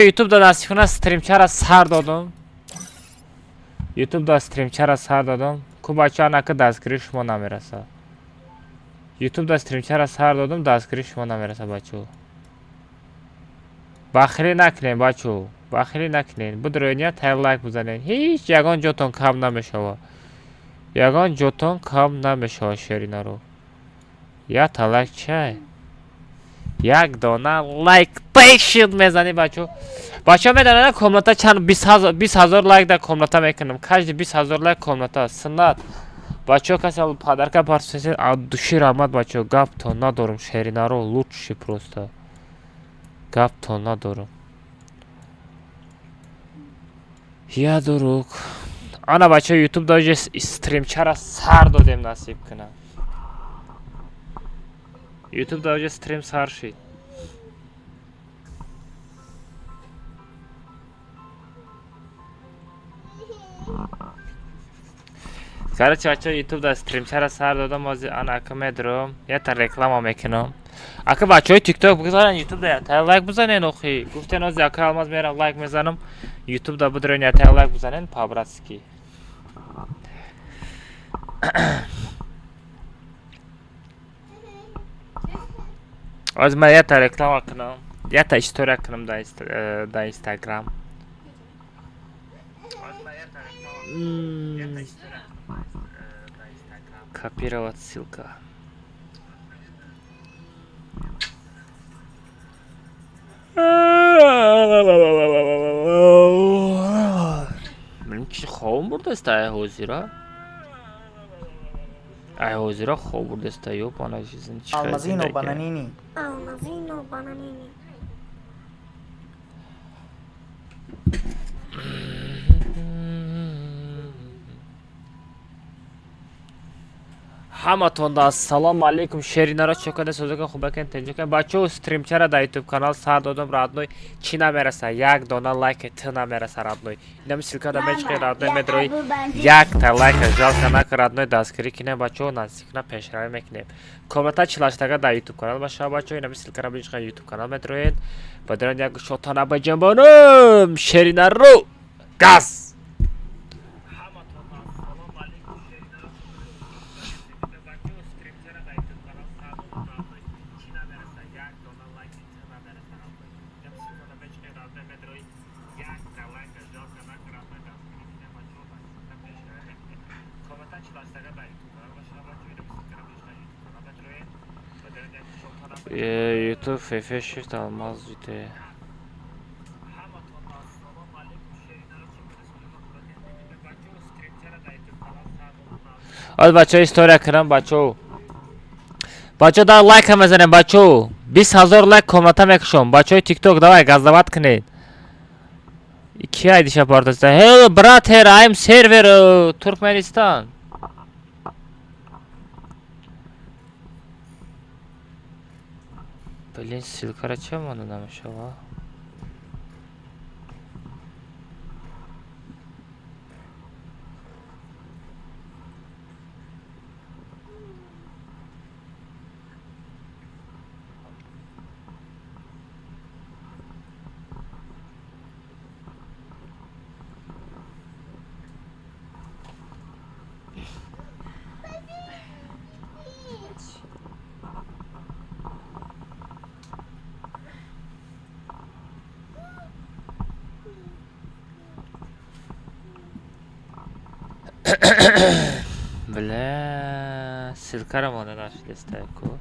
Ютуб да насиб стримчара сар додум. Ютуб да стримчара сар додум. Ку бачаҳо, нака дастгирии шумо намераса. Ютуб да стримчара сар додум, дастгирии шумо намераса, бачаҳо. Бахилӣ накунед, бачаҳо. Бахилӣ накунед. Будроения тай лайк бизанед. Ҳеҷ ягон ҷотон кам намешава. Ягон ҷотон кам намешава, шеринаро. Якта лайк чай? Як дона лайк тайшид мезанӣ, бачаҳо. Бачаҳо медонанд, комната чанд 20 000 лайк дар комната мекунам. Каждый 20 000 лайк комната. Суннат. Бачаҳо, касе подарка партосед, от души раҳмат, бачаҳо. Гаптон надорум, шеринаро лучший просто. Гаптон надорум. Я друг. Ана, бачаҳо, ютуб даже стримчара сар додем, насиб кунам. Ютуб даже стрим сар шид. Короче, бачаҳо, ютуб да стримчара сар додам, ҳозир ана ака медурам, якта реклама мекунам. Ака, бачаҳои тикток бигзарен, ютуб да якта лайк бизанен охи. Гуфтен, ҳозир ака Алмаз мерам, лайк мезанам. Ютуб да бидурен, якта лайк бизанен по-братски. Ҳозир ман якта реклама кунам, якта история кунам дар Инстаграм. Копировать ссылка. Блин, чи хобам бурдаст ай ҳозира? Ай ҳозира хоб бурдаст, ёбана жизнь, чи хел Алмазино зиндагӣ. Бананини. Алмазино бананини. Ҳаматонда ассалому алайкум, шеринара, чокада созака хубакен тенҷакен. Бачаҳо, стримчара дар ютуб канал сар додам, родной. Чӣ намераса? Як дона лайк т намераса, родной. Инами ссылкада мечиқи, родной, медрои, якта лайка жалко нака, родной, дастгирӣ кинем, бачаҳо, наздикна пешравӣ мекунем. Комната чилаштага дар ютуб канал башава, бачаҳо, инами ссылкара бичиқа, ютуб канал медроед. Бадаран як шотана баҷанбонум, шеринаро, газ. Ютуб фефе shift алмаз жите. Оз, бачаҳо, история кунам, бачаҳо. Бачаҳо, дар лайка мезанем, бачаҳо. 20 000 лайк комната мекушом. Бачаҳои тикток, давай газдават кунед. Ки айдиша портаста? Hello, brother, I'm server Туркменистан. Блин, ссылкара ча монда намешава? Бля, ссылкара монда нашидеста ку.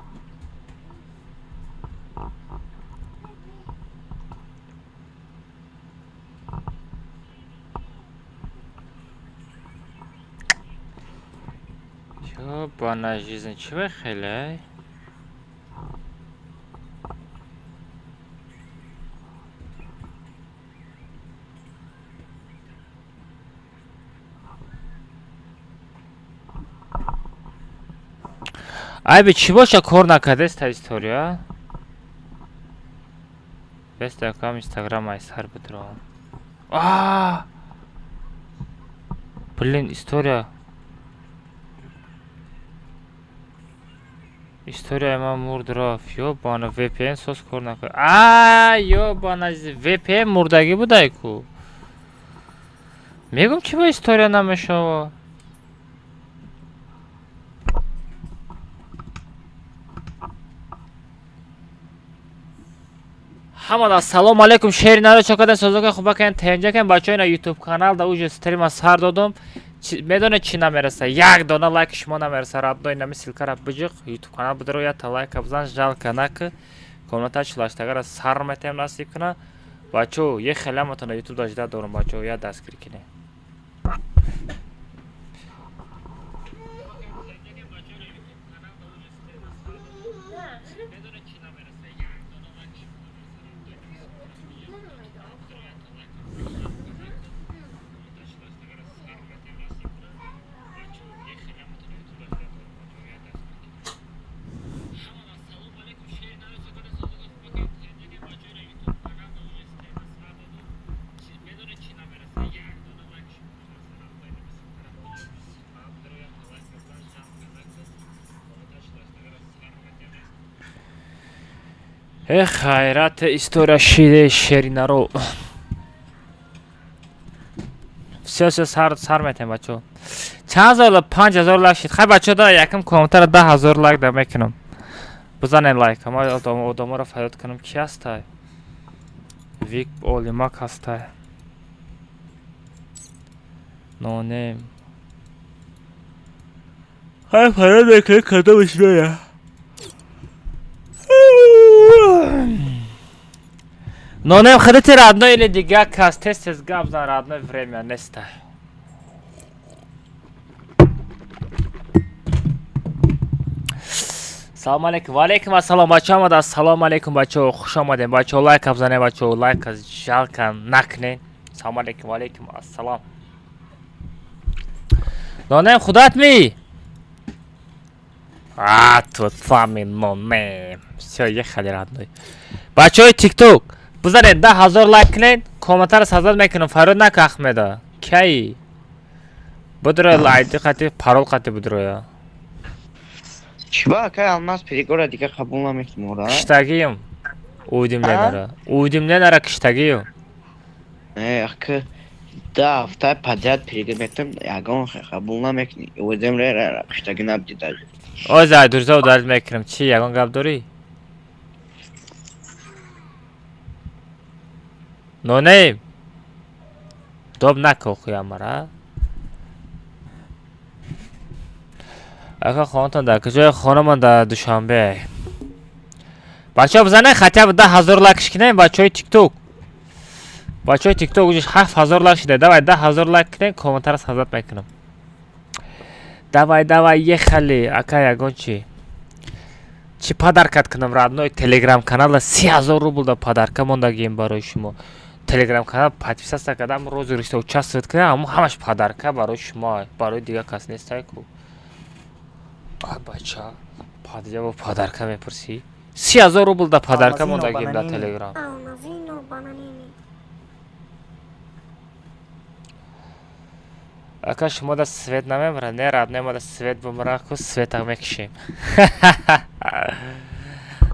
Ёбана жизнь, чӣ хеле? Айби чӣ боша, кор накардеста история? Беста кам Инстаграм ай сар бидурам. А! Блин, история. Историяи ман мурд, рафт. Ёбана, VPN соз кор накард. А, ёбана, VPN мурдагӣ будай ку. Мегум, чӣ ба история намешава? Ҳамада ассалому алайкум, шери наро чокадан созока хубакан тенҷакан бачаҳо. Ина ютуб канал да уже стрима сар додум. Медонед, чӣ намереса? Як дона лайк шумо намереса, родной. Нами ссылкара биҷиқ, ютуб канал бидро, якта лайка бизан, жалко наки. Комната чилаштагара сар метем, насиб куна. Бачаҳо, е хеле ютуб дажда дорум, бачаҳо, я дастгирӣ кинем. Э, хайрат, история шиде, шеринаро. Всё, всё, сар сар метем, бачаҳо. Чанд ҳазор? 5000 лайк шид. Хай, бачаҳо, да якм комментара 10 000 лайк да мекунам. Бизанед лайк, ма одаморо фарёд кунам. Ки ҳастай? Вик Олимак ҳастай. Нонем. Хай, фарёд мекунем, кадомаш мея. Нонем, худати, родной, или дига кас? Тез тез гап зан, родной, время неста. Салом алейкум, ва алейкум ассалом, бачаҳо. Омада, ассалому алейкум, бачаҳо, хуш омадем, бачаҳо. Лайка бизанед, бачаҳо, лайка жалко накунед. Салом алейкум, ва алейкум ассалом. Нонем, худат ми? А, тут сами нонем. Всё, ехали, родной. Бачаҳои тикток, бизанед, 10 000 лайк кунед, комментарро сазад мекунам. Фарёд нака, Ахмеда. Кай? Будро, айди қати, парол қати будроя. Чиба, акай Алмаз, перегора дига қабул намекунем, ора? Киштагиюм. Уведомленияра. Уведомленияра киштагиюм. Э, ака, 10 ҳафта подряд перегор метам, ягон қабул намекунӣ. Уведомления киштаги набуди даже. Оз айдурза удалить мекунам. Чӣ, ягон гап дорӣ? Нонем. Доб нака охуямара. Ака, хонатон дар куҷои? Хонамон дар Душанбе. Бачаҳо, бизанед, хотя бы 10 000 лайкш кунем, бачаҳои тикток. Бачаҳои тикток, уҷаш 7000 лайк шуда. Давай, 10 000 лайк кунем, комментарро сазад мекунам. Давай, давай, ехали, ака, ягон чӣ. Чӣ подаркат кунам, родной? Телеграм канала 30 000 рубл да подарка мондагием барои шумо. Телеграм канал подписаться кардам, розыгрышта участвовать кунам, ҳамон ҳамаш подарка барои шумо, барои дигар кас нестай ку. А, бача, падиҷа подарка мепурсӣ? 30 000 рубл да подарка Алмазино мондагием дар бананини. Телеграм. Алмазино бананини. Ака, шумо да свет намемра? Не, родной, ма да свет бумра ку, света мекушем.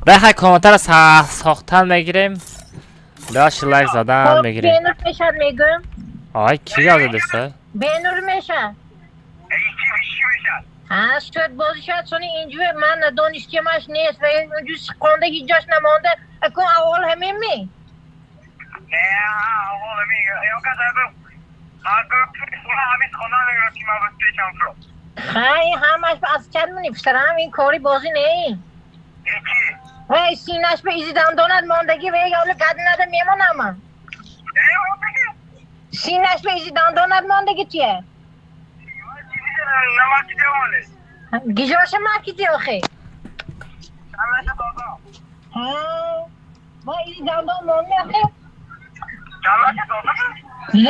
Дай, хай, комментарро сохтан мегирем. Дальше лайк задан мегирем. Бенур мешад, мегӯм. Ай, ки гап задеста? Бенур мешад. Ҳа, суд бозӣ шад, сони инҷӯ ман надонистимаш нест ва инҷӯ сиқонда ҳеҷ ҷош намонда. Акун аввал ҳамин ми? Не, аввал ҳамин. Ҳай, ҳамаш аз чанд муни писарам, ин кори бозӣ не. Вай, синаш ба изи дандонат мондагӣ ва ёлу гадинада мемонама. Синаш ба изи дандонат мондагӣ чие? Гижоша макиди охе? Ҳа, ва изи дандон монди охе?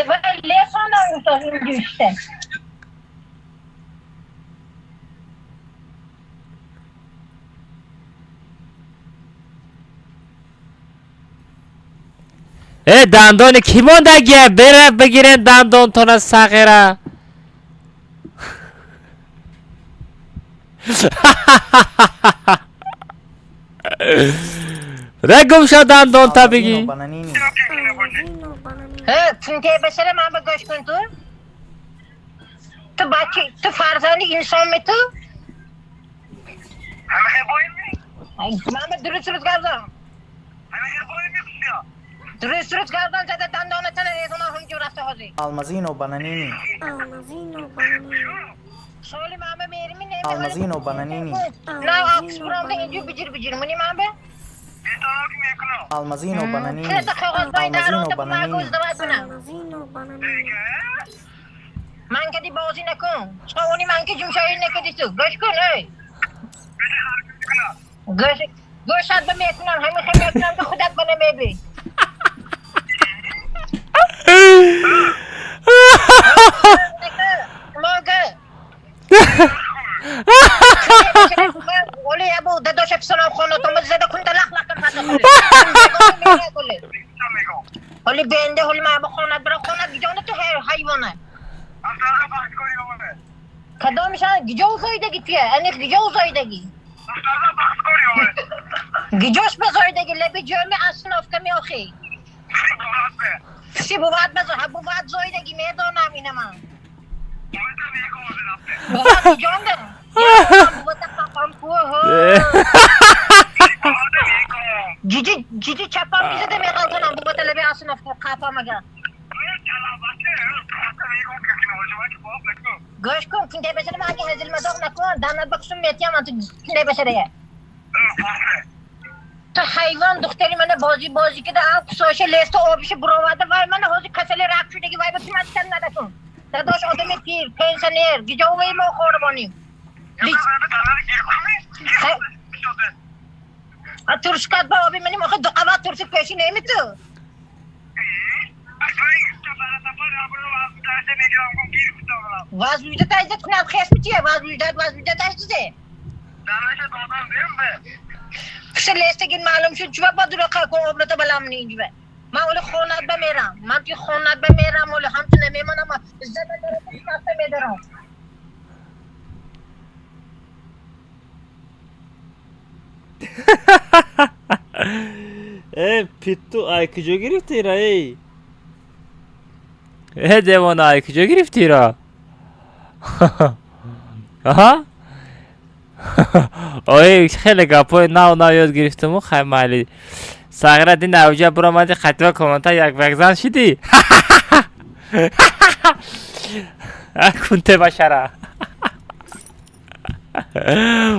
Вай, лесонам гуфтам инҷуште. Э, дандони ки мондагия? Бера бигирен дандонтона, сағира. Ре гум шав дандонта бигӣ. Алмазино Бананини. Алмазино бананини. Ҳе, кунте башара ман ба гӯш кун ту. Ту бачи, ту фарзанди инсон ме ту? Ман ба дуруст дуруст гап зан. Дуруст дуруст гап зан, зада дандонатана резона ҳамҷо рафта ҳозир. Алмазино Бананини. Алмазино бананини. Соли ман ба мерими не. Алмазино Бананини. На акс бурамда инҷо биҷир биҷир муни ман ба. Алмазино Бананини. Кета коғоз бай Алмазино даронда ман Бананини. гӯздават кунам. Алмазино бананини. Ман кади бозӣ накун. Чони ман ки ҷумшоӣ накади ту. Гӯш кун, эй. Гӯш гӯшат ба мекунам, ҳамин хел мекунам ки худат ба намебӣ. Мога. Оли абу дадоша писонам хонатон зада кунта лах лах кун фата холи. Оли бенде ҳоли ма ба хонат бара хонат гиҷона ту ҳайвона. Кадомшан гиҷо зоидаги туя? Аниқ гиҷо зоидаги? Гиҷош ба зоидаги лаби ҷоми асновка меохи. Пси бувад ба бувад зоидаги медонам ина ман. Бувад гиҷонда? Бувата қапам ку ҳо. Ҷиҷи ҷиҷи чапам бизада меғалтонам бувата лаби асновка қапам ага. Гӯш кун, кунте башара ман ки ҳазил мазоқ накун, данат ба кусум метиям ман ту кунте башарая. Ту ҳайвон духтари мана бозӣ бозӣ кида ам кусоша леста обиша буроварда вай мана ҳозир касали рак шудаги вай ба ту ман чикар надакун. Дадош одами пир, пенсионер, гиҷо вай мо хорбоним. А туршкат ба оби маним охи ду қабат туршик пеши неми ту. Ваз вуҷдат айзат кунад хес мития, ваз вуҷдат ваз вуҷдат айзате. Пиша лестагин маълум шуд чува ба дурақа кун облата баламни инҷува. Ман оли хонат ба мерам. Ман ки хонат ба мерам оли ҳам ту намемонам. Зада дора медарам. Э, питту ай куҷо гирифтира, эй? Э, девона, ай куҷо гирифтира? Аҳа? Ой, хеле гапҳои нав нав ёд гирифтуму хай майли. Сағира дин авҷа буромади хатива комната як вакзан шидӣ? Кунте башара.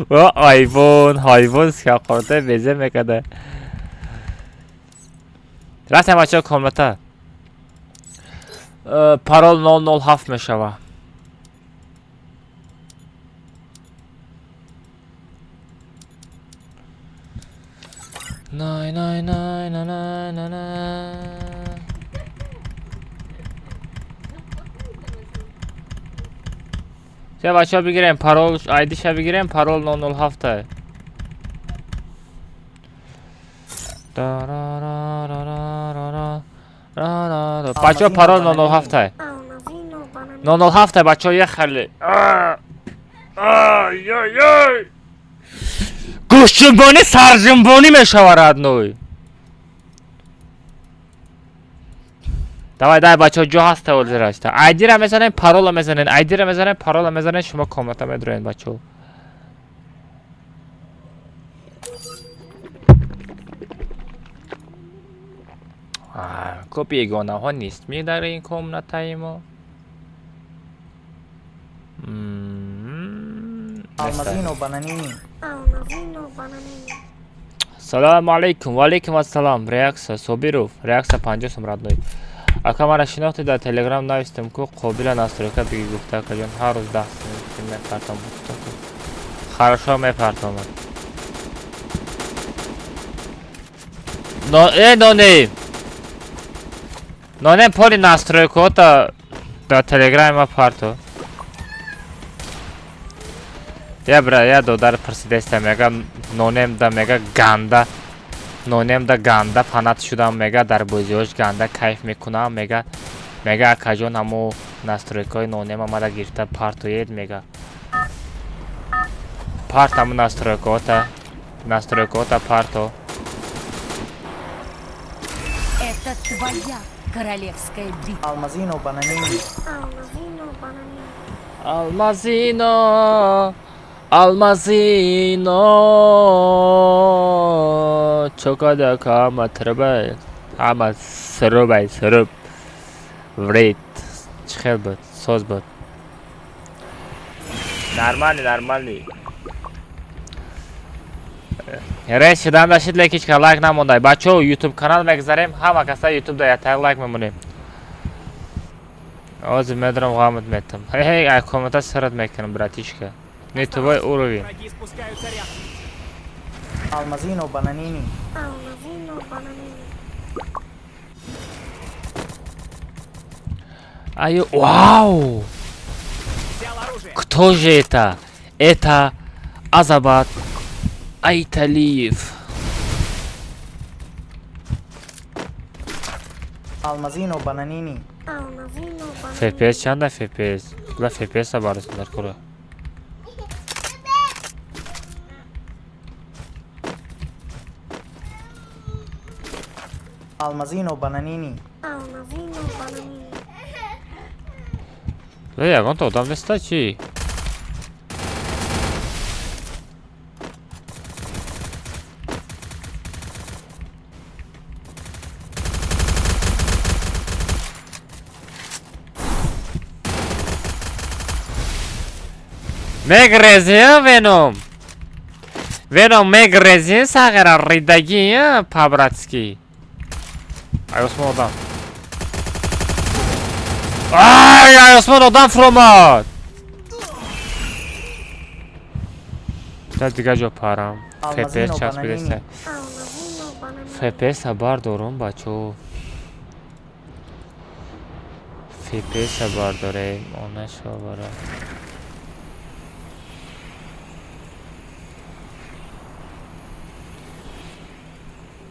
О, айвон, ҳайвон сиёқорта безе мекарда. Рафтем бачаҳо комната. Парол 007 мешава. Най най най най най най най. Се бачаҳо бигирем парол айдиша бигирем парол 007. Бачаҳо парол 007. Алмазино бананини. 007 бачаҳо як хеле. Ай ай ай. Гӯшҷунбонӣ сарҷунбонӣ мешава родной. Давай, давай, бачаҳо ҷо ҳаста ҳозирашта. Айдира мезанем, парола мезанем, айдира мезанем, парола мезанем, шумо комната медроед бачаҳо. Ко бегонаҳо нест ми дар ин комнатаи мо? Алмазино Бананини. Алмазино бананини. Салому алейкум, ва алейкум ассалом. Реаксия Собиров, реаксия 50 сум родной. Ака мара шинохти дар Телеграм навистем ку қобила настройка биги гуфта акаҷон ҳар рӯз 10 сум мепартом. Хорошо мепартомад. Но э ноне. Ноне поли настройкота дар Телеграми ма парто. Я бра, я додар пурсидеста мега нонем да мега ганда. Нонем да ганда фанат шудам мега дар бозиҳош ганда кайф мекунам мега мега акаҷон ҳамо настройкаҳои нонем омада гирифта партоед мега. Парт ҳамо настройкаҳота. Настройкота парто. Это твоя королевская битва. Алмазино Бананини. Алмазино Бананини. Алмазино, Алмазино, чокада кама трбай, ама срубай сруб, вред, чӣ хел буд, соз буд. Нормальный, нормальный. Рейс шудан дашид, лекин ҳеч лайк намондай. Бачаҳо, YouTube канал мегзарем, ҳама каса YouTube да ятак лайк мемонем. Ҳозир медорам ғамат метам. Ҳей, ай комната сарат мекунам, братишка. Не твой уровень. Враги спускаются рядом. Алмазино Бананини. Алмазино Бананини. Аю, вау! Взял оружие. Кто же это? Это Азабат Айталиев. Алмазино Бананини. Алмазино Бананини. FPS чанда FPS? Ла FPS барасындар кура. Алмазино Бананини. Алмазино Бананини. Ла ягонта одам неста чи? Мегрези Веном. Веном мегрези сағира ридагӣ по-братски. Ай Осмон одам. Ай, ай Осмон одам фуромад. Да дига ҷо парам. Алмазино FPS часпидеста. Бананини. Алмазино Бананини. FPS бардорум бачо. FPS бардорем, она шо бара.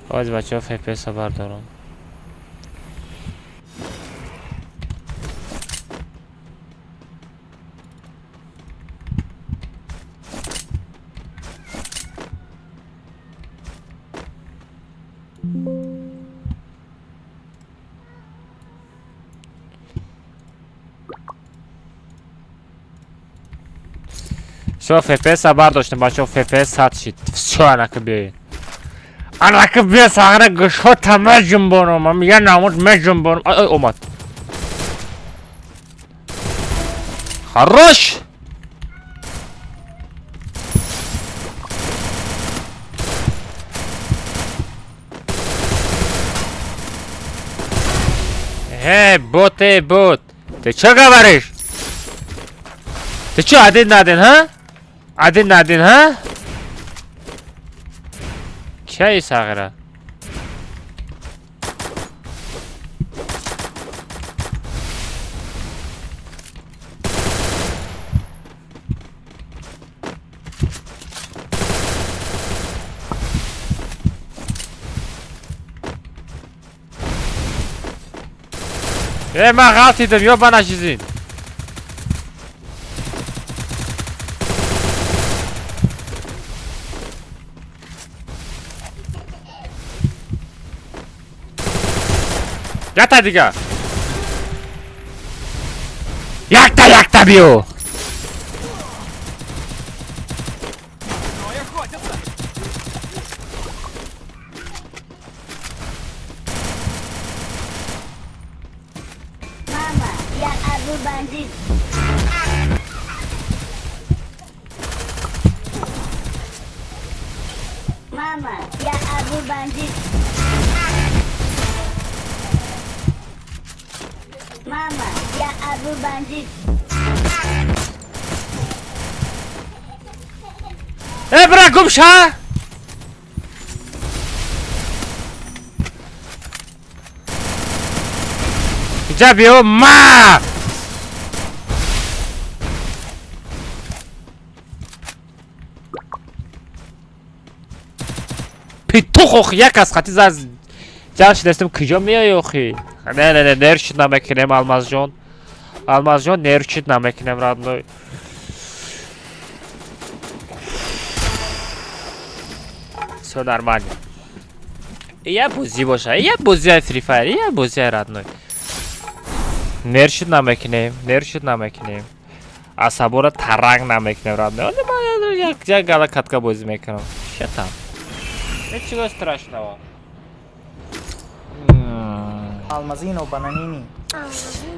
Ҳозир бачаҳо FPS бардорум. Всё, FPS бардоштем бачаҳо, FPS 100 шид. Всё, анака биёед. Анака биё сағра гӯшҳота меҷунбонам, ам я намуд меҷунбонам. Ай, ай, омад. Хорош! Эй, бот, эй, бот. Ты чё говоришь? Ты чё, один на один, а? Один на один, а? Кай сағира? Э, ман ғалтидам, ё ба нашизин. Якта дига. Якта, якта биё. Трое охотятся. Мама, я Абу бандит. Мама, я Абу бандит. Мама, я Абу бандит. Э, бра, гум ша! Иҷа биё, ма! Питух охи, як аз хати заз ҷамъ шидастем, куҷо меои охи? Не, не, не, нерчит намекунем, Алмазҷон. Алмазҷон, нерчит намекунем, родной. Всё нормально. Я бозӣ боша, я бозиай Free Fire, я бозиай, родной. Нершид намекунем, нершид намекунем. Асабора таранг намекунем, родной. Як гала катка бозӣ мекунам. Чё там? Ничего страшного. Алмазино Бананини.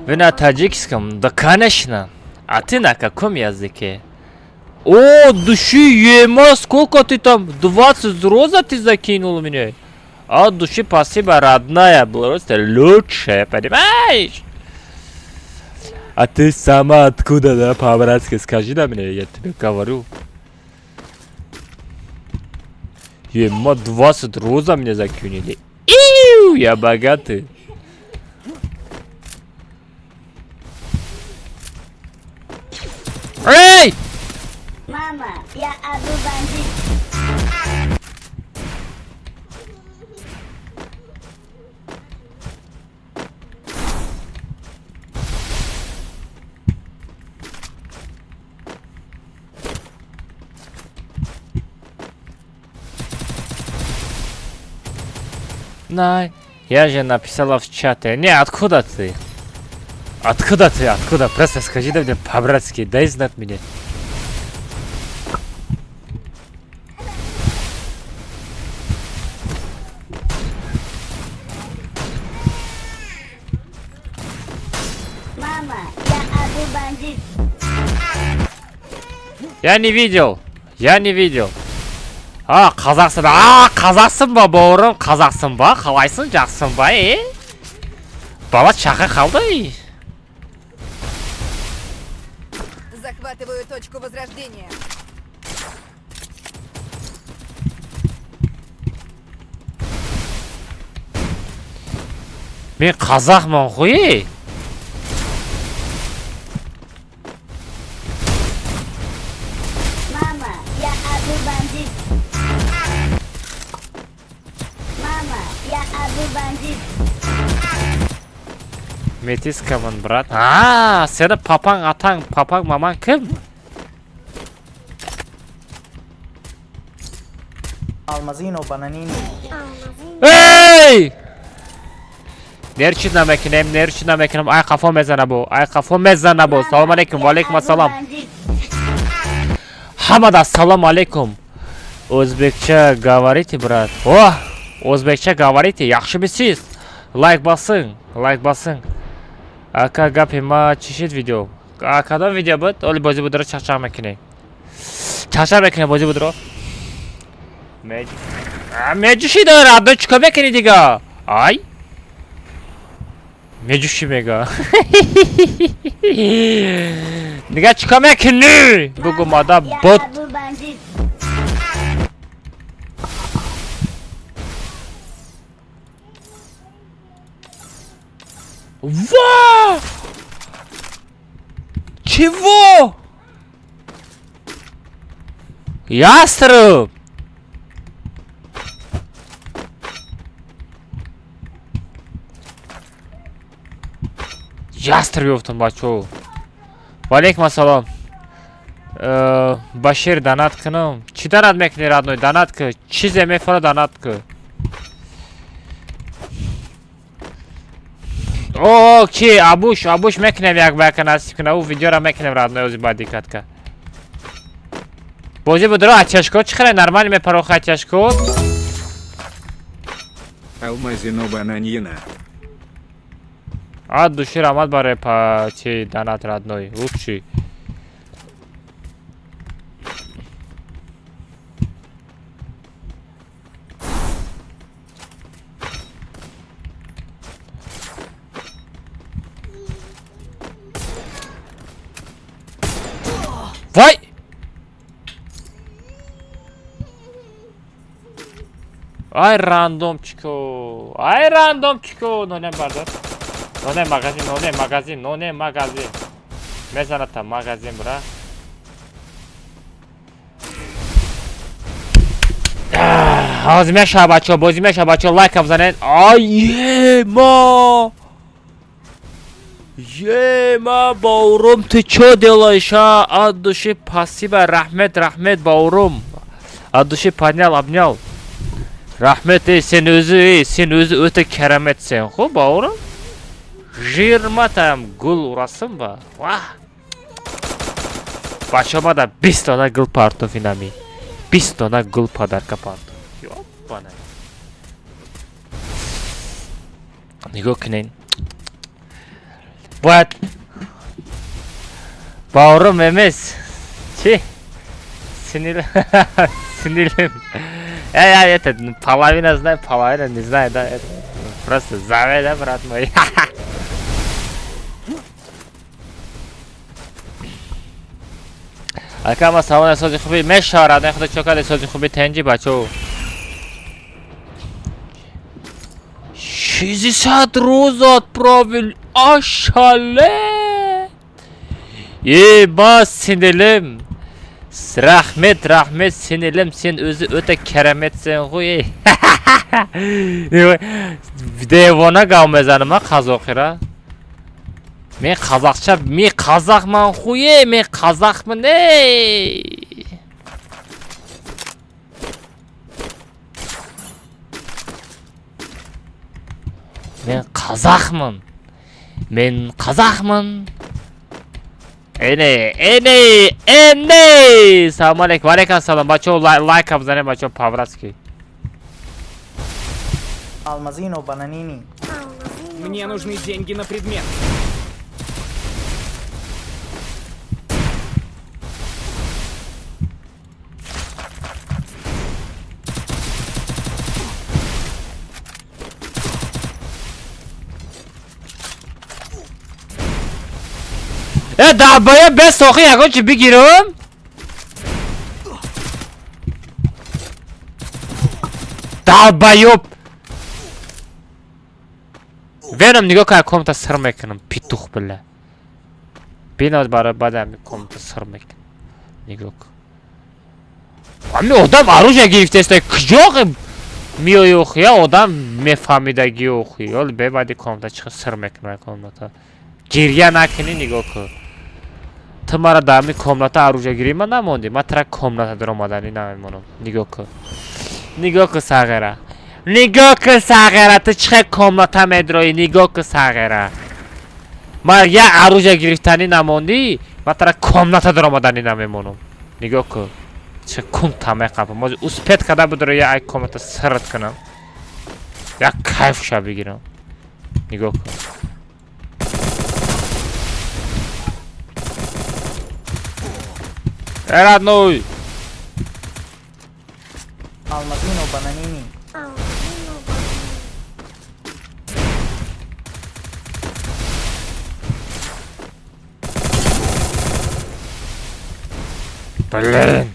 Вы на таджикском? Да, конечно. А ты на каком языке? О, души, ема, сколько ты там? 20 роза ты закинул мне? От души спасибо, родная, просто лучшая, понимаешь? А ты сама откуда, да, по-братски скажи да мне, я тебе говорю. Ема, 20 роза мне закинули. Иу, я богатый. Эй! Мама, я Абу Бандит. На, я же написала в чате. Не, откуда ты? Откуда ты? Откуда? Просто скажи да мне по-братски, дай знать мне. Мама, я Абу Бандит. Я не видел. Я не видел. А, қазақсың. А, қазақсың ба, бауырым? Қазақсың ба? Қалайсың? Жақсың ба, е? Бала шақа қалды. Захватываю точку возрождения. Мен қазақмын ғой, ей. Мама, я Абу Бандит. Мама, я Абу Бандит. Метискамын, брат. А, сені папаң, атаң, папаң, мамаң кім? Алмазино Бананини. Алмазино. Эй! Нерчи намекунем, нерчи намекунем. Ай қафо мезана бу, ай қафо мезана бу. Салом алейкум, ва алейкум Абу ассалом. Бандит. Ҳамада салом алейкум. O'zbekcha говорите, брат. О, o'zbekcha говорите, yaxshimisiz? Лайк басың, лайк басың. Ака, гапи ма чӣ шид видео? А кадом видео буд? Оли бозӣ будро чақчақ мекунем. Чақчақ мекунем бозӣ будро. Меҷуши дора, абдо чикор мекунӣ дига? Ай? Меҷуши мега. Дига чикор мекунӣ? Бугу мада Я бот. Абу Бандит. Ва! Чего? Яструб! Яструб ёфтам, бачо. Валейкум ассалом. Башир, донат кунам. Чӣ донат мекунӣ, родной? Донат ку. Чизе мефора, донат ку. О, чи абуш, абуш мекунем, як ба яка насиб куна. Ӯ видеора мекунем, родной, ози ба диққат ка. Бозӣ будро ачашко чӣ хеле нормально мепарохи ачашко. Алмазино Бананьина. От души раҳмат барои па чи донат, родной. Лучший. Вай! Ай рандомчико! Ай рандомчико! Нонем бардор. Ноне магазин, ноне магазин, ноне магазин. Мезаната магазин, бра. Ҳозир мешава, бачаҳо, бозӣ мешава, бачаҳо, лайка бизанед. Ай ема! Ема, баурум, ты чё делаешь, а? От души спасибо, рахмет, рахмет, баурум. От души поднял, обнял. Rahmet ey, sen o'zi ey, sen o'zi o'ta karamatsan xo, bovurim. 20 tam gul urasan ба. Ваҳ. Бачаҳо мада 20 дона гул партов инами. 20 дона гул подарка партов. Ёбана. Нигоҳ кунед. Бояд бовурим эмес. Чӣ? Синил синилим. Я это половина знаю, половина не знаю, да? Это просто заве, да, брат мой? Ака ма салон сози хуби мешавад, не худо чокаде сози хуби тенҷи бачо. 60 рӯз отправил, ашале. Е, синилим. Рахмет, рахмет, синилим, сен o'zi o'ta karamatsan ғой. Девона гав мезанам, а қазоқира. Мен қазақша, мен қазақман хуе, мен қазақмын, ей. Мен қазақмын. Мен қазақмын. Эне, эне, эне! Салом алейкум, алейкум салом. Бачо лайк бизанед, бачо по-братски. Алмазино Бананини. Алмазино Мне нужны деньги на предмет. Э, долбоёб бесохи ягон чи бигирам? Долбоёб! Веном нигоҳ кун, комната сир мекунам, петух била. Биназ барои баъд ами комната сир мекунам. Нигоҳ кун. Ами одам оружие гирифтааст, куҷо миёи охи, я одам мефаҳмидаги охи. Ҳол бе баъди комната чӣ сир мекунам комната. Гирья накунӣ, нигоҳ кун. Ту мара дар ами комната оружиягирӣ ман намондӣ. Ман тара комната даромаданӣ намемонам. Нигоҳ кун. Нигоҳ кун сағира. Нигоҳ кун сағира, ту чӣ хел комната медроӣ, нигоҳ кун сағира. Ман як оружие гирифтанӣ намондӣ, ман тара комната даромаданӣ намемонам. Нигоҳ кун. Чӣ кунта меқапам. Ҳозир успеть карда будро я ай комната сирт кунам. Як кайфша бигирам. Нигоҳ кун. Э, родной! Алмазино Бананини. Алмазино Бананини. Блин!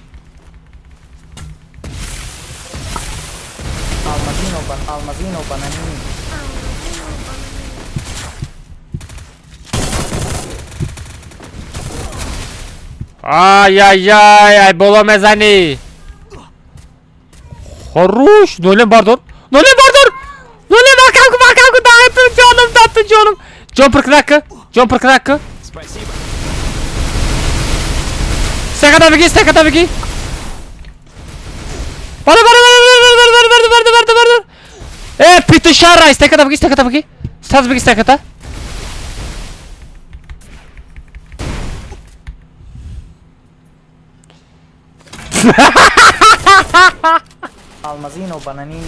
Алмазино Бан Алмазино Бананини. Алмазино Бананини. Ай-яй-яй, ай боло мезанӣ. Хорош, нолем бардор. Нолем бардор. Нолем маҳкам кун, маҳкам кун, дату ҷонум, дату ҷонум. Ҷон пиркнака, ҷон пиркнака. Спасибо. Стаката бигӣ, стаката бигӣ. Бардор, бардор, бардор, бардор, бардор, бардор, бардор, бардор. Э, петушара, стаката бигӣ, стаката бигӣ. Стаз бигӣ стаката. Алмазино Бананини.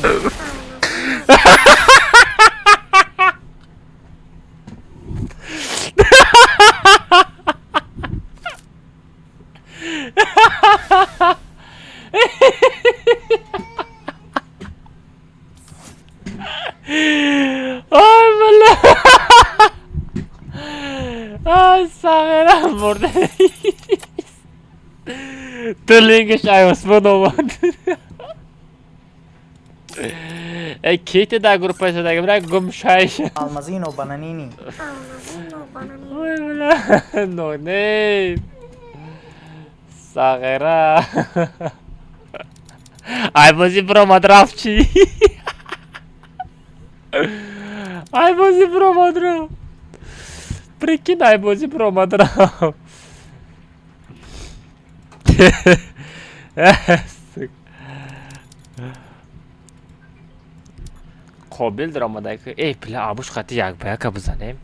Ай, бля. Ай, сағира мурда. Ту лингаш ай осмон омад. Эй, кити дар группа шудаги, бира гумшай. Алмазино Бананини. Алмазино Бананини. Ой, бля, но не. Сағира. Ай, бози биромад рафт чӣ? Ай, бози биромад рафт. Прикинь, ай бози биромад рафт. Сука. Қобил даромада ки эй пила абуш хати як ба яка бизанем.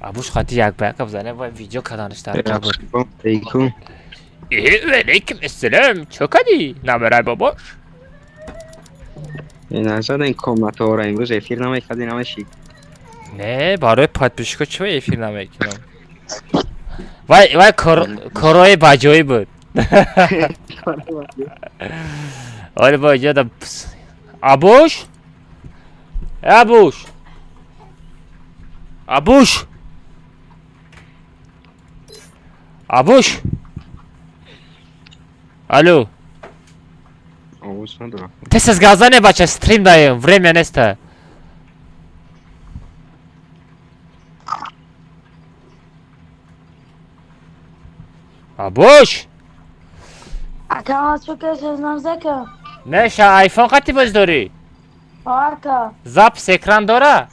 Абуш хати як ба яка бизанем ва видео каданаш дар буд. Алейкум. Алейкум ассалом. Чо кадӣ? Набирай бобош. Назаден комнатаҳоро имрӯз эфир намекардӣ намешӣ. Не, барои подписчико чӣ эфир намекунам? Вай вай корҳои баҷоӣ буд. Оли бо иҷода Абуш? Абуш. Абуш. Абуш. Алло. Овоз надорам. Тез газане бача стрим даем, время неста. Абуш. Ака, чӯ Неша айфон қати боз дорӣ? Ака. Запись экран дора?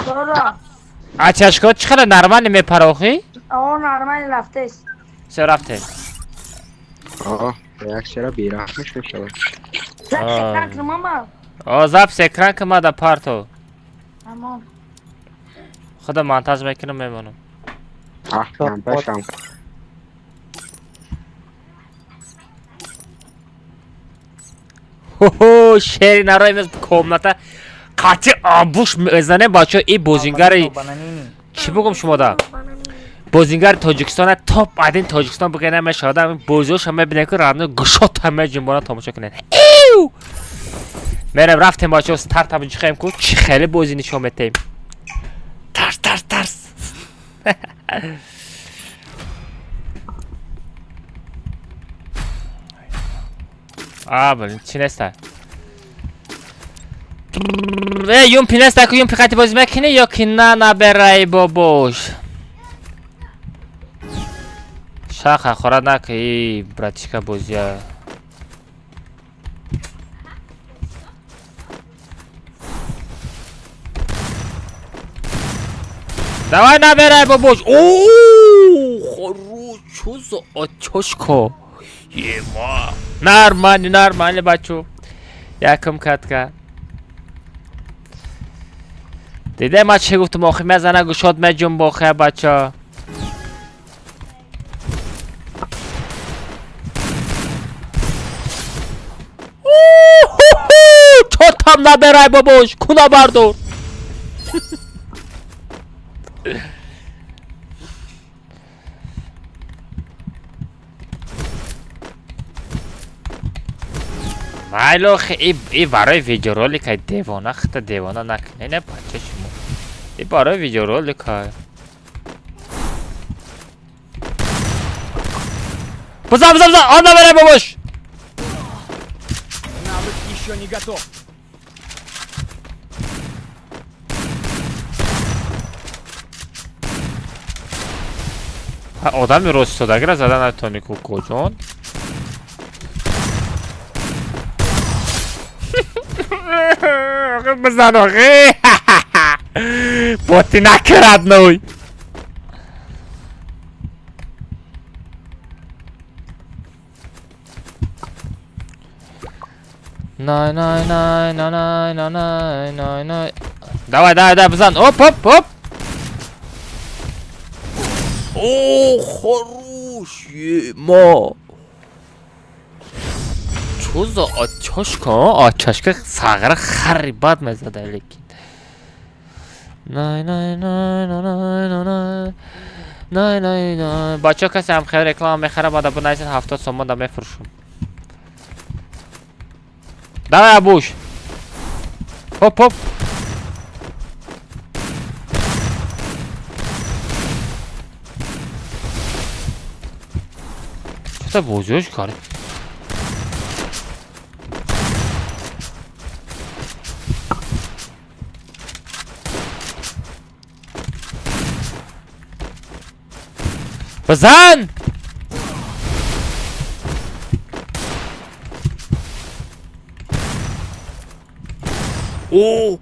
Дора. А чашко чӣ қадар нормально мепарохӣ? О, нормально рафтест. Всё рафтем. О, реаксияро бераҳмаш мешавад. Запись экран кунам мама? О, запись экран ки мада парто. Тамом. Худо монтаж мекунам мемонам. Аҳ, кампашам. Хо-хо, шери наро имрӯз комната қатъи абуш мезанем бачаҳо и бозингари чӣ бугум шумода? Бозингари Тоҷикистона топ один Тоҷикистон бугӯя намешавад. Ҳамин бозиҳоша мебинем ки равно гушод ҳама ҷунбона тамошо кунед. Иу! Мерем рафтем бачаҳо стартам ҷихем ку чӣ хеле бозӣ нишон метаем. Тарс тарс тарс. А, блин, чӣ неста? Э, юмпи неста ку юмпи қати бозӣ мекунӣ ё ки на наберай бобош? Шаха хора нака и братишка бозия. Давай набирай бобош. О, хорош, чё за оттяжка? Ема. Нормально, нормально, бачу. Якум катка. Диде ма чӣ гуфтам охи мезана гушод меҷунбохе бача. Чотам набирай бобош, куна бардор. Майло и барои видеоролика девона хита девона накунед не бача шумо. И барои видеоролика. Бизан бизан бизан, он набирай бобош. Навык еще не готов. Одами ростодагира зада натони кукоҷон. Бизан охи. Боти накарад ной. Най най най най най най най най най. Давай давай давай бизан. Оп оп оп. О, хорош, ема. Чё за оттяжка, а? Оттяжка сағыра хари бад мезада лекин. Най най най най най най най най най. Бачаҳо касе ҳам хеле реклама мехара бада бинависед 70 сомон да мефурӯшам. Давай абуш. Хоп хоп. Чё-то бозиҳош кард. Бизан! О,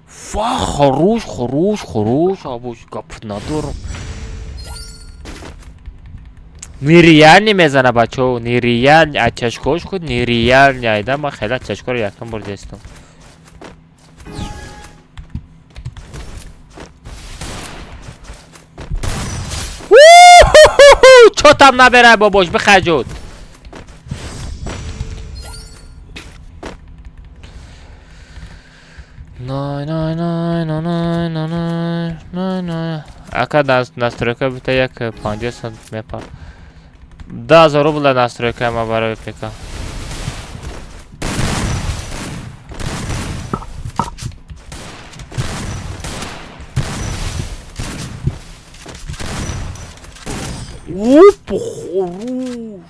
фа, хорош, хорош, хорош, абуш, гап надорам. Нереально мезана бачаҳо, нереально, ачашкош худ нереально айда, ман хеле ачашкоро якум бор дестам. Чотам наберай бобош, бихай ҷуд. Най най най най най най най най най. Ака настройка бита як 50 сент мепар. 10 000 рубля настройка ма барои ПК. Опа, хорош.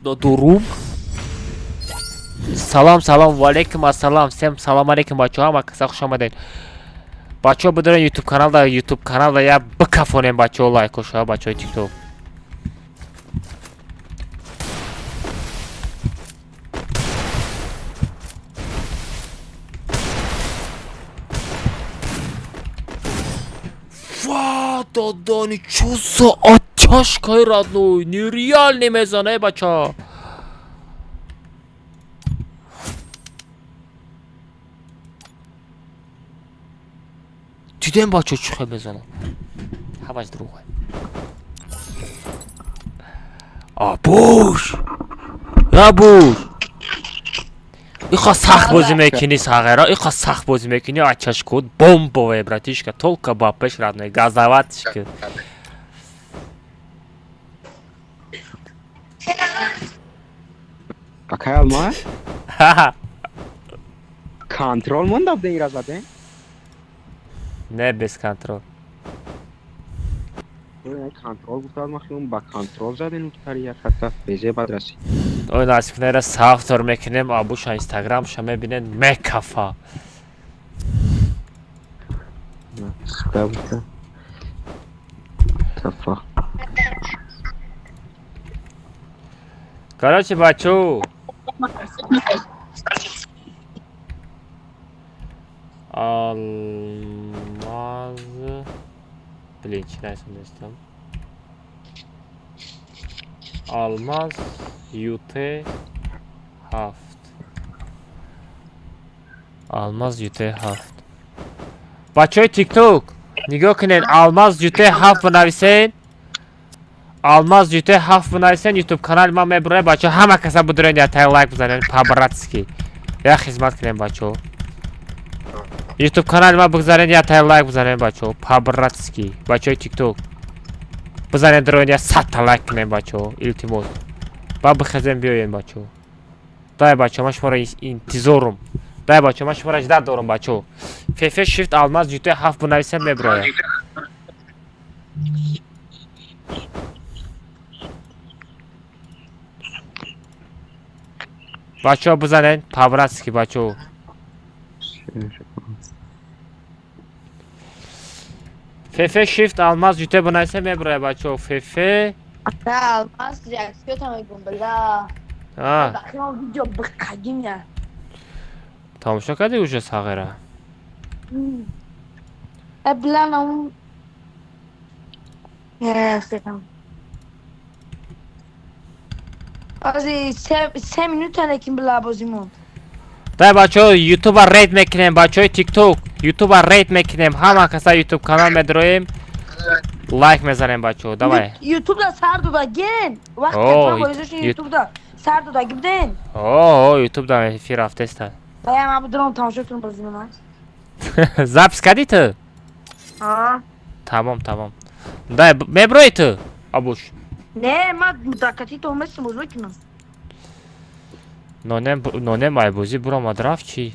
Надорум. Салом, салом, валейкум ассалом. Всем салом алейкум, бачаҳо, ҳама каса хуш омадед. Бачаҳо, бидорен YouTube каналда, YouTube каналда я бикафонем, бачаҳо, лайкоша, бачаҳои TikTok. Ва, додони, чё за оттяжкаи, родной, нереальный мезана, бача. Дидем, бача, чӣ хел мезанам. Ҳамаш дурӯғе. Абуш! Абуш! Иха сахт бозӣ мекунӣ, сағира, иха сахт бозӣ мекунӣ, ачашкот бомбовая, братишка, только ба пеш, родной, газовать ки. Акай Алма? Контрол монда буда ира заде? Не, без контрол. Контрол гуфтад, ма хиём ба контрол задем тари як хатта безе бад расид. Ой, насиб нера савтор мекунем, абуша инстаграмша мебинед, мекафа. Ставка. Кафа. Короче, бачу. Алмаз. Блин, чӣ нависондастам? Алмаз ЮТ 7. Алмаз ЮТ 7. Бачаҳои TikTok, нигоҳ кунед, Алмаз ЮТ 7 бинависед. Алмаз ЮТ 7 бинависед, YouTube канали ман мебурад, бачаҳо, ҳама каса бидуред, я тай лайк бизанед, по-братски. Я хизмат кунем, бачаҳо. YouTube канали ман бигзаред, я тай лайк бизанед, бачаҳо, по-братски. Бачаҳои TikTok. Бизанед, дуред, я 100 та лайк кунем, бачаҳо, илтимос. Ба бихезем биёем, бачаҳо. Дай, бачаҳо, ман шуморо интизорум. Дай, бачаҳо, ман шуморо ждать дорум, бачаҳо. ФФ Shift Алмаз ЮТ 7 бинависем, мебирояд. Бачаҳо, бизанед, по-братски, бачаҳо. ФФ Shift Алмаз ЮТ бинависем, мебирояд, бачаҳо. ФФ Алмаз, реаксиётам мегум, бля. А, Бахимам видео биқагим я. Тамошо кардӣ уже сағира? Э, бля, на ун. Э, секам. Ази 3 минута лекин, бля, бозӣ монд. Дай, бачаҳо, ютуба рейд мекунем, бачаҳои тикток, ютуба рейд мекунем, ҳама каса ютуб канал медроем, лайк мезанем, бачаҳо, давай. Ютубда сар додаген. О, Вақти бозишон ютубда сар додаги буден. О, ютуб да эфир рафтеста. Бая ман будурам тамошо кунам бозиро ман. Запись кардӣ ту? А? Тамом, тамом. Дай, меброи ту, абуш? Не, ман мудакати то местим бозӣ мекунам. Нонем, нонем ай бозӣ буромад, рафт чӣ?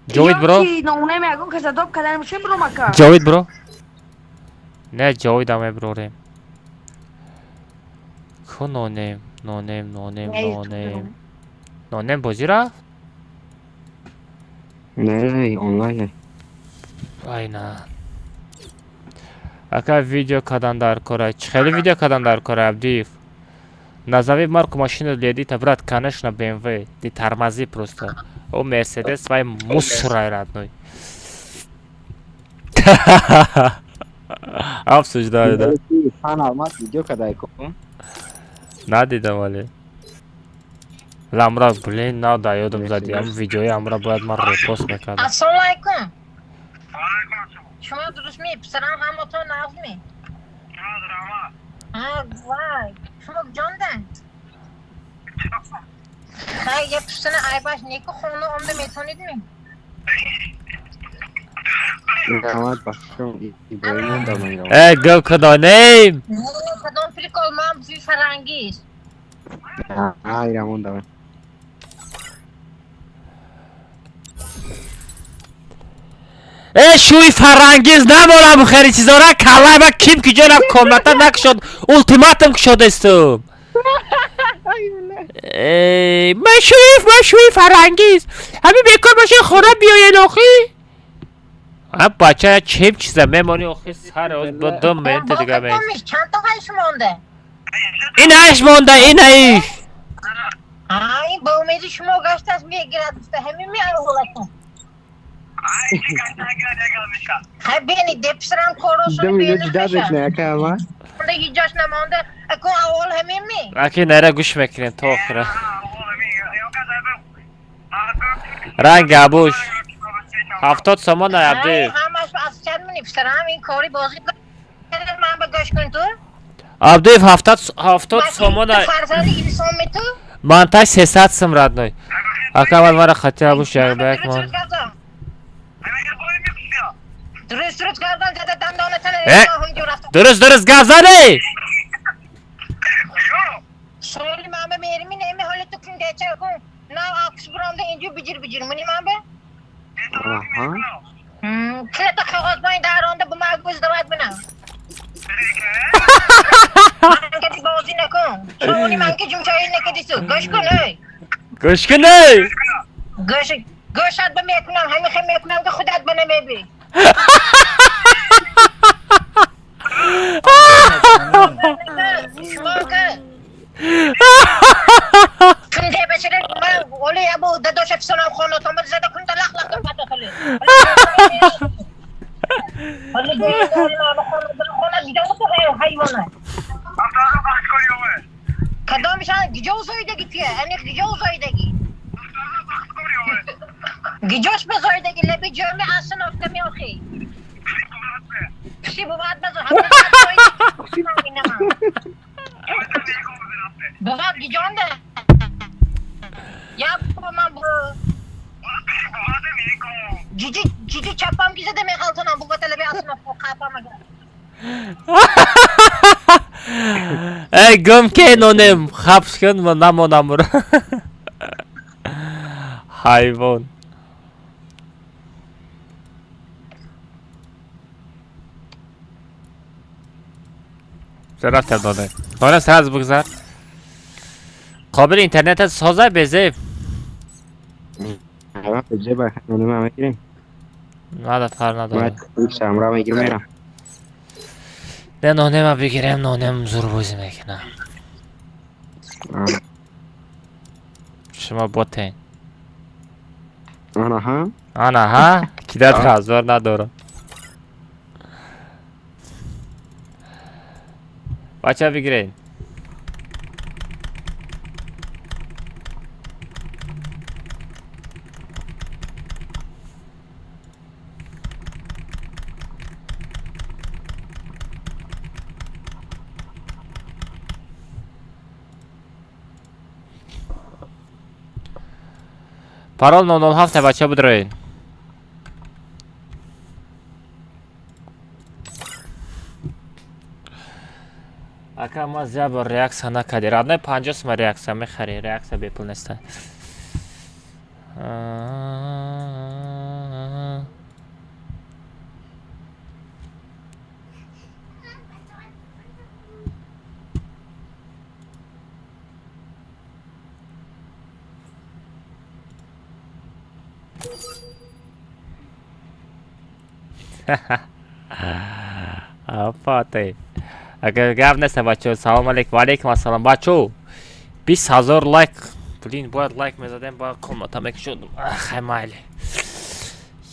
Ҷовид бро? Нонем ягон каса доб кадан мешин бро мака. Ҷовид бро? Не, ҷовида меброрем. Ку нонем, нонем, нонем, нонем. Нонем бозӣ рафт? Не, онлайн. Ай на. Ака, видео кадан дар кора. Чӣ хеле видео кадан дар кора, Абдиев? Назови марку машину для Эдита, брат, конечно, BMW. Не тормози просто. О, Мерседес, вай мусорай, родной. Обсуждаю, да? Хан Алмаз видео кадай кун. Надидам вале. Ламра, блин, на да ёдам зади. Ам видеои амра бояд ман репост мекардам. Ассалому алайкум. Шумо дуруст ми? Писарам ҳамотон нағз ми? Вай, шумо ҷондан? Хай, я пуштана айбаш неку хона омда метонидми? Раҳмат бахшом Иброҳимон да ман. Э, гап кунонем. Кадом прикол, ман бзи Фарангиз. Ай, рамон да ман. Э, шӯи Фарангиз намонам, хери чизора калай ба ким ки ҷонам комната накушод, ултиматум кушодестум. Э, ман шӯи, ман шӯи Фарангиз. Ҳамин бекор бошед, хона биёед охи. А бача чем чиза мемонӣ охи, сар оз бодом менте дига ме. Чанд та ҳайш монда? Ин ҳайш монда, ин ҳайш. Ай, ба умеди шумо гаштааст мегирад гуфта ҳамин ми ҳолатон. Хай бени депсрам коросун. Ду минут ждать мекунӣ ака ама? Ҳиҷош намонда. Акун аввал ҳамин ми? Аки нара гӯш мекунем то охира. Ранг абуш. 70 сомон Абдуев. Ҳамаш аз чанд мини писарам ин кори бозӣ ман ба гӯш кун ту. Абдуев 70 сомон. Фарзанди инсон ми ту? Мантай 300 сум родной. Ака аввал мара хати абуш як ба як мон. Дуруст дуруст гардан зада дандонатана. Э? Дуруст дуруст гап зани. Соли ман ба мерими неми ҳоли ту кун деча кун. Нав акс бурамда инҷу биҷир биҷир муни ман ба? Аҳа. Килата қоғоз бо ин даронда бу ман гӯз давад бинам. Ман кади бозӣ накун. Шумони ман ки ҷумчаи накадису. Гӯш кун эй. Гӯш кун эй. Гӯш гӯшат ба мекунам, ҳамин хел мекунам ки худат ба намебӣ. Шумо ки кунде башара ман оли абу дадоша фисонам хонатон ба зада кунда лах лах пата хали. Оли хона гиҷо ҳайвона. Кадомишан гиҷо зоидаги туя? Аниқ гиҷо зоидаги? Гиҷош ба зоидаги лаби ҷоми асын офтами охи. Пси бувад ба бувад гиҷонда. Я ман ҷиҷи ҷиҷи чапам ки зада меғалтонам бувата лаби асын қапам агар. Эй, гум ке нонем, хабс кун ма намонам ура. Ҳайвон. Рафтам нонем. Нонем сразу бигзар. Қобил интернетат соза безеб. Ама беҷеба нонема мегирем. Нада фар надора. Ман самра мегирем мерам. Не, нонема бигирем, нонем зур бозӣ мекунам. Шумо ботен. Анаҳа. Анаҳа, кидат разор надорам. Бача бигирен. Парол 007 бача бидроен. Ака ма зиёд бор реаксия накардӣ. Родной 50 сума реаксия мехарӣ, реаксия бепул неста. Апатай. Агар гап неста бачо, салом алейкум, ва алейкум ассалом бачо. 20 000 лайк. Блин, бояд лайк мезадем, бояд комната мекушодум. Ах, майли.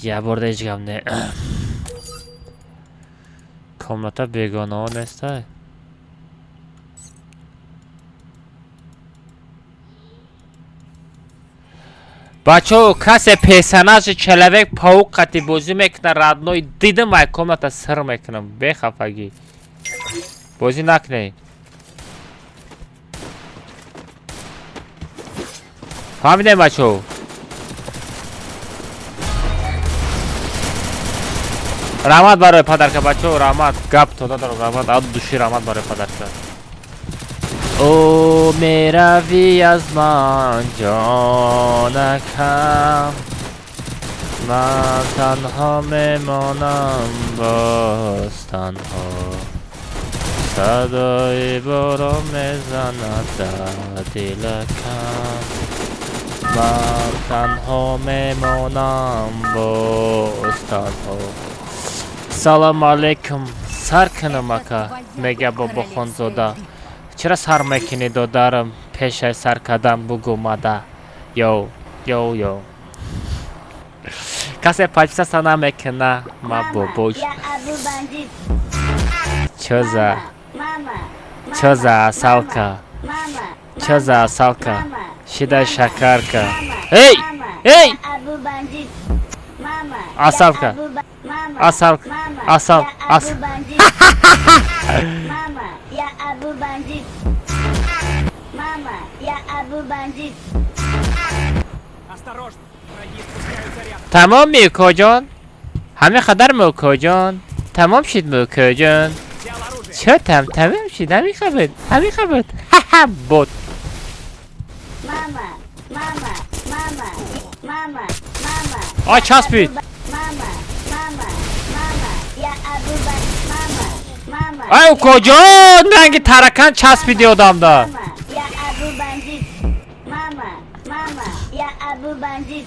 Я борда ҳеҷ гап не. Комната бегонаҳо неста. Бачо, касе персонажи Человек Паук қати бозӣ мекунад, родной, дидим ай комната сир мекунам, бехафагӣ. Бозӣ накунед. Фаҳмидем, бачаҳо? Раҳмат барои подарка, бачаҳо, раҳмат. Гап тода дорам, раҳмат, ад души раҳмат барои подарка. О, меравӣ аз ман, ҷонакам, ман танҳо мемонам, боз танҳо. Садои борон мезанад дар дилакам, ман танҳо мемонам, боз танҳо. Салому алайкум, сар кунам, ака, мега Бобохонзода. Чира сар мекунӣ, додарам? Пешаи сар кардан бугӯ мада. Йоу, йоу, йоу. Касе подписаться намекуна, ма бобош. Чё за? Чё за асалка? Чё за асалка? Шидай шакарка. Эй! Эй! Асалка. Асалка. Асал. Ас. Мама, я Абу Бандит. Мама, я Абу Бандит. Осторожно, враги спускаются рядом. Тамом, мекоҷон? Ҳамин қадар, мекоҷон? Тамом шид, мекоҷон? Взял оружие. Чё там тамом шид? Ҳамин қабд, ҳамин қабд. Ҳа-ҳа, бот. Мама, мама, мама, мама, мама. Ай, часпид. Мама, мама, мама, я Абу Бандит. Мама, мама. Ай, укоҷон, ранги таракан часпиди одамда. Мама, я Абу Бандит. Мама, мама, я Абу Бандит.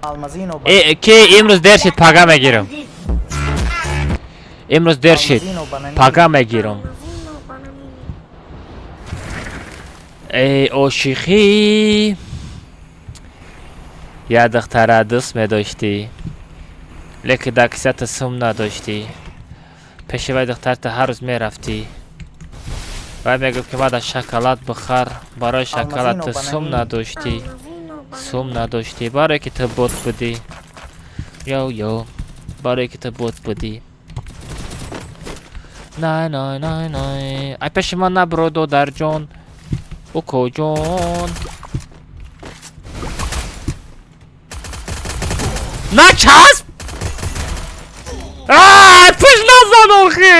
Алмазино Э, ки имрӯз дер шид, пага мегирам. Имрӯз дер шид, Алмазино бананини. Пага мегирам. Эй, ошиқӣ, як духтара дӯст медоштӣ, лекин дар кисата сум надоштӣ. Пеши вай духтарта ҳар рӯз мерафтӣ. Вай мегуфт, ки мада шоколад бихар. Барои шоколад ту сум Алмазино бананини. надоштӣ, сум надоштӣ, барое ки ту бот будӣ. Йо, йо, барое ки ту бот будӣ. Най, най, най, най, ай, пеши ман набро, додарҷон, укоҷон. Начасп! Ай, пуш назан охи!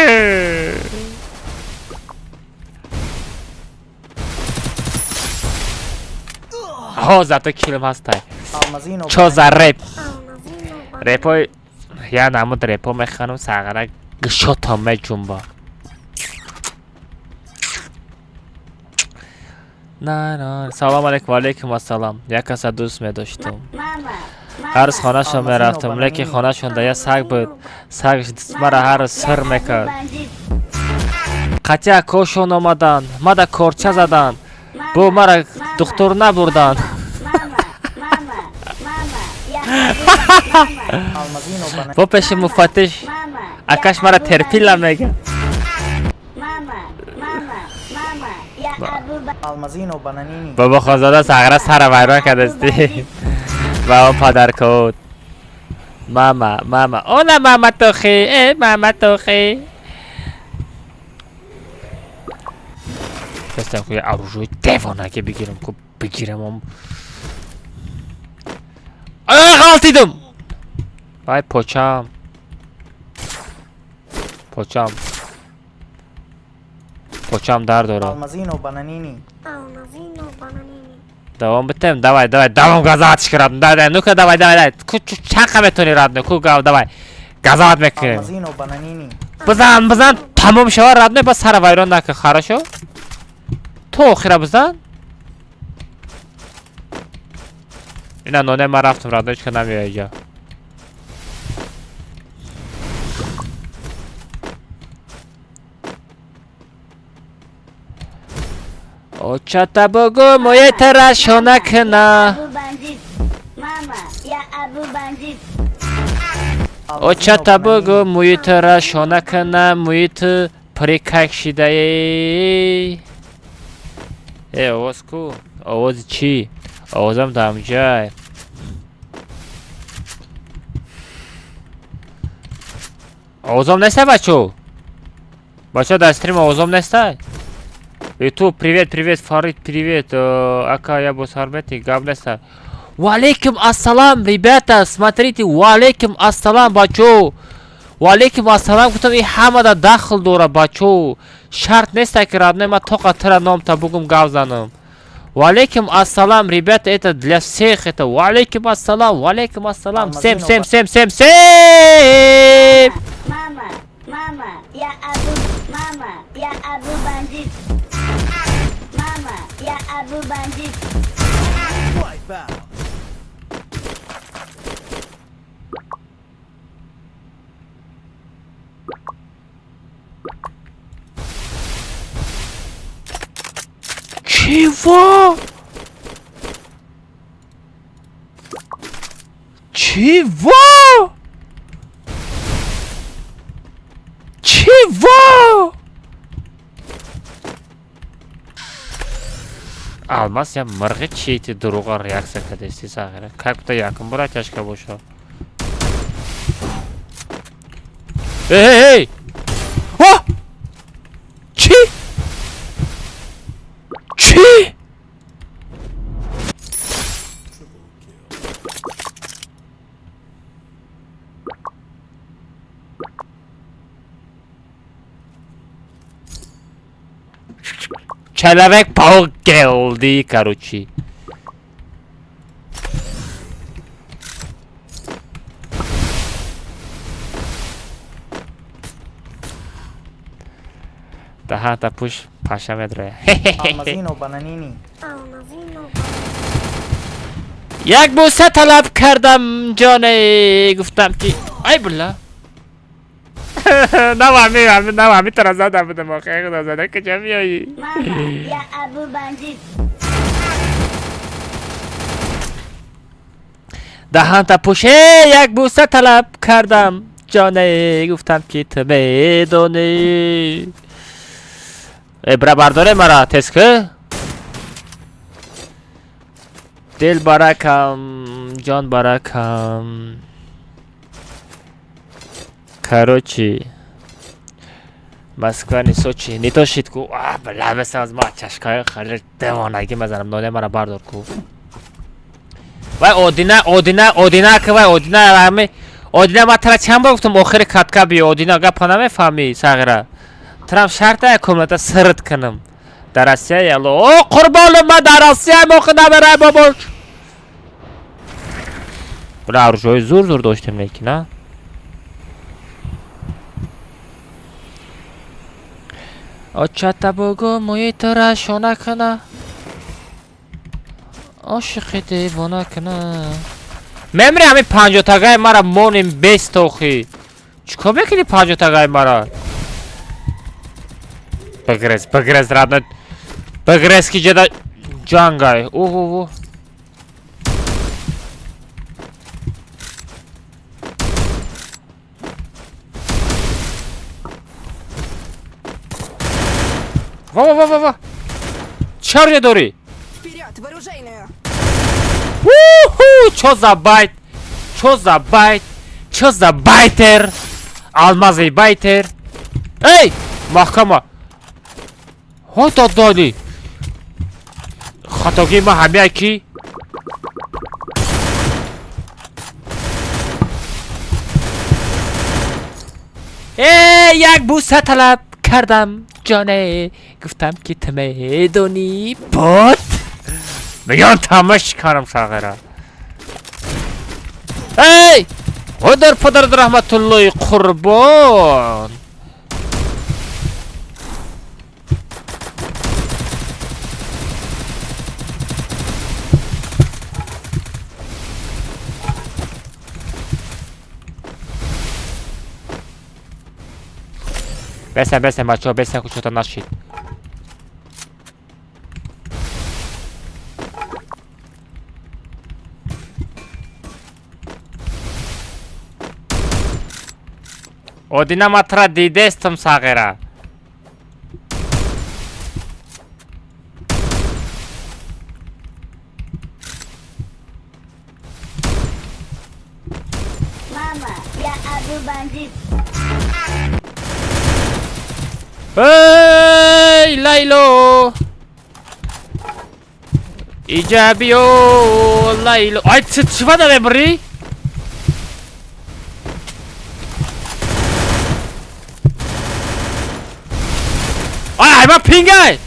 Ҳо, зато килм ҳастай. Алмазино Чо за реп? Репои я намуд репо механам, сағара гишото меҷунба. На, на. Салом алейкум, валейкум ассалом. Як каса дӯст медоштум. Мама, Ҳар рӯз хонашон Алмазино мерафтам, бананини. Лекин хонашон да як саг буд. Саг мара ҳар рӯз сир мекард. Бандит. Қатъи акошон омаданд, мада корча заданд. Бо мара духтур набурданд. Мама, мама, мама, я Абу Мама, Алмазино бананини. Бо пеши муфаттиш мама. акаш мара терпила мега. Мама, мама, мама, я Абу Алмазино бананини. Бобо хонзода, сағра сара вайрон кардасти ва он падаркод. Мама, мама, она мама тохи, э, мама тохи. Хестам ку оружие девонаги бигирам, ку бигирам ом. Ай, ғалтидум. Вай, почам. Почам. Почам дард дорад. Алмазино бананини. Давом битем, давай, давай, давом, газовать кардам. Давай, давай, ну-ка, давай, давай, давай. Ку чанқа метони, родной, ку гав, давай. Газовать мекунем. Алмазино бананини. Бизан, бизан, тамом шава, родной, ба сара вайрон накун, хорошо? То охира бизан. Ина ноне, ман рафтам, родной, ҳеч ка намеоя иҷа. Очата бугӯ, мӯи тара шона куна. Абу Бандит. Мама, я Абу Бандит. Очата бугӯ, мӯи тара шона куна, мӯи ту пури как шидаи. Э, овоз ку? Овози чӣ? Овозам дамҷай. Овозом неста, бачо? Бачо, дар стрим овозом нестай? Ютуб, привет, привет, Фарид, привет. Ака, я бос ҳармети, гап неста. Валейкум ассалам, ребята, смотрите, валейкум ассалам, бачо. Валейкум ассалам, гуфтам, и ҳамада дахл дора, бачо. Шарт неста, ки родной ма тоқа тира номта бугум гап занам. Валейкум ассалам, ребята, это для всех, это валейкум ассалам, валейкум ассалам, всем, всем, всем, всем, всем! Мама, мама, я Абу, мама, я Абу бандит. Мама, я Абу бандит. Чего? Чего? Чего? Алмаз я мырғи чити дурӯға реаксия кардести сағира. Как будто якум бора тяжка боша. Эй, эй, эй! О! Чи? Чи? Человек паук geldi, короче. Даҳата пуш паша медроя. Алмазино бананини. Як бӯса талаб кардам, ҷоне, гуфтам ки ай була. Навами, навами тара зада будам, охе худо зада куҷо меоӣ? Мама, я Абу бандит. Даҳанта пуше як бӯса талаб кардам, ҷоне, гуфтам ки ту медонӣ. Э, бира бардоре мара тез ки. Дил баракам, ҷон баракам. Короче, Москва не Сочи, не то шид ку. А, бля, месам аз ма чашкаи халир девонагӣ мезанам, ноне мара бардор ку. Вай Одина, Одина, Одина ки вай Одина, ами Одина ма тара чанд бор гуфтам охири катка биё, Одина гапа намефаҳмӣ сағира. Трам шарта як комната сирт кунам. Дар Россия яло. О, қурбоним ма дар Россия мохи намерай бобош. Бля, оружои зур зур доштем лекин, а? Очата бугу мӯи тура шона куна. Ошиқи девона куна. Мемри ҳами панҷотагаи мара моним бестохи. Чикор мекунӣ панҷотагаи мара? Бигрез, бигрез, родной. Бигрез ки ҷада ҷангай. Уҳ, уҳ, уҳ. Ва, ва, ва, ва, ва. Чӣ оружие дорӣ? Вперед, в оружейную! Уху! Чё за байт? Чё за байт? Чё за байтер? Алмазый байтер. Эй! Маҳкама. Ҳо додони. Хатогии ма ҳамяй ки э як бӯса талаб кардам, ҷоне, гуфтам ки ту медонӣ бот. Меён тамаш шикарам сағира. Эй! Одар падар раҳматуллои қурбон. Бесен, бесен, бачаҳо, бесен, кучота нашид. Одина матра дидестам сағира. Мама, я Абу бандит. Эй, Лайло. Иҷа биё, Лайло. Ай, чива намебурӣ? Ай, ай, ма пингай!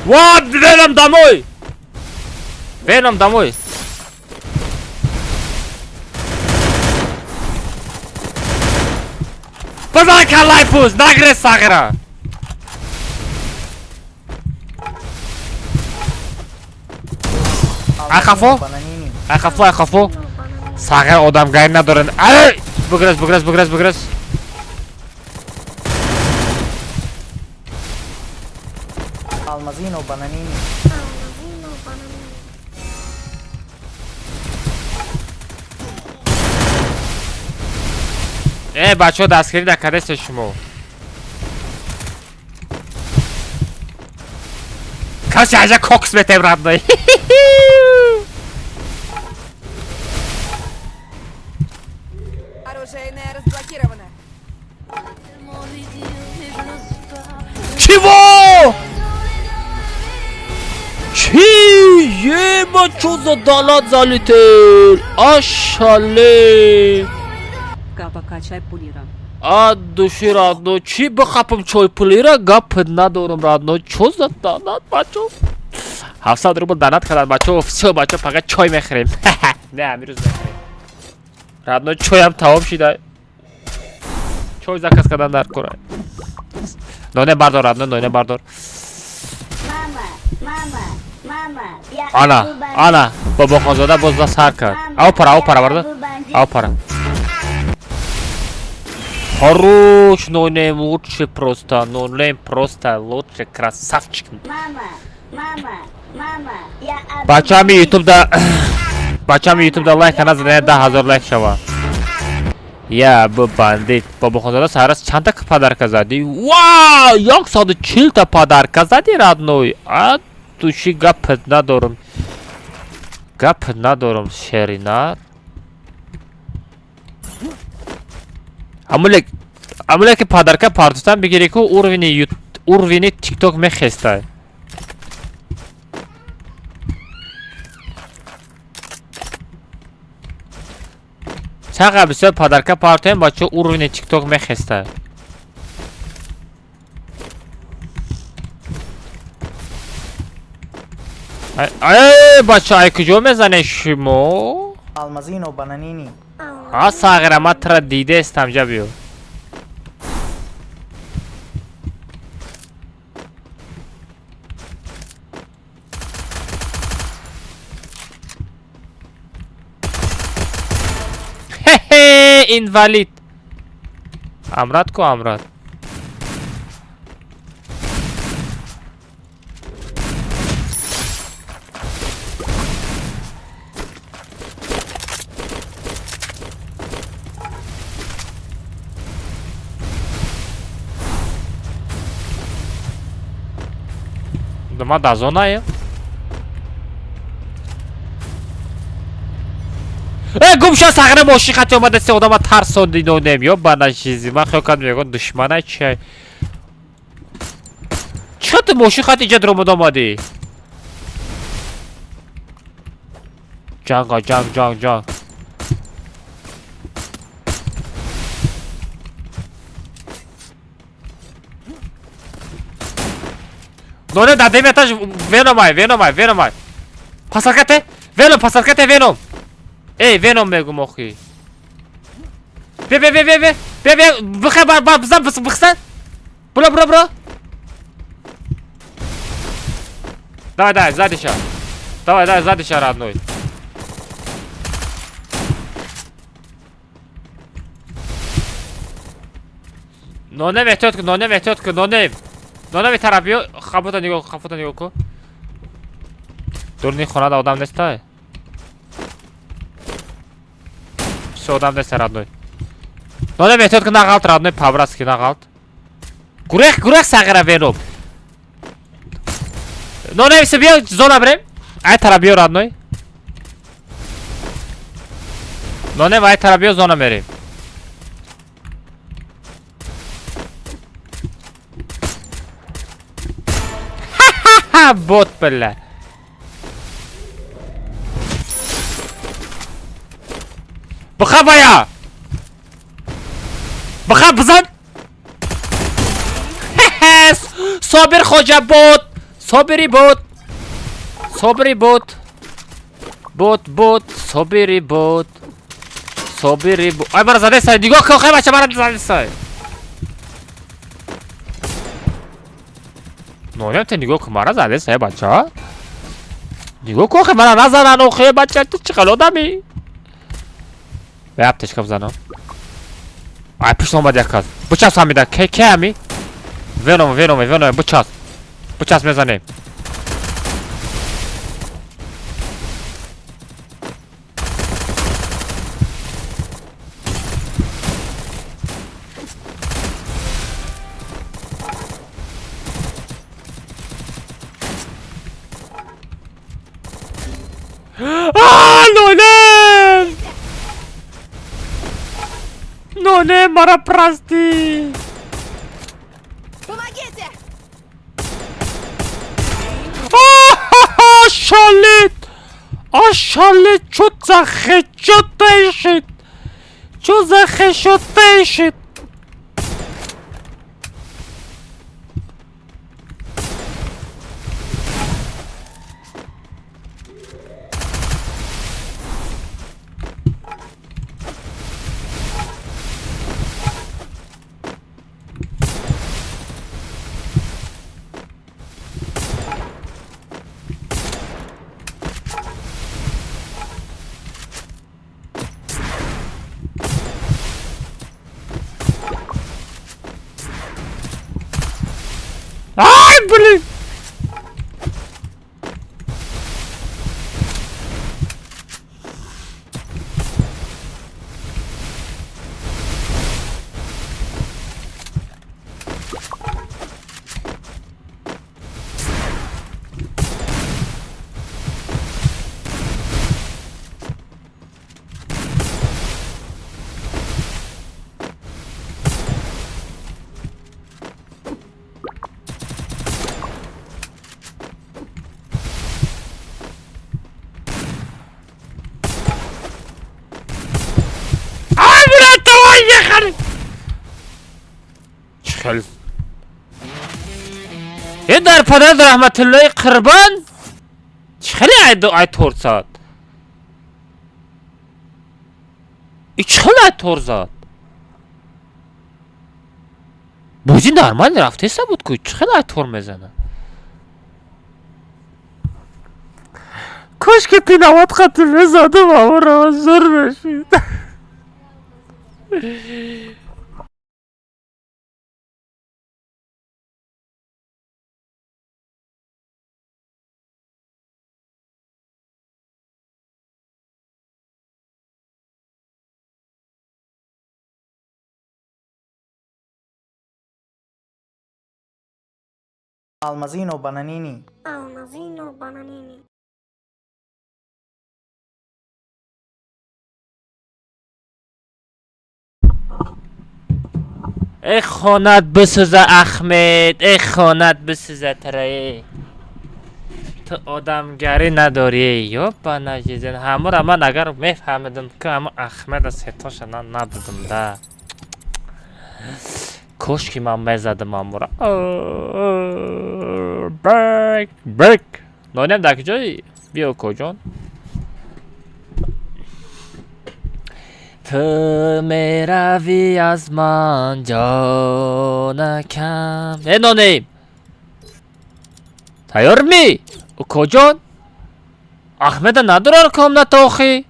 Вот, Веном домой! Веном домой! Базан каллай пӯст, нагре сағира! Ай хафо? Бананини. Ай хафо, ай хафо. Сағир одамгарӣ надоранд. Ай! Буграз, буграз, буграз, буграз. Алмазино бананини. Э, бачаҳо дастгирӣ накардеста шумо. Каси аҷа кокс метем родной. Оружейная разблокирована. Чего? Чи? Ема, чо за донат залетел? Ашале! Капака чай пулира. А души родной, чи бихапам чой пулира? Гап надорам родной. Чо за донат, бачо? 700 рубл донат карданд бачо. Всё, бачо, фақат чой мехӯрем. Не, амирӯз мехӯрем. Родной, чоям тамом шида. Чой заказ кардан дар кора. Ноне бардор, родной, ноне бардор. Мама, мама, мама, я Ана, Абу бандит. ана, Бобохонзода боз ба сар кард. Мама, Ав пара, ав я пара бардор. Абу бандит. Ав пара. Хорош, нонем лучше просто, нонем просто лучше, красавчик. Мама, мама, мама, я Абу Бачами бандит. ютуб да, бачами ютуб да лайк назада 10,000 лайк шава. Я Абу бандит. Бобохонзода сарас чанда подарка зади? Вау, 140 та подарка зади, родной. А души гап надорам. Гап надорам, шеринар. Амулек, амулек ки подарка партустан бигири ку уровени TikTok мехестай. Чақа бисёр подарка партоем, бачо уровени TikTok мехестай. Ай, ай, бачо, ай куҷо мезанед шумо? Алмазино бананини. А сағира, ман тра дидаестам, ҷа биё. Хе-хе, инвалид. Амрат ку амрат. Ма да зонаем. Э, гум ша сағира мошин хати омада се одама тарсонди нонем. Ё бана чизи. Ман хиёл кардам ягон душмана чай. Чӣ ту мошин хати иҷа дуромада омадӣ? Ҷанга, ҷанг, ҷанг, ҷанг. Ноне дар деми этаж Веномай, Веномай, Веномай. Пасаркате, Веном, пасаркате Веном. Эй, Веном мегум охи. Бе, бе, бе, бе, бе, бе, бе, бихай, бар, бар, бизан, бихсан. Буро, буро, буро. Давай, давай, сзади ща. Давай, давай, сзади ща, родной. Нонем эҳтиёт кун, нонем эҳтиёт кун, нонем. Нонем тараф биё, хафота нигоҳ, хафота нигоҳ кун. Дурни хонада одам нестай. Всё, одам неста, родной. Нонем эҳтиёт кун, нағалт, родной, по-братски нағалт. Гурех, гурех сағира Веном. Нонем се биё, зона бирем. Ай тараф биё, родной. Нонем ай тараф биё, зона мерем. Бот бля. Бихабая! Бихаб бизан! Собир хоҷа бот! Собири бот! Собири бот! Бот бот! Собири бот! Собири бот! Ай мара задесай! Нигоҳ кун хай бача мара задесай! Нонем те нигоҳ кун мара задесай бача! Нигоҳ кун хай мара назанан охе бача ту чӣ хел одамӣ? Бе аптечка бизанам. Ай пушт омад як кас. Бичасп ҳамида. Ке ке ҳами? Веном веном веном бичасп. Бичасп мезанем. Нонем! Нонем, мара прости! Помогите! Шалит! Шалит! Чё за хечотейшит? Чё за хечотейшит? Ай, блин! Дар падар раҳматуллои Қурбон чӣ хеле ай тор зад? И чӣ хеле ай тор зад? Бозӣ нормал рафтеса буд ку, чӣ хеле ай тор мезанад? Кош ки пинават хати мезадам, амро зур мешид. Алмазино бананини. Алмазино бананини. Эй хонат бисӯза Ахмед, эй хонат бисӯза тарае. Ту одамгарӣ надорӣ, ёбана жизнь. Ҳамура ман агар мефаҳмидам ки ҳаму Ахмеда сетоша надодам да. Кош ки ман мезадам ҳамура. Бек, бек. Нонем дар куҷои? Биё коҷон. Ту меравӣ аз ман ҷонакам. Э нонем. Тайёр ми? Укоҷон? Ахмеда надорар комната охи?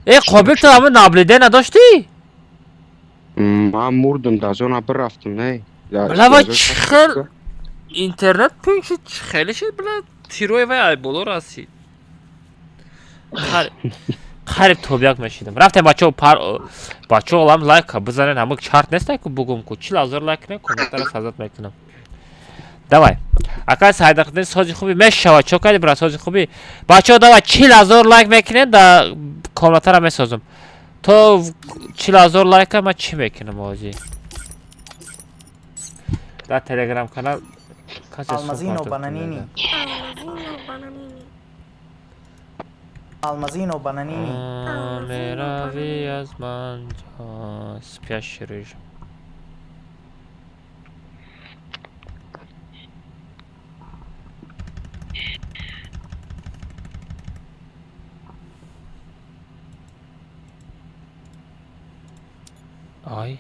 Э қобил ту ҳамун наблюдение надоштӣ? Ман мурдам, дар зона бирафтам, не. Бля, ва чӣ хел интернет пинг шуд, чӣ хеле шуд, бля, тирои вай ай боло расид. Қариб тобяк мешидам. Рафтем бачаҳо, бачаҳо олам лайк бизанед, ҳамун чарт нестай ку бугум ку 40,000 лайк кунем, комментарро сазат мекунам. Давай. Акай Сайдақдин сози хуби мешавад. Чо кардӣ брат сози хуби? Бачаҳо давай 40,000 лайк мекунед, да комнатаро месозам. То 40,000 лайка ман чӣ мекунам ҳозир? Дар телеграм канал Касе сум Алмазино партофт Бананини. мега. Алмазино Бананини. Алмазино Бананини. Мерави аз ман ҷон, спящий режим. Ай.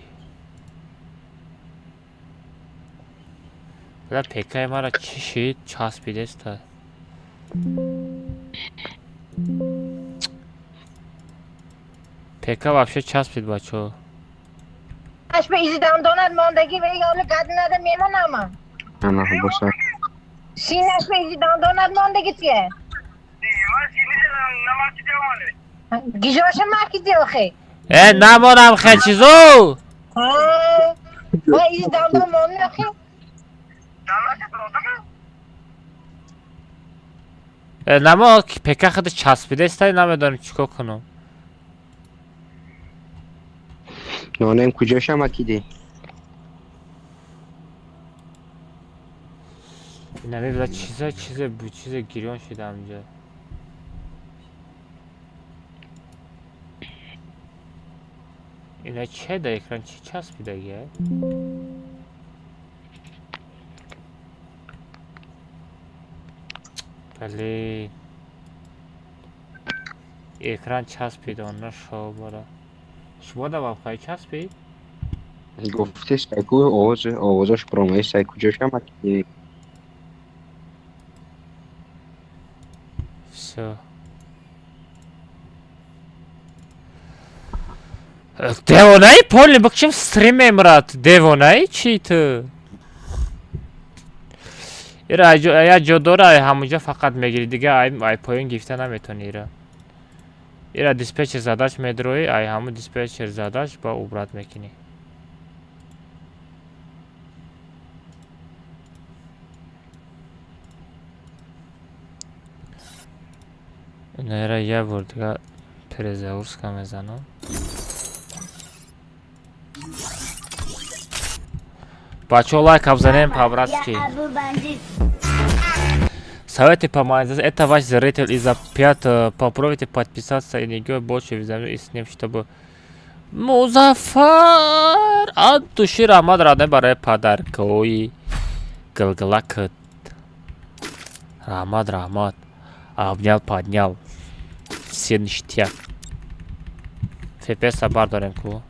Бля, ПК-и мара чӣ шид? Часпидеста. ПК вообще часпид, бачо. Аш ба изи дандонат мондагӣ ва ягона гад нада мемонам. Ана боша. Синаш ба изи дандонат мондагӣ тие. Гижоша макиди охе. Э, намонам хе чизо! Ва изи дандон монди охе. Э, намо ПК худ часпидеста, намедонам чӣ кор кунам. Нонем куҷоша макиди? Инами била чиза чизе бу чизе гирён шидам инҷа. Ина че да экран чӣ часпидаги? Блин. Экран часпид, он нашо бара. Шумо да вам хай часпид? Гуфти сайку овоз овозаш промаи сай куҷоша макиди? Всё. Девонаи поли бикшим стрим мемрад. Девонаи чи ту? Ира я ҷо дора, ай ҳамунҷа фақат мегирӣ, дига ай ай поён гирифта наметавонӣ ира. Ира диспетчер задач медроӣ, ай ҳамун диспетчер задач ба убрать мекунӣ. Ина ира як бор дига перезагрузка мезанам. Бачаҳо, лайк бзанем по-братски. Я Абу Бандит. Советы по монетизации. Это ваш зритель и за пять попробуйте подписаться и не больше уведомлений и с ним, чтобы Музаффар от души раҳмат родной барои подаркҳои гилгилакт. Раҳмат, раҳмат. Обнял, поднял. Все ништяк. ФПС бардорем ку.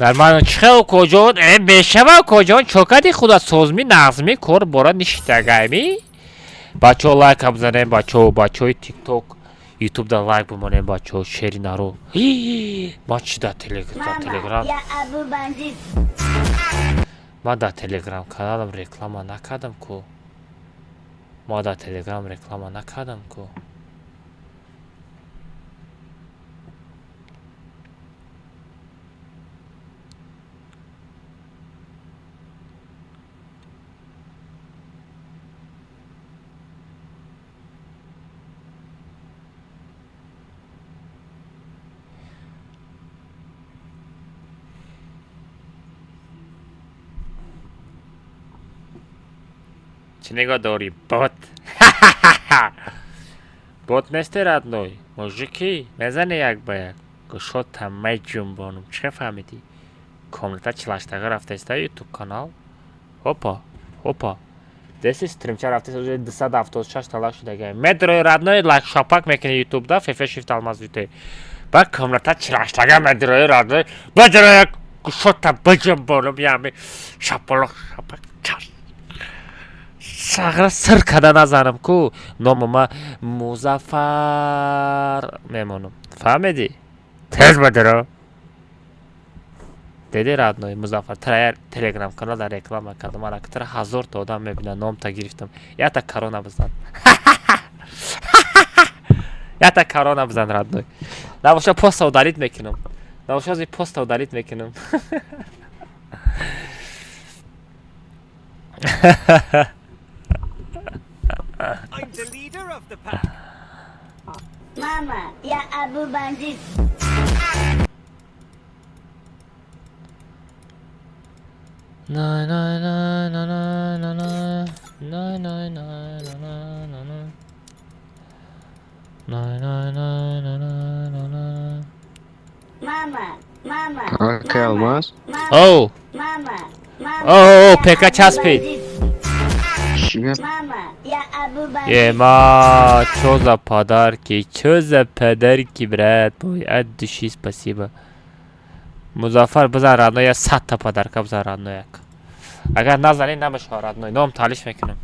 Нормально, чӣ хел куҷо э мешава куҷон чокади худа созми нағзми кор бора ништагайми. Бачаҳо, лайк бзанем, бачаҳо, бачаҳои тикток, ютуб да лайк бимонем, бачаҳо, шери наро. Ман чи дар Мама, телеграм я Абу Бандит. Ман дар телеграм каналам реклама накардам ку. Ман дар телеграм реклама накардам ку. Чӣ нигоҳ дорӣ, бот? Бот нести, родной, мужики, мезани як ба як. Гӯшота меҷунбонум. Чӣ фаҳмидӣ? Комната чилаштага рафтаиста ютуб канал. Опа, опа. Деси стримча рафтест, уже 276 та лайк шудага. Медрои родной, лайк шапак мекунӣ ютубда, фефе шифт алмаз ют. Ба комната чираштага медрои родной, баҷароя кушота биҷамбонам, ями шапалоқ шапак чаш. Сағра сир када назанам ку, номума Музаффар мемонам. Фаҳмидӣ? Тез бадиро. Деди родной Музаффар, тра телеграм канал дар реклама кардам, ана тра 1000 та одам мебинад, номта гирифтам. Ята корона бизан. Ята корона бизан, родной. Набоша поста удалить мекунам. Набоша ози поста удалить мекунам. I'm the leader of the pack. Мама, я Абу бандит. На на на на на на на на на на на на на на на на на на на на. Мама, мама. Ака Алмаз. Оу. Мама, мама. Оу, ПК часпид. Чӣ гап? Мама, я Абу бандит. Ема, чё за подарки? Чё за подарки, брат мой? От души спасибо. Музаффар, бизан родной, я 100 та подарка бизан, родной як. Агар назанӣ намешава, родной, ном талиш мекунам.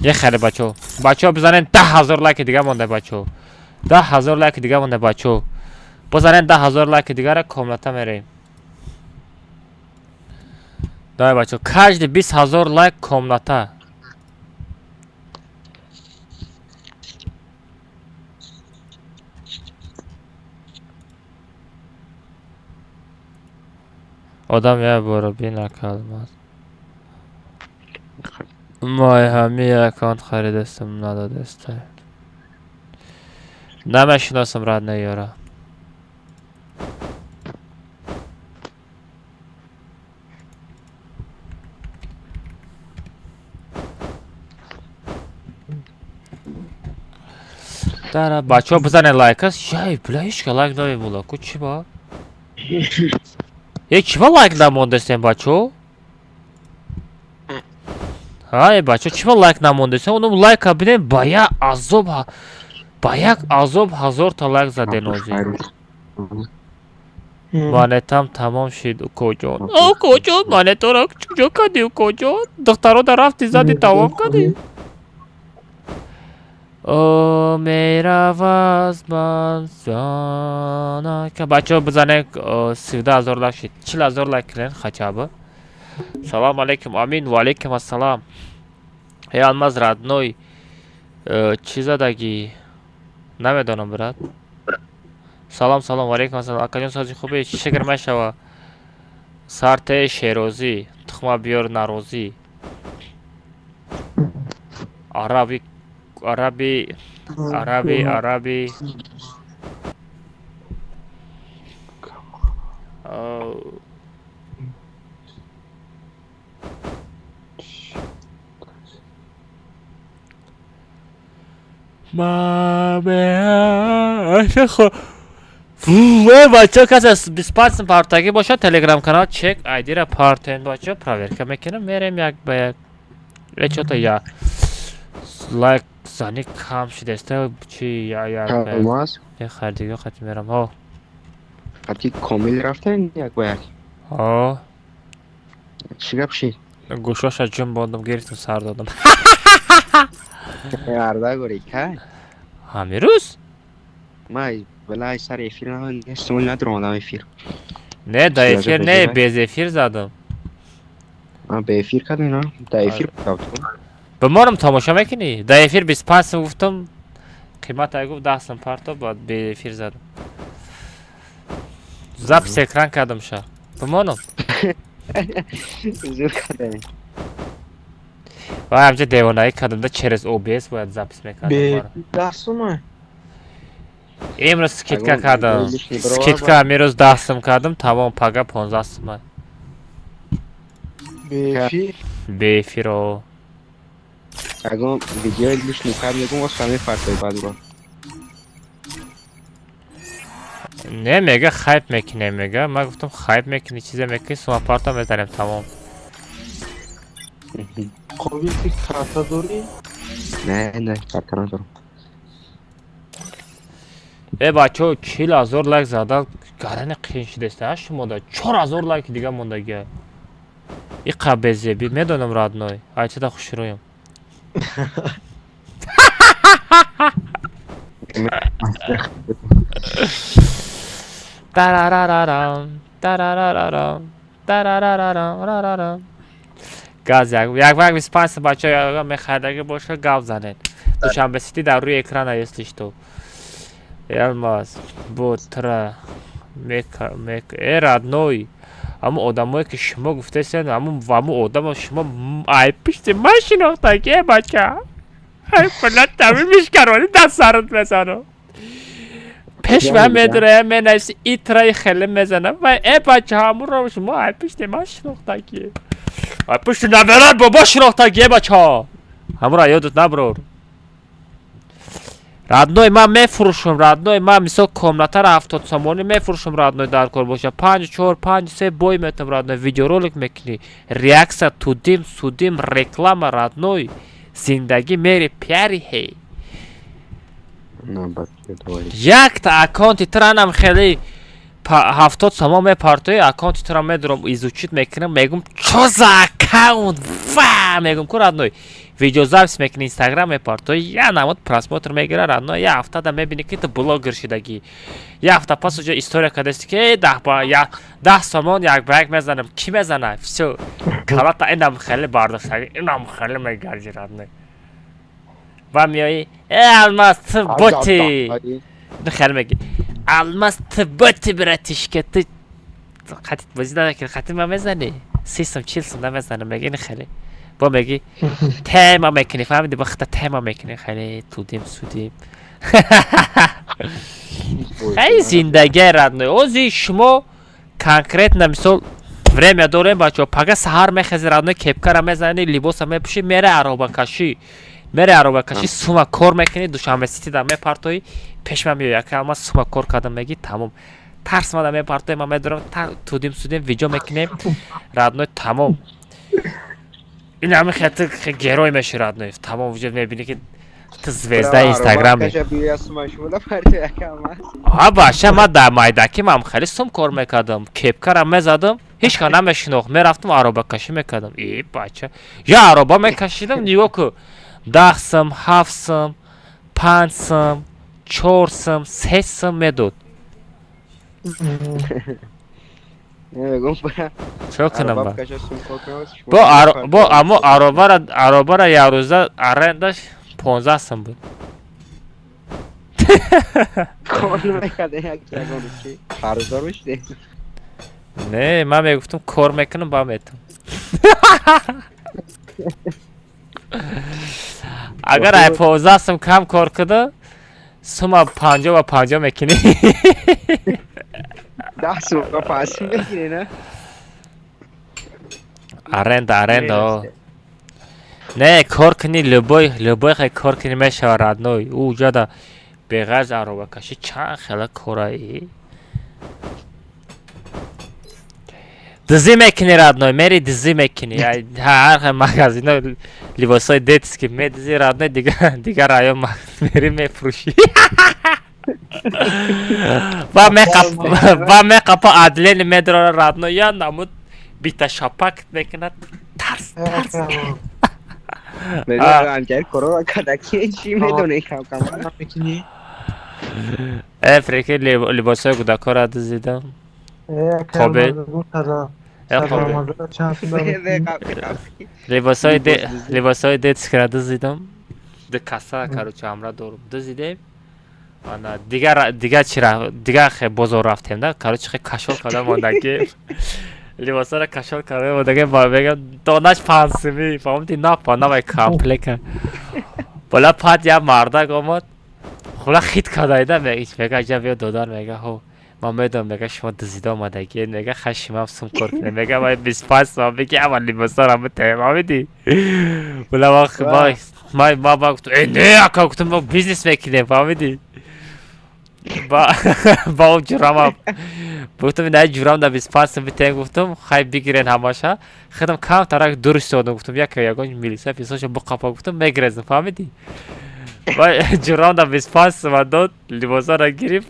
Е хеле бачо. Бачо, бизанен, 10 000 лайки дига монда, бачо. 10 000 лайки дига монда, бачо. Бизанен 10 000 лайки дигара, комната мерем. Давай, бачо, каждый 20 000 лайк комната. Одам як боро бинакалмаз. Май ҳами аккаунт харидастам, надодастай. Намешиносам, родной, ёра. Дара бачаҳо, бизанед лайкас. Яй, бля, ҳечка лайк намемола. Ку чӣ ба? Е, чӣ ба лайк намондастем, бачаҳо? Ҳай, бачаҳо, чӣ ба лайк намондастем? Онум лайка бинем, ба як азоб, ба як азоб 1000 та лайк заден озӣ. Монетам тамом шид, укоҷон. Укоҷон, монеторо куҷо кардӣ, укоҷон? Духтарода рафти, зади, тамом кардӣ? О, мераваз ман зонака. Бачаҳо, бизанед, 32 000 лайк шид. 40 000 лайк кунед хотя бы. Салом алейкум, амин, ва алейкум ассалам. Э, Алмаз родной, чӣ задагӣ? Намедонам, брат. Салом, салом, ва алейкум ассалом. Акаҷон, сози хубе, шукр мешава. Сарте шерозӣ, тухма биёр нарозӣ. Араби, араби, араби, араби. Оу. Ма хо. Бачаҳо, касе аз 25 сум партагӣ бошад, телеграм канал чек айдира партен, бачаҳо, проверка мекунам, мерем як ба як. Э, чото я лайк зани кам шудааст, чи я як ба як. Алмаз. Е, хайр, дига қати мерам. Ҳо. Қати Комил рафтен як ба як. Ҳо. Чӣ гап шид? Гӯшоша ҷум бондам, гирифтам, сар додам. Арда гори кай? Ҳамин рӯз? Май балай сар эфир нестам, надромадам эфир. Не, да эфир не, без эфир задам. А, бе эфир кардем, на? Да эфир кардам. Бимонам, тамошо мекунӣ? Да эфир 25 сум гуфтам, қимат ай гуфт 10 сум парто, баъд бе эфир задам. Запись экран кардам ша. Бимонам. Зур кардем. Ва ҳамҷа девонаӣ кардам да, через OBS бояд запись мекардам. Бе 10 сума. Имрӯз скидка кардам. Скидка имрӯз 10 сум кардам, тамом, пага 15 сума. Бе эфир. Бе эфиро. Ягон видеои лишний кар мегум, вос ҳамин фарқи баъд. Не, мега хайп мекунем, мега. Ман гуфтам, хайп мекунӣ, чизе мекунӣ, сума парто мезанем, тамом. Қобил, ти карта дорӣ? Не, не, карта надорам. Э, бачаҳо, 40 000 лайк задан гарани қиин шудеста шумода. 4000 лайки дига мондагия. Иқа безебӣ медонам, родной, айчада хушрӯям. Тарарарарам, тарарарарам, тарарарарам, рарарам. Газ як як як 25 бачаҳо мехаридагӣ боша, гап занед. Душанбе Сити дар рӯи экрана, если что. Ялмаз ботра мека мек э, родной, ҳамун одамое ки шумо гуфтесен, ҳамун ҳамун одамо шумо ай пишти ман шинохтаги, э, бача, ай пула тами мишкарони дастсарат мезанам, пеш ман медурая, менависи итраи хеле мезанам ва э, бача, ҳамунро шумо ай пишти ман шинохтаги, ай пишти наберат бобо шинохтаги, э, бача, ҳамуро ёдат наброр. Родной, ман мефурӯшам, родной, ман мисол комнатаро 70 сомонӣ мефурӯшам, родной, дар кор боша, панҷ чор панҷ се бой метам, родной, видеоролик мекунӣ, реакция, тудим судим, реклама, родной, зиндагӣ мери пяри ҳей. Якта аккаунти тиранам хеле 70 сомон мепартои, аккаунти тира медурам, изучить мекунам, мегум: чо за аккаунт? Ва мегум ку, родной, видеозапись мекунӣ, Инстаграм мепартои, я намуд просмотр мегира, родной, я ҳафтада мебинӣ, ки ту блогер шидагӣ. Я ҳафта пас уҷо история кардасти, ки э, даҳ ба 10 сомон як ба як мезанам, кӣ мезана? Всё, калата инам хеле бардоштагӣ, инам хеле мегарҷи, родной, ва меоӣ: э, Алмаз, ту боти, хеле меги: Алмаз, ту боти, братишка, ту қатит бозӣ намекунӣ, қатӣ ма мезанӣ, 30 сум, 40 сум намезанам, меги, ин хеле бо меги, тема мекунӣ, фаҳмиди, бо хита тема мекунӣ, хеле тудим судим. Хай, зиндагия, родной, ози шумо конкретно мисол время дорем, бачаҳо, пага саҳар мехези, родной, кепкара мезанӣ, либоса мепӯшӣ, мере аробакашӣ, мере аробакашӣ, сума кор мекунӣ, Душанбе Ситида мепартоӣ, пешма меоӣ: ака, ман сума кор кардам, меги, тамом, тарс мада мепартоӣ, ман медорам, тудим судим видео мекунем, родной, тамом. Ин ҳами хел герой меши, родной, тамом, уже мебинӣ, ки ту звездаи Инстаграме. Ҳа, баша, ман дар майдаки ман хеле сум кор мекардам, кепкара мезадам, ҳеҷ кас намешинохт, мерафтам, аробакашӣ мекардам. И бача, я ароба мекашидам, нигоҳ ку, 10 сум, 7 сум, 5 сум, 4 сум, 3 сум медод. Чо кунам ба бо? Аммо аробара якрӯза арендаш 15 сум буд. Кор намекарда, як ягон чи қарздор мешудем. Не, ман мегуфтам, кор мекунам, ба метам. Агар ай 15 сум кам кор куда, сума 50 ба 50 мекунӣ. 10 сум ба 5 сум мегирӣ, на? Аренда, аренда, о. Не, кор кунӣ, любой, любой хе кор кунӣ мешава, родной. Ӯ уҷада беғарз аробакашӣ чанд хела кораи. Дизӣ мекунӣ, родной, мери дизӣ мекунӣ. Ҳар хел магазино либосҳои детский медизӣ, родной, дига дигар район мери мефурӯшӣ. Ва меқап ва меқапа адлени медрора, родной, я намуд бита шапак мекунад, тарс тарс. Анҷар корора карда, ки чӣ медонӣ кам кам. Э, прикинь, либосҳои кӯдакҳоро дизидам. Қобил. Э, қобил. Либосҳои детскийро дизидам. Ду каса, короче, ҳамра дорум. Дизидем. Ана дигар дигар чи дигар хе бозор рафтем да, короче, хе кашол карда мондагӣ. Либосҳоро кашол карда мондагӣ, ба мегам донаш 5 сумӣ, фаҳмидӣ, напа навай комплека. Бола пад як мардак омад. Хула хит кардаида, мега аҷа биё додар, мега ҳо ман медонам, мега шумо дизида омадагӣ, мега хашимам сум кор кунем, мега ман 25 сом беги ама либосҳоро битаем, фаҳмидӣ? Бола ма гуфтам, э, не, ака, гуфтам, мо бизнес мекунем, фаҳмидӣ? Ба ба ҷурама гуфтам, ина ҷурам да 25 сум битен, гуфтам, хай бигирен ҳамаша. Худам камтарак дур истодам, гуфтам, яке ягон милиса писоша буқапа, гуфтам, мегирезам, фаҳмидӣ? Ба ҷурам да 25 сума дод, либосаро гирифт,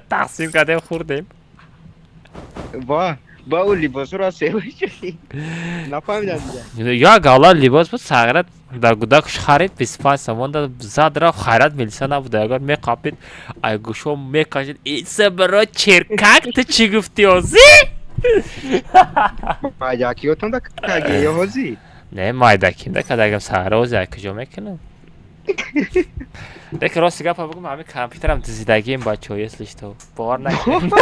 тақсим кардем, хӯрдем. Ба ба ӯ либосро севаши. Нафаҳмидам дига. Як гала либос буд, сағират дар гудакш харид, 25 сомон да зад рафт, хайрат милиса набуда, агар меқапид, ай гӯшо мекашид, иса баро черкак, ту чӣ гуфтӣ ҳозӣ? Майдакиётон да каги ё ҳозӣ? Не, майдаким да кадагам, сағира ҳозӣ ай куҷо мекунам? Лекин рости гапа бигӯм, ҳамин компютерам дизидагием, бачаҳо, если что, бовар накунед.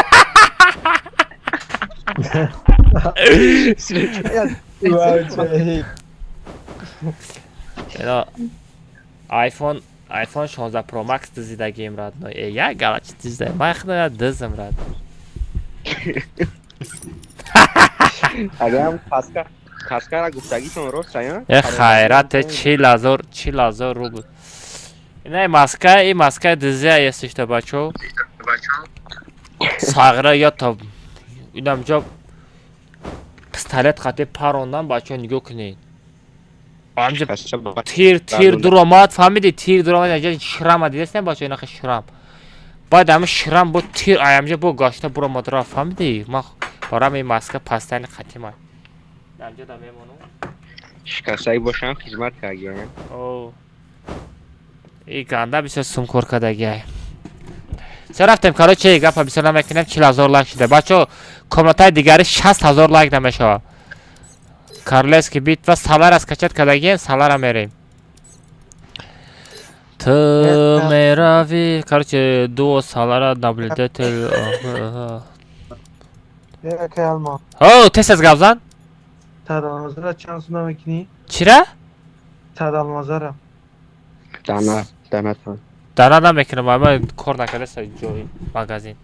iPhone iPhone 16 Pro Max дизидагием, родной. Э, як гала чи дизида? Ман худам дизам, родной. Агарам каска каскара гуфтагитон рост ая? Э, хайрат, 40,000 40,000 рубл. Ина маска, и маска дизия, если что, бачо. Сағира ё то инам ҷо пистолет қати парондан, бачо, нигоҳ кунед. Амҷа тир тир дур омад, фаҳмидӣ? Тир дур омад, аҷа шрама дидастем, бачо, инаха шрам. Баъд ҳами шрам бо тир аямҷа бо гашта буромад рафт, фаҳмидӣ? Ман барам ин маска пастани қатима. Амҷа да мемонам. Шикастаи бошам хизмат кардиям. О. И ганда бисёр сум кор кардагиай. Се рафтем, короче, гапа бисёр намекунем, 40,000 лайк шуда. Бачо, комнатаи дигари 60,000 лайк намешавад. Королевский битва салара скачать кардагием, салара мерем. Ту мерави, короче, дуо салара наблюдатель. О, тез тез гап зан. Садалмазара чанд сум намекунӣ? Чира? Садалмазара. Дана, дана тан. Дана намекунам, ама кор накардаста ҷои магазин.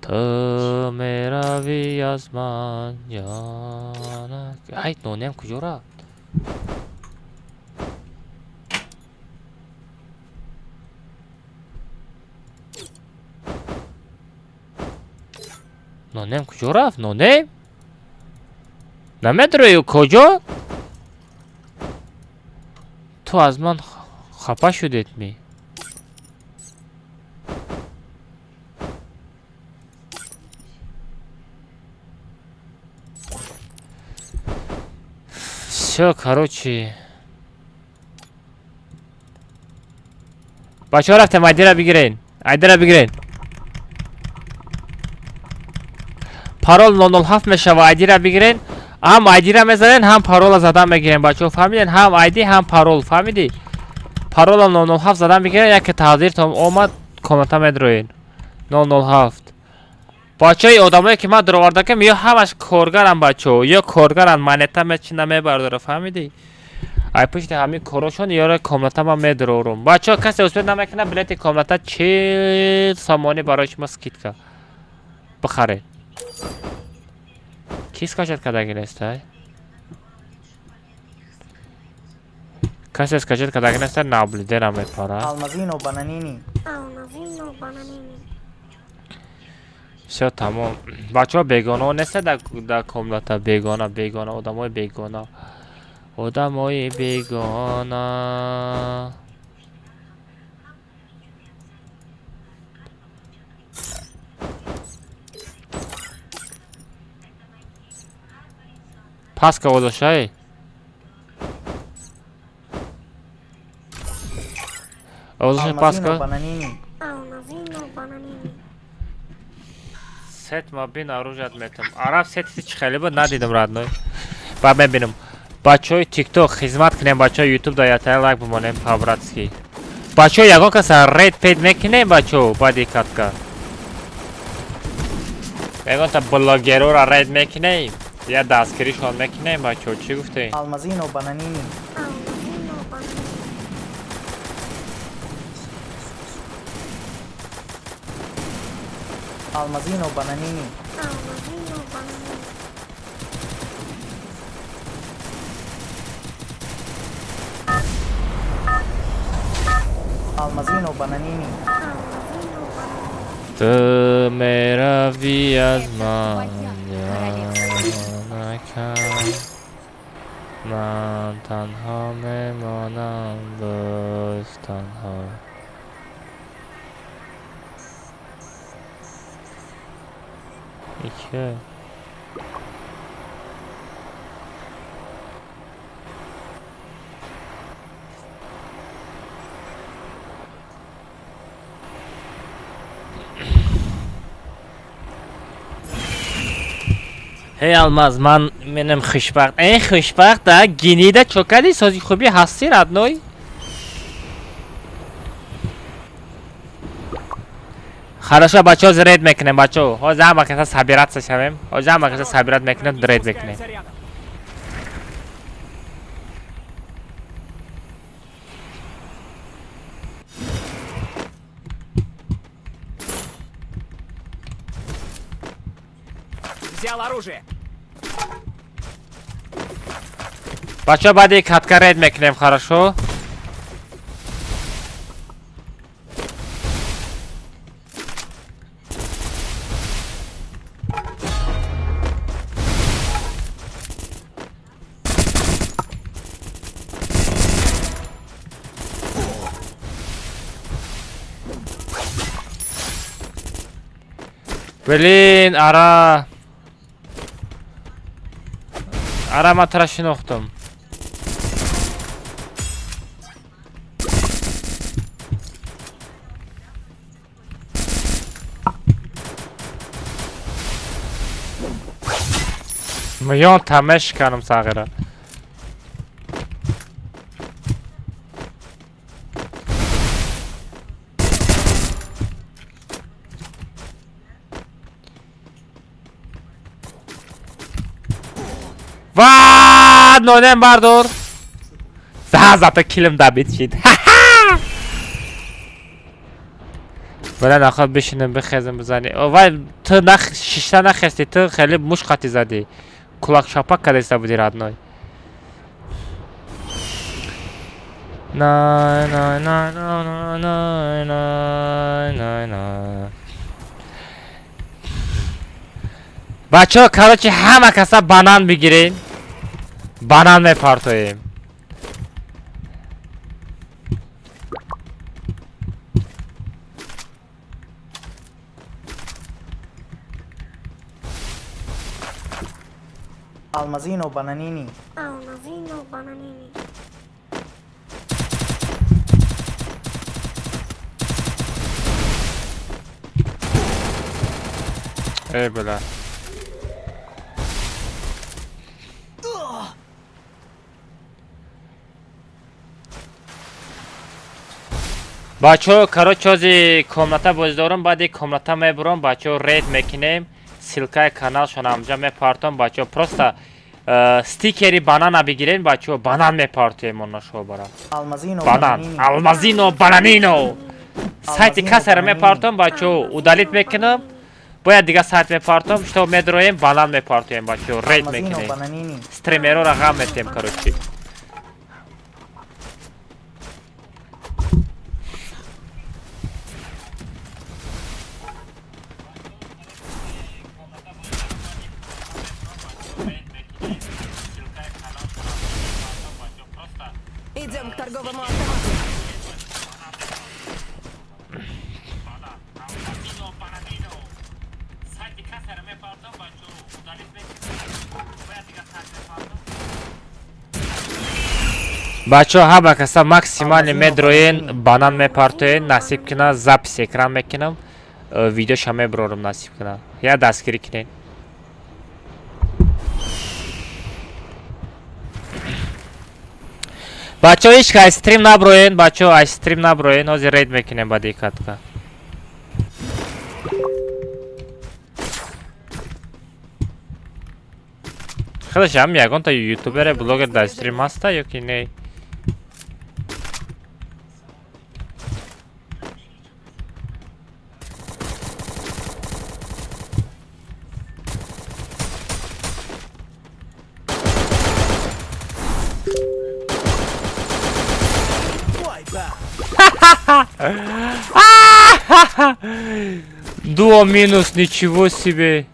Ту мерави аз ман ҷонак. Ай, нонем куҷо рафт? Нонем куҷо рафт? Нонем? Намедрои куҷо? Ту аз ман хафа шудед ми? Всё, короче. Бачаҳо, рафтем, айдира бигирен. Айдира бигирен. Парол 007 мешава, айдира бигирен. Ҳам айдира мезанен, ҳам парола задан мегирен, бачаҳо, фаҳмиден? Ҳам айди, ҳам парол, фаҳмидӣ? Парола 007 задан мегирен, яке таҳзиртон омад, комната медроен. 007. Бачаҳои одамое ки ман дуровардакам, ё ҳамаш коргаран, бачаҳо, ё коргаран, монета мечина мебардора, фаҳмидӣ? Ай пушти ҳамин корошон ёро комната ман медурорум. Бачаҳо, касе успед намекунад, билети комната 40 сомонӣ барои шумо скидка. Бихаред. Ки скачать кардаги нестай? Касе скачать кардаги нестай, наблюдера мепара. Алмазино бананини. Алмазино бананини. Всё, тамом. Бачаҳо, бегонаҳо неста дар комната, бегона, бегона, одамои бегона. Одамои бегона. Паска овозошай? Овозошай паска? Алмазино бананини. Сет ма бин оружият метам. Араб сети чи хеле буд, надидам, родной. Ба мебинам. Бачаҳои TikTok хизмат кунем, бачаҳои YouTube да ятая лайк бимонем по-братски. Бачаҳо, ягон каса рейд пейд мекунем, бачаҳо, баъди катка. Ягон та блогерора рейд мекунем. Я дастгиришон мекунем, бачаҳо, чӣ гуфтем? Алмазино бананини. Алмазино бананини. Алмазино бананини. Алмазино бананини. Алмазино бананини. Ту меравӣ аз ман ҷонакам, ман танҳо мемонам боз танҳо. Икия? Ҳей Алмаз, ман менам хушбахт. Эй хушбахт, а гинида чокади сози хуби ҳастӣ родной? Хорошо, бачаҳо, рейд мекунем, бачаҳо. Ҳозир ҳама каса собираться шавем. Ҳозир ҳама каса собирать мекунем, рейд мекунем. Взял оружие. Бачаҳо, баъди катка рейд мекунем, хорошо? Блин, ара. Ара ман тура шинохтам. Миён тамешканам сағира. Ва, нонем бардор. Зато килим добит шид. Бля, наход бишинем бихезем бизани. Вай, ту нах шишта нахести, ту хеле муш қати зади. Кулак шапак кадаиста буди родной. На на на на на на на на на. Бачаҳо, короче, ҳама каса банан бигирен. Банан мепартоем. Алмазино бананини. Алмазино бананини. Эй, бля. Бачаҳо, короче, ҳози комната бозӣ дорам, баъди комната мебурам, бачаҳо, рейд мекунем, ссылкаи каналшон ҳамҷа мепартом, бачаҳо, просто стикери банана бигирен, бачаҳо, банан мепартоем онашо бара. Алмазино Банан, алмазино бананино. Сайти касера мепартом, бачаҳо, удалить мекунам. Бояд дига сайт мепартом, что медроем, банан мепартоем, бачаҳо, рейд мекунем. Стримерора ғам метем, короче. Идем к торговому автомату. Бачаҳо, ҳама каса максимально медроен, банан мепартоен, насиб кина, запись экран мекунам, видеоша меброрам, насиб кина. Я дастгирӣ кунед. Бачаҳо, ҳеч ка стрим наброен, бачаҳо, аз стрим наброен, ҳозир рейд мекунем баъди катка. Худаш ҳам ягонта ютубере, блогер дар стрим ҳаста ё ки не? Дуо минус, ничего себе.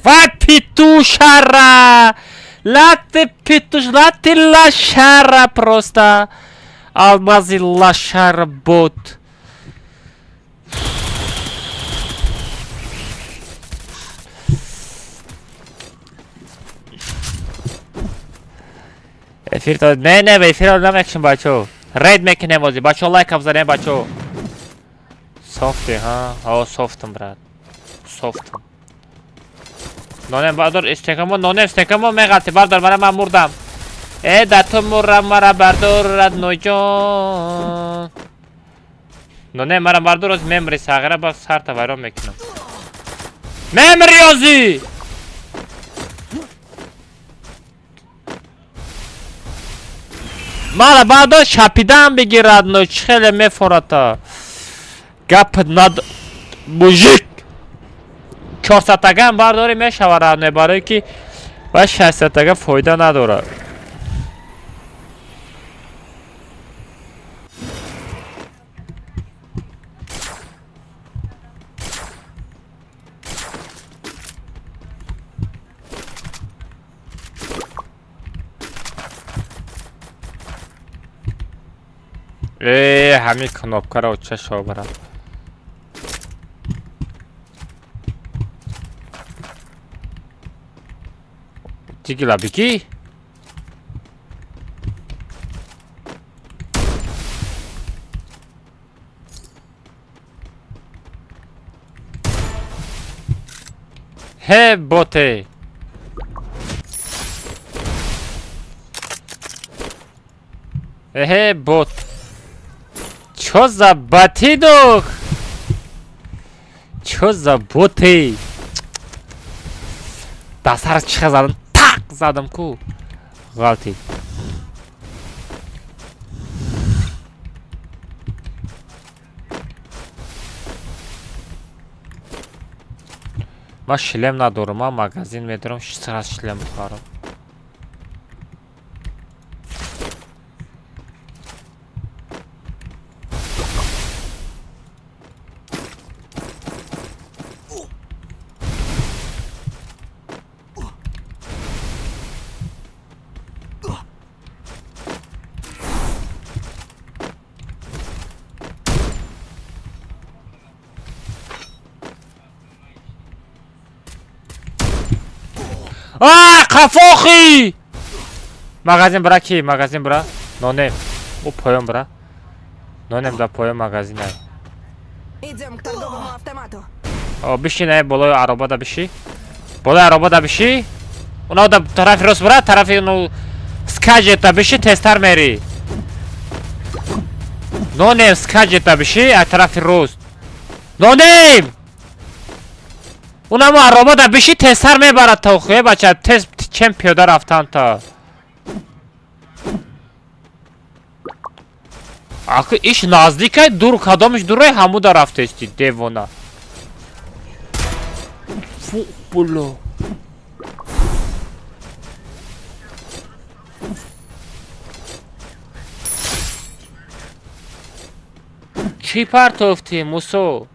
Вай петушара! Латы петуш, латы лошара просто. Алмази лошара бот. Эфир то не не эфир намекшим бачо. Рейд мекунем ози. Бачо лайк бзанем бачо. Софти, ха? О, софтам брат. Софтам. Нонем бардор истекамо, нонем истекамо меғалти бардор мара ман мурдам. Э, да ту мурам мара бардор родной ҷон. Нонем мара бардор оз мемри сағира ба сарта вайрон мекунам. Мемри ози! Мара бардор шапидан бигир родной, чӣ хеле мефората. Гап над мужик. 400-тагам бардорӣ мешава родной, барое ки ва 600-тага фоида надорад. Э, ҳамин кнопкаро оча шобарам. Тигила бики? Хе боте! Эхе бот! Чё за ботинок? Чё за боты? Да сар чиха задам, так задам ку. Ғалти. Ман шлем надорам, ман магазин медорам, сразу шлем бихарам. А, қафохи! Магазин бра ки? Магазин бра? Нонем. О поён бра. Нонем да поён магазин ай. Идем к торговому автомату. О, биши не болои аробада биши. Болои аробада биши. Уна да тарафи рост бра, тарафи ну скажета биши тезтар мери. Нонем скаҷета биши аз тарафи рост. Нонем! Унамо аробада биши тезтар мебарад то охи, бача, тез чем пиёда рафтан та. Ахи иш наздикай дур кадомиш дурай ҳамуда рафтести девона. Фу було. Чӣ партофтӣ, Мусо?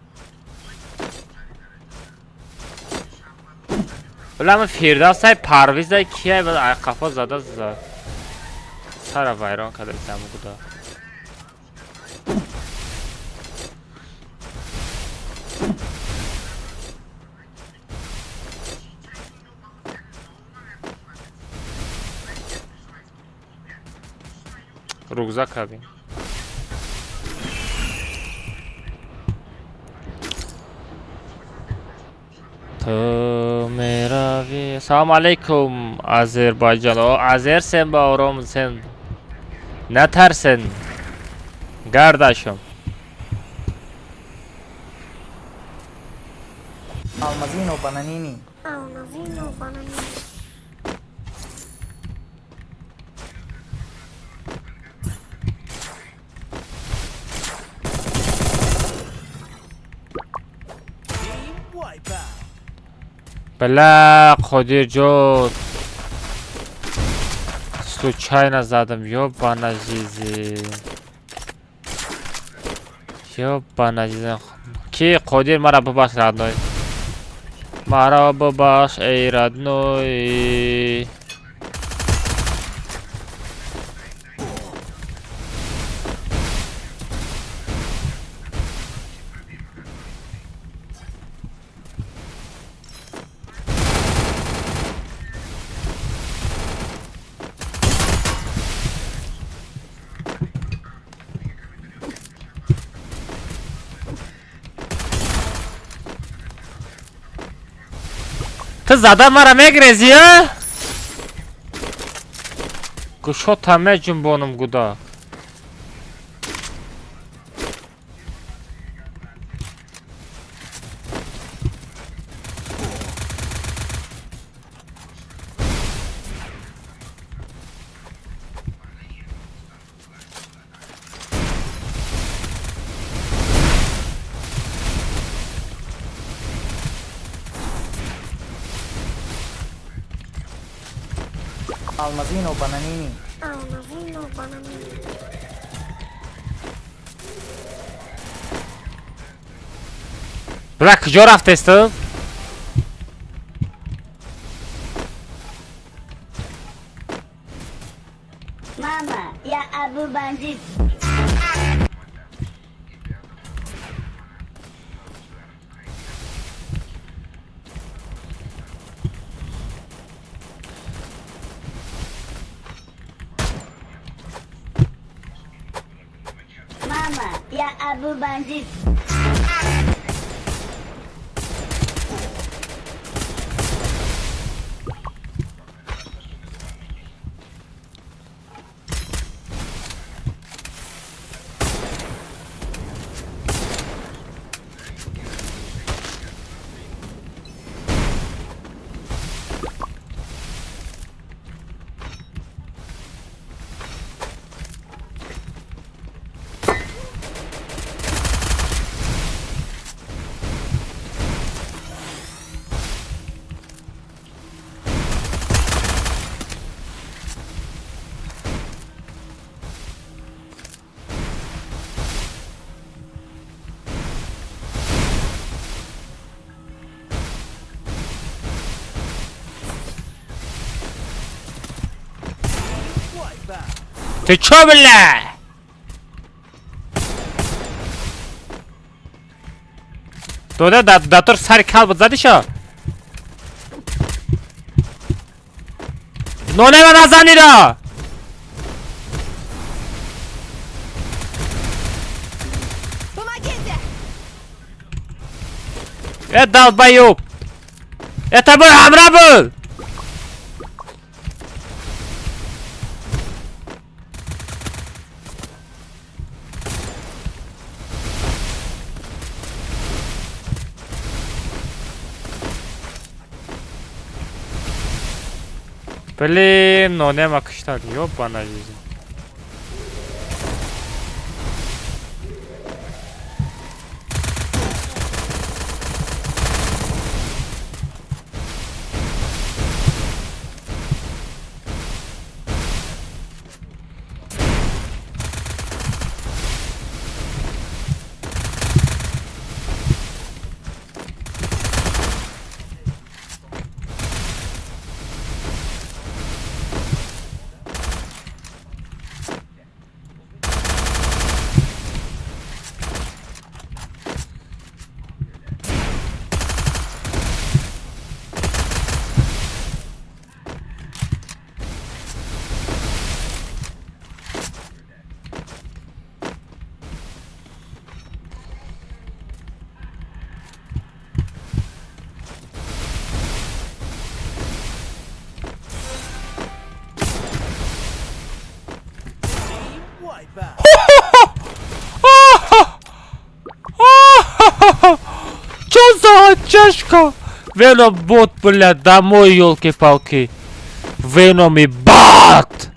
Улама Фирдавсай Парвизай кияй ай қафо зада за. Сара вайрон карда замугуда. Рюкзак кардем. Ту мерави. Салом алейкум, Азербайҷон. О, Азерсен ба ором сен. Натарсен. Гардашом. Алмазино бананини. Алмазино бананини. Бля, Қодирҷон. Случайно задам, ёбана жизнь. Ёбана жизнь. Ки Қодир мара бубахш, родной. Мара бубахш, эй родной. Ту зада мара мегрези, а? Гӯшота меҷунбонам гуда. Алмазино бананини. Алмазино бананини. Бля, куҷо рафтест ту? Мама, я Абу бандит. Мама, я Абу бандит. Ты чё, бля? Дода, датор сари кал буд задиша? Нонема назанида! Помогите! Долбоёб! Это был ҳамра был! Блин, нонема киштад, ёбана жизнь. Чё за чашка? Веном бот, блядь, домой, ёлки-палки. Веном и бат!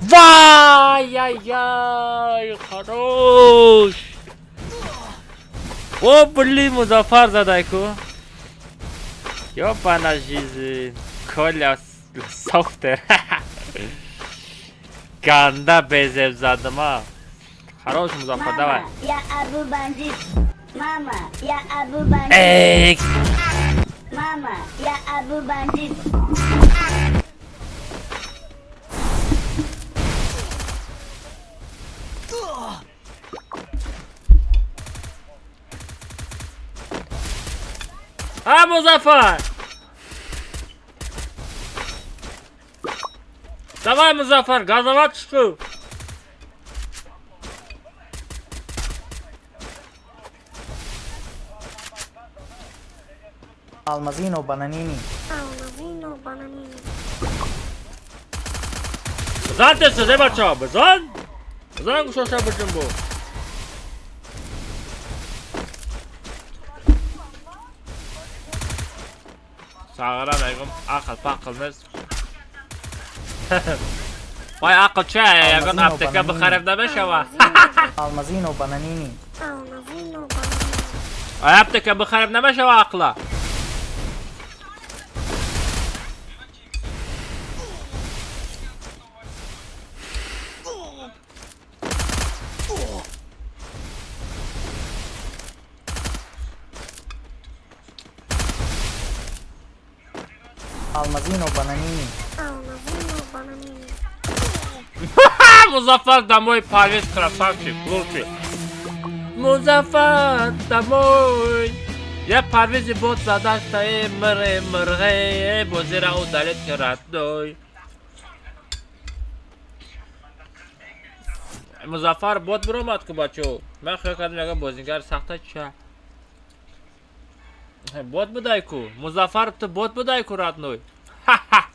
Вай-яй-яй, хорош! О, блин, Музафар задайку. Ёбана жизнь. Коля софтер. Ганда безеб задама. Хорош, Музафар, давай. Я Абу Бандит. Мама, я Абу Бандит. Эй! Мама, я Абу Бандит. А, Музафар! Давай, Музафар, газовать что? Алмазино бананини. Алмазино бананини. Базан ты сюда, бачо, базан! Базан, что сейчас почему? Сағара мегум ақл пақл нест. Вай ақл че? Ягон аптека бихарем намешава. Алмазино бананини. Алмазино бананини. Ай аптека бихарем намешава ақла. Алмазино бананини. Алмазино бананини. Музафар домой, Париж, красавчик, лучший. Музафар домой. Я Парвизи бот задашта, мре, мре, бозира удалит родной. Музафар бот бромад ку бачо. Ман хел кардам ягон бозингар сахта ча. Бот будай ку. Музафар ту бот будай ку родной. Ха-ха.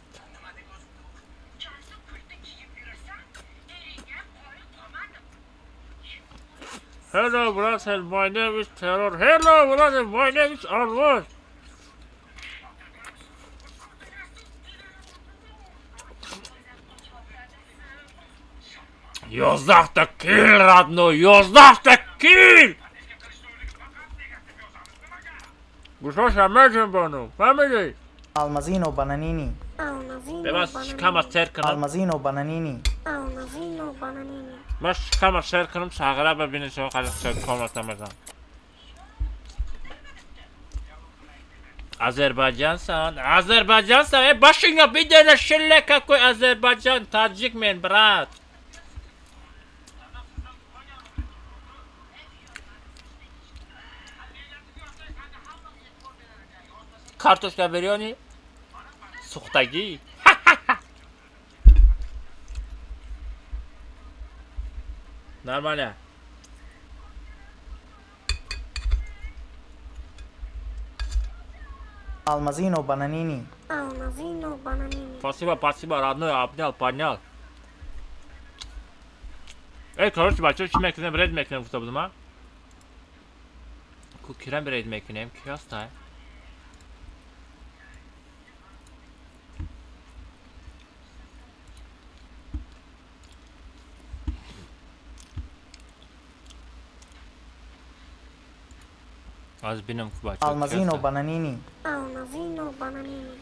Hello, brother, my name is Terror. Hello, brother, my name is Arnold. Ёздахта кил, родной, ёздахта кил! Гушоша межем бону, фамили? Алмазино бананини. Алмазино бананини. Кама сер кунам. Алмазино бананини. Алмазино бананини. Ман шикама сер кунам, сағира бибинед шумо қадр комната мезанам. Азербайджан-сан, Азербайджан-сан, башинга бидена шилле какой Азербайджан, таджик мен, брат. Картошка бирёни сухтагӣ. Нормально. Алмазино бананини. Алмазино бананини. Спасибо, спасибо, родной, обнял, поднял. Эй, короче, бачо, чӣ мекунем? Рейд мекунем, гуфта будам, а? Ку кирам рейд мекунем? Ки ҳастай? Аз бинам ку бачо. Алмазино бананини. Алмазино бананини.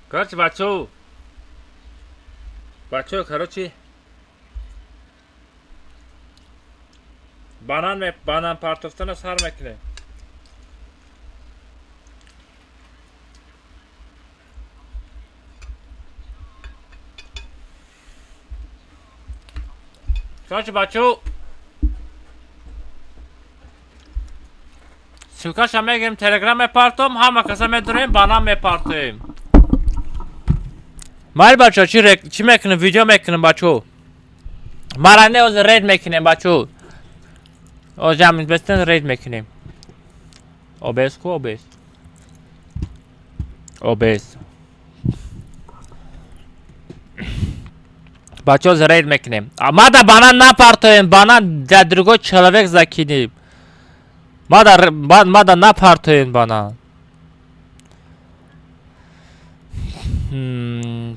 Короче, бачо. Бачо, короче. Банан ме банан партофтана сар мекунем. Короче, бачо. Ссылкаша мегирем, телеграм мепартом, ҳама каса медурем, банан мепартоем. Майли бачо, чӣ мекунем? Видео мекунем, бачо. Мара не оз рейд мекунем, бачо. Оз ҷамъ бестен рейд мекунем. Обез ку обез. Обез. Бачо оз рейд мекунем. Мада банан напартоем, банан для другой человек закинем. Мада напартоем банан.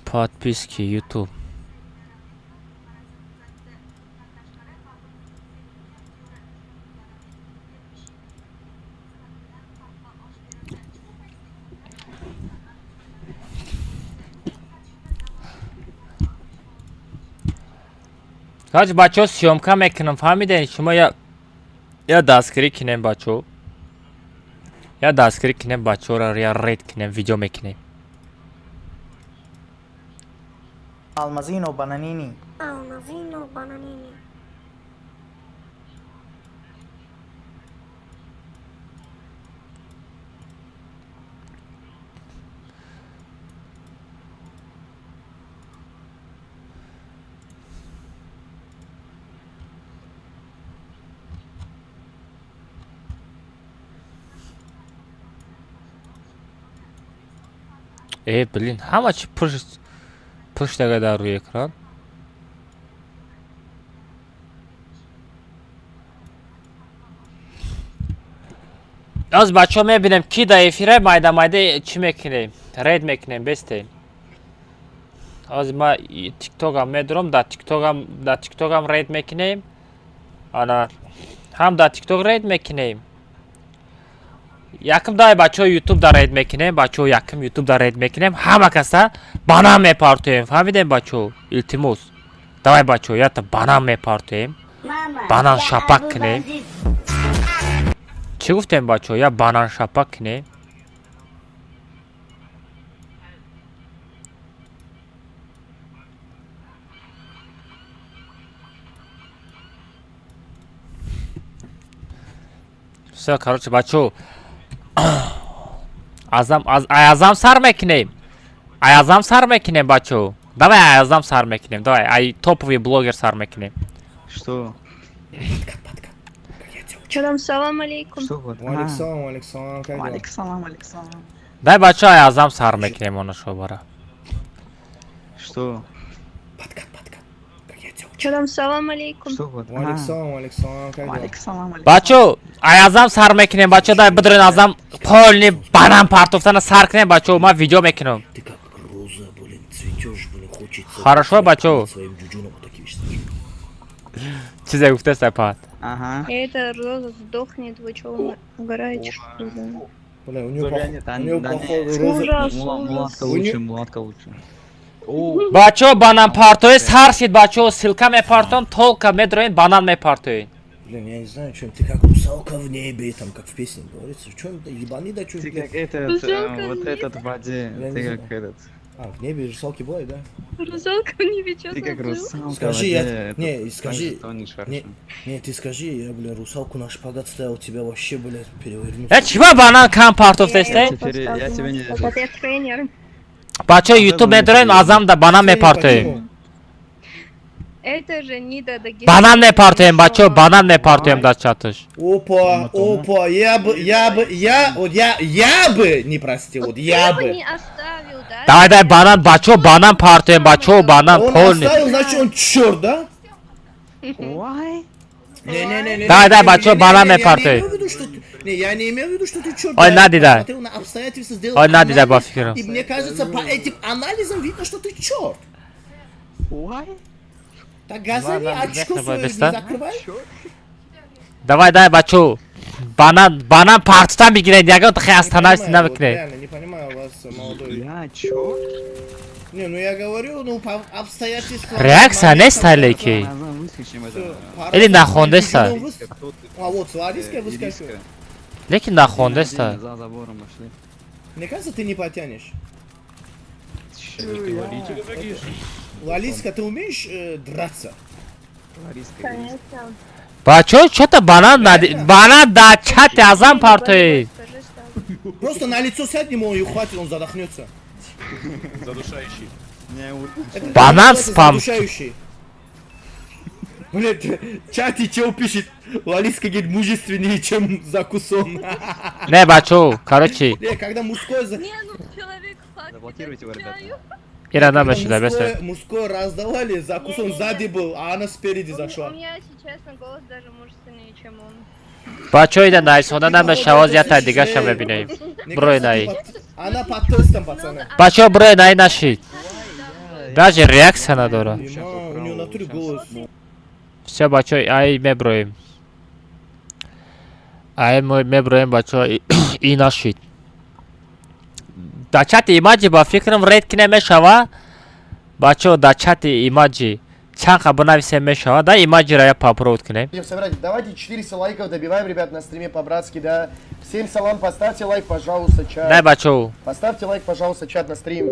Подписки YouTube. Короче, бачаҳо, съёмка мекунам, фаҳмидем? Шумо я дастгирӣ кинем, бачаҳо. Я дастгирӣ кинем бачаҳоро, я рейд кинем, видео мекунем. Алмазино бананини. Алмазино бананини. Э, блин, ҳама чи пуштага дар рӯи экран. Аз бачаҳо мебинем, ки дар эфира майда майда чӣ мекунем, рейд мекунем, бестем. Ҳозир ма тиктокам медурам, дар тиктокам рейд мекунем. Ана ҳам дар тикток рейд мекунем. Якум дай бачаҳо ютуб дар рейд мекунем, бачаҳо, якум ютуб дар рейд мекунем, ҳама каса банан мепартоем, фаҳмидем, бачаҳо? Илтимос. Давай, бачаҳо, ята банан мепартоем. Мама, Банан я шапак Абу кунем. бандит. Чӣ гуфтем, бачаҳо? Я банан шапак кунем. Всё, короче, бачаҳо, азам аз аязам сар мекунем. Аязам сар мекунем, бачаҳо. Давай аязам сар мекунем. Давай, ай топовый блогер сар мекунем. Что? Что там, салам алейкум. Что вот? Валиксалам, валиксалам, как дела? Алейкум алейкум. Дай, бачаҳо, аязам сар мекунем она шобара. Что? Что там, салам алейкум. Что вот? Валиксалам, валиксалам, как дела? Алейкум Бачаҳо, аязам сар мекунем, бачаҳо, дай бидурен азам полный банан партофтана сар кунем, бачаҳо, ман видео мекунам. Ты как роза, блин, цветешь, блин, хочется. Хорошо, бачаҳо. Своим джуджуном вот такие вещи. Чизе гуфтеста пат. Ага. Эта роза сдохнет, вы что, угораете, что ли? Бля, у нее, Да нет, у нее да нет. походу роза. Ужас, Мулатка ужас. лучше, мулатка лучше. Бачаҳо, банан партои сар шид, бачаҳо, ссылка мепартом, толка медроен, банан мепартоен. Блин, я не знаю, чем ты как русалка в небе, там, как в песне говорится. В чем ты ебани, да что? Ты как этот, Русалка вот в небе. этот в воде. Я не Ты знаю. как этот. А, в небе русалки бывают, да? Русалка в небе, что Ты как забыл? русалка в Скажи, воде. я... этот, Не, скажи... тоже тонешь хорошо. Не, не, ты скажи, я, бля, русалку на шпагат ставил, тебя вообще, блядь, переверну. Э, чиба банан кам партофтесте? Я его Теперь я поставлю тебя на не- шпагат, я тренер. Бачаҳо, ютуб медроен, азам да банан мепартоем. Почему? Это же Нида Дагестан. Банан мепартоем, бачо, банан мепартоем дар чаташ. Опа, опа, я бы, я, вот я бы не простил, вот я Ты бы бы. не оставил, да? Давай, дай банан, бачо, банан партоем, бачо, банан Он полный. оставил, значит, он черт, да? Не, не, не, не. Давай, не, давай, не, бачо, не, не, банан не, я не мепартоем. имел в виду, что ты- Не, я не имел в виду, что ты черт. Ой, Я надида. посмотрел на обстоятельства, сделал Ой, надида, анализ, ба фикрам. И мне кажется, по этим анализам видно, что ты черт. Так газани, Ладно, очко бехта, свое не беста. закрывай. Давай, дай, бачо. Банан, банан партита мегиред, ягон тахи Не остановиться понимаю, вот намекунед. реально, не понимаю вас, молодой. Я чёрт? Не, ну я говорю, ну по обстоятельствам. Реакция момента, нест леки. всё, Или нахондеста. А вот, с Лариской выскакивает. Леки нахондеста. За забором пошли. Мне кажется, ты не потянешь. Лалиска, ты умеешь драться? Конечно. Бачо, чё-то банан нади, банан да чати азам партоед. Скажи, что. Просто на лицо сядь ему и хватит, он задохнется. Задушающий. Это Банан называется спам. задушающий. Блять, чате чел пишет, Лалиска говорит, мужественнее, чем закусон. Не, бачо, короче, Не, когда мужское, Не, ну человек факт. Заблокируйте его, ребята. ира когда намешида, мужское, бесе. мужское раздавали, закусон Не-не-не. сзади был, а она спереди У зашла. меня, если честно, голос даже мужественнее, чем он. Бачо, ида найсона намешавоз, я дигаша мебинем. Мне Брой кажется, най. она под тестом, пацаны. Бачо, брой най нашид. Даже реакция надора. Ема, у нее натуре голос. Всё, бачо, ай меброем. Ай меброем, бачо, и нашид. Да чати имаҷи ба фикрам рейд ки намешава. Бачо, да чати имаҷи чанд қа бинависем мешава. Да имаҷира я попробовать кунем. Будем собирать. Давайте 400 лайков добиваем, ребят, на стриме по-братски, да. Всем салам, поставьте лайк, пожалуйста, чат. Не, бачо. Поставьте лайк, пожалуйста, чат на стрим.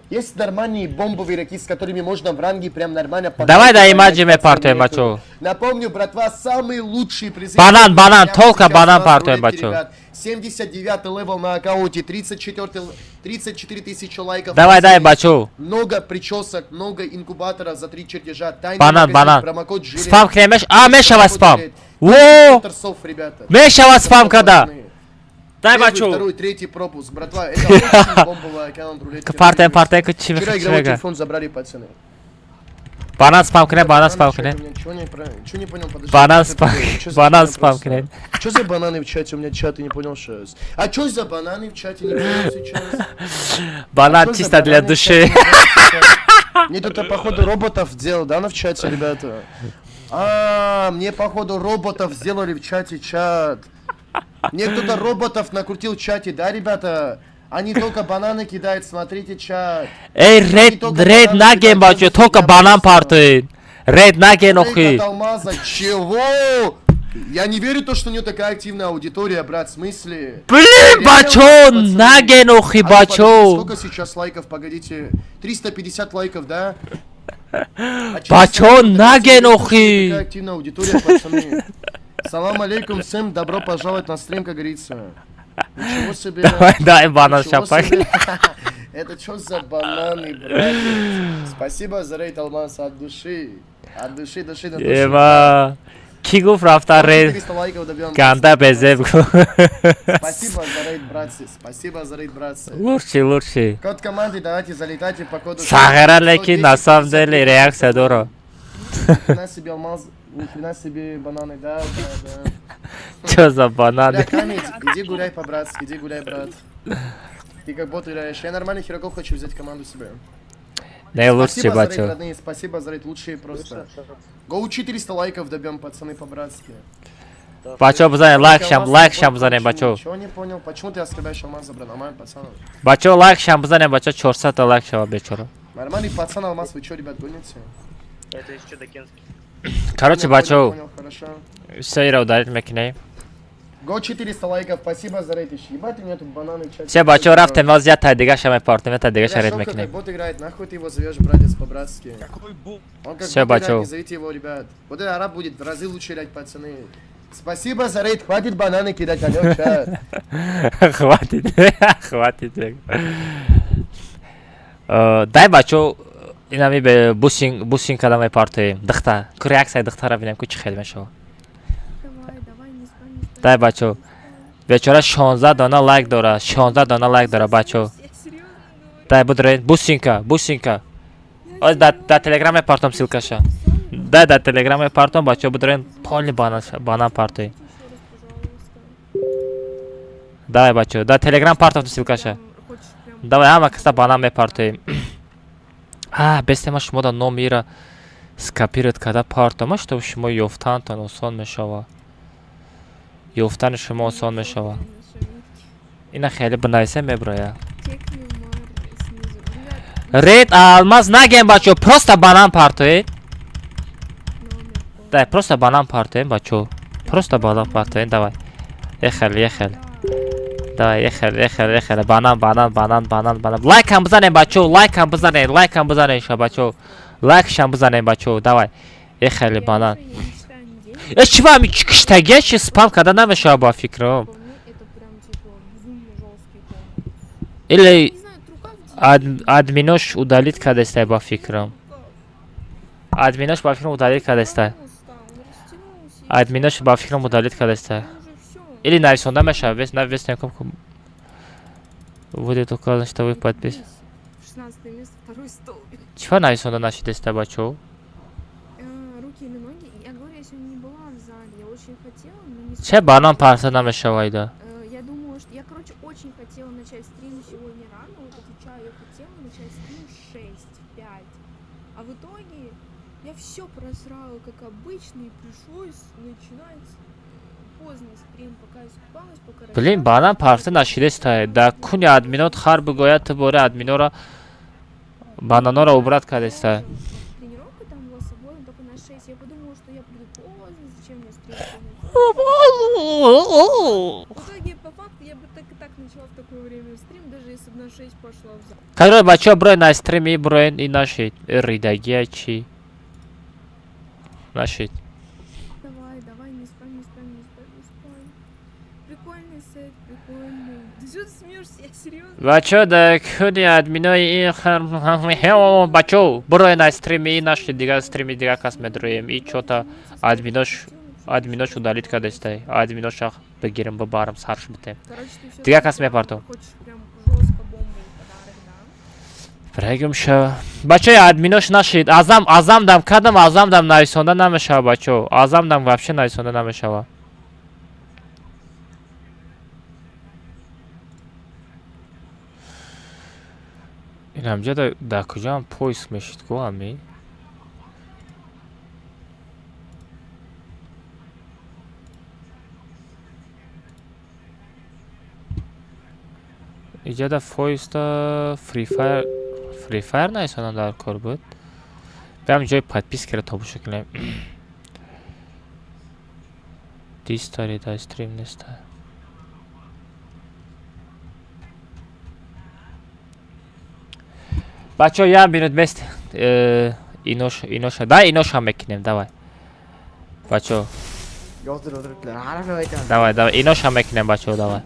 Есть нормальные бомбовые игроки, с которыми можно в ранге прям нормально Давай да покатать, имаджи пацаны, мепартоем, нету. бачо. Напомню, братва, самые лучшие призы. Банан, банан, Прямо только сейчас банан у нас в партуем, рулетке, бачо. ребят. 79 левел на аккаунте, 34, 34 тысячи лайков. Давай, дай, Пацаны. бачо. Много причесок, много инкубаторов за три чертежа. Тайный Банан, магазин, банан. промокод Жилет. Спам кунемеш? А, мешава Промокод спам. Жилет. Во! Торсов, ребята. Мешава спам када. Пацаны. Дай, Первый, бачо. второй, третий пропуск, братва. Это очень бомбовый аккаунт рулетки. Партаем, партаем, ку чи Вчера чи игровой мега. телефон забрали, пацаны. Банан спам кунем, банан спам в чате кунем. у меня чего не, чего не понял, подожди. Банан Что спам, такое? Чё за банан хуйня спам просто? кунем. Чё за бананы в чате? У меня чат, я не понял сейчас. А чё за бананы в чате, не понял сейчас? Банан Чё за чисто для бананы в души. чате, не понял сейчас? Мне тут, походу, роботов сделал, да, на в чате, ребята? А, мне, походу, роботов сделали в чате чат. Мне кто-то роботов накрутил в чате, да, ребята? Они только бананы кидают, смотрите чат. Эй, рейд, рейд наген, бачо, только банан партоед. Рейд наген, Рейд охи. от алмаза, чего? Я не верю то, что у нее такая активная аудитория, брат, в смысле? Блин, Реально, бачо, пацаны? наген, охи, А ну, подожди, бачо. сколько сейчас лайков, погодите? 350 лайков, да? А через Бачо, 40 минут наген, такая охи. активная аудитория, пацаны. Салам алейкум, всем добро пожаловать на стрим, как говорится. Ничего себе. Давай, дай банан Ничего шапак. себе. Это что за бананы, братец? Спасибо за рейд, Алмаз, от души. От души, души, до души. Ема. Ки гуфт рафта рейд 400 лайков добьем. ганда безеб. Спасибо за рейд, братцы. Спасибо за рейд, братцы. Лучший, лучший. Код команды, давайте залетайте по коду. Сағира леки на самом деле реакция дора. Ни хрена себе алмаз, ни хрена себе бананы, да, да, да. Чё за бананы? Бля, камень, иди гуляй по-братски, иди гуляй, брат. Ты как бот играешь. Я нормальных игроков хочу взять в команду себе. Не, лучший, Спасибо за рейд, бачо. родные, спасибо за рейд, лучшие просто. Гоу 400 лайков добьем, пацаны, по-братски. Бачо, бизанем лайк шам, лайк шам бизанем, бачо. Чего не понял? Почему ты оскорбляешь Алмаза, брат? Нормальный пацан. Бачо, лайк шам бизанем, бачо, 400 та лайк шава бечора. Нормальный пацан Алмаз, вы чё, ребят, гоните? Это еще Дакинский. Короче, Понял, бачо, понял, хорошо. всё ира удалить мекунем. Го 400 лайков, спасибо за рейд еще. Ебать, у меня тут бананы в чате. Всё, бачо, рафтем, воз я та дигаша мепартем, я та дигаша Бля, рейд Шока как мекунем. бот играет, нахуй ты его зовешь, братец, по-братски. Какой бот? Он как Всё, бот играет, бачо. не зовите его, ребят. Вот этот араб будет в разы лучше играть, пацаны. Спасибо за рейд, хватит бананы кидать, алло, чат. Хватит, хватит. Дай, бачо. Инами бусин када мепартоем. Дихта. Ку реаксияи дихтара бинем, ку чӣ хел мешава. Дай, бачо. Бечора 16 дона лайк дора. 16 дона лайк дора, бачо. Дай будре, бусинка, бусинка. Оз да телеграм мепартом ссылкаша. Дай да телеграм мепартом, бачо, будрен полный банан банан партоем. Давай, бачо, да телеграм партом ссылкаша. Давай, ҳама каса банан мепартоем. А, бестема шумо да номи ира скопировать карда партома, чтобы шумо ёфтантон осон мешава. Ёфтани шумо осон мешава. Ина хеле бинависе меброя. Ред алмаз нагем, бачо, просто банан партоед. Дай, просто банан партоем, бачо. Просто банан партоем, давай. Ехел, ехел. Давай, ехел, ехел, ехел. Банан, банан, банан, банан, банан. Лайкам бизанем, бачо, лайкам бизанем, лайкам бизанем, ша, бачо. Лайкшам бизанем, бачо, давай. Ехели банан. Э, чӣ ба ами киштагия чи спам карда намешава ба фикрам? Или админош удалить кардестай ба фикрам. Админош ба фикрам удалить кардестай. Админош ба фикрам удалить кардестай. Или нависонда мешава, вес на вес неком будет указано, что вы подписаны. Чего нависонда нашидеста, бачо? Че банан парса намешавайда? Я думала, что я, короче, очень хотела начать стрим сегодня рано, вот отвечаю, я хотела начать стрим в 6, в 5. А в итоге я все просрала, как обычно, и пришлось начинать поздно стрим, пока искупалась, пока Блин, банан парса нашидестай. Да куни админот хар бигояд, ту бори админора бананора убрать кардестай. Тренировка там была свободна только на 6. Я подумала, что я приду поздно, зачем мне стрим? В итоге, по факту, я бы так и так начала в такое время стрим, даже если бы на 6 пошла в зал. Короче, бачо, броен на стрим и броен и нашид. Ридагия чи. Нашид. Давай, давай, не спам, не спам, не спам, не спам. Прикольный сет, прикольный. Ты что ты смеешься? Я серьезно? Бачо, да куни админои ин бачо, броен на стрим и нашид дига стрими дига кас медроем. И чё-то админош удалить кардестай. Админоша бигирем, бибарам, сарш битем. Дига кас мепартом. Прегум ша. Бачо, админош нашид. Азам, азам дам кадам, азам дам нависонда намешава, бачо. Азам дам вообще нависонда намешава. Ин ҳамҷа дар куҷоам поиск мешид ку ами? Иҷада фоиста Free Fire, Free Fire нависонда дар кор буд. Биам ҷои подпискаро тамошо кунем. Дистари дар стрим неста. Бачо, як минут мест инош иноша да иноша мекунем, давай. Бачо. Давай, давай, иноша мекунем, бачо, давай.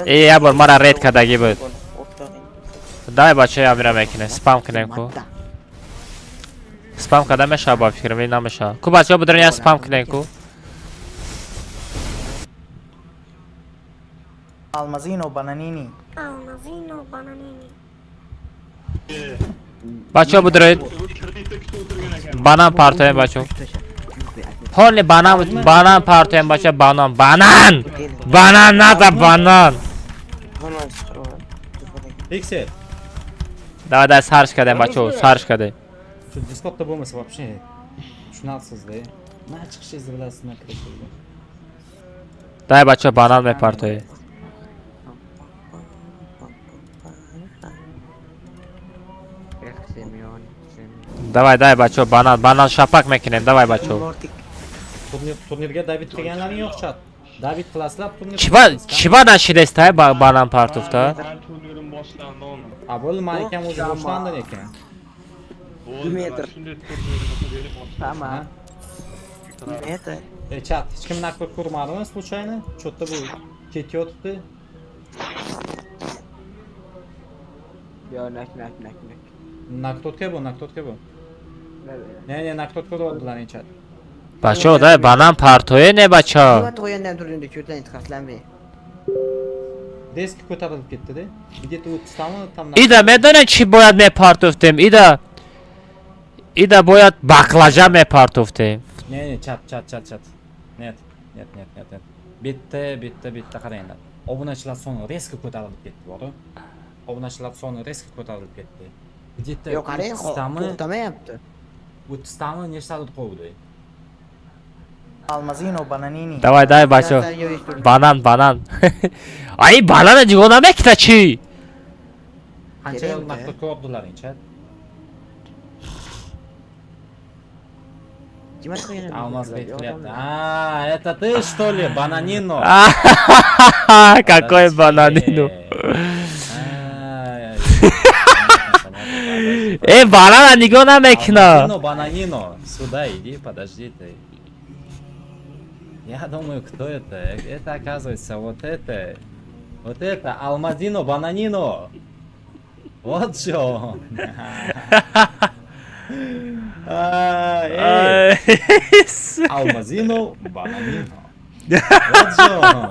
Э, як бор мара ред кардагӣ буд. Давай, бачо, амира мекунем, спам кунем ку. Спам карда мешава ба фикрам, или намешава? Ку бачо, будрен я спам кунем ку. Алмазино бананини. Алмазино бананини. Бачо, будрен. Банан партоем, бачо. Полный банан, банан партоем, бачо, банан, банан! Банан надо, банан! Иксер. Давай, давай, сарш кардем, бачо, сарш кардем. Shu Discordda bo'lmasa вообще tushunarsiz-da. Nima chiqishingizni bilasiz, nima kirishingizni. Давай, бачо, банан мепартоем. Давай, давай, бачо, банан, банан шапак мекунем, давай, бачо. Turnirga David qilganlaring yo'q chat. David qilasizlar turnir. Чиба нашидестай банан партуфта? Turnirim boshlandi uni. A bo'ldi, meniki ham o'zi boshlandi lekin. Metr. Tamam. Metr. E chat, hech kim naqd ko'rmadimi случайно? Cho'tda bu ketayotibdi. Yo, nak nak nak nak. Накрутка bu, накрутка bu. Не, не, накрутка oldular chat. Бачо, дай банан партое не бачо. Резко ko'tarilib ketdi-da. Где-то 30 tami там. Ида медонед чӣ бояд мепартофтем? Ида ида бояд баклажан мепартофтем. Не, не, чат, чат, чат, чат. Нет, нет, нет, нет, нет. Bitta, bitta, bitta qaranglar. Obunachilar soni резко ko'tarilib ketdi, bor. Obunachilar soni резко ko'tarilib ketdi. Где-то Yo'q, qarang, 30 tami, to'xtamayapti. 30 tami nechtadir qovdi. Алмазино бананини. Давай, давай, бачо. Банан, банан. Ай, банана нигоҳ намекуна чӣ? Qancha накрутка oldilaring, chat? Алмаз qilyapti. А, это ты, что ли, бананино? Какой бананину? А, Э, банана нигоҳ намекуна. Бананино, бананино. Сюда иди, подожди ты. Я думаю, кто это? Это, оказывается, вот это. Вот это, Алмазино, бананино. Вот что. А, эй. Алмазино, бананино. Вот что.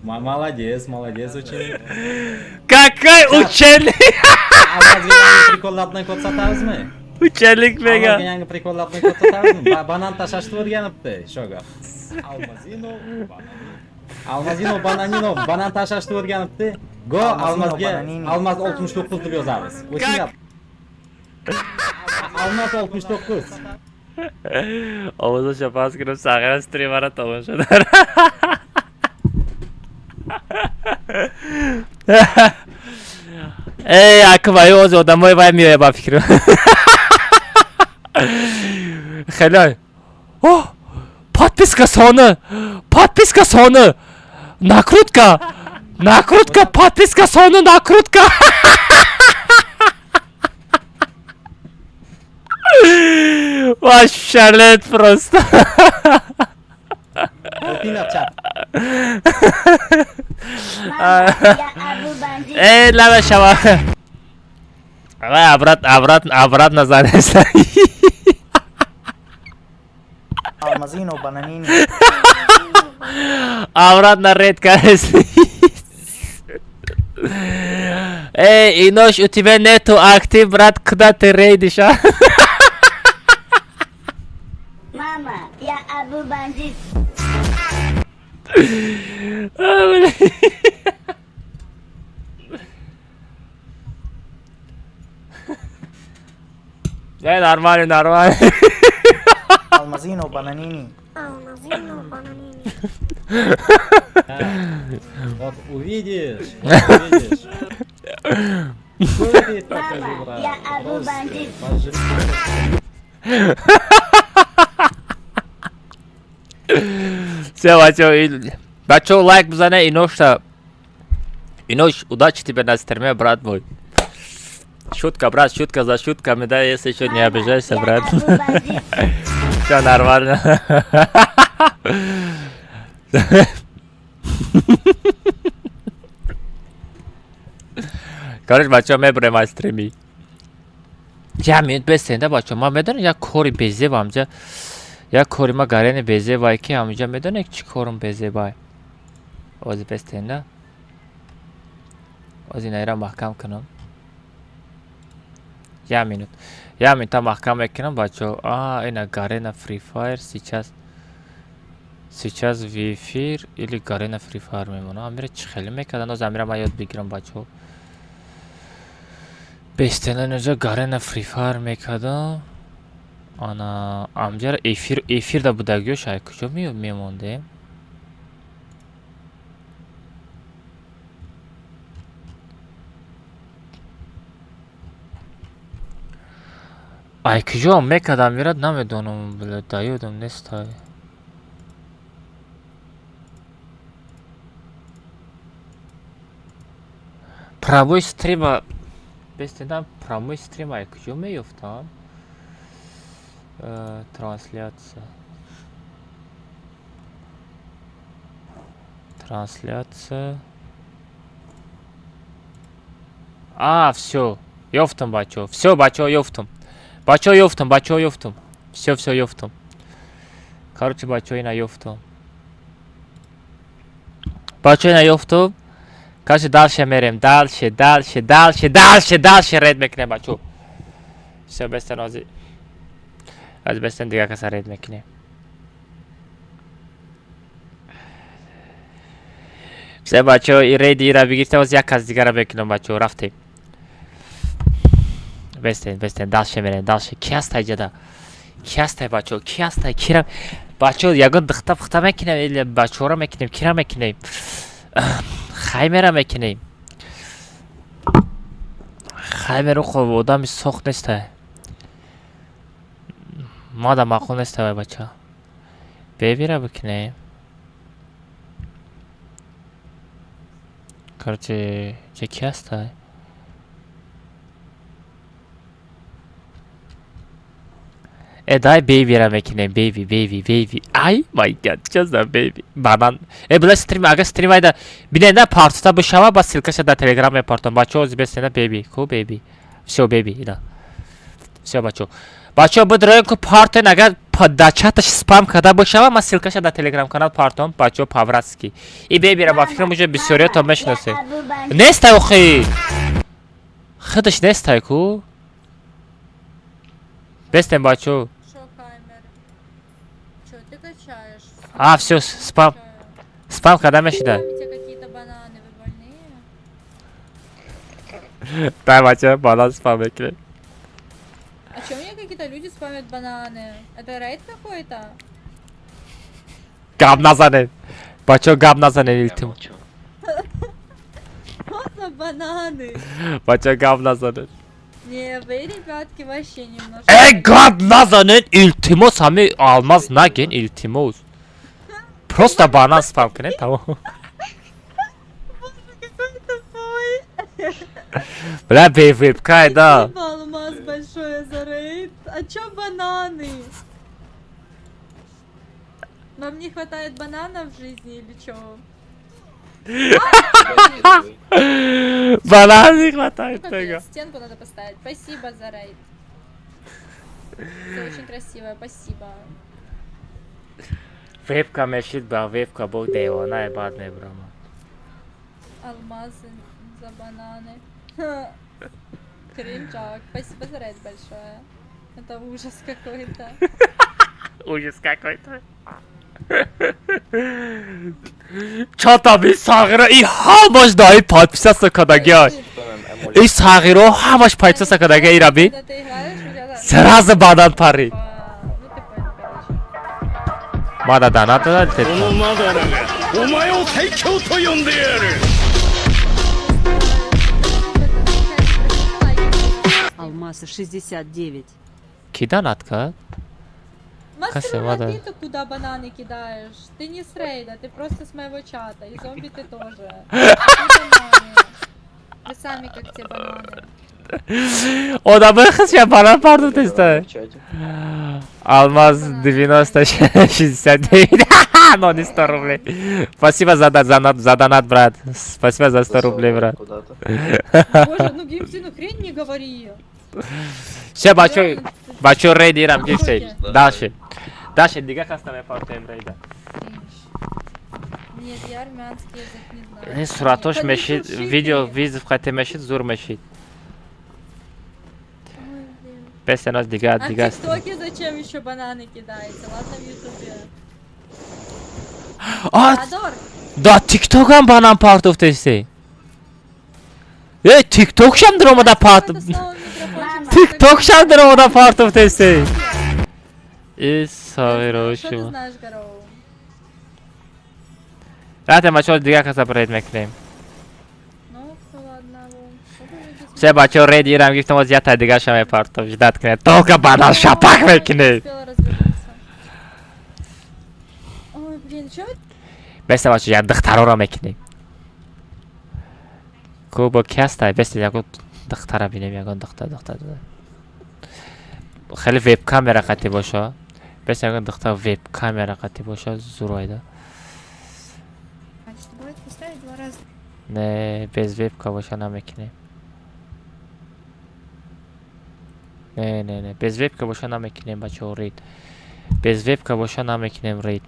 Молодец, молодец, ученик. Какой ученик? Алмазga yangi прикол larni ko'rsatamizmi? Ученик мега. Алмазga yangi прикол larni ko'rsatamizmi? Banan tashlashni o'rganibdi, shogird. Алмазино, бананино. Алмазино, бананино, banan tashlashni o'rganibdi. Go Алмазино, Almazga бананини. Almaz 69 deb yozamiz. O'shanga Almaz 69. Овозаша паст кунам, сағира стримара тамошо дара. Эй, ака вай оз одамои вай меоя ба фикру. Хеле. О! Подписка соны! Подписка соны! Накрутка! Накрутка, подписка соны, накрутка! Вообще просто. O'pinglar, chat. Мама, я Абу бандит. Эй, намешава. Давай обратно, обратно, обратно занесли. Алмазино бананини. Обратно редко. Эй, Инош, у тебя нету актив, брат, куда ты рейдишь, а? Мама, я Абу бандит. А, блин. Не, нормально, нормально. Алмазино бананини. Алмазино бананини. Вот увидишь, вот увидишь. Купит, покажи, Мама, брат. я Абу Просто бандит. пожри. Все, бачо, бачо, лайк бизане, Иношта. Инош, удачи тебе на стриме, брат мой. Шутка, брат, шутка за шутками, да, если еще не Мама, обижайся, я брат. Абу бандит. Все нормально. Короче, бачо, мебурем аз стрими. Я минут бестенда, бачо, ман медонам як кори безеб амҷа. Як кори ма гарени безебай ки амҷа медонед чӣ корум безебай. Ози бестенда. Ози наира маҳкам кунам. Я минут. Я минута маҳкам мекунам, бачо. А, ина Гарена Free Fire сейчас. Сейчас в эфир или Гарена Free Fire мемонам. Амира чӣ хеле мекардан? Оз Амира ман ёд бигирам, бачо. Бестена инҷа Гарена Free Fire мекардам. Ана амҷара эфир эфирда будагиёш ай куҷо мемондем? Ай куҷо мекардам мира намедонам, бля, да ёдам нест ай. Прямой стрима бестенам, прямой стрим ай куҷо меёфтам? Трансляция. Трансляция. А, всё. Ёфтам, бачаҳо. Всё, бачаҳо, ёфтам. Бачаҳо, ёфтам, бачаҳо, ёфтам. Всё, всё, ёфтам. Короче, бачаҳо, ина ёфтам. Бачаҳо, ина ёфтам. Короче, дальше мерем. Дальше, дальше, дальше, дальше, дальше рейд мекунем, бачаҳо. Всё, бестен ҳозир. Аз бестен дигар каса рейд мекунем. Всё, бачаҳо, и рейди ира бигирифтем, ҳозир як кас дигара мекунам, бачаҳо, рафтем. Бестен, бестен, дальше мерем, дальше. Ки ҳастай ҷада? Ки ҳастай, бачаҳо? Ки ҳастай? Кира? Бачаҳо, ягон духта пухта мекунем или бачаҳоро мекунем? Кира мекунем? Хаймера мекунем. Хаймеру хоб одами сохт нестай. Мада маъқул нестай вай бача. Бебира бикунем. Короче, ҷа ки ҳастай? Э, дай бейбира мекунем, бейби, бейби, бейби. Ай my God, чё за бейби? Банан. Э, била стрим, агар стрим айда биненда партота бишава, ба ссылкаша дар Телеграм мепартом. Бачаҳо, ози бесена бейби, ку бейби. Всё, бейби, ина. Всё, бачаҳо. Бачаҳо, бидроен ку партоен, агар дар чаташ спам карда бошава, ман ссылкаша дар Телеграм канал партом, бачаҳо, по-братски. И бейбира ба фикрам уже бисёриятон мешиносед. Нестай охи. Худаш нестай ку. Бестен, бачаҳо. А, всё, спам. Спам карда мешида. Дай, бача, банан спам мекунем. А чё мне какие-то люди спамят бананы? Это рейд какой-то? Гап назанед. Бачаҳо, гап назанед, илтимос. Что за бананы? Бачаҳо, гап назанед. Не, вы, ребятки, вообще немножко... Э, гап назанед, илтимос, ҳами алмаз наген, илтимос. Просто банан спам кунед, тамом. Бля, бе вебкай, да. Спасибо, Алмаз, большое за рейд. А чё бананы? Вам не хватает бананов в жизни или чё? Банан не хватает, Капец, тега. стенку надо поставить. Спасибо за рейд. Все очень красиво, спасибо. Вебка мешид, ба вебка бо девона бад мебурам. Алмазы за бананы. Кринжак. Спасибо за рейд большое. Это ужас какой-то. Ужас какой-то. Чата би сағира и ҳамаш даи подписаться кардагиай. И сағиро ҳамаш подписаться кардагиай ира би. Когда ты играешь, у тебя там- Сразу банан пари. Ну ты понял, короче. Мада донат додад. このマダラがお前を最強と呼んでやる。 Алмаз 69. Ки донат кард? Мастер, Кася, а вода. ты-то куда бананы кидаешь? Ты не с рейда, ты просто с моего чата. И зомби ты тоже. Ты бананы. Вы сами как те бананы. Одамои хисша банан партофтеста. Алмаз 90 69, но не 100 рублей. Спасибо за донат, брат. Спасибо за 100 рублей, брат. Боже, ну Гимси, ну хрень не говори. Всё, бачо, бачо, рейд ирам гифтей. Дальше. Дальше, дига кас намепартоем рейда. Нет, я армянский язык не знаю. Ин суратош Подожди, мешид, шиты. видео вызов қате мешид, зур мешид. Ой, блин. Бестен аз дига, А в дига. ТикТоке зачем еще бананы кидаете? Ладно, в Ютубе. А, Адор, да ТикТокам банан партофтесте. Э, ТикТокшам даромада парт. это снова микрофончик. ТикТокшам даромада партофтесте. И Что ты сағирошума. знаешь, Гароу? Рафтем, бачаҳо, дигар каса рейд мекунем. Ну, ладно. Все, бачаҳо, рейд ирам гирифтам, оз якта дигарша мепартом. Ждать кунед. Только банан шапак мекунед. Успела развернуться. Ой, блин, чё Беста, бачаҳо, як духтароро мекунем. Ку бо ки ҳастай? Беста ягон духтара бинем, ягон духтар, духтар. Хеле веб-камера қати боша. Беста ягон духтар веб-камера қати боша, зур айда. Значит, будет поставить два раза. Не, без вебка боша намекунем. Не, не, не, без вебка боша намекунем, бачаҳо, рейд. Без вебка боша намекунем рейд.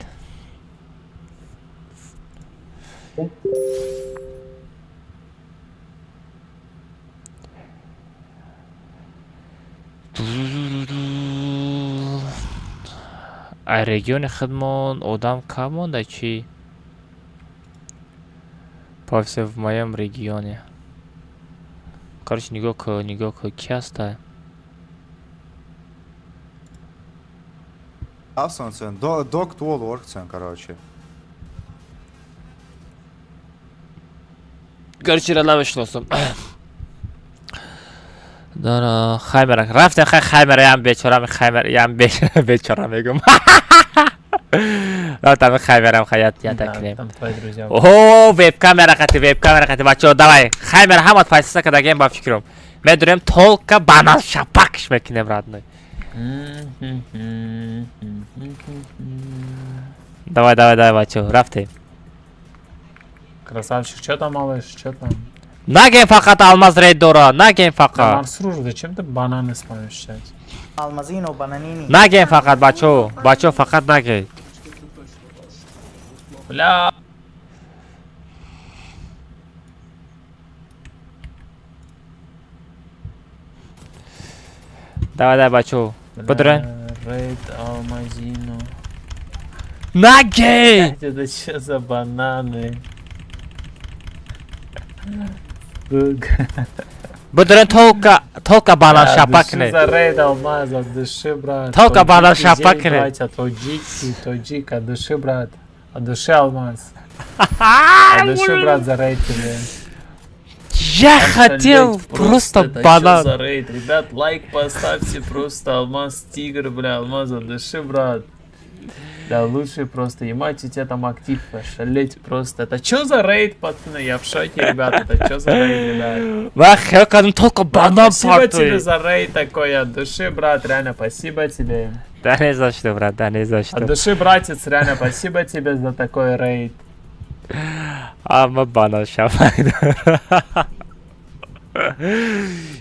Ай региони худмон одам кам монда чӣ? По в моем регионе. Короче, нигоҳ кун, нигоҳ кун, ки ҳаста? Авсонсен, док туол орксен, короче. Короче, ра намешиносам. Дара хаймера рафтем, хай хаймера ям бечора, хаймера ям бечора мегум. Рафтам хаймерам хаят ята кунем. О, веб-камера қати, веб-камера қати, бачаҳо, давай. Хаймера ҳамат пайсаса кардагем ба фикрам. Медурем толка банан шапакш мекунем, родной. Давай, давай, давай, бачаҳо, рафтем. Красавчик, что там, малыш, что там? Нагем фақат алмаз рейд дора, нагем фақат. Мансур, зачем ты бананы спамишь сейчас? Алмазино бананини. Нагем фақат, бачаҳо, бачаҳо, фақат нагем. Бля. Давай, давай, бачаҳо. Бидурен. Рейд алмазино. Нагем! Это что за бананы? Бидурен толка, толка банан шапак кунед. За рейд алмаз, от души, брат. Толка банан шапак кунед. Братья, тоджики, тоджик, от души, брат. От души алмаз. От души, брат, за рейд тебе. Я хотел просто банан. За рейд, ребят, лайк поставьте, просто алмаз, тигр, бля, алмаз, от души, брат. Да, лучше просто, ебать, у тебя там актив, ошалеть просто. Это чё за рейд, пацаны? Я в шоке, ребят, это чё за рейд, ребят? Вах, я кадам только банан. Спасибо тебе за рейд такой, от души, брат, реально, спасибо тебе. Да не за что, брат, да не за что. От души, братец, реально, спасибо тебе за такой рейд. А, ма банан шапак.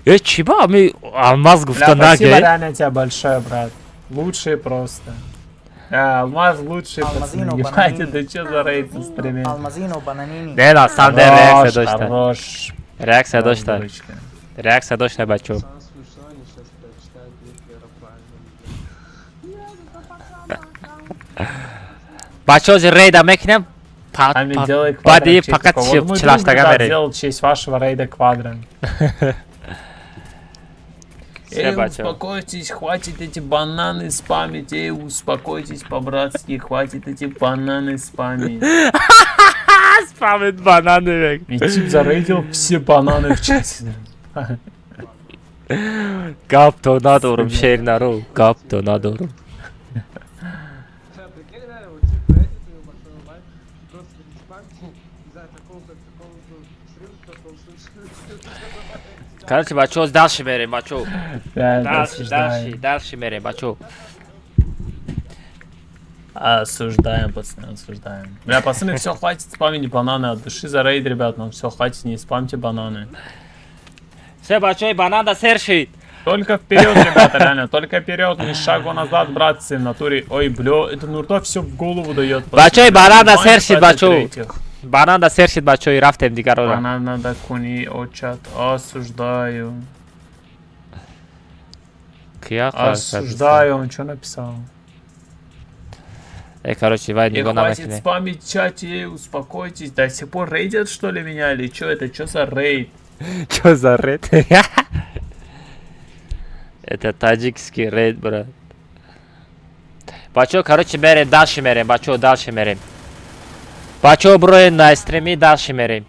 Э, чиба, ми алмаз гуфта наге. Спасибо, реально тебе большое, брат. Лучший просто. А, алмаз лучший, пацаны. Ебать, это что за рейд на стриме? Алмазино бананини. Не, на самом деле реакция дошта. Хорош. Реакция дошта. Реакция дошта, бачу. Бачо, зи рейда мекунем. Баъди фақат чилаштага мерем. Сделал честь вашего рейда квадром. Эй, успокойтесь, хватит эти бананы спамить. Эй, успокойтесь по-братски, хватит эти бананы спамить. Спамит бананы. И тип зарейдил все бананы в чате. Гап то надорум, шер нару. Гап то надорум. Короче, бачо, дальше мерем, бачо. Дальше, дальше, дальше мерем, бачо. Осуждаем, пацаны, осуждаем. Бля, пацаны, все, хватит спамить бананы от души за рейд, ребят, нам все, хватит, не спамьте бананы. Все, бачо, банана сершит. Только вперед, ребята, реально, только вперед, ни шагу назад, братцы, в натуре. Ой, бля, это Нурта все в голову дает. Бачо, банана сершит, бачо. Банан сершит, бачо, и рафтем дигаро. Банан надо куни, очат, осуждаю. Осуждаю, он что написал? Короче, вай, не хватит спамить в чате, успокойтесь. До сих пор рейдят, что ли, меня, или что это? Что за рейд? Что за рейд? Это таджикский рейд, брат. Бачо, короче, мерем, дальше мерем, бачо, дальше мерем. Бачо, броем на стрими, дальше мерем.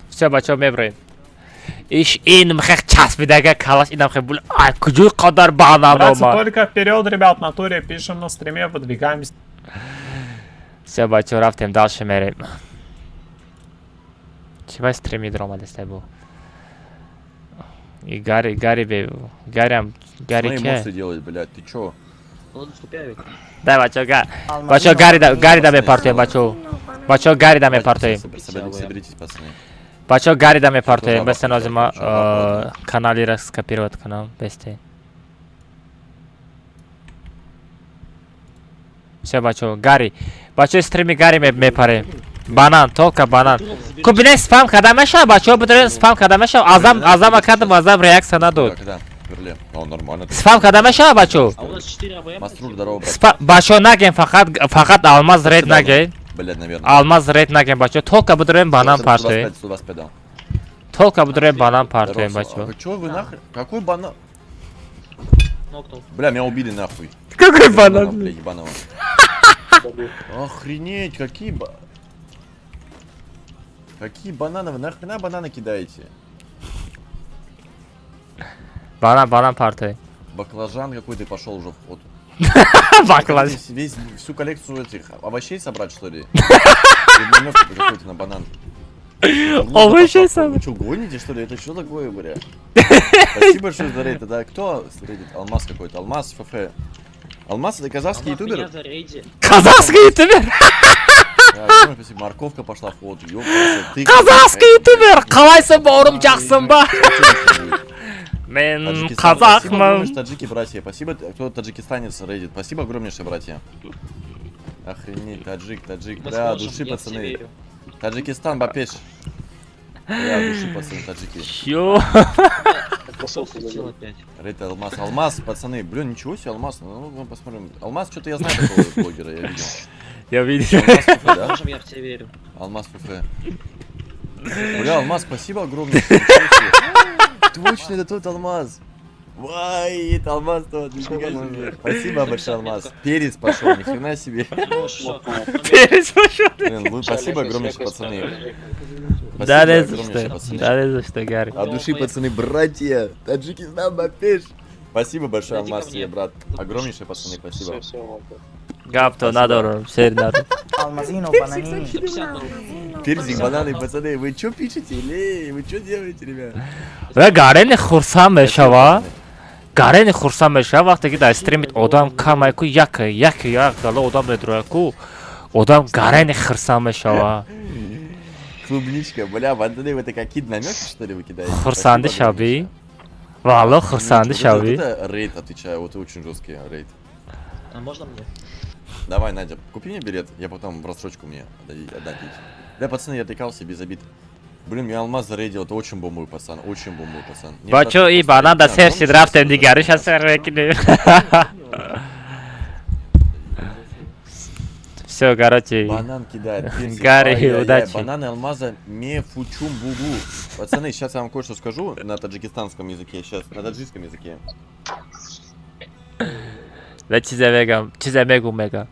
Все, бачо, меброем. Иш ин мхех часпидага калаш инам хе бул. Ай, куҷои қадар банан Братцы, омад. только вперед, ребят, в натуре пишем на стриме, выдвигаемся. Все, бачо, рафтем, дальше мерем. Чи бай стрими дромадестай бу? И Гарри, Гарри, бе, Гарри, Гарри Мои ке? эмоции делать, блядь, ты чё? Дай, бачо, га. Бачо, Гарри да, Гарри да мепартоем, бачо. Бачо, Гарри да мепартоем. Соберитесь, пацаны. Бачаҳо, Гарида мепартоем. Бестен, ҳозир ма каналира скопировать кунам. Бестен. Всё, бачаҳо, Гари. Бачаҳо, стрими Гари мепарем. Банан, только банан. Ку бинед, спам карда мешавад, бачаҳо, бидоред, спам карда мешавад. Азам, азама кардам, азам реаксия надод. Когда? Верле. О, нормально. Спам карда мешавад, бачаҳо? А у нас 4 АВМ. Масрур, здорово, брат. Бачаҳо, наген, фақат фақат алмаз рейд наген. Блядь, наверное. Алмаз рейд наген, бачаҳо. Только бидорем банан партоем. 125, 125 дал. Только бидорем банан партоем, Здорово, бачаҳо. Вы чё, вы нахрен? Какой банан? Нокнул. Бля, меня убили нахуй. Какой банан? Бля, ебаного. Охренеть, какие бананы? Вы нахрена бананы кидаете? Банан, банан партоем. Баклажан какой-то пошел уже в ход. Баклажан. Весь, всю коллекцию этих овощей собрать, что ли? Какой-то на банан. Овощей собрать? Вы что, гоните, что ли? Это что такое, бля? Спасибо большое за рейд. Это кто рейдит? Алмаз какой-то. Алмаз ФФ. Алмаз — это казахский Алмаз ютубер? меня зарейди. Казахский ютубер! Да, огромное спасибо. Морковка пошла в ход. Ёпта, ты. Казахский ютубер! Қалайсың, бауырым, жақсың ба? Мен Таджикистан. Спасибо қазақмын. огромнейшее, таджики, братья. Спасибо, кто таджикистанец рейдит. Спасибо огромнейшее, братья. Охренеть, таджик, таджик. Мы Бля, сможем, души, я в тебя пацаны. верю. Таджикистан, ба пеш. Бля, души, пацаны, таджики. Ё. Пошел опять. Рейд Алмаз. Алмаз, пацаны. Блин, ничего себе, Алмаз. Ну, ну, посмотрим. Алмаз, что-то я знаю такого блогера, я видел. Я видел. Алмаз ФФ, да? Можем, я в тебя верю. Алмаз ФФ. Бля, Алмаз, спасибо огромное. Ничего себе. Точно, это тот Алмаз. Вай, это Алмаз тот, нифига себе. Спасибо большое, Алмаз. Перец пошел, ни хрена себе. Ну что? Перец пошел. Блин, спасибо огромнейшее, пацаны. Да, Спасибо не за огромнейшее, что. пацаны. Да, не за что, Гарри. От души, пацаны, братья. Таджикистан, ба пеш. Спасибо большое, Иди ко Алмаз, мне. тебе, брат. Огромнейшее, пацаны, спасибо. Гапто надором, шер надором. Алмазино бананини. Персик, бананы, пацаны, вы что пишете? Или вы что делаете, ребят? Ва Гарени хурсанд мешава. Гарени хурсанд мешава, вақте ки дар стримит одам камай ку, як як як гала одам медроя ку. Одам Гарени хурсанд мешава. Клубничка, бля, пацаны, вы это какие намеки, что ли, вы кидаете? Хурсанди Спасибо шавӣ. Валло, хурсанди огромнейшее. Вот шавӣ. это рейд, отвечаю, вот это очень жесткий рейд. А можно мне? Давай, Надя, купи мне билет, я потом в рассрочку мне отдадите. Бля, пацаны, я отвлекался без обид. Блин, меня Алмаз зарейдил, это очень бомбовый пацан, очень бомбовый пацан. Не, Бачо, братан, и просто банан да реально сер шид, огромнейшее рафтем спасибо за дигариша сер мекунем. Все, короче. Банан кидает, персик. Гарри, Ай-яй-яй, удачи. Бананы алмаза мефучум бугу. Пацаны, сейчас я вам кое-что скажу на таджикистанском языке, сейчас, на таджикском языке. Да, чизе мегам, чизе мегум мега.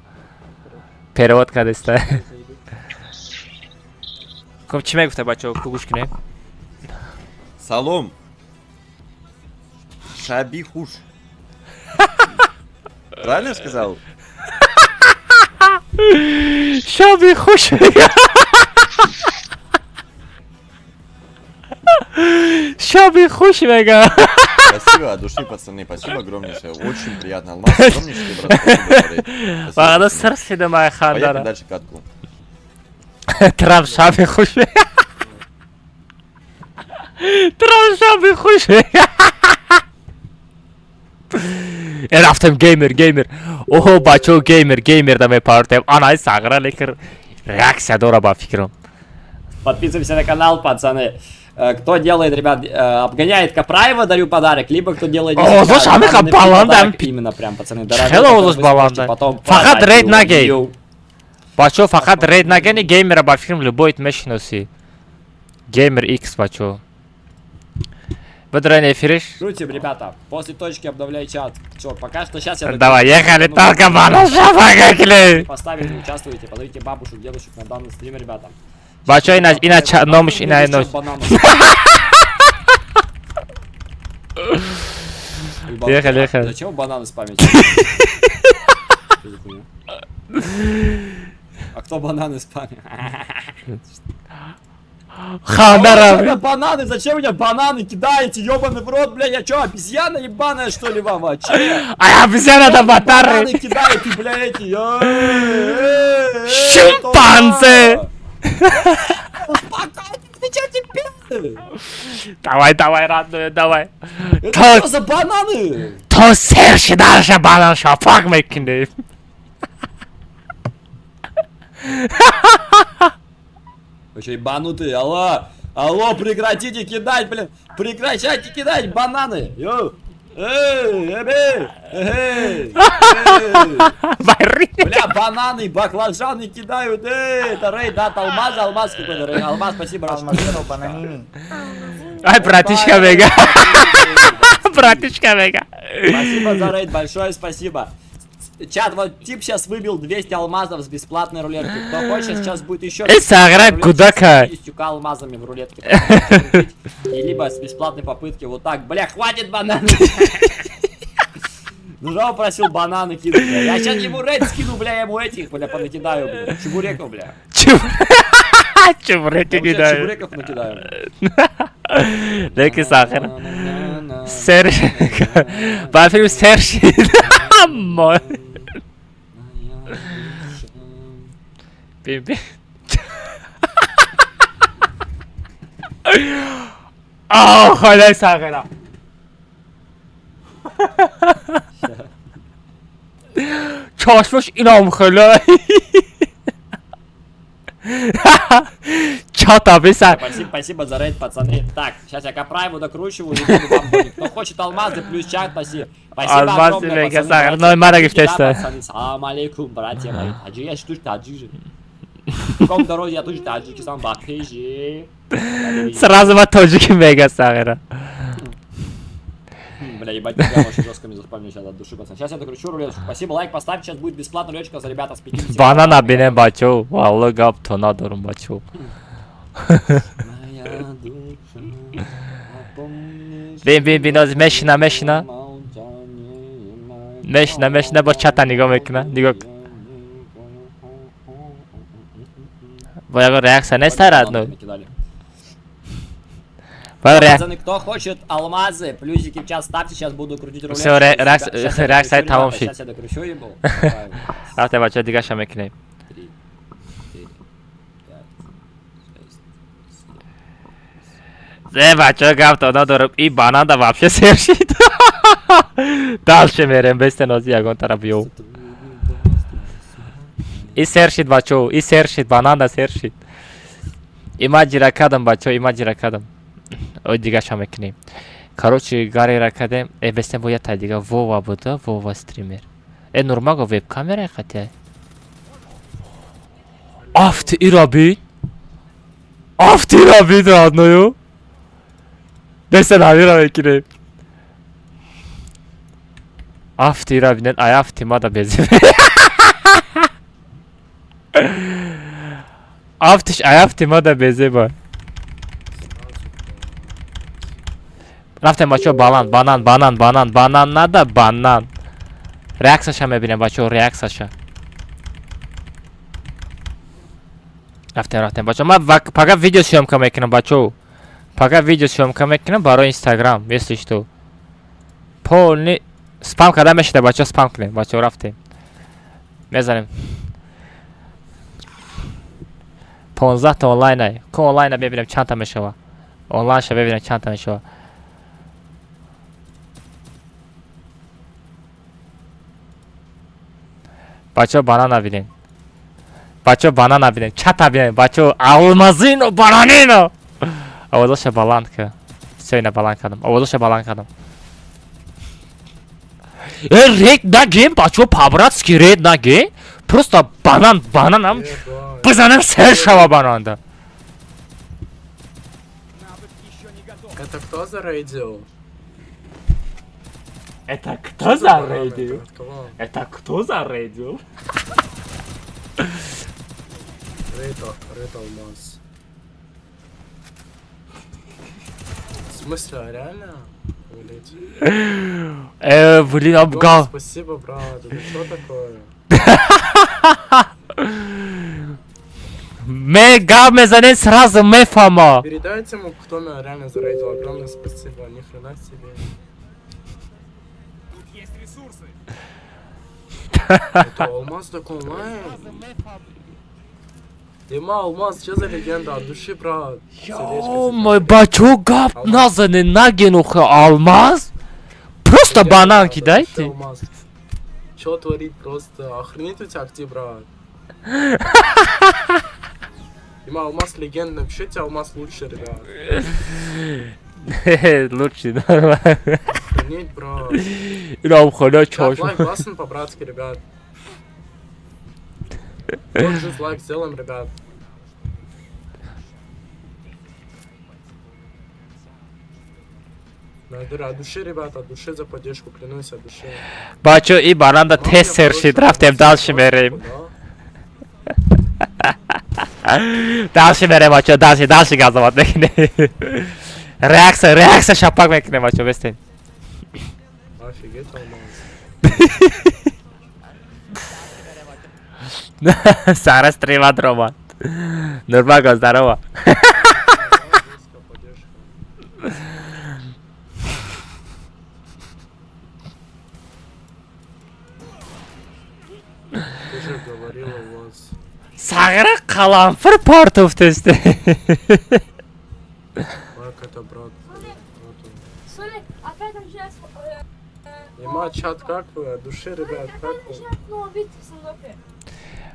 Перевод кардеста. Хуб, чӣ мегуфта, бачаҳо, ку гӯш кунем. Салом. Шаби хуш. Правильно я сказал? Шаби хуш мега. Шаби хуш мега. Спасибо от души, пацаны, спасибо огромнейшее. Очень приятно. Алмаз, огромнейший, брат, спасибо за рейд. Спасибо, Вағада пацаны. сыр шида май Поехали хандара. дальше катку. Трамп шаби хуш мега. Трамп шаби хуш мега. Э, рафтем геймер, геймер. Оҳо, бачаҳо, геймер, геймер да мепартем. Анай сағра, лекин реаксия дора ба фикрам. Подписываемся на канал, пацаны. Кто делает, ребят, обгоняет Капраева, дарю подарок, либо кто делает... О, слушай, а мы Там баланда, подарок именно прям, пацаны, дорогой, Хело который олуш вы сможете баланда. потом Фақат продать рейд его. нагей. Йоу. Бачо, фақат рейд нагени, геймера ба фикрам любойт мешиноси. Геймер X, бачо. Бадрен эфириш. Крутим, ребята. После точки обновляй чат. Все, пока что сейчас я... Давай, ехали, Ну, только банаша покакли. Поставите, участвуйте, позовите бабушек, дедушек на данный стрим, ребята. Бачо, ина ина номш ина Зачем нош. бананы? Ехали, ехали. Зачем бананы спамить? Что за хуйня? А кто бананы спамит? Хандара. А у меня бананы, зачем меня бананы кидаете, ёбаный в рот, бля, я чё, обезьяна ебаная, что ли, вам вообще? Ай, обезьяна да батары. Бананы кидаете, бля, эти, Шимпанзе. Успокойтесь, вы чё, дебилы? Давай, давай, родной, давай. Это что за бананы? То сер шидаша банан шапак мекунем. Вы что, ебанутые? Алло! Алло, прекратите кидать, блин! Прекращайте кидать бананы! Йоу! Эй, эй, эй, эй! Бля, бананы, баклажаны кидают! Эй, это рейд, да, алмаз, алмаз какой-то, рейд, алмаз, спасибо, Раш. Алмазино бананини. Ай, братишка мега. Братишка мега. Спасибо за рейд, большое спасибо. Чат, вот тип сейчас выбил 200 алмазов с бесплатной рулетки. Кто хочет, сейчас будет еще... Э, саграй, куда-ка? 50 алмазами в рулетке. И либо с бесплатной попытки вот так. Бля, хватит бананы! Ну, Жао просил бананы кинуть, бля. Я сейчас ему рейд скину, бля, я ему этих, бля, понакидаю, бля. Чебуреков, бля. Чебуреки Я ему щас кидаю. Чебуреков накидаю. Леки сахар. Сер. Ба филм сер шид. Мо. Бин бин. Оҳ, худои сағира. Чашмаш инам хеле. Чата бисар. Спасибо, спасибо за рейд, пацаны. Так, сейчас я Капраеву докручиваю и буду вам звонить. Кто хочет алмазы, плюс чат, спасибо. Спасибо Алмазы огромное, мега пацаны, сахар. братья. Ну, мара Да, гифтеста. пацаны, салам алейкум, братья мои. Таджи, я же тоже таджик же. В каком дороге я тоже таджик, сам бахежи. Сразу ма тоҷики мега сағира. Бля, ебать, тебя очень жестко мне заспамили сейчас от души, пацан. Сейчас я докручу рулеточку. Спасибо, лайк поставь, сейчас будет бесплатно рулеточка за ребята с 50. Банана бинем бачо. Валло гап то надорум бачо. Моя душа, Бин бин бин ози мешина мешина. Мешина мешина бо чата нигоҳ мекуна. Нигоҳ. Бо ягон реаксия нест родной. Накидали. Бо реак Пацаны, кто хочет алмазы, плюсики в чат ставьте, сейчас буду крутить рулетку. Всё, реакция тамом шид. Сейчас я докручу ебал. Рафте бачо дигаша мекунем. Зе бачо гап то надорум. И бананда вообще сер шид. Дальше мерем бестен ози ягон тараф биёв. И сер шид бачо, и сер шид, бананда сер шид. Има ҷира кардам бачо, има ҷира кардам. Ой дигаша мекунем. Короче, гарера кардем. Э бестен бо ята дига Вова буда, Вова стример. Э Нурмаго веб камера хатя. Афти ира бин. Афти ира бин родною. Бестен ҳамира мекунем. Афти ира бинен, ай афти мада безим. Афтиш ай афти мада безеба. Рафтем бачо баланд, банан, банан, банан, банан нада, банан. Реаксияша мебинем бачо, реаксияша. Рафтем, рафтем бачо. Ман пага видео съёмка мекунам бачо. Пага видео съёмка мекунам барои Инстаграм, если что. Полный спам карда мешида бачо, спам кунем бачо, рафтем. Мезанем. 15 та онлайн ай. Ко онлайна бибинем чанд та мешава. Онлайнша бибинем чанд та мешава. Бачо банана бинем. Бачо банана бинем. Чата бинем. Бачо алмазино бананино. Овозоша баланд ка. Всё ина баланд кардам. Овозоша баланд кардам. Э рейд нагем бачо по-братски рейд наге. Просто банан бананам бизанем сер шава бананда. Это кто зарейдил? Это кто зарейдил? Это кто зарейдил? Рейд, рейд алмаз. В смысле, а реально? Блять. Блин, обгал. Спасибо, брат. Это что такое? Мега мезанен сразу мефама. Передайте ему, кто меня реально зарейдил. Огромное спасибо. Ни хрена себе. Тут есть ресурсы. Это алмаз так онлайн. Дима, Алмаз, что за легенда? От души, брат. Ё мой, бачо, гап назане, нагин охе Алмаз. Просто банан кидайте. Алмаз. Что творит просто? Охренеть у тебя актив, брат. Дима, Алмаз легенда. Напишите, Алмаз лучше, ребят. Лучше, нормально. Охренеть, брат. Инам хона Ребят, чошм. лайк классно по-братски, ребят. Тоже лайк сделаем, ребят. Надыр, от души, ребята, от души за поддержку, клянусь, от души. Бачо, и бананда тез сер шид, рафтем дальше мерем. Дальше мерем, бачо, дальше, дальше газоват мекунем. Реакция, реакция шапак мекунем, бачо, бестем. Офигеть, Алмаз. Сара стрима дрома. Нурмаго, здорово. Ты же говорила, у вас. Сағира қаламфыр партуфтесте. Лайк это, брат. Вот он. Смотри, опять начинает... Дима, чат, как вы? От души, ребят, как вы? Ну, видите, в Сандопе.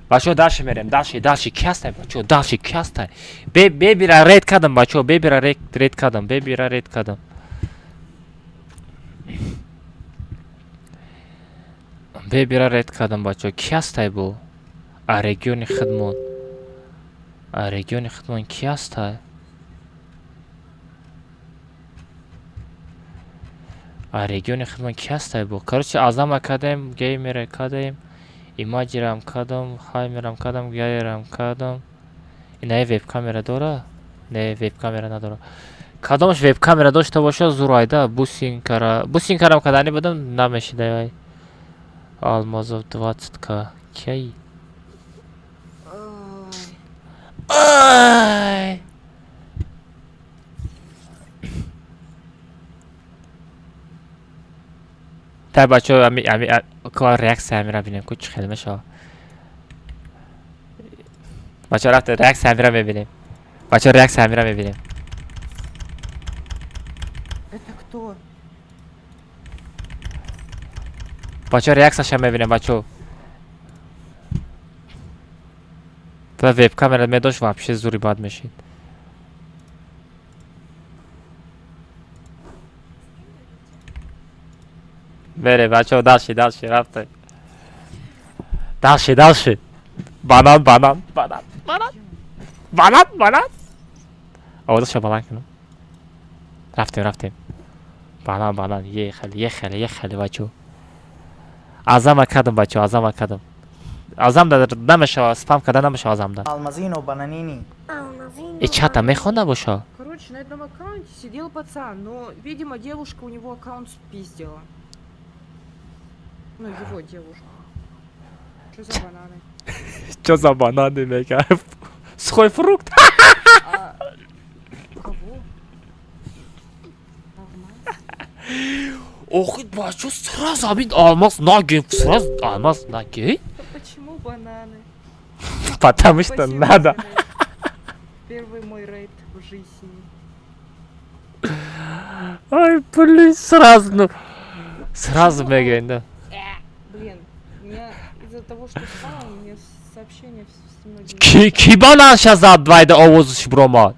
Бачо, дальше мерем, дальше, дальше, ки ҳастай, бачо, дальше, ки ҳастай? Бебира рейд кардам, бачо, бебира рейд кардам, бебира рейд кардам. Бебира рейд кардам, бачо, ки ҳастай бу? А региони худмон. А региони худмон ки ҳастай? А региони худмон ки ҳастай бу? Короче, Азама кардем, геймера кардем. Имаҷирам кардам, хаймерам кардам, гайерам кардам. Инаи веб-камера дора? Не, веб-камера надора. Кадомаш веб-камера дошта боша, зурайда, бусинкара. Бусинкарам кардани будам, намешидай вай. Алмазов 20к. Кай? Ай! Тай бачо, ами ами ка реакция амира бинем, ку чӣ хел мешава. Бачо, рафта реакция амира мебинем. Бачо, реакция амира мебинем. Это кто? Бачо, реакцияша мебинем, бачо. Та веб-камера медошт, вообще зури бад мешид. Бере, бачо, дальше, дальше, рафта. Дальше, дальше. Банан, банан, банан, банан. Банан, банан. Овозашо баланд кунам. Рафтем, рафтем. Банан, банан, ехали, ехали, ехали, бачо. Азама кардам, бачо, азама кардам. Азам да намешава, спам карда намешава азамда. Алмазино бананини. И чата мехонда боша. Короче, на одном аккаунте сидел пацан, но, видимо, девушка у него аккаунт спиздила. Ну, его девушку. Что за бананы? Чё за бананы, мега? Сухой фрукт. А кого? Алмаз? Охи, бачо, сразу амин алмаз нагин, сразу алмаз нагин. Почему бананы? Потому что Спасибо надо. за рейд. Первый мой рейд в жизни. Ай, блин, сразу, ну. Сразу мегӯем, да. Блин, меня из-за того, что спала, у меня сообщение с многими. Ки бананша зад вайда овозаш биромад?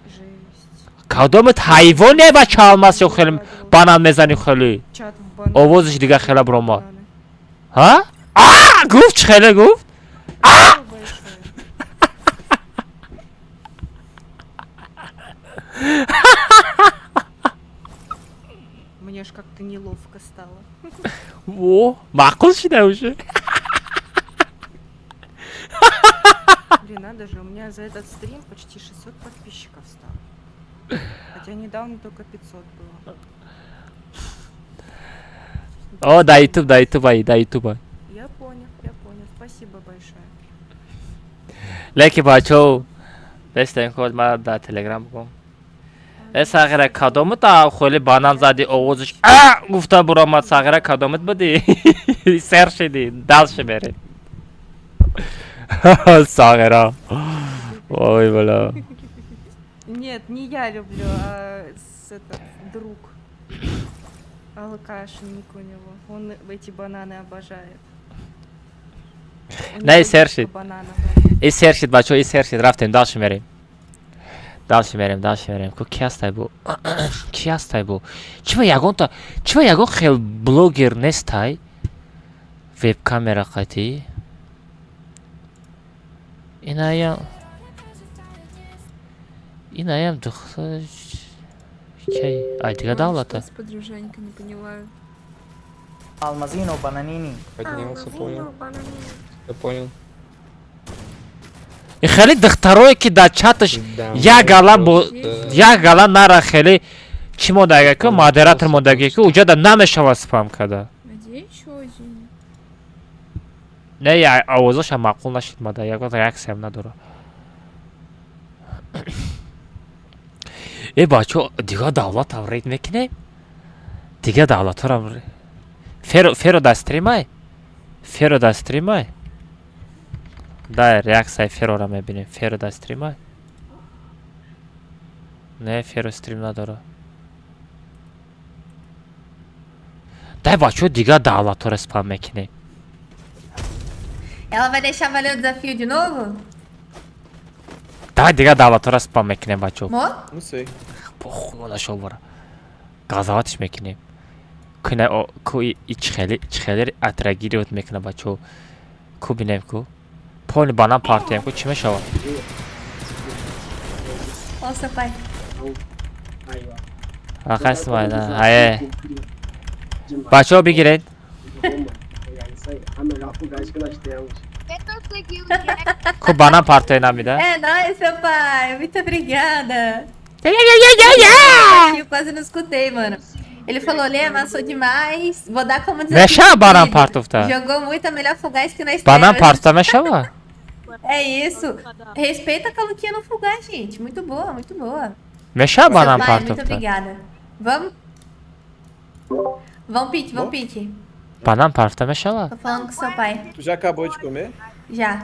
Жесть. Кадомат ҳайвоне, бача, алмаз ё хеле банан мезани хеле? Чат в банан. Овозаш дига хела биромад. Ҳа? А! Гуфт чӣ хеле гуфт? А! Мне аж как-то неловко стало. Во, маъқул шида уже. Блин, надо же, у меня за этот стрим почти 600 подписчиков стало. Хотя недавно только 500 было. О, да ютуб, да ютуб, ай, да ютуб. Ай. Я понял, я понял. Спасибо большое. Леки бачо, бестен ход ма да телеграм бигом. Э, сағира, кадомат хеле банан зади, овозаш а гуфта буромад, сағира, кадомат будӣ? Сер шидӣ, дальше мерем. Сағира. Ой, бля. Нет, не я люблю, а этот друг. Алкаш, ник у него. Он эти бананы обожает. У Не, него сер дочка шид. бананов. И сер шид, бачо, и сер шид. Рафтем, дальше мерем. Дальше мерем, дальше мерем. Ку ки ҳастай бу? Ки ҳастай бу? Чиба ягонта, чиба ягон хел блогер нестай? Веб-камера қатӣ? Инаям Инаям духта кай? Ай, дига давлата. Что с подружанька, не поняла. Алмазино бананини. Поднялся, понял. Я понял. И хеле духтарое ки дар чаташ як гала бо як гала нара хеле чӣ мондага ку модератор мондаги ку уҷада намешавад спам када. Где еще один? Не, я овозаша маъқул нашид мада, ягон реаксиям надора. Э, бачо, дигар давлатам рейд мекунем? Дигар давлатҳорам Феро, Феро дар стримай? Феро дар стримай? Да, реаксияи Ферора мебинем. Феро дар стримай? Не, Феро стрим надора. Дай, бачо, дигар давлатҳоро спам мекунем. Ela vai deixar valer o desafio de novo? Давай дигар давлатҳоро спам мекунем, бачо. Мо? Não sei. Похуй нашобара. Газаватш мекунем. Куна ку и чихели чихели отреагировать мекуна, бачо. Ку бинем ку. Полни банан партиям ку чӣ мешавад? Ó, seu pai. Ақасмайда. Ае. Бачо бигиред. Ку банан партия намида? É nóis, seu pai. Muito obrigada. Eu quase não escutei, mano. Ele falou, Lê, amassou demais. Vou dar como desafio. Мешава банан cumprido. партуфта? Jogou muito, a melhor Fall Guys que nós Банан temos. партуфта мешава? É isso. Respeita a Caluquinha no Fall Guys, gente. Muito boa, muito boa. Мешава Seu банан pai, muito партуфта? obrigada. Vamos? Vamos, pique, vamos, pique. Банан партуфта мешава? Tô falando com seu pai. Tu já acabou de comer? Já.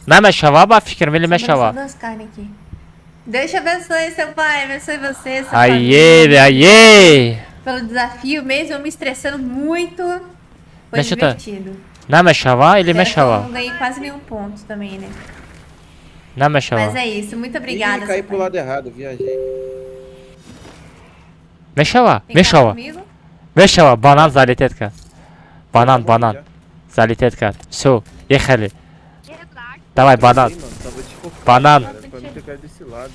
Намешава ба фикр мили Sobrou só мешава. duas carnes aqui. Deus te abençoe, seu pai. Abençoe você, sua Ае, família. ае. Pelo desafio, mesmo eu me estressando muito. Foi Мешата. divertido. Намешава или Pena que eu мешава? não ganhei quase nenhum ponto também, né? Намешава. Mas é isso. Muito obrigada, Ih, caí seu pro pai. lado errado, viajei. Мешава? Tem carne Мешава. comigo? Мешава, банан залетет кард. Банан, банан. Залетет кард. Всё, ехали. Давай, банан. Ih, mano, tava desfocado, Банан. cara. Pra mim ter caído desse lado.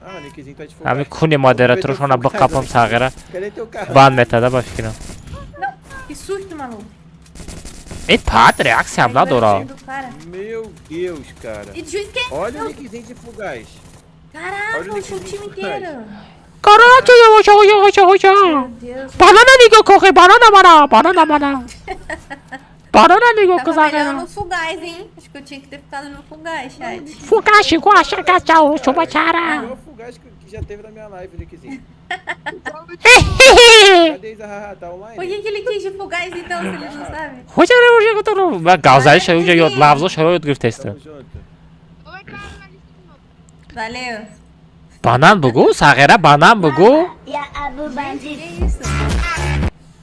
Ah, Nickzinho tá desfocado. Ҳамин куни модераторшона биқапам сағира. Cadê teu carro? Банд метада ба фикрам. Não, que susto, maluco. Э, пат реаксиям надора. Do cara. Meu Deus, cara. E juiz que Olha o nickzinho de Fugaz. Caraca, Olha o o time inteiro. Карачо, Meu Deus. Банана нигоҳ кохе, банана мана, банана мана. Банана нигоҳ ку Tava melhor сағира. no Fugaz, hein? Acho que eu tinha que ter ficado no Fugaz, chat. Фугаши гуаша гачао чубачара. O melhor Fugaz que já teve na minha live, Nickzinho. Cadê Zahaha? Tá online? Por que, que ele quis de Fugaz então, se ele não sabe? Ман гавзаиша уҷа ёд лафзошаро ёд гирифтестам. Tamo junto. Valeu. Банан бугӯ, сағира, банан бугӯ. Я Абу Бандит. Que isso?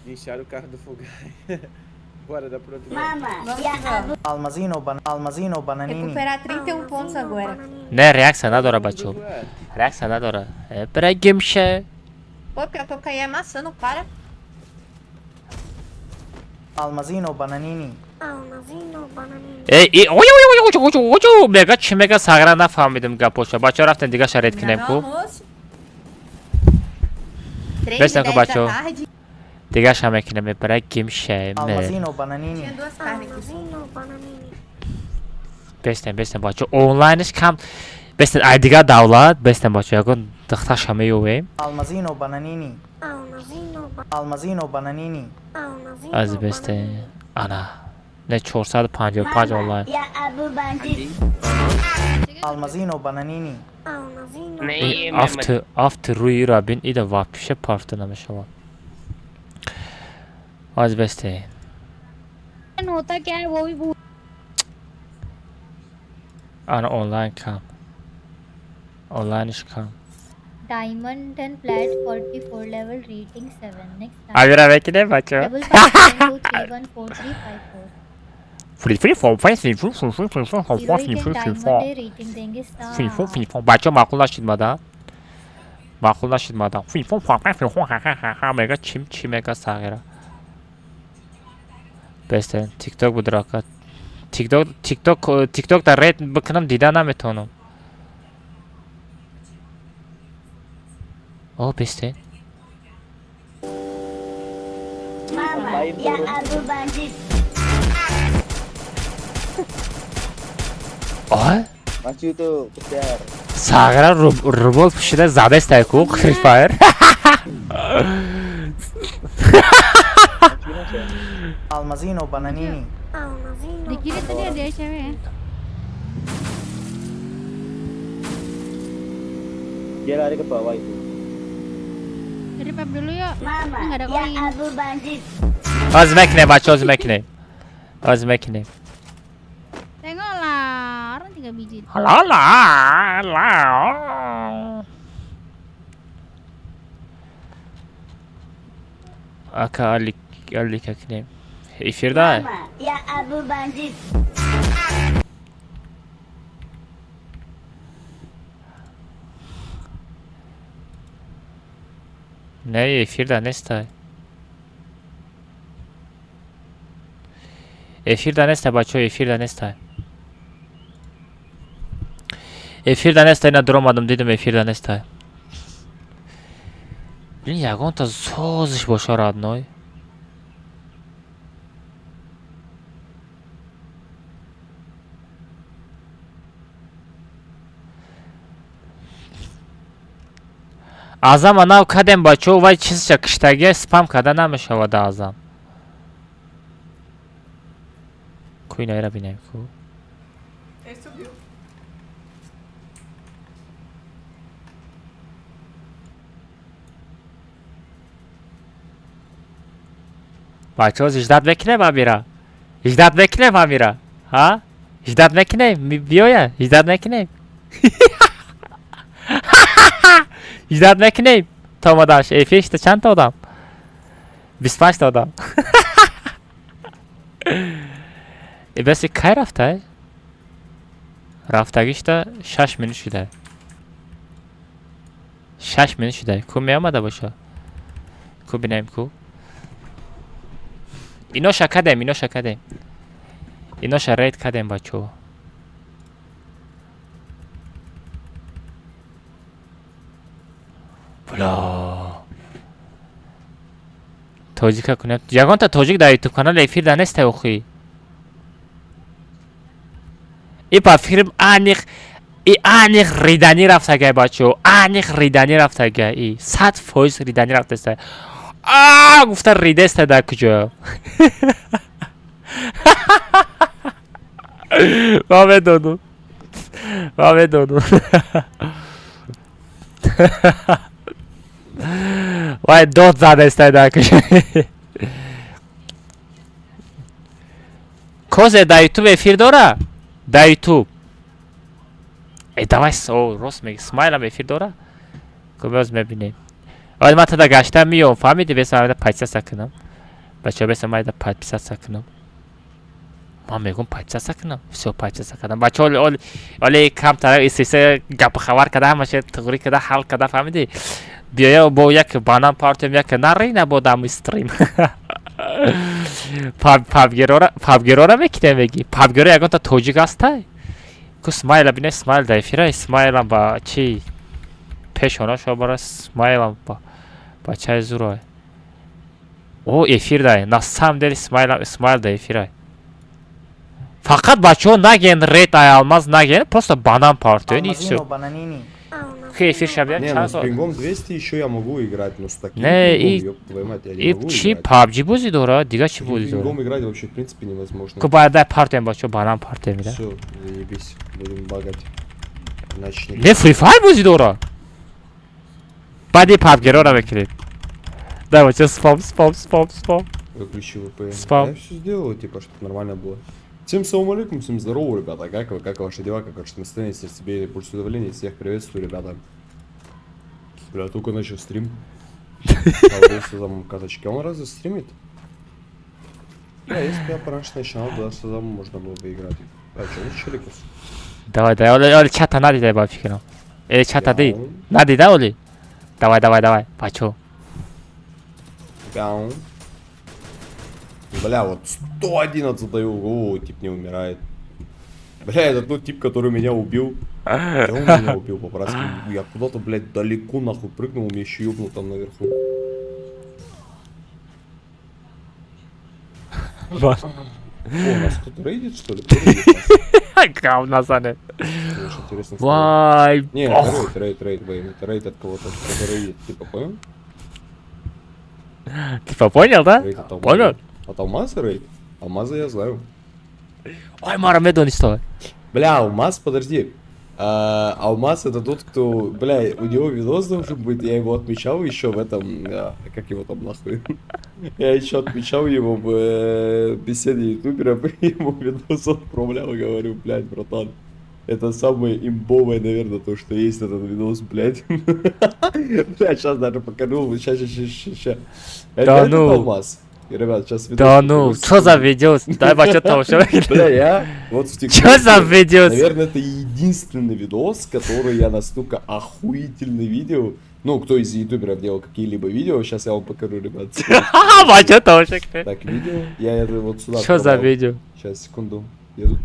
Incharam o carro do Fugaz. Bora, dá pro outro lado. Мама, Vamos я que vamos. Алмазино бан Алмазино бананини. Recuperar 31 pontos agora. Не, реаксия надора, бачо. Реаксия надора. Э, Бира гимше. Pô, pior que eu caí amassando o cara. Алмазино бананини. Э, и ой ой ой ой ой ой ой мега чӣ мега сағира нафаҳмидим гапоша. Бачо рафтем дигаша рейд Já кунем no ку. almoço. 3 e Бестем ку 10 da бачо. tarde. Дигаша мекунем бира гимше. Алмазино бананини. Tinha duas carnes aqui. Бестем, бестем бачо. Онлайнш кам. Бестем ай дигар давлат, бестем бачо ягон духташа меёвем. Алмазино бананини. Алмазино бананини. Аз бестем. Ана. Не 455 онлайн. Я Абу Бандит. Алмазино бананини. Афт афт рӯи ира бин ида вообще парта намешавад. Аз бестем. होता क्या है वो भी भूल Ана онлайн кам. Онлайниш кам. Diamond and plat 44 level rating 7. Next time. Амира мекунем бачаҳо. 5572314354. Фри фри фо фри фри фри фри фри фри фри фри Heroic фри and фри фри diamond фо. A rating देंगे Фри фо star. фри фо. Бачаҳо маъқул нашид мада. Маъқул нашид мада. Фри фо фа фа фри фо ха ха ха ха мега чим чи мега сағира. Бестен TikTok буд рака. TikTok TikTok TikTok дар рейд бикунам дида наметавонам. О, бестен. Мама, я Абу бандит. О? Maju tuh, kejar. Сағира рубол пӯшида задестай ку Free Fire. Almazino Bananini. Di kiri tadi ada cewek ya. Dia lari ke bawah itu. Dari pub dulu yuk. Mama, Nggak ada ya koin. Abu bandit. Ҳозир мекунем бачаҳо, ҳозир мекунем. Ҳозир мекунем. Tengoklah, orang 3 biji. Ла ла ла. Ака алик алика кунем. Эфирда? Мама, я Абу бандит. Не, эфирда нестай. Эфирда нестай бачаҳо, эфирда нестай. Эфирда нестай, ина дуромадам дидам эфирда нестай. Блин, ягонта созиш боша родной. Азама нав кадем бачаҳо, вай чизша киштагия спам карда намешавад азам. Ку инаира бинем ку. Ele subiu. Бачаҳо ждать мекунем Амира? Ждать мекунем Амира? Ҳа? Ждать мекунем? Биёя, ждать мекунем. Ждать мекунем. То омадаш. Эфир шида чанд та одам? 25 та одам. Э, баси кай рафтай? Рафтагишта 6 минут шуда. 6 минут шуда. Ку меомада боша? Ку бинем ку? Иноша кадем, иноша кадем. Иноша рейд кадем бачаҳо. Бла. Тоҷика кунем. Ягонта тоҷик дар YouTube канал эфирда нестай охи. И ба филм аниқ и аниқ риданӣ рафтагай бачаҳо. Аниқ риданӣ рафтагай. И 100% риданӣ рафтаста. А гуфта ридеста дар куҷо? Ма медонам. Ма медонам. Вай дод задестай дар куҷо. Козе дар YouTube эфир дора? Дар YouTube. Э, давай, о, рост меги, Смайлам эфир дора? Ку боз мебинем. Оли ман тада гашта миём, фаҳмиди? Беса майда подписаться кунам. Бачаҳо беса майда подписаться кунам. Ман мегӯм подписаться кунам. Всё, подписаться кардам. Бачаҳо оли оли оли камтар истиса гапу хабар карда, ҳамаша туғрӣ карда, ҳал карда, фаҳмиди? Биёя бо як банан партием, як нари набодам стрим. Пабгерора пабгерора мекунем меги. Пабгеро ягонта тоҷик ҳастай? Ку Смайла бинед, Смайл дар эфира, Смайлам ба чи пешонашо бара Смайлам ба бачаи зурой. О, эфир дай. На самом деле Смайл Смайл дар эфирай. Фақат бачаҳо наген рейд ай алмаз наген, просто банан партиён и всё. Almazino Bananini. Ки эфир шабия Не, ну чанд с соат? пингом 200 еще я могу играть, но с таким Не, пингом, и ёб твою мать, я не и могу чи играть. PUBG бозӣ дора, дига С чӣ таким бозӣ дора? пингом играть вообще в принципе невозможно. Ку бояд дай партиям бачаҳо банан партиям мида. Все, заебись, будем багать. Иначе Не Free Fire бозӣ дора. Баъди PUBG-ро мекунед. Дай бачаҳо спам спам спам спам. Выключи VPN. Спам. Я все сделал, типа, чтобы нормально было. Всем салам алейкум, всем здорово, ребята. Как вы, как ваши дела, как ваше настроение, сердцебиение, пульс, давление. Всех приветствую, ребята. Бля, только начал стрим. Был каточки. Он разве стримит? Да, если бы я пораньше начинал, да, с Азамом можно было бы играть. А что, он челиков? Давай, давай, оли, оли, чата надидай ба фикрам. Э, чата дид. Надида оли? Давай, давай, давай, бачо. Гау. Бля, вот 111 даю в голову, тип не умирает. Бля, это тот тип, который меня убил. Да он меня убил по-братски. Я куда-то, блядь, далеко нахуй прыгнул, меня еще ёбнул там наверху. О, нас кто-то рейдит, что ли? Гав назане. Очень интересно. Вай, Не, это рейд, рейд, рейд, блин, это рейд от кого-то. Это рейдит, типа, понял? Типа понял, да? Рейд от Алмаза. Понял? От Алмаза рейд? Алмаза я знаю. Ой, мара медонисто. Бля, Алмаз, подожди. А, Алмаз это тот, кто, бля, у него видос должен быть, я его отмечал еще в этом, как его там нахуй. Я еще отмечал его в беседе ютуберов, ему видос отправлял, говорю, блядь, братан, это самое имбовое, наверное, то, что есть этот видос, блядь. Блядь, сейчас даже покажу, сейчас, сейчас, сейчас, сейчас. Это Да этот ну. Алмаз. Ребят, сейчас видос. Да ну, что за видос? Дай бачо тамошо. Бля, я вот в ТикТоке. Чё за видос? Наверное, это единственный видос, который я настолько охуительно видел. Ну, кто из ютуберов делал какие-либо видео, сейчас я вам покажу, ребят. Бачо тамошо. Так, видео. Я это вот сюда Чё за отправлял. видео? Сейчас, секунду. Я тут...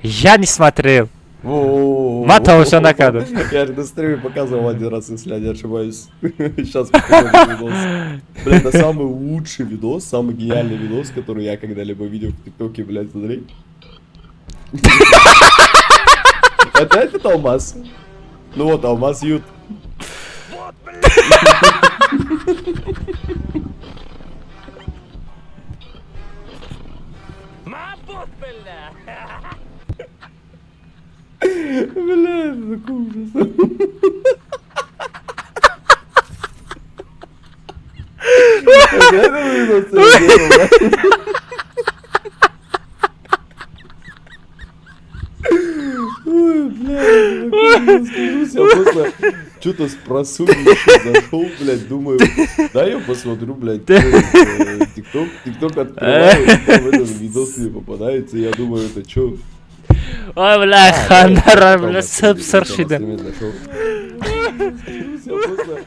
Я не смотрел. Во-во-во. Ма тамошо накардам. Я же на стриме показывал один раз, если я не ошибаюсь. Сейчас покажу этот видос. Бля, это самый лучший видос, самый гениальный видос, который я когда-либо видел в ТикТоке, блядь, смотри. Это этот Алмаз? Ну вот, Алмаз Ют. Бля, это такой ужас. Это видос я делал, да? Ой, бля, это такой ужас, клянусь, я просто что-то с просонья еще зашел, блядь, думаю, да я посмотрю, блядь, ТикТок, ТикТок открываю, и там этот видос мне попадается, я думаю, это чё? Ой, бля, А, хандара, да, бля, это сып сыр на шидем. стриме зашел. Я просто-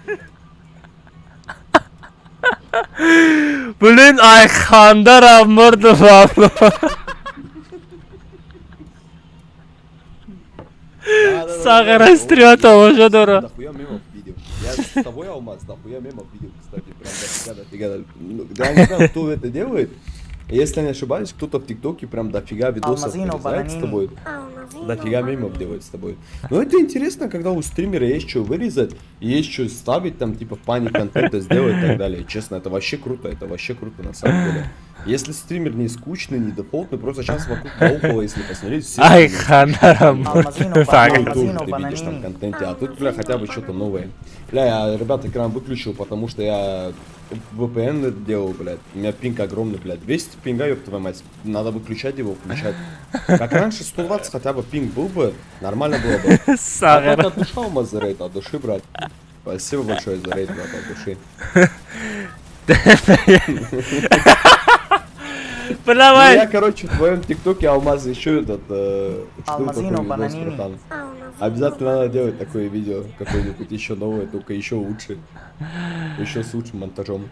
Блин, ай хандара мурдам. Сағара стрима тамошо дора. Дохуя мемов видел. Я с тобой, Алмаз, дохуя мемов видел, кстати, прям дофига, дофига. Ну, я не знаю, кто это делает. Если я не ошибаюсь, кто-то в ТикТоке прям дофига видосов Алмазино, вырезает с бананини. тобой. Дофига мемов делает с тобой. Но это интересно, когда у стримера есть что вырезать, есть что ставить там, типа, в плане контента сделать и так далее. Честно, это вообще круто на самом деле. Если стример не скучный, не дефолтный, просто сейчас вокруг да около, если посмотреть, все Ай, стримеры хандара Алмазино, мурдам. одно и то же Алмазино, ты видишь там бананини. контенте, а тут, бля, хотя бы что-то новое. Бля, я, ребят, экран выключил, потому что я VPN это делал, блядь. У меня пинг огромный, блядь. 200 пинга, ёб твою мать. Надо выключать его, включать. Как раньше 120 хотя бы пинг был бы, нормально было бы. А Сағара. так от души, Алмаз, за рейд, от души, брат. Спасибо большое за рейд, брат, от души. Бля, Ну, давай. я, короче, в твоем ТикТоке, Алмаз, еще этот... Что Алмазино, такой видос, бананини. братан? Обязательно надо делать такое видео, какое-нибудь еще новое, только еще лучше. Еще с лучшим монтажом.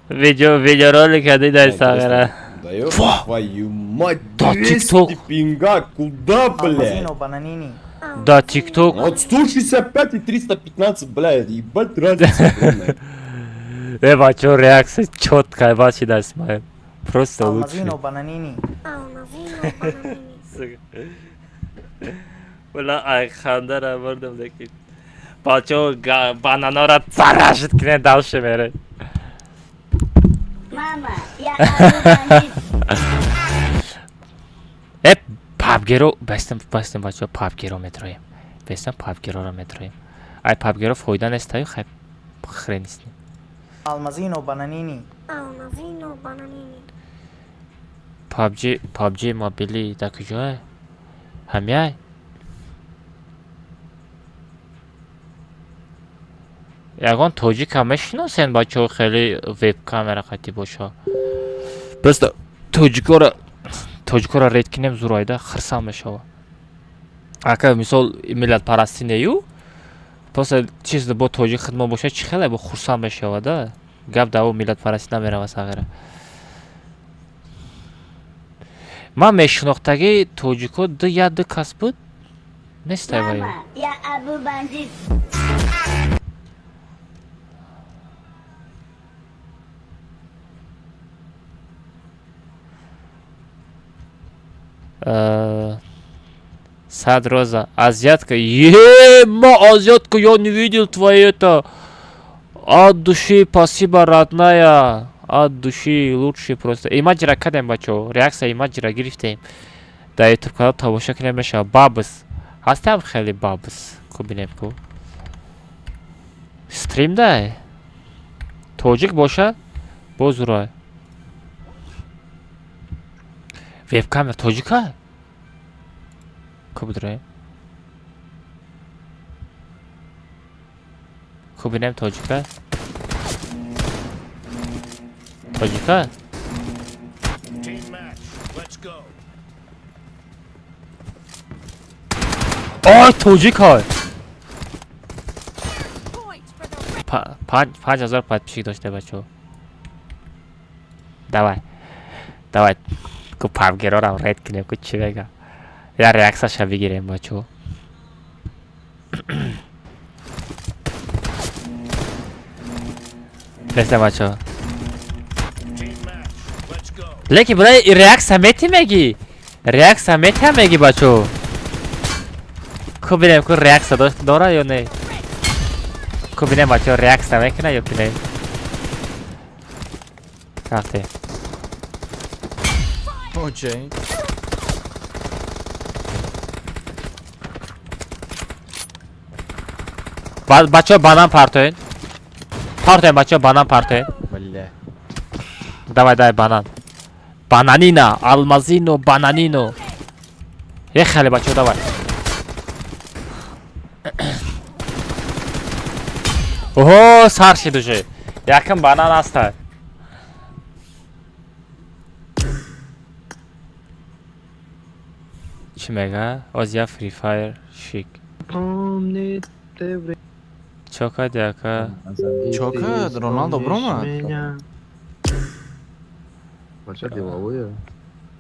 Видео, видеоролик дидай Да, интересно. Сағара. Да ёб твою мать, Да, 200 ТикТок. пинга, куда, блядь? Алмазино, бананини. Да, ТикТок. Вот 165 и 315, блядь, ебать разница огромная. Э, бачо, реакция четкая, бачи дай смайл. Просто лучший. Алмазино, бананини. Сука. Бля, ай хандара мурдам лекин. Бачо, бананора царашит кине дальше мере. Мама, я Абу бандит. Э, пабгеро, бастем, бастем, бачо, пабгеро метроем. Бастем, пабгероро метроем. Ай, пабгеро фойда нестаю, хай, хрен с ним. Алмазино, бананини. PUBG, PUBG мобили дар куҷое? Ҳамяй? Ягон тоҷикам мешиносен, бачаҳо, хеле веб-камера қатӣ боша? Просто тоҷикора рейд кинем, зурайда хирсам мешава. Ака, мисол, миллатпарастӣ нею, просто чиз бо тоҷик хидмо боша, чӣ хеле бо хурсанд мешава да. Гап дар о миллатпарастӣ намерава сағира. Ман мешинохтаги тоҷико ду як ду кас буд, нестай ваю. Мама, я Абу бандит. Сад роза. Азиатка. Ема, азиатка, я не видел твои это. От души, спасибо, родная. От души, лучший просто. Имаджира кадем, бачо. Реакция имаджира гирифтем. Дар YouTube канал тамошо кунем мешава. Бабс. Ҳастам хеле бабс. Ку бинем ку. Стрим дай. Тоҷик боша? Боз урай. Вебкамера тоҷика? Ку бидроем? Ку бинем тоҷика? Тоҷика? Ой, тоҷика! 5000 подписчик дошта, бачаҳо. Давай. Давай. Ку пабгерорам рейд кунем, ку чӣ мега. Я реаксияша бигирем, бачаҳо. Неста, бачаҳо. Лекин барои реаксия мети меги? Реаксия метиҳам меги, бачаҳо. Ку бинем ку реаксия дора ё не? Ку бинем, бачаҳо, реаксия мекуна ё ки не? Рафтем. Окей. Бачаҳо, банан партоен. Партоен, бачаҳо, банан партоен. Бля. Давай, давай, банан. Бананина, алмазино, бананино. Ехали, бачаҳо, давай. Оҳо, сар шид уже. Якм банан аста. Чӣ мега? Оз я Free Fire шик. Чо карди, ака? Чо кард? Роналдо бромад?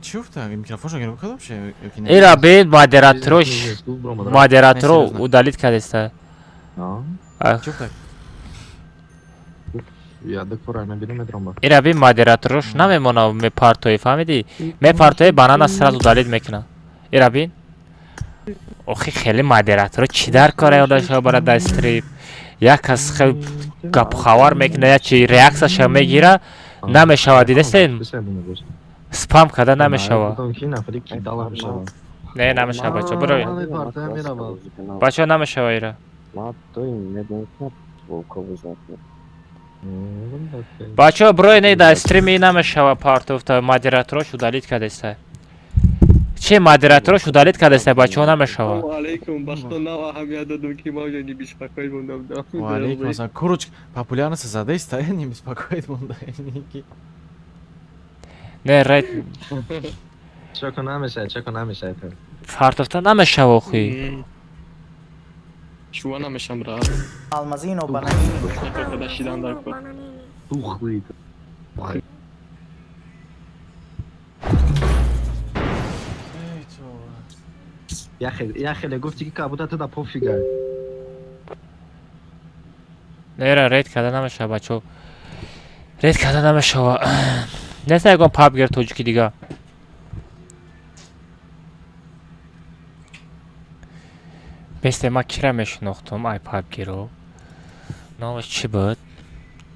Чӣ гуфта? Микрофоншо гирифт кард вообще? Ё ки не? Ира бин модераторош модераторо удалить кардеста. Чӣ гуфта? Ира бин, модераторош намемона, мепартои, фаҳмидӣ? Мепартои банана, сразу удалить мекуна. Ира бин. Охи, хеле модераторо чӣ дар кора ёдашо бара дар стрим? Як кас хел гапхабар мекуна, я чи реаксияша мегира, намешава, дидестен? Спам карда намешава. Не, намешава, бачо, биро. Бачо, намешава ира. Бачо, бирои, не, дар стрими намешава партофта, модераторош удалить кардеста. Чи модераторош удалить кардеста, бачо, намешава. Алейкум, бахто нав аҳамият додум, ки ма не беспокоит мондам. Ва алейкум ассалом. Курочка, популярность задеста, не беспокоит монда. Не, рейд Чоко намешавад, чоко намешавад. Партофта намешава охи. Чува намешам ра. Алмазино бананини. Када шидан дар кор. Яхеле гуфти ки как будто туда пофига. Нера рейд карда намешава, бачо. Рейд карда намешава. Неста ягон пабгер тоҷики дига? Бесте, ман кира мешинохтум ай пабгеро? Номаш чӣ буд?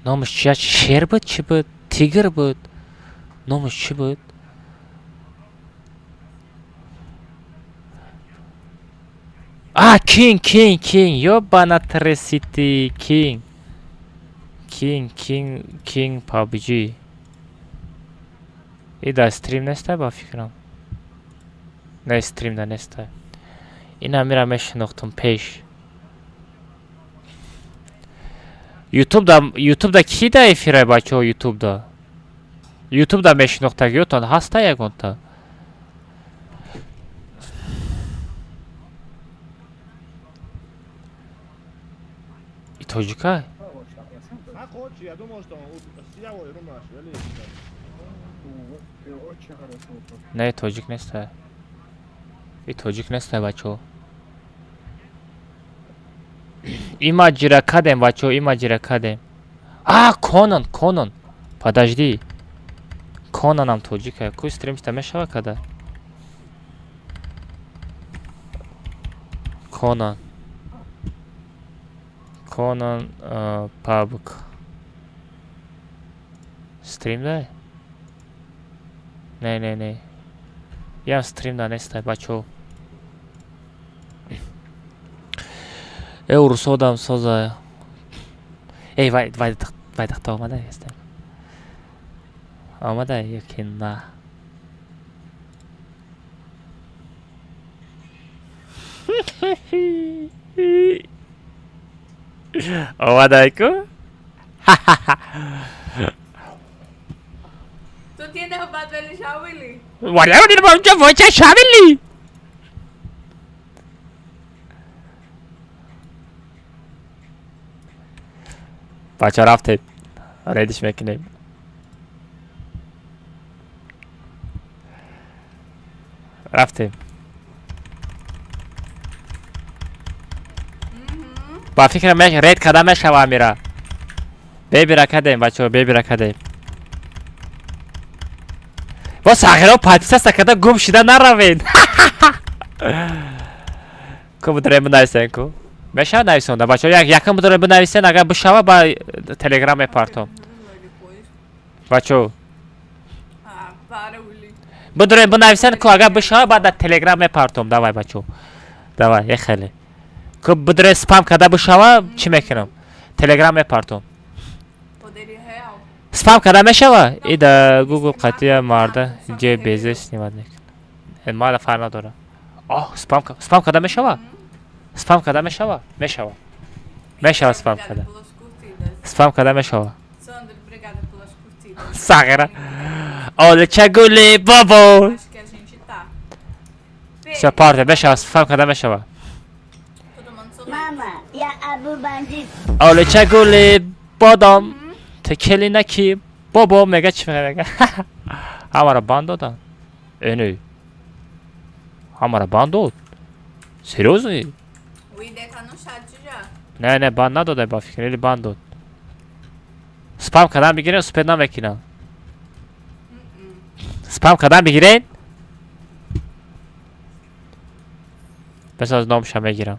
Номаш чи шер буд, чӣ буд? Тигр буд? Номаш чӣ буд? А, Кинг, Кинг, Кинг, ёбана тресити, Кинг. Кинг, Кинг, Кинг PUBG. И дар стрим нестай, ба фикрам. Не, стрим да нестай. Ин ҳамира мешинохтум пеш. Ютуб да, Ютуб да ки да эфирай, бачаҳо, Ютуб да? Ютуб да мешинохтагиётон ҳаста ягонта? И тоҷика? Не, тоҷик неста. И тоҷик неста, бачаҳо. Има ҷира кадем, бачаҳо, има ҷира кадем. А, Конан, Конан. Подожди. Конанам тоҷика. Ку стримшта мешава када? Конан. Конан пабк. Стрим да? Не, не, не. Ям стрим да нестай, бачаҳо. Э, урусодам соза. Эй, вай, вай, вай дахта омада ҳестем. Омада ёки на? Омадай ку? Tu tinha derrubado ele já, Willy? Willy! Бача, рафтем. Редиш мекунем. Рафтем. Ба фикрам ред када мешава амира. Бебира кадем, бачаҳо, бебира кадем. Во сағиро подписаться када гум шида наравед. Ку будре бинависен ку? Мешава нависонда, бачаҳо, як якум будре бинависен, агар бишава ба Телеграм мепартом. Бачаҳо. Будре бинависен ку, агар бишава ба дар Телеграм мепартом. Давай, бачаҳо. Давай, е хеле. Ку будре спам када бишава, чӣ мекунам? Телеграм мепартом. Спам када мешава? И да Google қатия марда ҷе безе снимать мекунад. Мала фарқ надора. Оҳ, спам спам када мешава? Спам када мешава? Мешава. Мешава спам када. Спам када мешава. Сағира. Олча гули бобо. Всё, парте, мешава, спам када мешава. Мама, я Абу бандит. Олча гули бодом. Текели наки бобо мега чӣ мега? Ҳамаро банд додан. Эне. Ҳамаро банд дод. Серьёзно? Не, не, банд надодай, ба фикр, или банд дод. Спам кадан бигирен, успед намекунам. Спам кадан бигирен? Бес аз номша мегирам.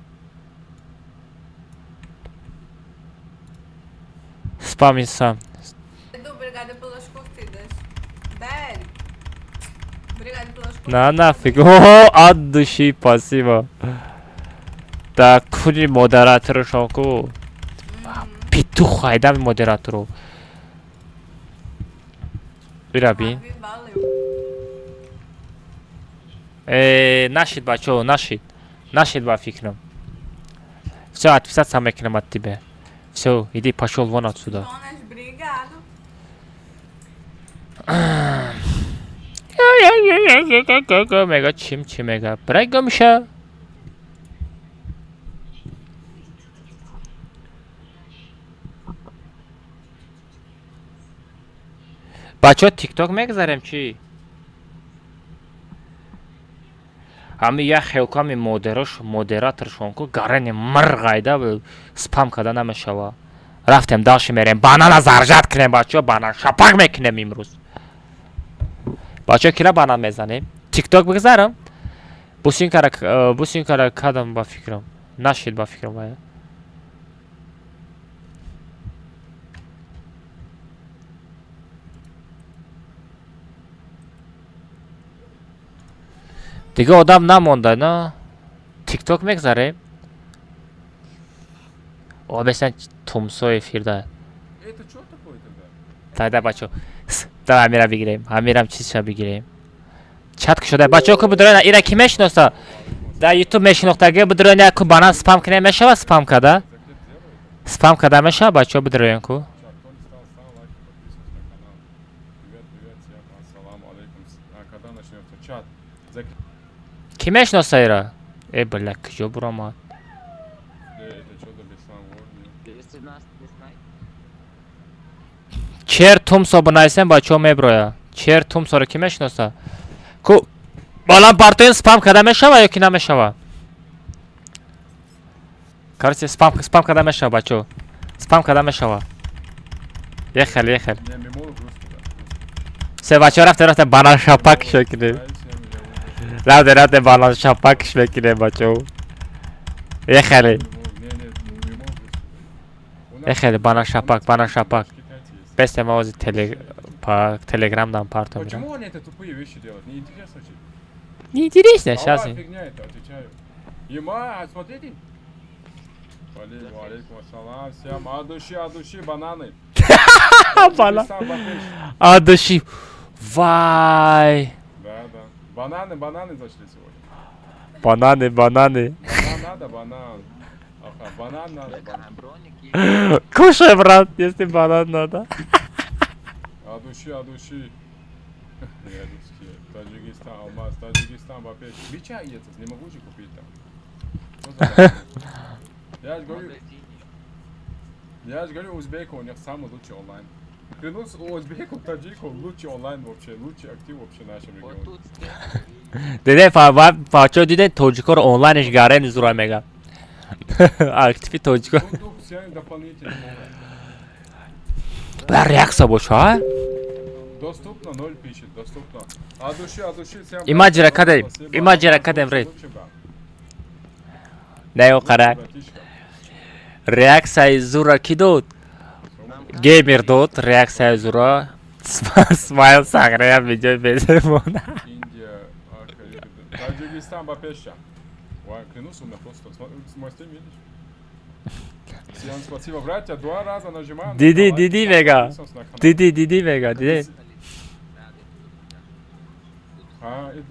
Спам инсан. На нафиг. О, от души, спасибо. Так, куни модератору шонку. Петух хайдам модератору. Ира бин. Нашид, бачо, нашид. Нашид, ба фикрам. Всё, отписаться мекунам от тебя. Всё, иди, пошел вон отсюда. Мега чим чи мега? Брай гумша. Бачо, ТикТок мегзарем чӣ? Ҳами як хелками модерош модераторшон ку гарани мирғайда спам када намешава. Рафтем, дальше мерем. Банана заржат кунем, бачо, банан шапак мекунем имрӯз. Бачо, кира банан мезанем? ТикТок бигзарам? Бусинкара, бусинкара кадам, ба фикрам. Нашид, ба фикрам вая. Дига одам намонда, на? ТикТок мегзарем? О, бесан тумсо эфирда. Это что такое тогда? Тайда, бачо. Давай ҳамира бигирем, ҳамирам чизша бигирем. Чат кушода. Бачаҳо, ку бидурена, ира ки мешиноса? Дар YouTube мешинохтаги бидурена, ку банан спам кине мешава спам када? Спам када мешава, бачаҳо бидуроен ку. Ки мешиноса ира? Э, бля, куҷо буромад? Чер Тумсо бинависем, бачаҳо меброя. Чер Тумсоро ки мешиноса? Ку балан партоен спам када мешава ё ки намешава? Короче, спам када мешава, бачаҳо. Спам када мешава. Ехел, ехел. Се бачаҳо рафте рафте банан шапак шекунем. Рафте рафте банан шапак мекунем, бачаҳо. Ехеле. Ехеле банан шапак, банан шапак. Бесте ма ози телеграм дам партом. Почему они это тупые вещи делают? Неинтересно вообще. Неинтересно, сейчас. Фигня это, отвечаю. Ема, смотрите. Алейкум ассалам, всем от души, бананы. Банан. От души. Вай. Да, да. Бананы, бананы зашли сегодня. Бананы, бананы. Банан надо, банан. Ага, банан надо, банан. Кушай, брат, если банан надо. От души, от души. Я русский. Таджикистан, Алмаз, Таджикистан, Бапеш. Бича не могу же купить там. Я же говорю, узбеков у них самый лучший онлайн. Клянусь, у узбеков, таджиков лучший онлайн вообще, лучший актив вообще в нашем регионе. Диде, фачо диде, тоҷикоро онлайнш гарен зура мега. Активи тоҷико. Бля, реакция боша, а? Доступно, 0 пишет, доступно. От души, всем. Имаджира кадем, имаджира кадем рейд. Не, оқара. Реаксияи зура ки дод? Геймер дод, реаксияи зура. Смайл сағрея видеои беземон. Индия, Таджикистан, Бапеша. Ой, клянусь, у меня просто... Мой стрим видишь? Всем спасибо, братья. Два раза нажимаем. Диди, диди, мега. Диди, диди, мега, диди. А, это...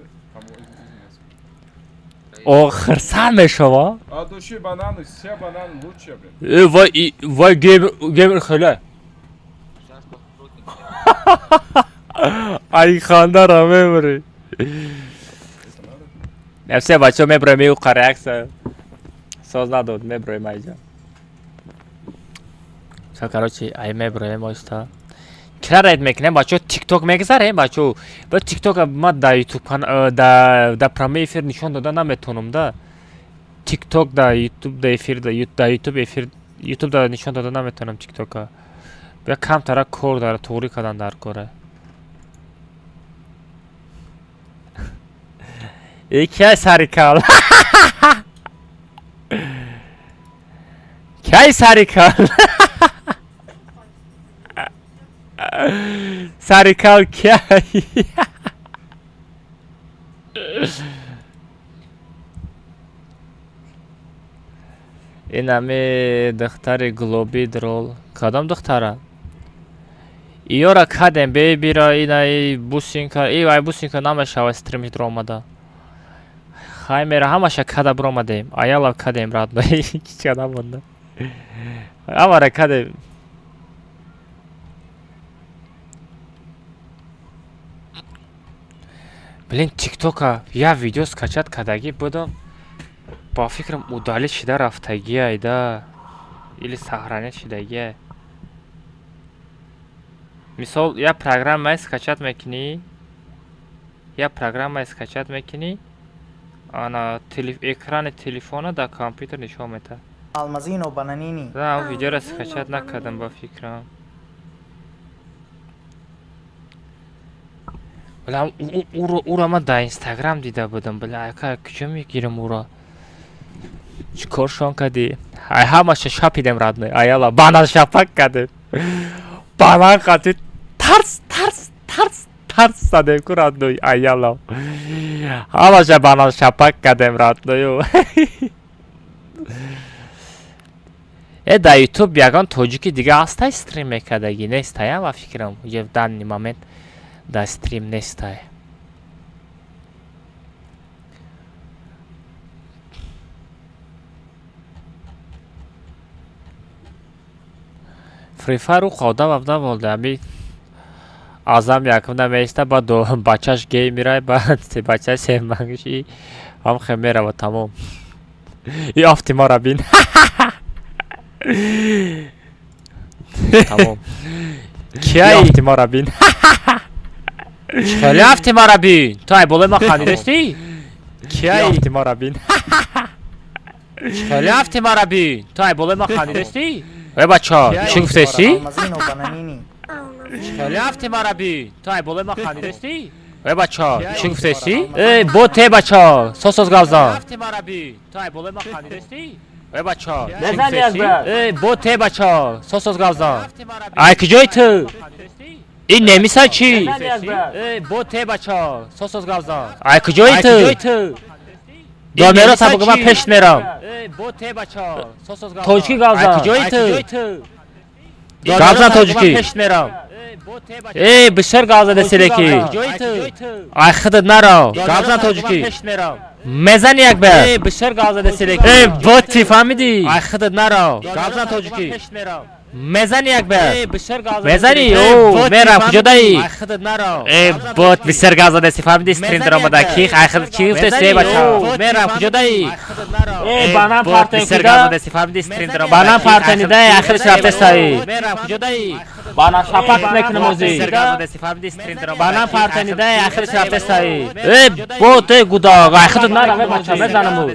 О, хирсан мешава. От души бананы, все бананы лучше, блин. Э, вай, вай, геймер, геймер хеле. Ай, хандара мемри. Все, бачо, меброем иуқа реакция. Соз надод, меброем айҷа. Всё, короче, ай меброем оиста. Кира рейд мекунем, бачо, тикток мегзарем, бачо. Ба тикток ма да ютуб да прямой эфир нишон дода наметонам, да. Тикток да ютуб да эфир да ютуб эфир ютуб да нишон дода наметонам тиктока. Бя камтара кор дара туғрӣ кардан дар коре. Э, кай сарикал? Кай сарикал? Сарикал кай? Ин ами духтари глоби дрол. Кадом духтара? Иёра кадем бебира инаи бусинка, и вай бусинка намешава стримиш дромада. Хаймера ҳамаша када биромадем. Аяла кадем радно. Ҳеҷ намонда. Ҳамара кадем. Блин, тиктока я видео скачать кардагӣ будам. Ба фикрам удалить шида рафтагиай да. Или сохранять шидагиай. Мисол, я программае скачать мекунӣ. Я программае скачать мекунӣ. Ана экрани телефона дар компютер нишон медиҳад. Алмазино бананини. Да, видеоро скачать накардам ба фикрам. Бля, уро ман дар Инстаграм дида будам. Бля, ака куҷо мегирам уро? Чӣ коршон кардӣ? Ай ҳамаша шапидем родной. Аяла банан шапак кардем. Банан қатӣ тарс тарс тарс тарс задем ку родной. Аяла. Ҳамаша банан шапак кардем родною. Э, дар ютуб ягон тоҷики дига ҳастай стрим мекардагӣ? Нестая ба фикрам. В данный момент. Дар стрим нестай. Free Fire уқа одам аб намонда, ами азам якум намеиста, баъд бачаш гей мирай, баъд бачаи семангиши ҳам хе мерава, тамом. И афти мара бин. Тамом. Кияй афти мара бин. Хеле афти мара бин. Ту ай болои ман хандидастӣ? Кияй афти мара бин. Хеле афти мара бин. Ту ай болои ман хандидастӣ? Э бача, чӣ гуфтестӣ? Алмазино бананини. Хеле афти мара бин. Ту ай болои ман хандидастӣ? Э бача, чӣ гуфтестӣ? Э бо те бача, сос гавзан. Афти мара бин. Ту ай болои ман хандидастӣ? Э бача, чӣ гуфтестӣ? Э бо те бача, сос гавзан. Ай куҷои ту? Ин немиса чӣ? Э бо те бача, сос гавзан. Ай куҷои ту? Домеро табуга ман пеш мерам. Тоҷикӣ гавзан. Куҷои ту? Гавзан тоҷикӣ. Э бисёр гавзада селеки. Ай худат наро. Гавзан тоҷикӣ. Мезани як бер. Э бисёр гавзада селеки. Э боти фаҳмидӣ? Ай худат наро. Гавзан тоҷикӣ. Мезани як бер. Мезани? О, мерам куҷодаи? Э бот бисёр гавзадаси фаҳмидӣ стрим даромада. Ки ай худат чӣ гуфтеси э бача? Мерам куҷодаи? Э банан партои бисёр куда? гавзадаси фаҳмидӣ стрим даромада. Банан партонида ахириш рафтесаи. Мерам куҷодаи? Банан шапак мекунам ози. Бисёр гавзадаси фаҳмидӣ стрим даромада. Банан партонида ахириш рафтесаи. Э бот э гудаг ай худат нарав э бача мезанаму.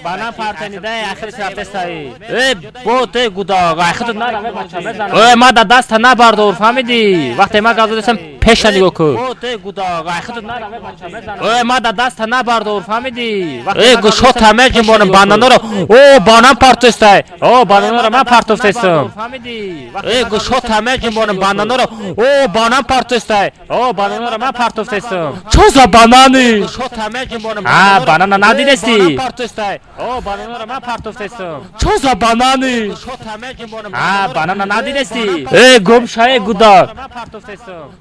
Банан партонида ахириш рафтесаи. Э бот э гудаг ай худат нарав э бача мезанам. Э ма да даста набардор фаҳмидӣ? Вақте ма гавзадасам пеша нигоҳ кун. Бот э гудаг ай худат нарав э бача мезанам. Э ма да даста набардор фаҳмидӣ? Э гӯшота меҷунбонам бананоро. О банан партофтай. О бананоро ман партофтастам. Э гӯшота меҷунбонам бананоро. О банан партофтай. О бананоро ман партофтастам. Чо за банани? А банана надидастӣ? О бананоро ман партофтастам. Чо за банани? А банана надидастӣ? Э гум шае гудак.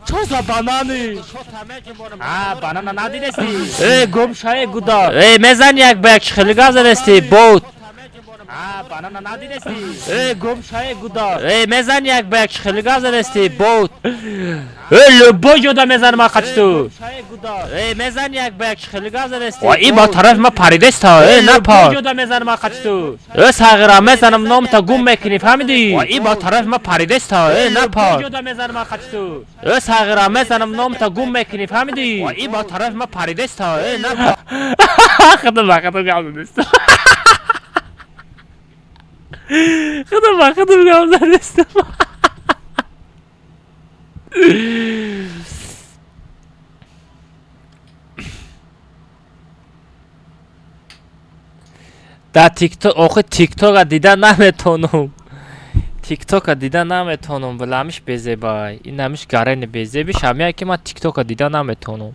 Чо за банани? А банана надидастӣ? Э гум шае гудак. Э мезани як ба як чӣ хеле гап задастӣ бот. А банана надидастӣ? Э гум шае гудак. Э мезани як ба як чӣ хеле гап задастӣ бот. Э любой ҷода мезанам ман қати ту. Э мезани як ба як чӣ хеле гап задастӣ. Ва и ба тарафи ман паридаста. Э напар. Ҷода мезанам ман қати ту. Э сағира мезанам номта гум мекунӣ фаҳмидӣ? Ва и ба тарафи ман паридаста. Э напар. Ҷода мезанам ман қати ту. Э сағира мезанам номта гум мекунӣ фаҳмидӣ? Ва и ба тарафи ман паридаста. Э напар. Худо ба худо гап задастам. Худо ба худо гап задастам. Дар тикток охи тиктока дида наметонам. Тиктока дида наметонам, вале ҳамиш безебай. Ин ҳамиш гарени безебиш, ҳамяе ки ман тиктока дида наметонам.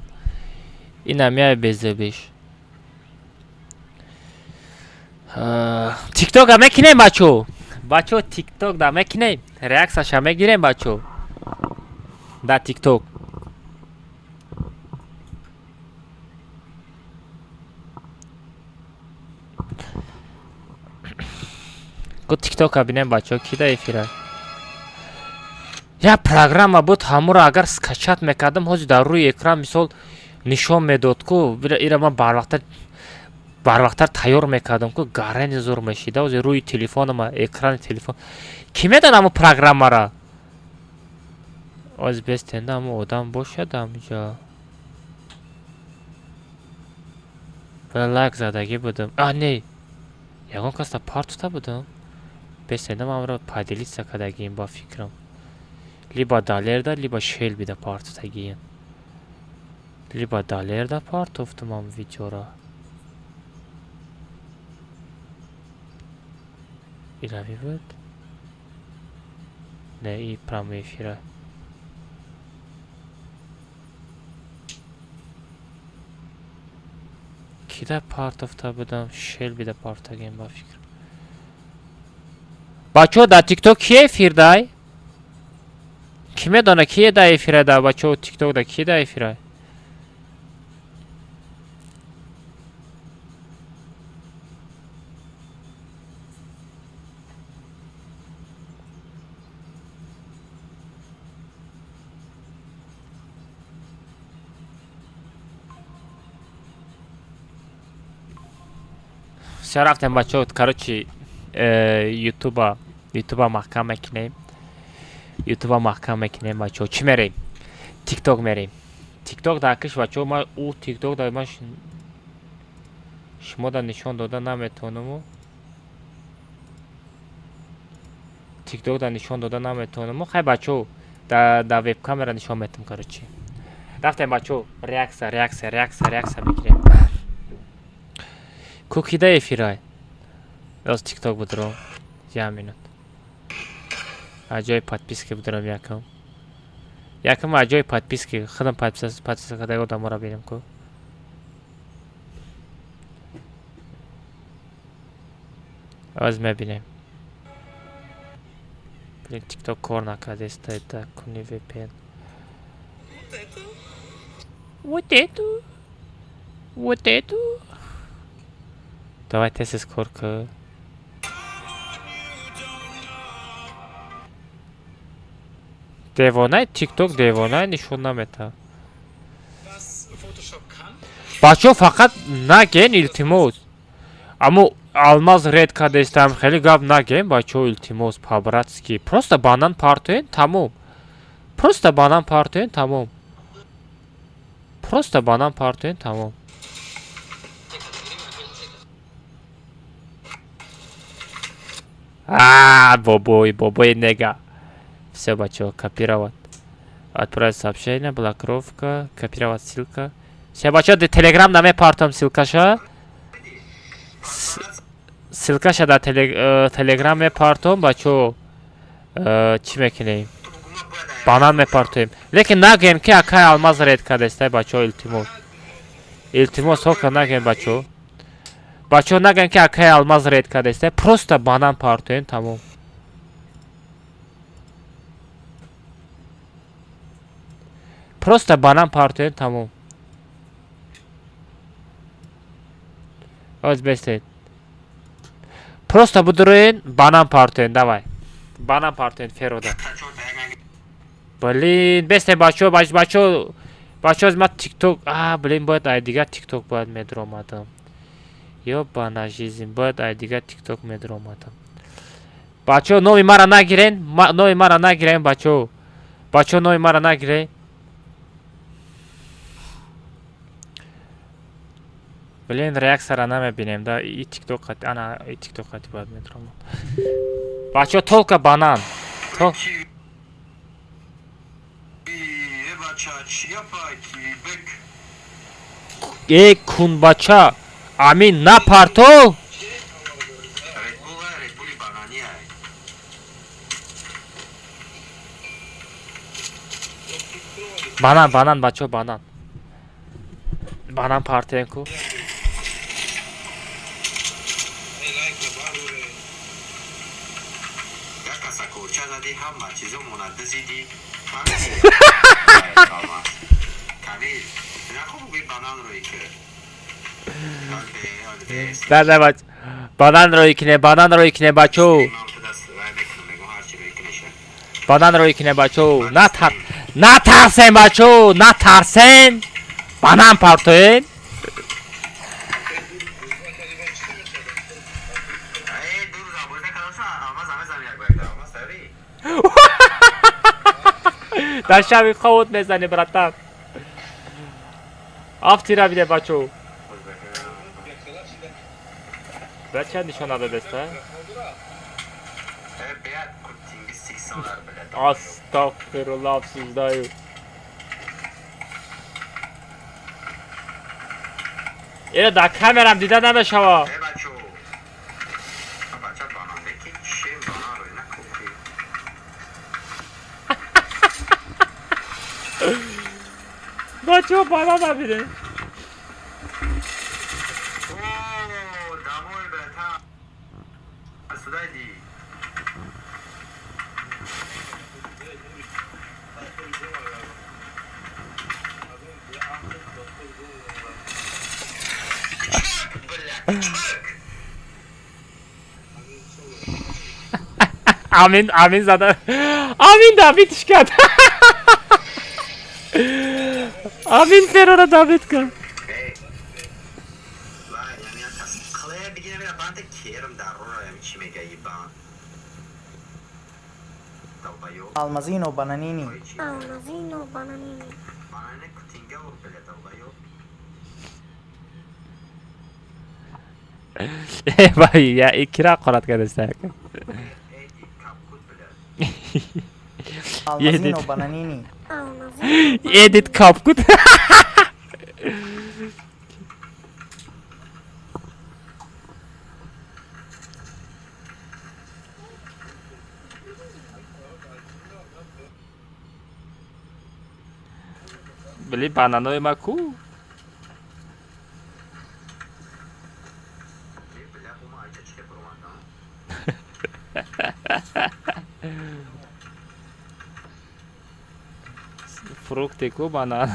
Ин ҳамяе безебиш. Тиктока мекунем бачо. Бачо тикток да мекунем. Реаксияша мегирем бачо. Дар тикток. Ку тиктока бинем бачо ки да эфира. Я программа буд ҳамуро агар скачать мекардам ҳозир дар рӯи экран мисол нишон медод ку ира ман барвақттар тайёр мекардам ку гарани зур мешида ҳозир рӯи телефонама экрани телефон ки медонад ҳамун программара оз бестенда ҳамун одам бошад ҳаминҷо лайк задагӣ будам а не ягон касда партофта будам бестенда ман поделиться кардагием ба фикрам либо далерда либо шелбида партофтагием либо далерда партофтам ам видеора илави буд не и прямой эфира кида партофта будам шелбида партогием ба фикрам бачаҳо дар тикток ки эфир дай Ки медона кие да эфира да бачаҳо тикток да ки да эфира? Всё, рафтем бачаҳо, короче, ютуба ютуба маҳкам мекунем. Ютуба маҳкам мекунем бачаҳо. Чӣ мерем? Тикток мерем. Тикток дар киш бачаҳо, ма ӯ тикток дар ма шумо да нишон дода наметавонаму. Тикток да нишон дода наметавонаму. Хай бачаҳо, да веб-камера нишон метам, короче. Рафтем бачаҳо, реаксия, реаксия, реаксия, реаксия мегирем. Кукида эфирай. Аз тикток будро. Я минут. Аҷои подписки будурам якам. Якам аҷои подписки. Худам подписка кадаги одаморо бинем ку. Аз мебинем. Блин, тикток кор накардест, это куни VPN. Вот это. Вот это. Давай тез кор ку. Девонаи тикток девонаи нишон намета. Бачаҳо фақат наген илтимос. Аммо Алмаз ред кардестам, хеле гап наген бачаҳо илтимос по-братски. Просто банан партоен тамом. Просто банан партоен тамом. Просто банан партоен тамом. А, бобой, бобой нега. Все, бачо, копировать. Отправить сообщение, блокировка, копировать ссылка. Все, бачо, телеграм наме партом ссылкаша. Ссылкаша да телеграм мепартом, бачо. Чӣ мекунем? Банан мепартоем. Лекин нагем ки акай Алмаз ред кардестай, бачо, илтимос. Илтимос, ҳока нагем, бачо. Бачо, нагем ки акай Алмаз ред кардестай. Просто банан партоем, тамом. Просто банан партоем, тамом. Оз бестед. Просто будуроен, банан партоем, давай. Банан партоем, ферода. Блин, бестед, бачо, бачо, бачо, аз ма тикток, а, блин, бояд ай дигар тикток бояд медуромадам. Ёбана жизнь, бояд ай дигар тикток медуромадам. Бачо, номи мара нагирен, номи мара нагирен, бачо. Бачо, номи мара нагирен. Блин, реаксияра намебинем, да, и тикток қати, ана, и тикток қати бояд медуромад. Бачо, только банан. Э, кунбача, амин напарто? Банан, банан, бачо, банан. Банан партиен ку. Да, да, бач. Банан рӯй кине, банан рӯй кине, бачо. Банан рӯй кине, бачо. Натар, натарсен, бачо, натарсен. Банан партоен. Дар шаби ховот мезани, братан. Афтира биде, бачо. Бача нишон надодеста? Астағфируллоҳ, обсуждаю. Ира дар камерам дида намешава. Бачо, банан набине. Амин, амин зада. Амин давидш кард. Амин Ферора давид кард. Алмазино бананини. Алмазино бананини. Я икра қорат кардаста. Алмазино бананини. Edit капкут. Били бананои ма ку? Фрукти ку банан.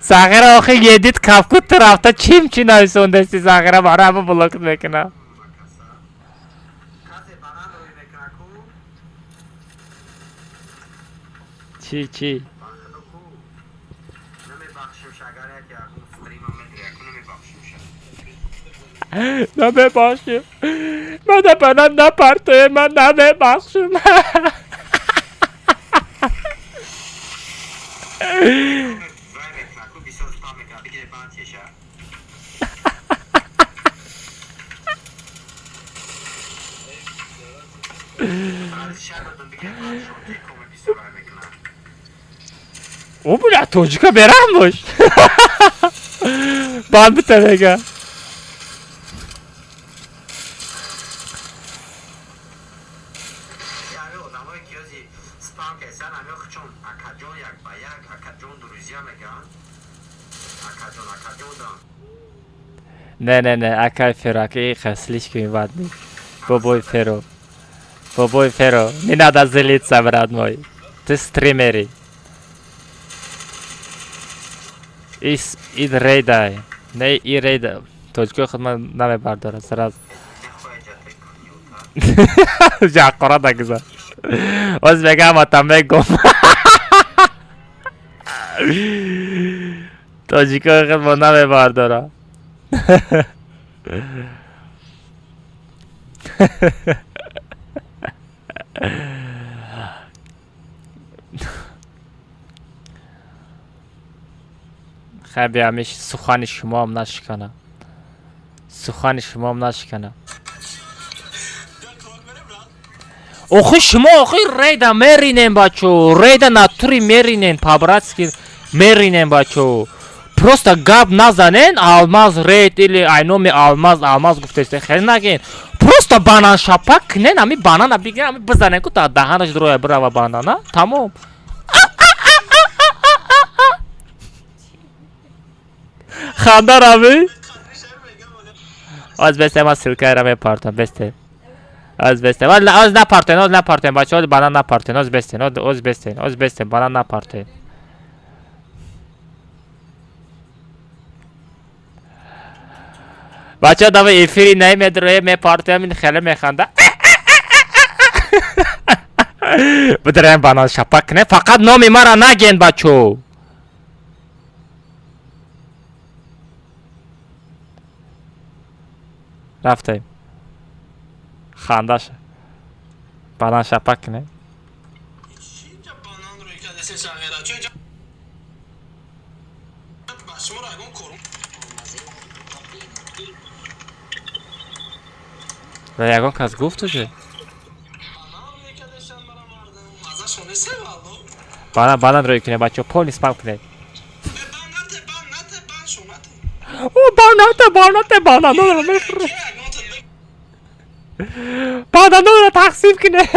Сағира охи едит капкут рафта чим чи нависондасти Сағира бара ҳама блокт мекунам. Чи чи? Намебахшим. Мана банан напартоем, ман намебахшим. О, бля, тоҷика бераҳм бош. Банд бита мега. Не, не, не, акай Феро, акай слишком ватный. Бобой Феро. Бобой Феро, не надо злиться, брат мой. Ты стримери. Ис ид рейдай. Не и рейда. Тоҷикои худ ман намебардорам сразу. Ҷаққора дагузар. Оз мегам атам мегум. Тоҷикои худ ман намебардорам. Хай биямиш сухани шумоам нашикана. Сухани шумоам нашикана. Охи шумо охи рейда меринем бачо. Рейда натури меринем по-братски меринем бачо. Просто гап назанен Алмаз рейд или айноми Алмаз Алмаз гуфтесте хеле наген. Просто банан шапак кунен ами банана бигирен ами бизанен ку та даҳанаш дроя бирава банана. Тамом. Ханда рами? Оз бесте ман ссылкаро мепартам бесте. Оз бесте. Оз напартен, оз напартен бачо, оз банан напартен, оз бестен, оз бестен, оз бестен, банан напартен. Бачо дава эфири намедроe мепартем ин хеле механда. Бидраем банан шапак кунем, фақат номи мара наген бачо. Рафтем. Хандаша. Банан шапак кунем. Ва ягон кас гуфт уже? Банан банан рӯй кунем бачо, полный спам кунед. О, банате, банате, бананонро мехӯрем. Бананонро тақсим кунед.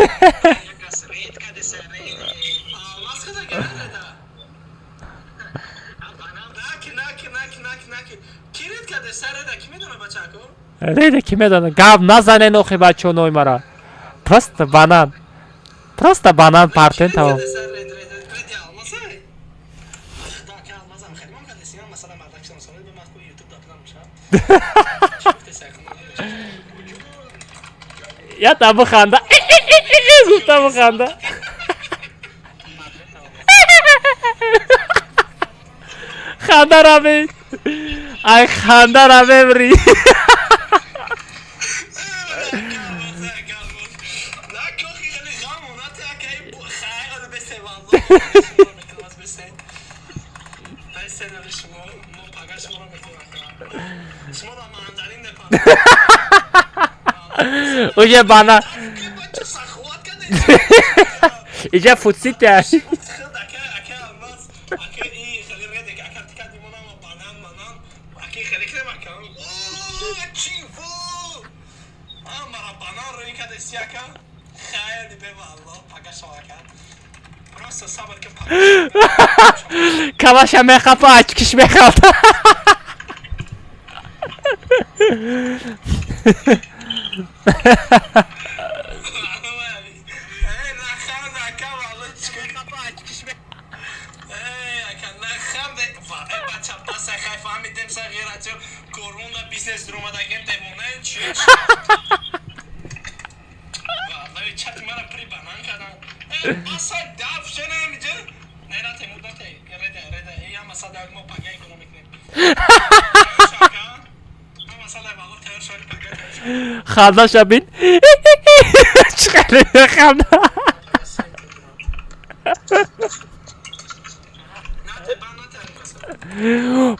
Рейда ки медонад? Гап назанен охи бачо ной мара. Просто банан. Просто банан партен тамом. Я та биханда. Гуфта биханда. Ханда равед. Ай ханда равем ри. Уже бана. Иҷа футсита. Калаша мехапа, ачкиш мехалта. Хандаша бин. Чӣ хеле ханда.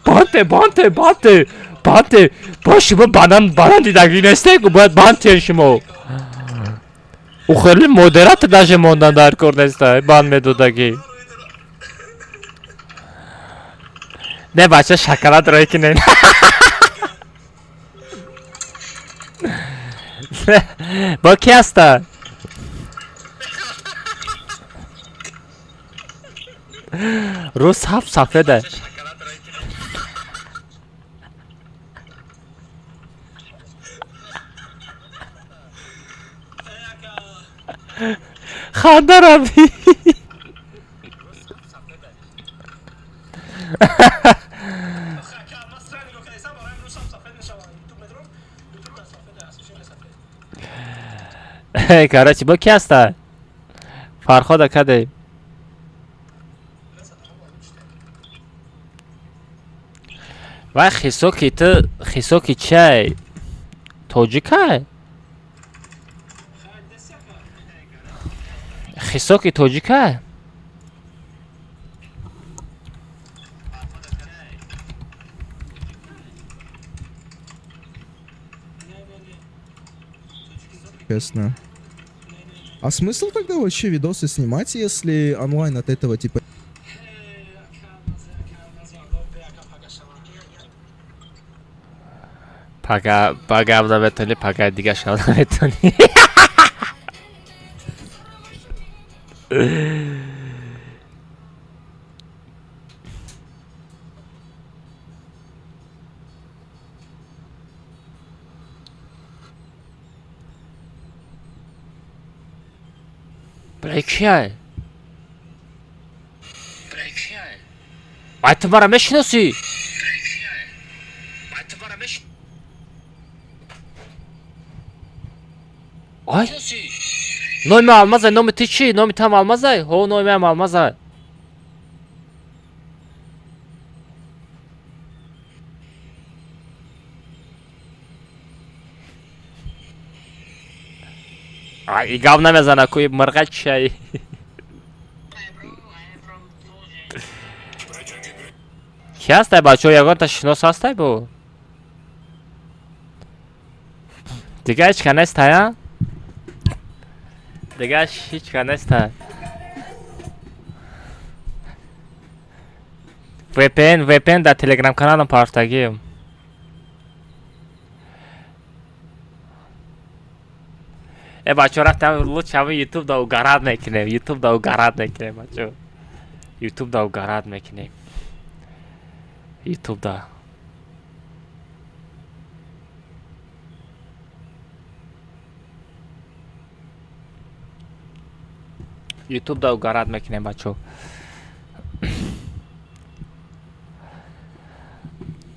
Банте, банте, банте, банте. Ба шумо банан банан дидагӣ нестед, бояд бантен шумо. Ӯ хеле модератор даже мондан дар кор неста, бан медодагӣ. Не бача шоколад рой кинен. Бо ки ҳаста? Рӯз ҳафт сафеда. Ханда равӣ. Короче, бо ки ҳаста? Фархода каде? Вай хисоки ту хисоки чай? Тоҷикай? Хисоки тоҷикай? Честно. А смысл тогда вообще видосы снимать, если онлайн от этого типа... Пага, пага наметони, пага дига шав наметони. Бля, кияй? Ай, ту мара мешиносӣ? Ай? Номи Алмазай, номи ту чӣ? Номи туам Алмазай? Ҳо, номиам Алмазай. Ай, и гап намезана, ку мирға чай. Ки ҳастай бачаҳо, ягонта шинос ҳастай бо? Дига ҳеч ка нестай, а? Дига ҳеч ка нестай. VPN, VPN дар Telegram каналам партагием. Э бачаҳо рафтам лучше ҳамин YouTube да угарад мекунем, YouTube да угарад мекунем бачаҳо. YouTube да угарад мекунем. YouTube да. Ютуб да угарат мекунем, бачо.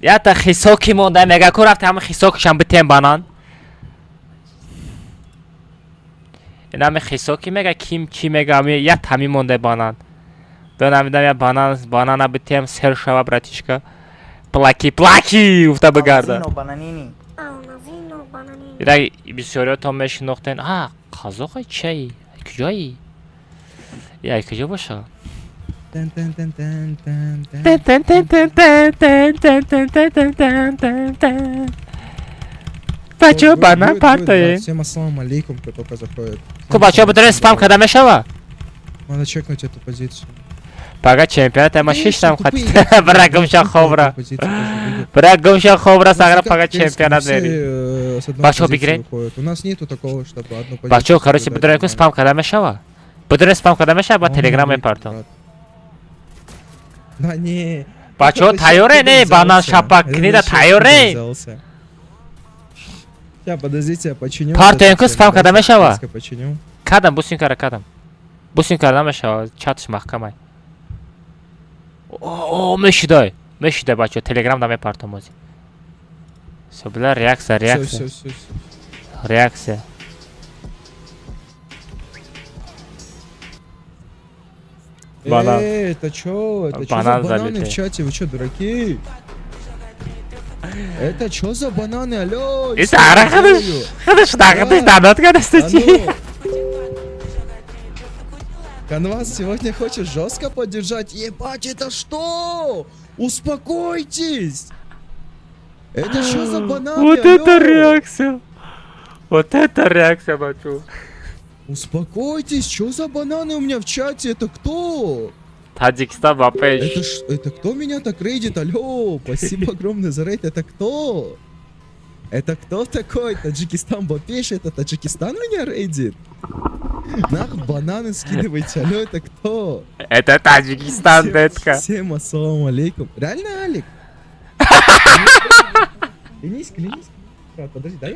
Ята хисоки монда, мега ку рафта ҳама хисокишам битем банан. Инами хисоки мега ким чӣ мега, ами я тами монда банан. Бенамидам я банан, банана битем сер шава, братишка. Плаки, плаки, уфта бигарда. Алмазино бананини. Ира бисёриётон мешинохтен. А, қазоқи чай? Куҷои? Я куҷо боша? Тан тан тан тан тан тан. Тан тан тан тан тан тан тан тан тан тан тан тан тан. Бачо Вот, банан будет, будет, партоем. брат. Всем ассаламу алейкум, кто только заходит. Ку бачо бидорем спам када мешава? Надо чекнуть эту позицию. Пага чемпионат ама Конечно, шиштам тупые хат. игроки, Бра гумша эту хобра. позицию тоже видят. Бра гумша хобра У нас сагра как пага в принципе, чемпионат все, мери. с одной Бачо позиции бигирен. выходят. У нас нету такого, чтобы одну позицию Бачо, короче, соблюдать бидорем ку нормально. спам када мешава? Бидорем спам када мешава, ба Ассаламу телеграм алейкум, мепартом. брат. Да не. Бачо Это вообще тайёре откуда не, банан взялся? шапак Это книда вообще откуда тайёре. взялся? Ща, подождите, я починю. Партоем вот ку это всё, спам када давайте мешава? резко починю. Кадам бусин кара кадам. Бусин кара намешава, чатш маҳкамай. О, мешидай. Мешидай бачо, телеграм да мепартом ози. Всё, бля, реакция, Всё, реакция. всё, всё, всё. Реакция. Банан. Эй, это чё? Это чё за Банан бананы залитый. в чате? Вы чё, дураки? Это чё за бананы? Алло! И Сара, хадыш, хадыш, да, хадыш, да, да, да, А ну! Канвас сегодня хочет жестко поддержать. Ебать, это что? Успокойтесь! Это что за бананы? Вот это алло? реакция! Вот это реакция, бачу. Успокойтесь, что за бананы у меня в чате? Это кто? Таджикистан ба пеш. Это кто меня так рейдит? Алло, спасибо огромное за рейд. Это кто? Это кто такой? Таджикистан Бапеш? Это Таджикистан меня рейдит? Нах, бананы скидывайте. Алло, это кто? Это Таджикистан, детка. Всем ассаламу алейкум. Реально, Алик? Клянись, клянись. Брат, подожди, дай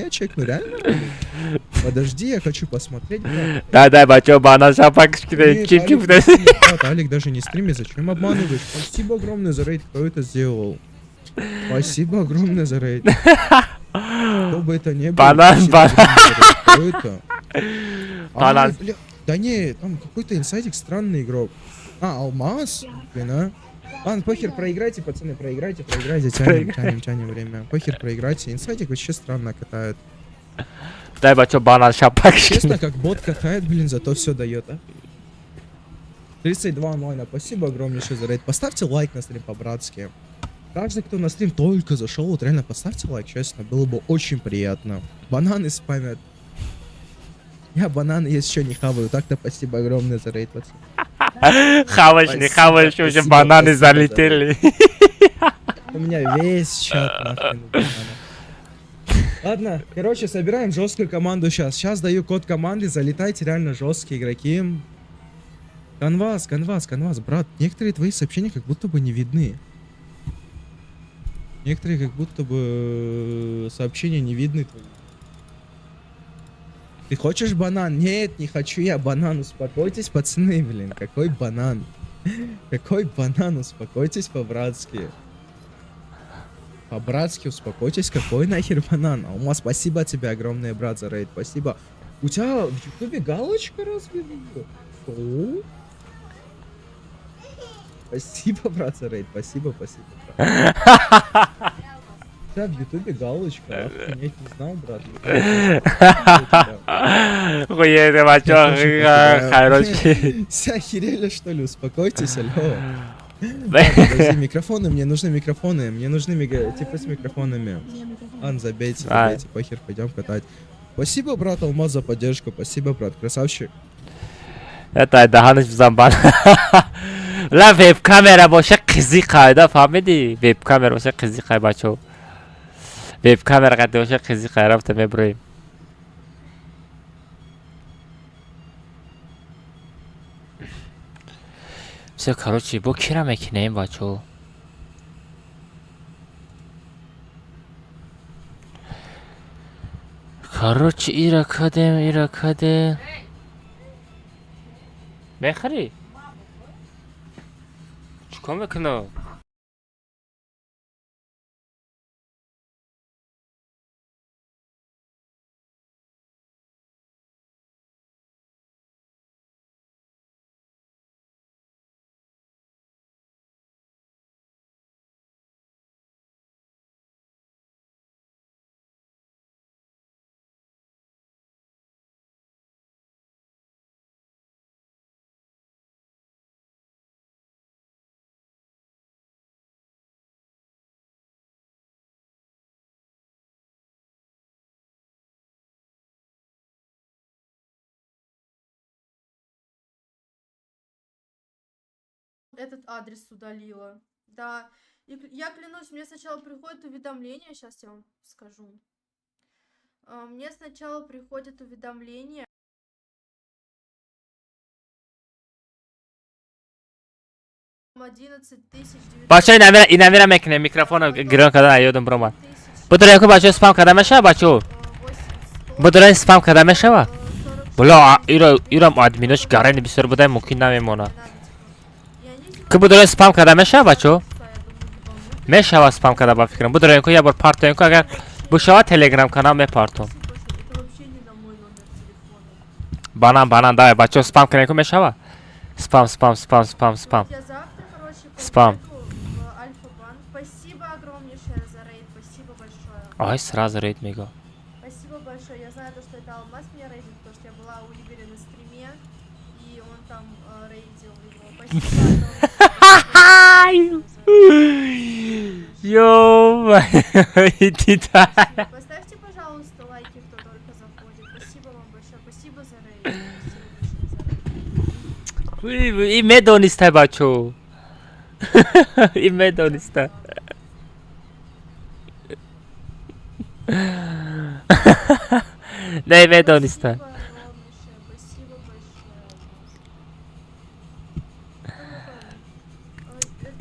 я чекну, реально? Алик? Подожди, я хочу посмотреть, брат. Да, да, бачо, банан шапак Нет, чип чип. Алик не стримит, брат, Алик даже не стримит, зачем обманываешь? Спасибо огромное за рейд, кто это сделал? Спасибо огромное за рейд. Кто бы это ни был, Банан, спасибо банан. огромное за рейд. Кто это? А, Банан. бля, да не, там какой-то инсайдик странный игрок. А, Алмаз? Блин, а? Ладно, похер, проиграйте, пацаны, проиграйте, проиграйте, тянем, Проиграй. тянем, тянем время. Похер, проиграйте. Инсайдик вообще странно катает. Дай бачо банан шапак. Честно, как бот катает, блин, зато все дает, а. 32 онлайна, спасибо огромнейшее за рейд. Поставьте лайк на стрим по-братски. Каждый, кто на стрим только зашел, вот реально поставьте лайк, честно, было бы очень приятно. Бананы спамят. Я бананы еще не хаваю, так-то спасибо огромное за рейд, пацаны. Хаваешь, не Спасибо, хаваешь, уже спасибо, бананы спасибо за залетели. У меня весь чат нахрен в бананах. Ладно, короче, собираем жесткую команду сейчас. Сейчас даю код команды, залетайте, реально жесткие игроки. Канвас, канвас, канвас, брат, некоторые твои сообщения как будто бы не видны. Некоторые как будто бы сообщения не видны твои. Ты хочешь банан? Нет, не хочу я банан. Успокойтесь, пацаны, блин. Какой банан? Какой банан? Успокойтесь по-братски. По-братски успокойтесь, какой нахер банан? Алмаз, спасибо тебе огромное, брат, за рейд. Спасибо. У тебя в ютубе галочка разве? Что? Спасибо, брат, за рейд. Спасибо, спасибо, брат. У тебя в ютубе галочка, охренеть, не знал, брат. Хуе, бачо, хороший. Все охерели, что ли? Успокойтесь, алло. Ладно, подожди, микрофоны, мне нужны микрофоны, мне нужны типы с микрофонами. Ладно, забейте, А. забейте, похер, пойдем катать. Спасибо, брат Алмаз, за поддержку, спасибо, брат, красавчик. Это даҳанаш бизан бан. Ла веб-камера боша қизиқай да фаҳмидӣ? Веб-камера боша қизиқай бачо. Веб-камера қати боша қизиқай рафта меброем. Всё, короче, бо кира мекунем бачо? Короче, ира кадем, ира кадем. Мехӯрӣ? Чӣ кор мекунад? Этот адрес удалила. Да. И я клянусь, мне сначала приходит уведомление, сейчас я вам скажу. Мне сначала приходит уведомление. 11 900. Бачаи, инамира мекунем, микрофона гирон кардан ёдам биромад. Бидорем ку, бачаҳо, спам карда мешава, бачаҳо? Бидорем, спам карда мешава? Бля, ирам админош гарани бисёр будай, мумкин намемонад. Ку бидорем, спам карда мешава, бачаҳо? Мешава спам карда, ба фикрам. Бидорем ку, як бор партоем ку, агар бишава, телеграм канал мепартом. Банан, банан, давай, бачаҳо, спам кунем ку, мешава? Спам, спам, спам, спам, спам. Я завтра, короче, Спам. поеду в Альфа-банк. Спасибо огромнейшее за рейд, спасибо большое. Ай, сразу рейд мега. Спасибо большое. Я знаю то, что это Алмаз меня рейдит, потому что я была у Игоря на стриме, и он там рейдил его. Спасибо огромное. Ё, иди та. Поставьте, пожалуйста, лайки, кто только заходит. Спасибо вам большое. Спасибо за рейд. Спасибо большое за рейд. И медониста, бачо. И медониста. Не медониста. Спасибо огромнейшее. Спасибо большое, Алмаз. Это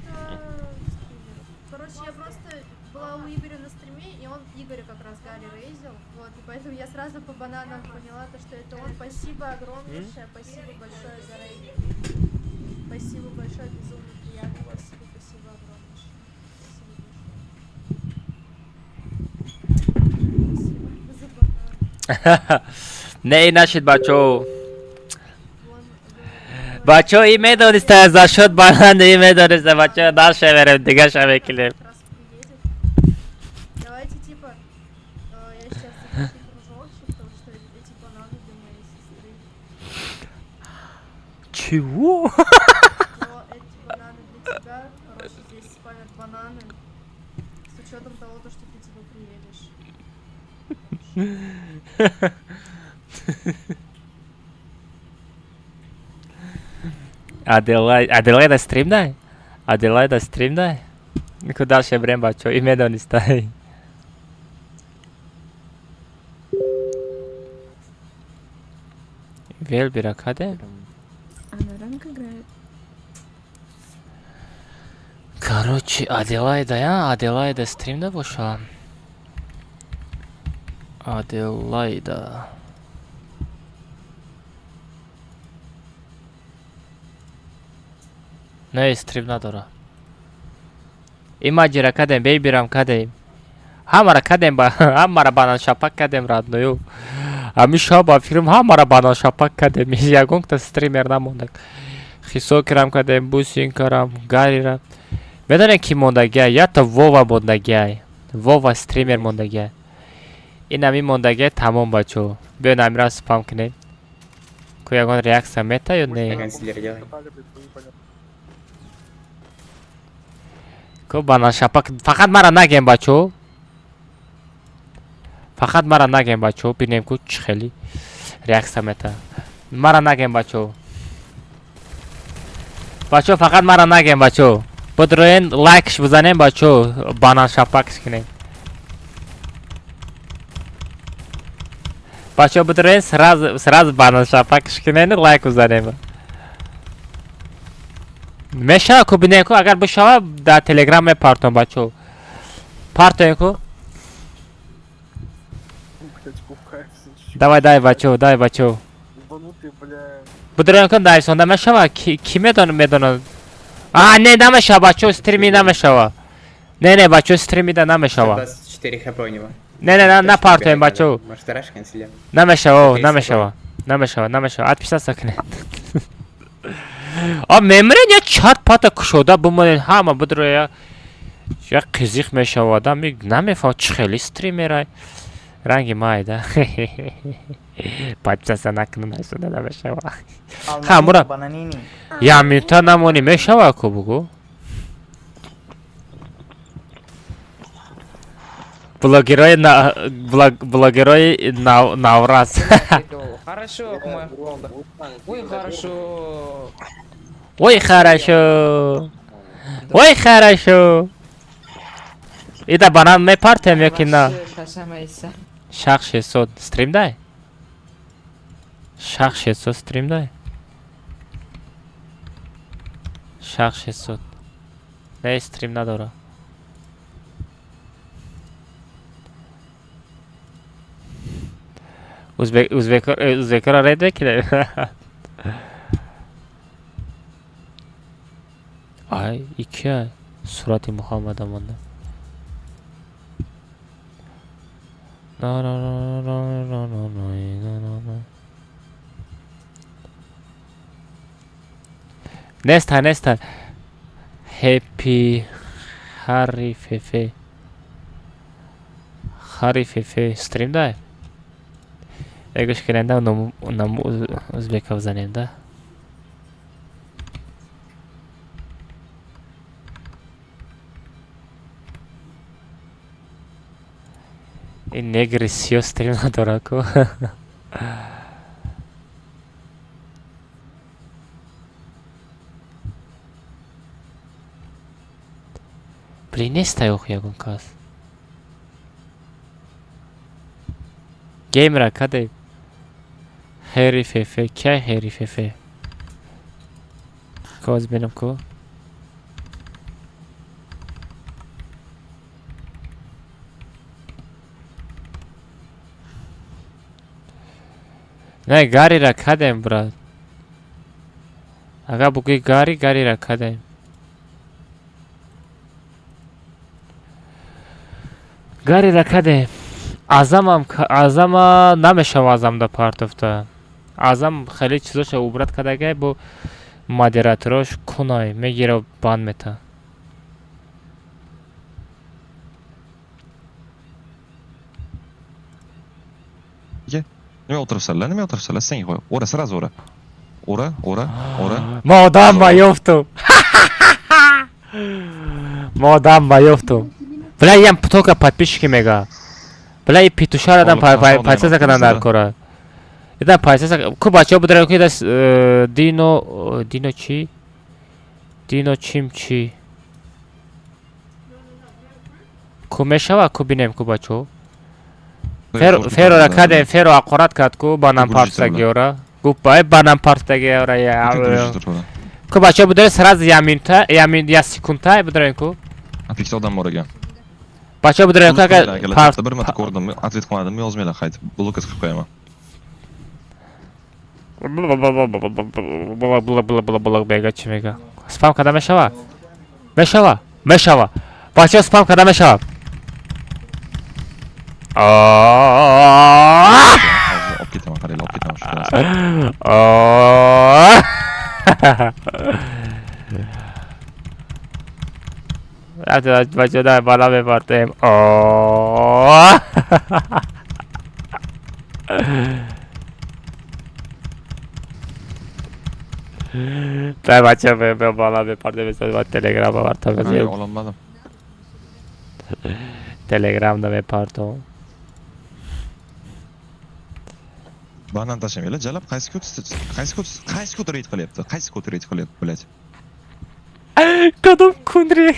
стример. Короче, я просто была у Игоря на стриме, и он Игоря как раз Гарри рейзил. Вот, и поэтому я сразу по бананам поняла то, что это он. Спасибо огромнейшее, спасибо большое за рейд. Спасибо большое, безумно приятно. Спасибо, спасибо огромнейшее. Спасибо большое. Спасибо за банан. Не, нашид, бачо. Бачо, и медониста, за шуд банан, и медониста, бачо, дальше верем, дигаша мекунем. Как раз приедет. Давайте, типа, я сейчас запишу кружочек, потому что эти бананы для моей сестры. Чего? Но эти бананы для тебя. Короче, здесь спамят бананы. С учетом того, то, что ты типа приедешь. Аделаида стрим дай? Аделаида стрим дай? Ку дальше брем, бачо, и медонистай. Велбира каде? Она ранг играет. Короче, Аделаида, я? Аделаида стрим да боша? Аделаида. Не, стрим надора. Имаджира кадем, бейбирам кадем. Ҳамара кадем ба ҳамара банан шапак кадем, родной. Ами шаба филм ҳамара банан шапак кадем. Ягонта стример намондак. Хисокирам кадем, Бусинкарам, Гарирам. Медонем, ки мондагиай? Ята Вова мондагиай. Вова стример мондагиай. Ин ами мондагиай, тамом, бачо. Биён, амира спам кунем. Ку ягон реаксия мета ё не? Ку банан шапак фақат мара нагем, бачо. Фақат мара нагем, бачо, бинем ку чӣ хели реаксия мета. Мара нагем, бачо. Бачо, фақат мара нагем, бачо. Бидроен, лайкш бизанем, бачо, банан шапакш кунем. Бачо, бидроен, сразу сразу банан шапакш кунем, лайк бизанем. Мешава ку, бинем ку, агар бишава, дар телеграм мепартом, бачо. Партоем ку. Давай, дай, бачо, дай, бачо. Ну ты, бля. Будроян кун нависонда мешава? Ки медона медона? А, не намешава, бачо, стрими намешава. Не, не, бачо, стримида намешава. 24 хп у него. Не, не, на напартоем, бачо. Может, раш канцелем? Намешава, намешава. Намешава, намешава. Отписаться кунед. А мемрен я чат пата кушода бимонед ҳама будроя як қизиқ мешава одам намефаҳмад чӣ хели стримерай. Ранги майда. Подписаться накунад нависонда намешава. Ха, Алмазино мура. Бананини. Я минута намонӣ мешава ку бугу? Блогерои на блогерои навраз. Хорошо, Ой, хорошо. Ой, хорошо. Ой, хорошо. Ида банан мепартем ё ки на? Шах 600 стрим дай? Шах 600 стрим дай? Шах 600. Не, стрим надора. Узбек узбек узбекро рейд мекунем. Ай, ики сурати Муҳаммада монда. На на на на на на на на на. Неста, неста. Happy Harry Fefe. Harry Fefe стрим дай? Эгош кунанда наму узбеков занем да? Ин негри сиё стрим надора ку. Блин, нестай охи ягон кас. Геймера каде? Ҳери Фефе, кай Ҳери Фефе? Коз бинам ку. Не, Гарира кадем, брат. Агар бугӯи Гари, Гарира кадем. Гарира кадем. Азамам Азама намешава Азам да партофта. Азам хеле чизоша убрат кардагай бо модераторош кунай мегира бан мета. Nima o'tiribsanlar? Nima o'tiribsanlar? Sen qo'y. O'ra, сразу o'ra. O'ra, o'ra, o'ra. Модам ба ёфтум. Модам ба ёфтум. Бля, ям только подписчики мега. Бля, и петушара дам подписаться кадан дар кора. Ида подписаться ку бачаҳо будра ку ида Дино Дино чи? Дино чим чи? Ку мешава ку бинем ку бачаҳо? Ферора кадем, Феро ақорат кард ку банам партагиёра. Гуфт бай банам партагиёра я. Ку бачаҳо будра сразу я минута, я мин я секунда будра ку. Ikkita odam bor ekan. Бачаҳо будра ку агар bir marta ko'rdim, ответ qilmadim, yozmanglar qaytib, blokat qilib qo'yaman. Бла бла бла бла бла мега чи мега. Спам карда мешава? Мешава? Мешава. Бачаҳо спам карда мешава. Olib ketaman, qaranglar, olib ketaman shu Бачаҳо дар бала мепартем. Дай бачаҳо бала мепартем, Телеграм мепартам. Ololmadim. Телеграмда мепартом. Banan tashlamanglar, jalab qaysi kod qaysi kod qaysi kod reyd qilyapti? Qaysi kod reyd qilyapti, блядь? Кадом кунри?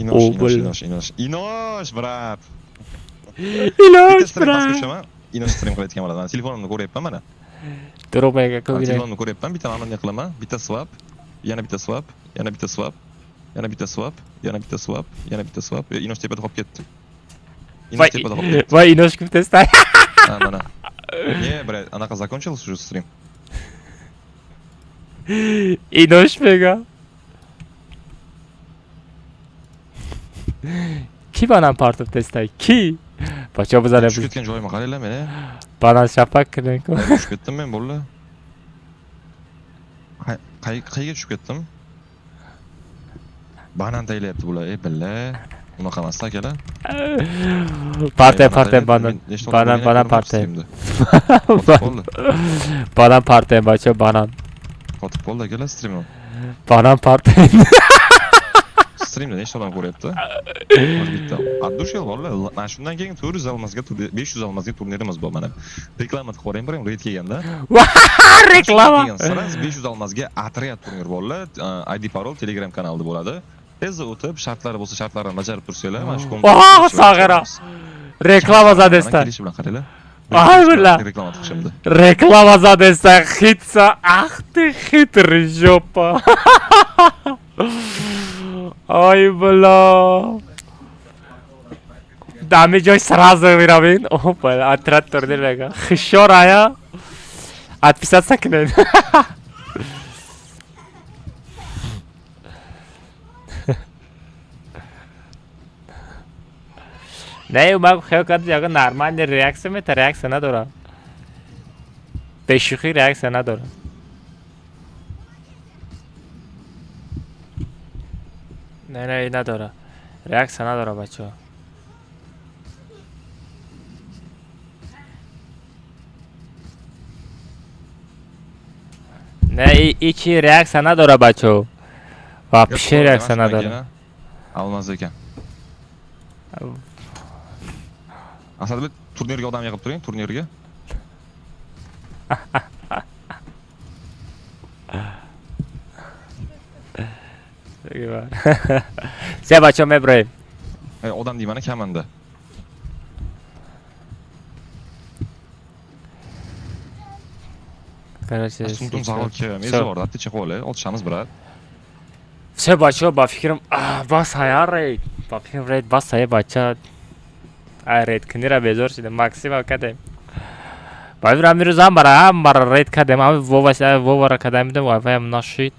Inosh, inosh, inosh, inosh. Inosh, брат. Inosh, брат. Inosh stream qilayotgan bo'ladi. Mana telefonimni ko'ryapman mana. Durov mega ko'ring. Telefonimni ko'ryapman, bitta mana bunday qilaman, bitta swap, yana bitta swap, yana bitta swap, yana bitta swap, yana bitta swap, yana bitta swap. Inosh tepada qolib ketdi. Inosh tepada qolib ketdi. Voy, Inosh kim testay? Ha, mana. Не, блядь, anaqa закончился уже стрим. Инош мега. Ки банан партов тестай? Ки? Бачаҳо бизанем. Tushib ketgan joyimga qaranglar meni. Банан шапак кунем. Tushib ketdim men bolalar. Qayerga tushib ketdim? Banan taylayapti bular, ey billa. Unaqa emas akalar. Партия, партия, банан. Банан, банан партия. Банан партия, бачаҳо, банан. Qotib qoldi akalar strimim. Банан партия. Strimda nechta odam ko'ryapti? Bitta. От bolalar. Mana shundan keyin 400 almazga, 500 almazga turnirimiz bor mana. Reklama qilib qo'ying, birim reyd kelganda. Reklama. Sraz 500 almazga otryad turnir bolalar. ID parol Telegram kanalida bo'ladi. Tezda o'tib, shartlari bo'lsa shartlarini bajarib tursanglar, mana shu Oho, sag'ira. Reklama zadesta. Kelishi bilan qaranglar. Ay бля. Reklama chiqishimdi. Реклама задеста хитса. Ах ты хитрый жопа. Ай бля. Дами ҷой сразу миравин. Опа, отряд турнир мега. Хишор ая. Отписаться кунед. Не, ман хел кардам, ягон нормальный реаксия мета, реаксия надорам. Бешӯхӣ реаксия надорам. Не, не, надора. Реаксия надора, бачаҳо. Не, и чи реаксия надора, бачаҳо. Вообще реаксия надора. Алмаз ekan. Asadbek, turnirga odam yig'ib turing, turnirga. Се бачаҳо меброем. Odam deymani kamanda. Короче, Sumtum zag'al kelmaydi, bor, atticha qo'li, otishamiz, брат. Се бачаҳо ба фикрам бас ҳая рейд. Ба фикрам рейд бас ҳая бача. Ай рейд кунира безор шудем, максимум кардем. Ба фикрам имрӯз ҳам бара рейд кардем, ҳами Вова Вовара кардем, бидем вайфайам нашид.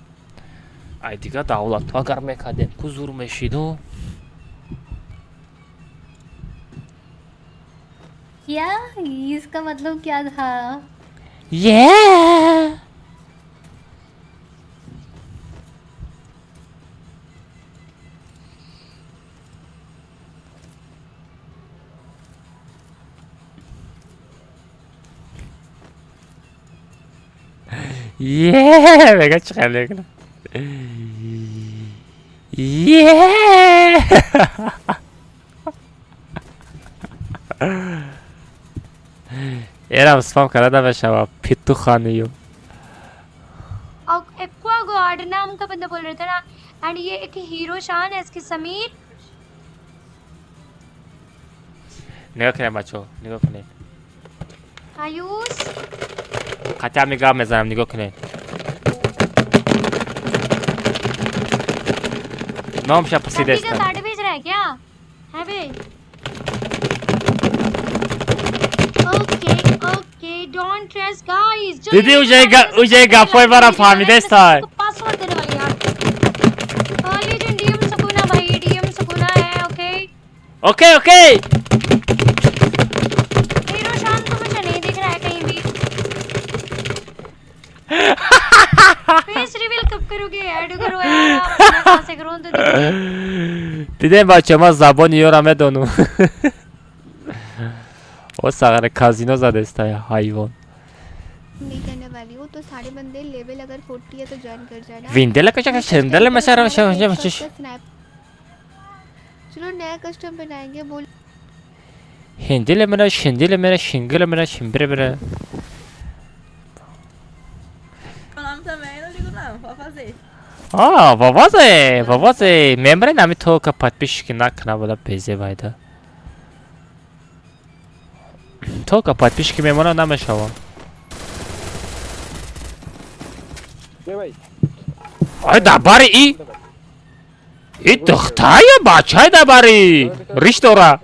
Ай дигар давлатҳо агар мекардем, ку зур мешиду. क्या इसका मतलब क्या था? Yeah! Yeah! Мега чӣ хел мекунам? Yeah! Эрам спам карда намешава, петуханию. और aqua God नाम का बंदा बोल रहा था ना। एंड ये एक हीरो शान है इसके समीर। Нигоҳ кунед, бачаҳо, нигоҳ кунед. आयुष। Қатъиан мегап мезанам, нигоҳ кунед. Номша लड़की का пурсидестам. साड़ी भेज रहा है क्या है बे? Okay okay, don't trust guys. जो Диди уҷаи гапҳои мара фаҳмидестай. पासवर्ड देने वाली यार। लीजेंड डीएम सुकुना भाई, डीएम सुकुना है। Okay okay okay. Hero शान तो मुझे नहीं दिख रहा है कहीं भी। फेस रिवील कब करोगे? ऐड करो यार आप, मैं कहाँ से करूँ तो दिखे। Дидем, бачаҳо, ман забони ёра медонам. О сағаре казино задестай ҳайвон. नहीं करने वाली हूँ, तो सारे बंदे लेवल अगर 40 है तो ज्वाइन कर जाना। Винделе качака шенделе масара स्नैप। चलो नया कस्टम बनाएंगे बोल। Ҳиндиле мена, шиндиле мена, шингиле мена, шимбире мена. Meu nome também não ligo não, pode fazer. А, вовозе, вовозе. Мембре нами только подписчики накна буда безе вайда. Только подписчики мемона намешава. Ай дабари и. И духтая бачай дабари. Риш дора.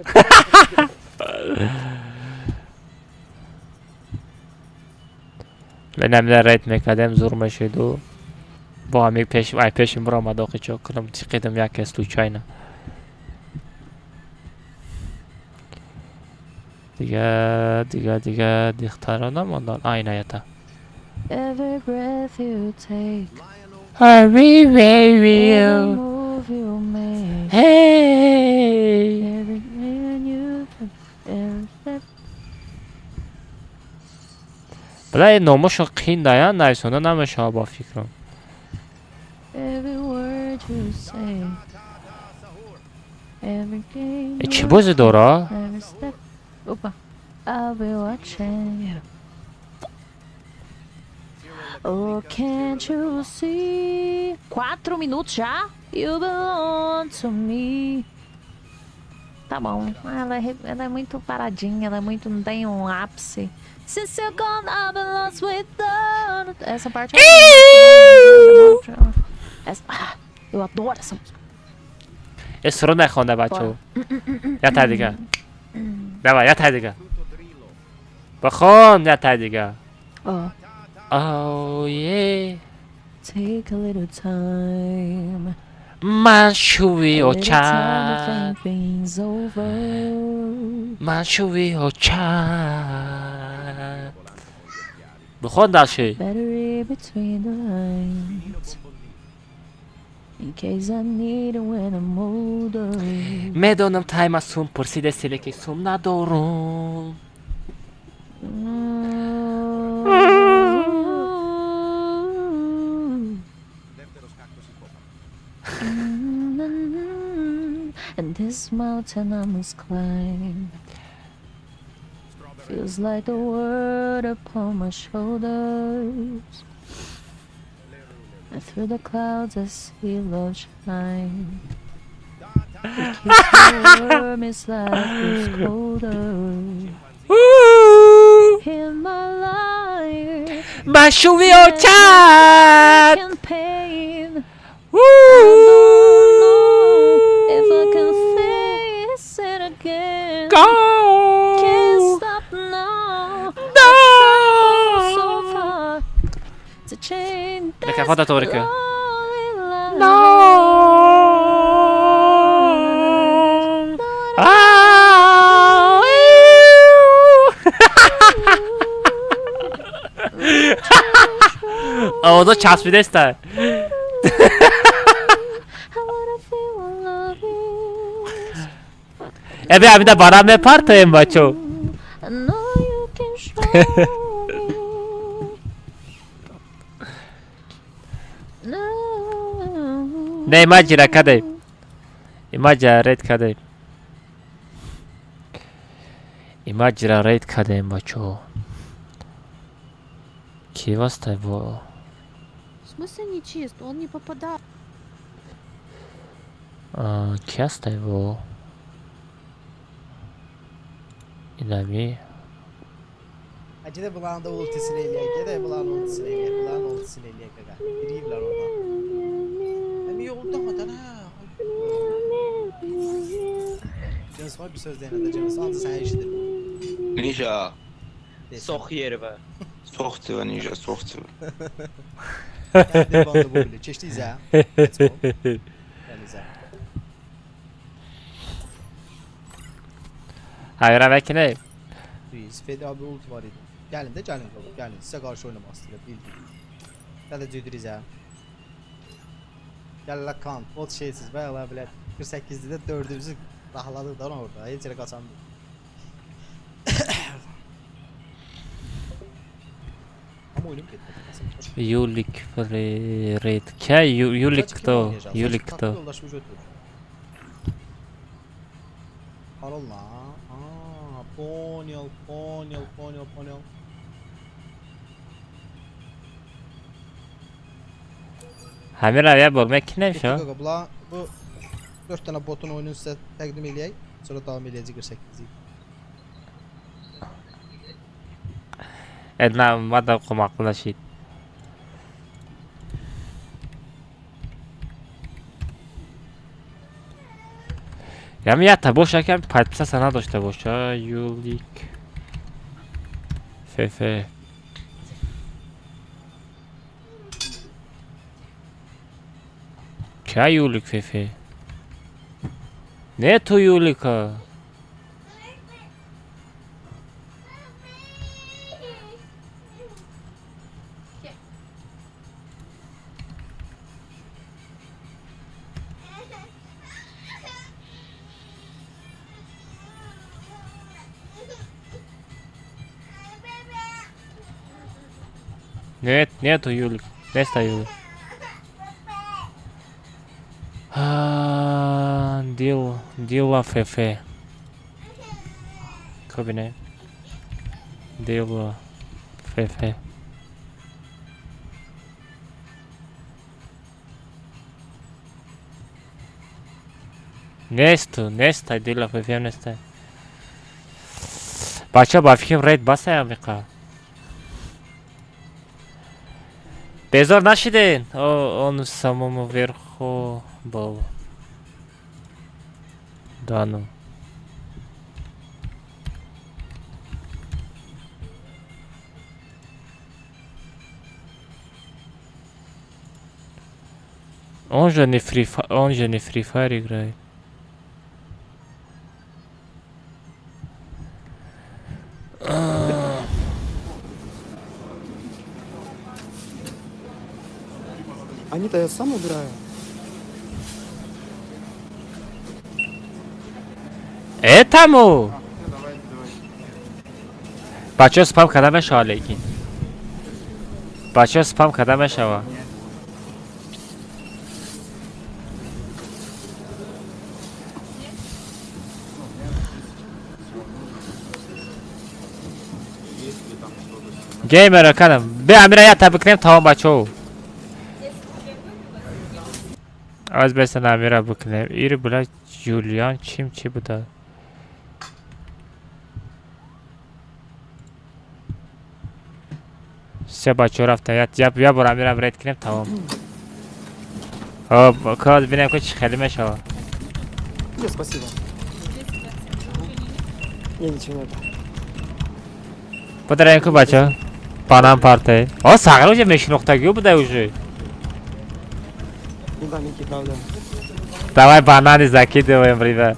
Менамида рейд мекардем, зур мешиду. Бо ҳами пеш ай пешим биромад, охи чо кунам, чиқидам яке случайно. Дига дига дига дихтаро намондан. Айна ята. Every breath you take, Every every you. move you make, Hey. every man you every step. Бля, ин номошон қин дая, нависонда намешава ба фикрам. Every word you say, every game Э, you чӣ бозӣ дора? every step. Opa, I'll be watching you. Oh, can't you see? 4 minutos já? You belong to me. Tá bom. Ela é muito paradinha, ela é muito. Não tem um ápice. Since you're gone, I've been lost without. Essa parte eu adoro. Essa, ah, eu adoro essa música. Э, суруд нахонда, бачаҳо. Ята дига. Давай, ята дига. Бихон, ята дига. Oh. Oh, yeah. Take a little time. Ман шӯви A little time to очат. think things over. Ман шӯви очат. Бихон дальше. Better read between the lines. In case I need it when I'm older. Медонам тайма сум пурсидаси, лекин сум надорум. And this mountain I must climb feels like the world upon my shoulders. And through the clouds I see love shine. It keeps me warm, it's life grows colder. In my life, Ман шӯви очат. and pain. I don't know if I can face it again. Go. Can't stop now. No. So far to change Лека this фото торика. lonely life. No. Ah. Овозо часпидаста. I wanna feel what love is. Э, бия, амида бара мепартоем, бачо. I know you can show me. No. Не, имаҷира кадем. Имаҷира рейд кадем. Имаҷира рейд кадем, бачо. Ки вастай бо? В смысле не чист? Он не попадает. А, ки ҳастай бо? Инами. Gedə bulanın da ultisini eləyək, gedə bulanın ultisini eləyək, bulanın ultisini eləyək qaqa. Girəyiblər oradan. Əmi yolda madan hə. Cins var bir söz deyənə də Cins, ancaq səni eşidir. Ninja. Sox yerivə. Soxtiva Ninja, soxtiva. Gəldi banda bu bilir. Keçdik izə. Let's go. Gəl izə. Ҳамира мекунем. Reis, Fedi abi ulti var idi. Gəlin də gəlin baba, gəlin. Sizə qarşı oynamaq istəyirəm, bildim. Gəl də cüdür izə. Gəl la kan, ot şeysiz, bayağı belə 48-də dördümüzü rahladıq da orada. Heç yerə qaçan deyil. Amma oyunum getmədi. Юлик рейд. Ка Юлик кто? Юлик кто? Yoldaşımı götür. Parol la. Aa, понял, понял, понял, понял. Ҳамира як бор мекунем шо. Qaqa, bu 4 dənə botun oyununu sizə təqdim eləyək. Sonra davam eləyəcək 48-i. Э, на мада маъқул нашид. Ям якта боша, ки подписаться надошта боша. Юлик. Фефе. Кя Юлик Фефе? Нету Юлика. Нет, нету Юлик. Неста Юлик. Дил, Дила Фефе. Кабине. Дила Фефе. Несту, неста Дила Фефе неста. Бача ба фикр рейд басая миқа. Безор нашиден. О, он в самому верху был. Да ну. Он же не Free Fire играет. Они-то я сам убираю. Этому! Бачо спам када мешава лекин. Бачо спам када мешава. Геймера кадам. Бе амира я та бикнем тамом бачо. Аз бесан амира бикнем. Ир била Юлиан чим чи буда. Се бачо рафта. Я бор амира рейд кунем тамом. Об код бинем ки чи хеле мешава. Нет, спасибо. Не, ничего нет. Подарем ку бачо. Банан парте. О, сағир уже мешинохтагиё буда уже. Не да, Микки, правда. Давай бананы закидываем, ребят.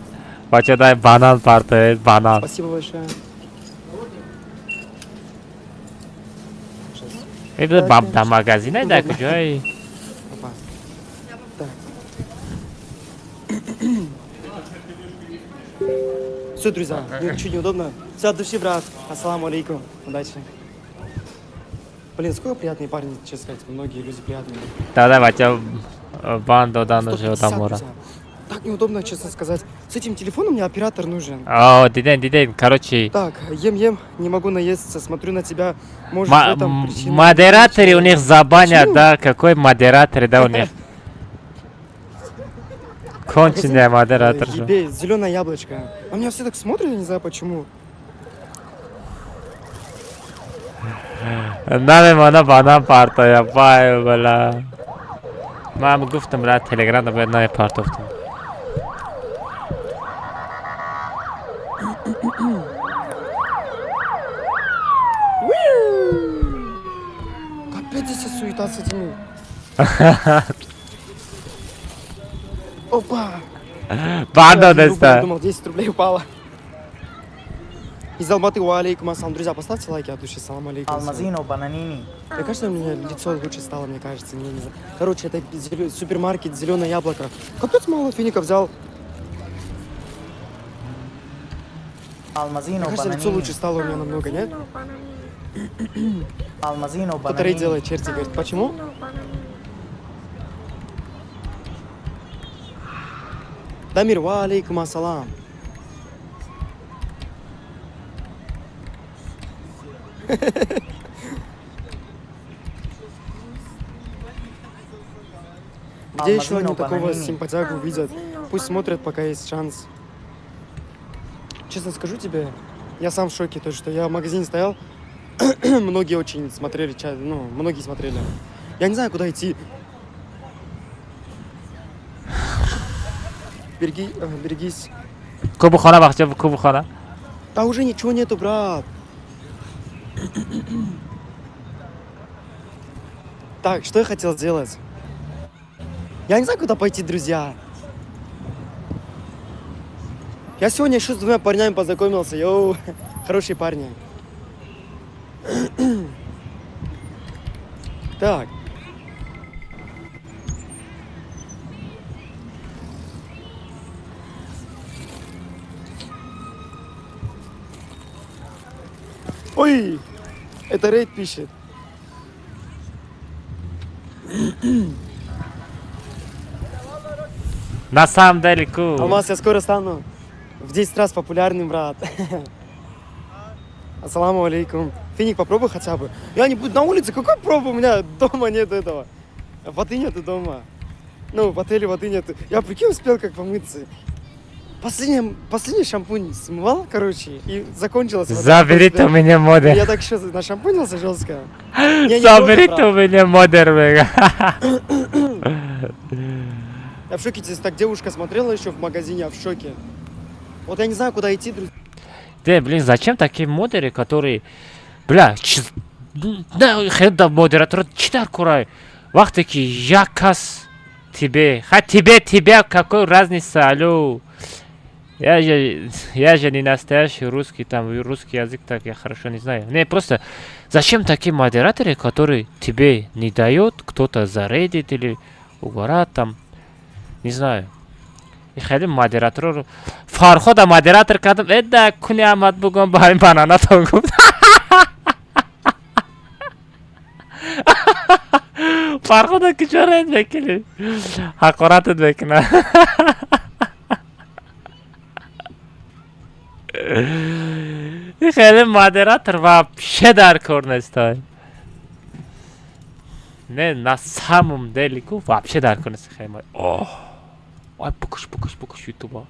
Бачо, дай банан парте, банан. Спасибо большое. Эй, буда баб да магазин, да куҷой? Опа. Так. Все, друзья, мне чуть неудобно. Все, от души, брат. Ассаламу алейкум. Удачи. Блин, сколько приятные парни, честно сказать. Многие люди приятные. Да, да, бачо, бан додан уже 150, одамора. друзья. Так неудобно, честно сказать. С этим телефоном мне оператор нужен. О, диден, диден, короче. Так, ем-ем, не могу наесться, смотрю на тебя. Может, в этом причина. Модераторы у них забанят, Почему? да? Какой модераторы, да, у них? Конченый модератор же. Ебей, зеленое яблочко. А меня все так смотрят, я не знаю почему. Намемона банан партоя, бай, бля. Ман гуфтам, бля, телеграм да бояд намепартофтам. Капец здесь суета с этими. Опа! Банда Бля, деста. Я думал, 10 рублей упало. Из Алматы, ва алейкум ассалам. Друзья, поставьте лайки от души. Салам алейкум. Алмазино, бананини. Мне кажется, у меня лицо лучше стало, мне кажется. Не, не знаю. Короче, это супермаркет «Зеленое яблоко». Капец мало фиников взял. Алмазино, Мне кажется, лицо бананини. лучше стало у меня намного, нет? Алмазино, Кто-то рейд бананини. делает, черти, говорит. Почему? Дамир, ва алейкум ассалам. Где еще они Алмазино, такого бананини. симпатягу увидят? Пусть смотрят, пока есть шанс. Честно скажу тебе, я сам в шоке, то, что я в магазине стоял, многие очень смотрели, ну, многие смотрели. Я не знаю, куда идти. Береги, берегись. Кубухона, бахча, кубухона. Да уже ничего нету, брат. Так, что я хотел сделать? Я не знаю, куда пойти, друзья. Я сегодня еще с двумя парнями познакомился. Йоу, хорошие парни. Так. Ой, это рейд пишет. На самом деле ку. Алмаз, я скоро стану в 10 раз популярным, брат. Ассаламу алейкум. Финик, попробуй хотя бы. Я не буду на улице, какой пробу? У меня дома нет этого. Воды нету дома. Ну, в отеле воды нету. Я, прикинь, успел как помыться. Последний шампунь смывал, короче, и закончилась вода. Заберите у меня модер. Я так еще нашампунился жестко. Я не Заберите против, у меня модер, мега. брат. Я в шоке, здесь так девушка смотрела еще в магазине, я в шоке. Вот я не знаю, куда идти, друзья. Да, блин, зачем такие модеры, которые... Бля, да, хеда модератор, чӣ дар курай? Вақте ки як кас тебе... Ха, тебе, тебя, какой разница, алло? Я же не настоящий русский, там, русский язык так я хорошо не знаю. Не, просто зачем такие модераторы, которые тебе не дают, кто-то зарейдит или угорат там, не знаю. И хеле модераторро Фархода модератор кардам, эда куни Аҳмад бугом ба ҳамин бананатон гуфт. Фархода куҷо рейд мекунӣ? Ҳақоратат мекунад. Хеле модератор вообще дар кор нестай. Не, на самом деле ку вообще дар кор нест хеле. Оҳ. Ай, букуш, букуш, букуш ютуба.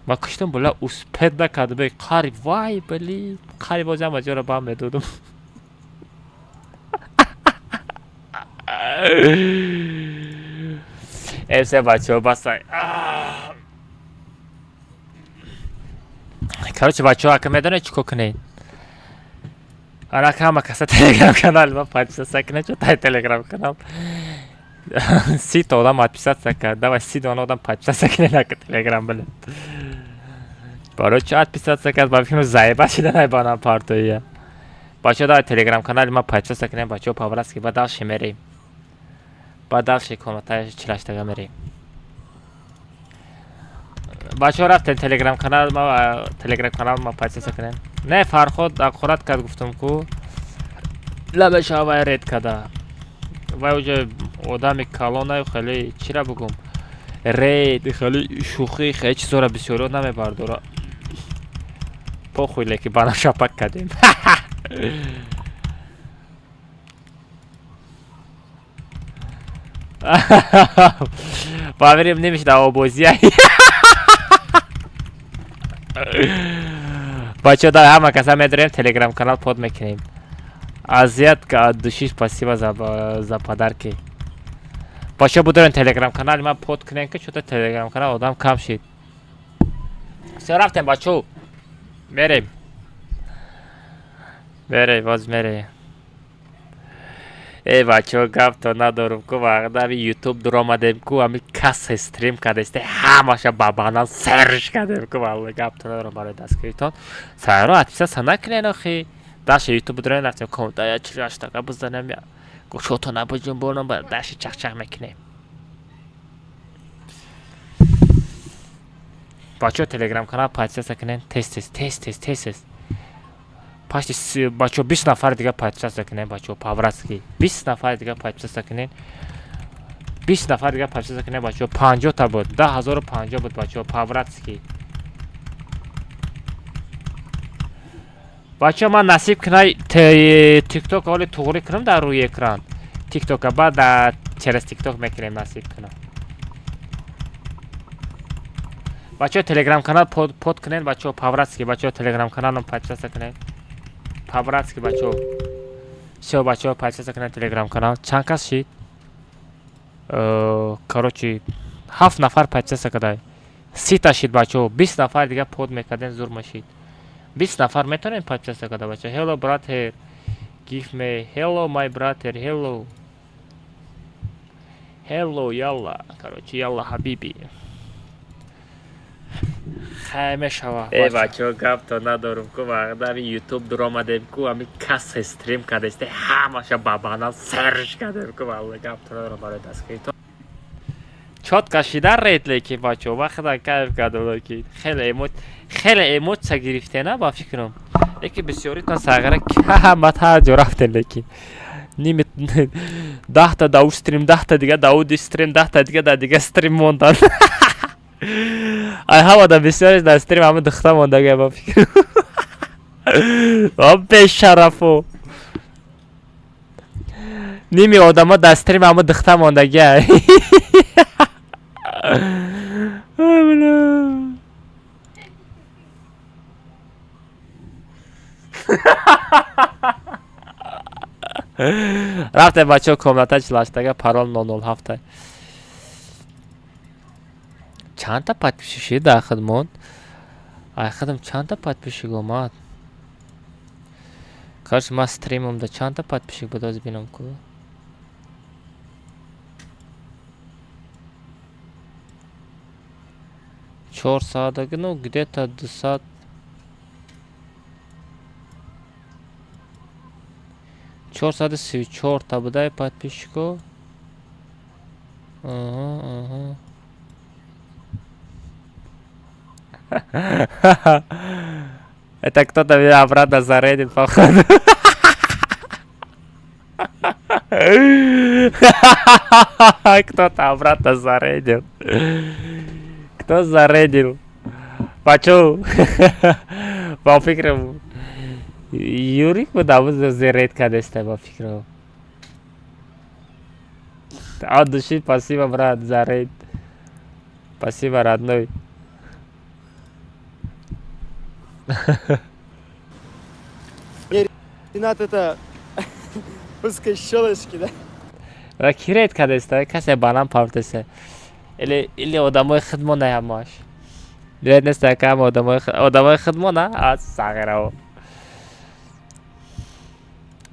Ма куштам, була успеть накардам. Қариб, вай, блин. Қариб бозиам ба ҷоро бам медодам. Эсе бачаҳо, басай. Короче, бачаҳо, ака медонед чӣ кор кунед? Анака ҳама каса телеграм канал ма подписаться кунед, чо тай телеграм канал 30 та одам подписаться кард. Давай 30 дона одам подписаться кунед ака телеграм, блин. Барои чӣ подписаться кард? Ба фикрм заеба шида най банам партоия. Бачаҳо, давай телеграм канали ма подписаться кунед, бачаҳо, по-братски, ба дальше мерем. Ба дальше комнатаи чилаштага мерем. Бачаҳо, рафтем телеграм канал ма, телеграм канал ма подписаться кунед. Не, Фарход ҳақорат кард, гуфтам ку. Лабаша вай рейд када. Вай уже одами калонаю, хеле чира бугум. Рейд, хеле шӯхӣ, хеле чизора бисёриҳо намебардора. Похуй, леки бана шапак кардем. Ба верим немешда обозия. Бачаҳо, дар ҳама каса медорем телеграм канал под мекунем. Азият от души спасибо за подарки. Бачаҳо, будорем телеграм канали ман под кунем, ки чӯта телеграм канал одам кам шид. Всё, рафтем, бачаҳо. Мерем. Мерем, боз мерем. Эй, бачаҳо, гапто надорум ку, вақта ютуб дуромадем ку, ами касе стрим кардесте, ҳамаша ба банан серш кардем ку, валла гапто надорум барои дастгиритон. Сайро отписаться накунен охи. Дальше ютуб дуроем, рафтем комната я 48 така бизанем, я гӯшото набуҷунбонам, ба даши чахчах мекунем. Бачаҳо, телеграм канал подписаться кунен, тез тез тез тез тез тез. Почти, бачаҳо, 20 нафари дига подписаться кунен, бачаҳо, по-братски. 20 нафари дига подписаться кунен. 20 нафари дига подписаться кунен, бачаҳо, 50 та буд, 10 050 буд, бачаҳо, по-братски. Бачаҳо, ман насиб кунай тикток ҳоли туғрӣ кунам дар рӯи экран. Тиктока баъд через тикток мекунем, насиб кунам. Бачаҳо, телеграм канал под кунен, бачаҳо, по-братски, бачаҳо, телеграм каналам подписаться кунен. По-братски, бачаҳо. Всё, бачаҳо, подписаться кунен телеграм канал. Чанд кас шид? Короче, ҳафт нафар подписаться кардай. 30 та шид, бачаҳо. 20 нафар дига под мекардем, зур мешид. 20 нафар метавонем подписаться карда, бачаҳо. Hello, brother. Give me hello, my brother. Hello. Hello, ялла. Короче, ялла, ҳабиби. Хай мешава. Э, бачаҳо, гапто надорум ку, вақта ютуб дуромадем ку, ами касе стрим кардесте, ҳамаша бабана серж кардем ку, валла гапто надорам барои дастгирито. Чётко шида рейд, лекин бачаҳо, вақта кайф кардам, лекин хеле эмоция гирифтена ба фикрам. Лекин бисёритон сағира ҳама ҳар ҷо рафтем, лекин ними 10-та да у стрим, 10-та дига да у стрим, 10-та дига да дига стрим мондан. Ай ҳамада бисёриш дар стрим ҳама духта мондага ба фикр. О бешарафо. Ними одамо дар стрим ҳама духта мондага. Рафтем, бачаҳо, комната 48-ага, парол 007. Чандта подписчик шид дар хидмон? Ай хидм чандта подписчик омад? Короче, ман стримам да чандта подписчик буд, оз бинам ку. 4 соатаги, ну, где-то 200 434-та будай подписчико. Ага, ага. Это кто-то меня обратно зарейдил, походу. Кто-то обратно зарейдил. Кто зарейдил? Бачо, ба фикрам Юрик буд, абу зарейд кардеста ба фикрам. От души спасибо, брат, за рейд. Спасибо, родной. Не, Ренат, это узкой щелочки, да? Ва ки рейд кардеста? Касе банан партесе. Или одамои хидмо на ҳамаш. Рейд неста кам одамои хидмо на аз сағирао.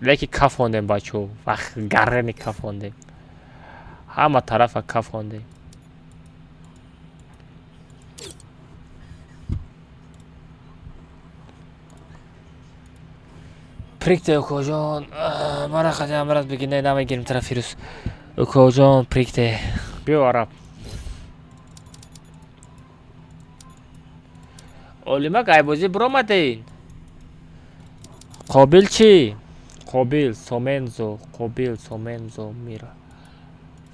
Леки кафондем, бачо. Вах гарани кафондем. Ҳама тарафа кафондем. Прикте, укоҷон, мара хати амрат бигӣ, не намегирим тара Фирӯз. Укоҷон, прикте. Биё, араб. Олима гайбозӣ биромадин. Қобил чӣ? Қобил, Сомензо, Қобил, Сомензо, Мира.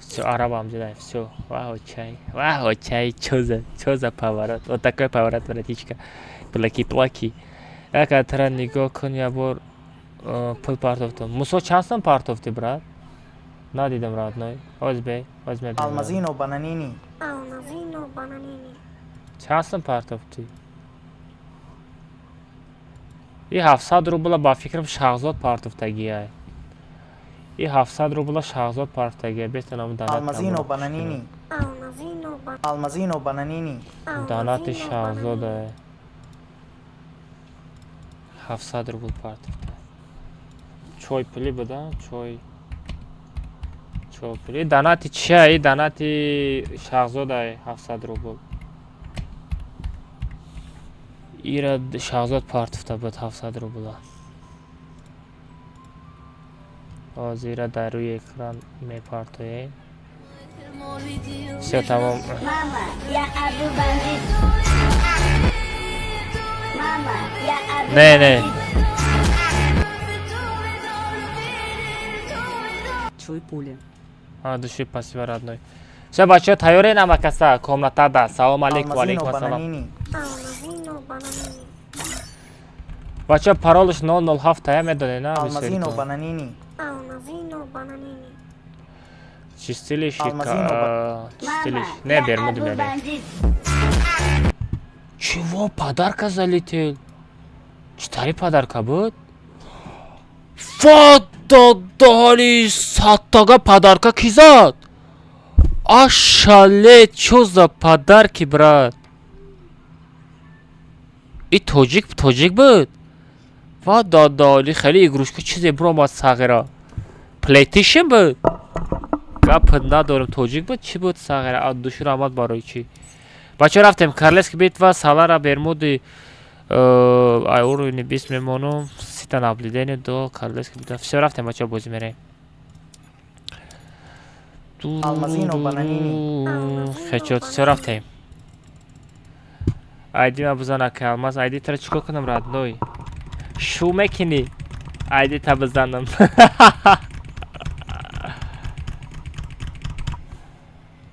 Всё, арабам зидай, всё. Вау, чай. Вау, чай, чё за поворот? Вот такой поворот, братичка. Плаки-плаки. Яка тара нигоҳ кун, я бор пул партофтам. Мусо, чанд сом партофтӣ, брат? Надидам, родной. Оз бе, оз мебинам. Алмазино бананини. Алмазино бананини. Чанд сом партофтӣ? И 700 рубла ба фикрам Шаҳзод партофтагиай. И 700 рубла Шаҳзод партофтагиай. Бетанам данат. Алмазино бананини. Алмазино бананини. Алмазино бананини. Данати Шаҳзода. 700 рубл партофта. Чой пули буда? Чой. Чой пули. Данати чия? Данати Шаҳзода 700 рубл. Ира Шаҳзод партофта буд 700 рубла. Ҳозир дар рӯи экран мепартоем. Всё, тамом. Мама, я Абу бандит. Мама, я Абу Не, не. бандит. Чой пули. От души спасибо, родной. Всё, бачаҳо, тайёрен ҳама каса? Комнатада. Салом алейкум, Алмазино алейкум ассалом. бананини. Алмазино бананини. Бачаҳо, паролаш 007 тая медонед, на? Алмазино бананини. Алмазино бананини. Чистилище, Алмазино чистилище. Мама, Не, я Бермуды Абу мерем. бандит. Чего? Подарка залетел? Читари подарка буд? Фаддали 100-тага подарка ки зад? Ошалеть, чё за подарки, брат? И тоҷик, тоҷик буд? Ва дадали хеле игрушка чизе биромад сағира. PlayStation буд? Гап надорам, тоҷик буд, чӣ буд сағира? От души раҳмат барои чӣ? Бачаҳо рафтем, Карлески битва, Салара Бермуди ай уровни 20 мемонум, сита наблюдение до Карлески битва. Всё рафтем бачаҳо бозӣ мерем. Алмазино бананини. Хечот, всё рафтем. Айди ма бизан ака Алмаз, айди тара чикор кунам родной? Шу мекунӣ? Айди та бизанам.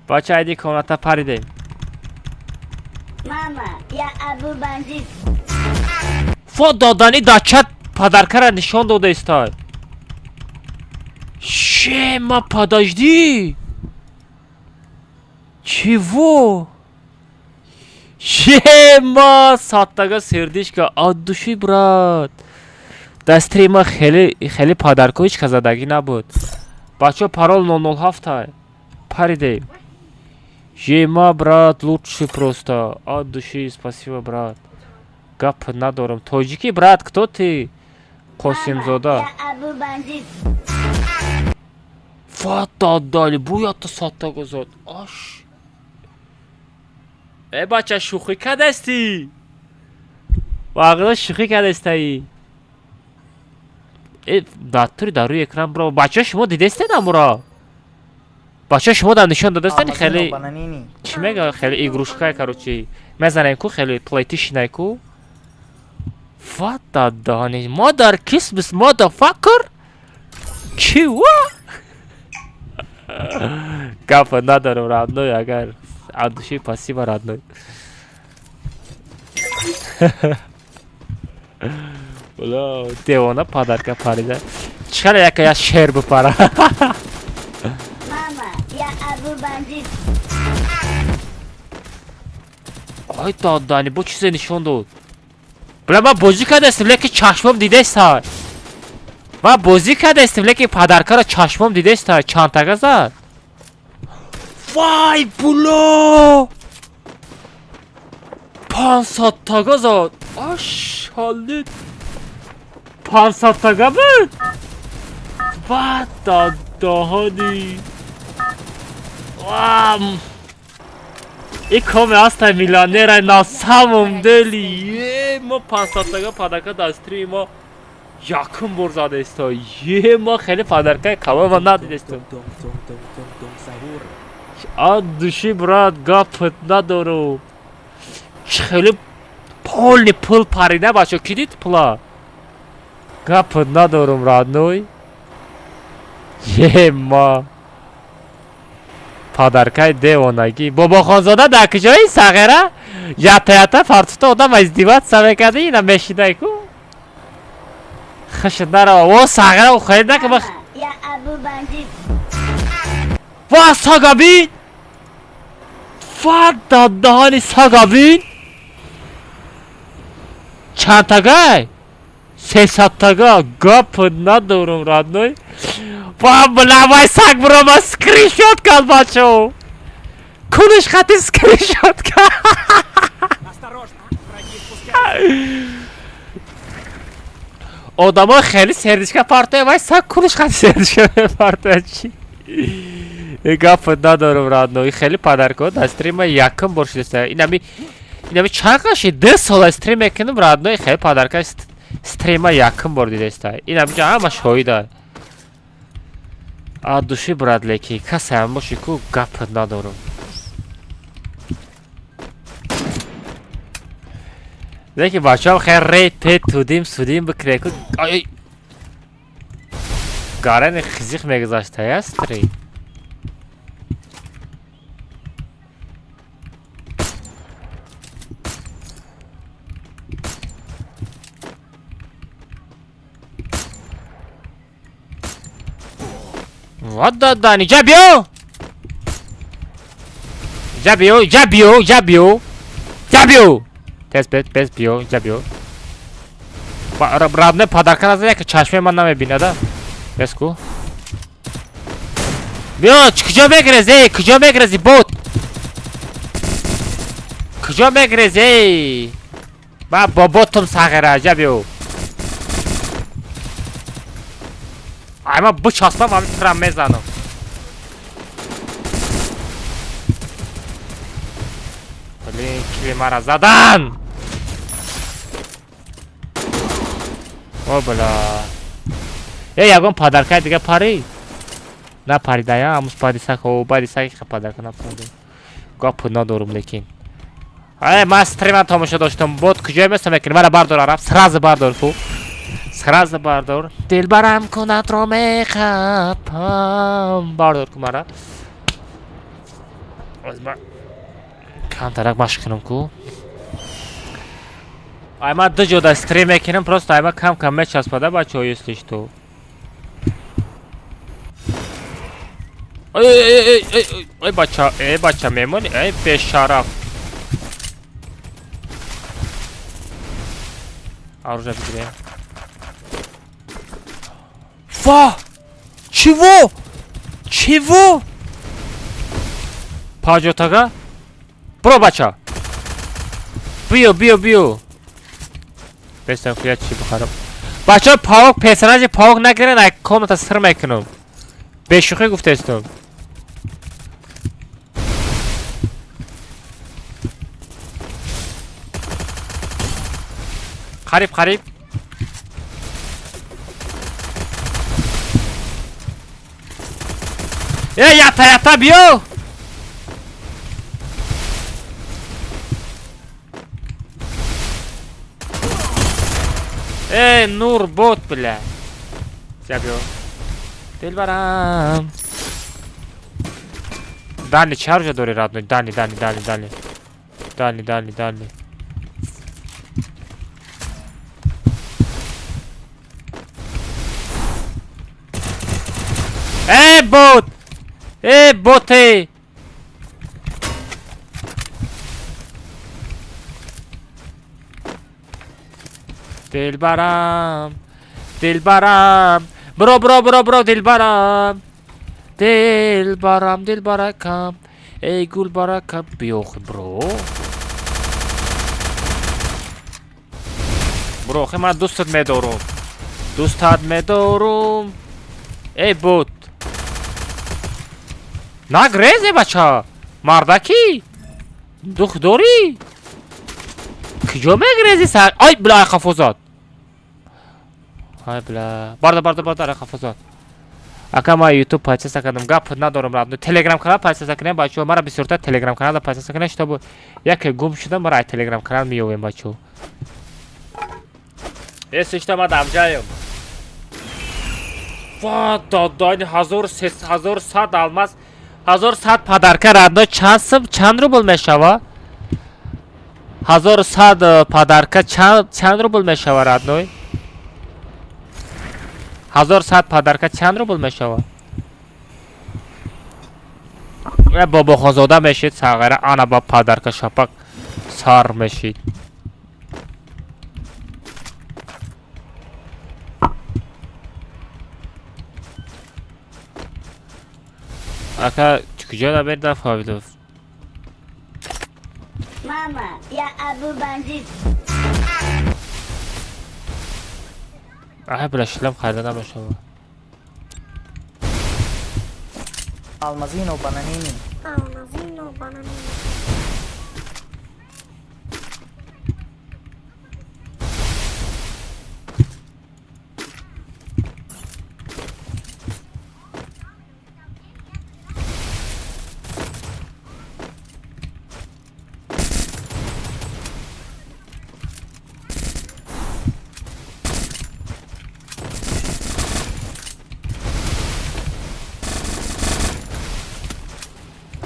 Бача айди комната паридем. Мама, я Абу Бандит. Фо додани дачат подаркара нишон дода истай. Шема, подожди. Чего? Шема, саттага сердечко от души, брат. Дар стрима хеле хеле подарко ҳеч кас задагӣ набуд. Бачаҳо парол 007 паридем. Жема, брат, лучший просто. От души, спасибо, брат. Гап надорам. Тоҷикӣ, брат, кто ты? Қосимзода. Я Абу Бандит. Фата дали, буята саттага зад. Аш. Э бача шӯхӣ кардастӣ? Вағда шӯхӣ кардастаи. Э датури дар рӯи экран бро. Бача шумо дидестед амуро? Бача шумо дар нишон додастед Алмазино хеле бананини. чӣ мега хеле игрушкай короче. Мезанем ку хеле PlayStation ку. What the dani? Mother kiss this motherfucker? Чего? Гапа надорам родной, агар от души спасибо, родной. Бля, девона подарка парида. Чхала яка я шер бипара. Мама, я Абу Бандит. Ай додани, бо чизе нишон дод. Бля, ман бозӣ кардастем, лекин чашмом дидеста. Ман бозӣ кардастем, лекин подаркаро чашмом дидеста. Чандтага зад? Вай, була! 500 тага зад. Аш, ҳолит. 500 тага буд? What the даҳани. Вам. И коме аста миллионера на самом деле. Е, мо 500 тага подарка дар стрими мо якум бор задаисто. Е, мо хеле подаркаи калон надидестем. От души, брат, гапат надору. Хеле полный пул парида, бачо, ки дид пула? Гапат надорум, родной. Е, ма. Подаркаи девонагӣ. Бобохонзода дар куҷои сағира? Ята ята фартута одам издеваться мекарди, ина мешидай ку. Хашт нарава. О, сағира, хеле нака Мама, я Абу Бандит. Ва, сагабин! Ва, даҳани сагабин! Чандтагай? 300 тага. Гап надорум, родной. Ва, бля, вай саг бирома скриншот кард, бачаҳо. Куниш хати скриншот кард. Осторожно, враги спускаются. Одамо хеле сердечка партоя, вай саг куниш хати сердечка мепартоя чӣ? Гап надорум, родной. Хеле подарко дар стрима якум бор шудеста. Инами чанд қаши 2 сола стрим мекунам, родной, хеле подарка стрима якум бор дидеста. Инами ҷа ҳама шоҳида. От души, брат, леки касеам боши ку гап надорум. Леки бачаҳо хел рейд пет тудим судим бикре ку. Ай гарани хизиқ мегузаштая стрим. Вот додани, ҷа биё! Ҷа биё, ҷа биё, ҷа биё. Ҷа биё! Тез бес бес биё, ҷа биё. Родной подарка назад яке чашмаи ман намебинада. Бес ку. Биё, куҷо мегрези? Куҷо мегрези, бот? Куҷо мегрези? Ба боботум сағира, ҷа биё. Ай ма бичаспам, ҳами тирам мезанам. Фикри мара задан. О, бля. Э, ягон подаркаи дига пари? Напаридая, амус падисак, о, падисак подарка напарида. Гап надорум лекин. Ай, ман стрима тамошо доштам. Бот куҷое местам мекунӣ? Мара бардор, араб, сразу бардор ку. Сразу бардор. Дилбарам кунатро мехапам. Бардор ку мара. Камтарак машқ кунам ку. Ай, ман ду ҷода стрим мекунам, просто ай ман кам кам мечаспада бачаҳо, если что. Ой, ой, ой, ой, ой, ой, бача, эй, бача, мемони, эй, бешараф. Оружие бигирем. Фа! Чего? Чего? Паҷотага? Бро, бача. Биё, биё, биё. Бестам я чӣ бихарам. Бача, паук, персонажи паук нагирен, ай комната сир мекунам. Бешӯхӣ гуфтестам. Қариб, қариб. Э, ята, ята, биё! Э, Нур, бот, бля. Биё. Дилбарам. Дани, чӣ оружие дори, родной? Дани, Дани, Дани, Дани. Дани, Дани, Дани. Э, бот! Э, боте! Дилбарам, дилбарам, бро, бро, бро, бро, дилбарам, дилбарам, дилбаракам, эй гулбаракам, биё, бро. Бро, хе ман дӯстат медорум. Дӯстат медорум. Эй, бот. Нагрезе, бача. Мардакӣ. Дух дорӣ? Куҷо мегрези сар? Ай, бля, ай қафо зад. Ай, бля. Барда, барда, барда, ай қафо зад. Ака, ман YouTube подписка кардам. Гап надорам, родной. Telegram канал подписка кунем, бачаҳо. Мара бисёртар Telegram канал подписка кунем, чтобы яке гум шудам, мара ай Telegram канал меёвем, бачаҳо. Если что, ман дамҷаем. Ва, додони 1100 алмаз, 1100 подарка, родной, чанд сум, чанд рубл мешава? 1100 подарка чанд рубл мешава, родной? 1100 подарка чанд рубл мешава? Э, Бобохонзода мешид, сағира, ана ба подарка шапак сар мешид. Ака, куҷо набер нафаҳмидам. Мама, я Абу Бандит. Ай, бля, шлем харида намешава. Алмазино бананини. Алмазино бананини.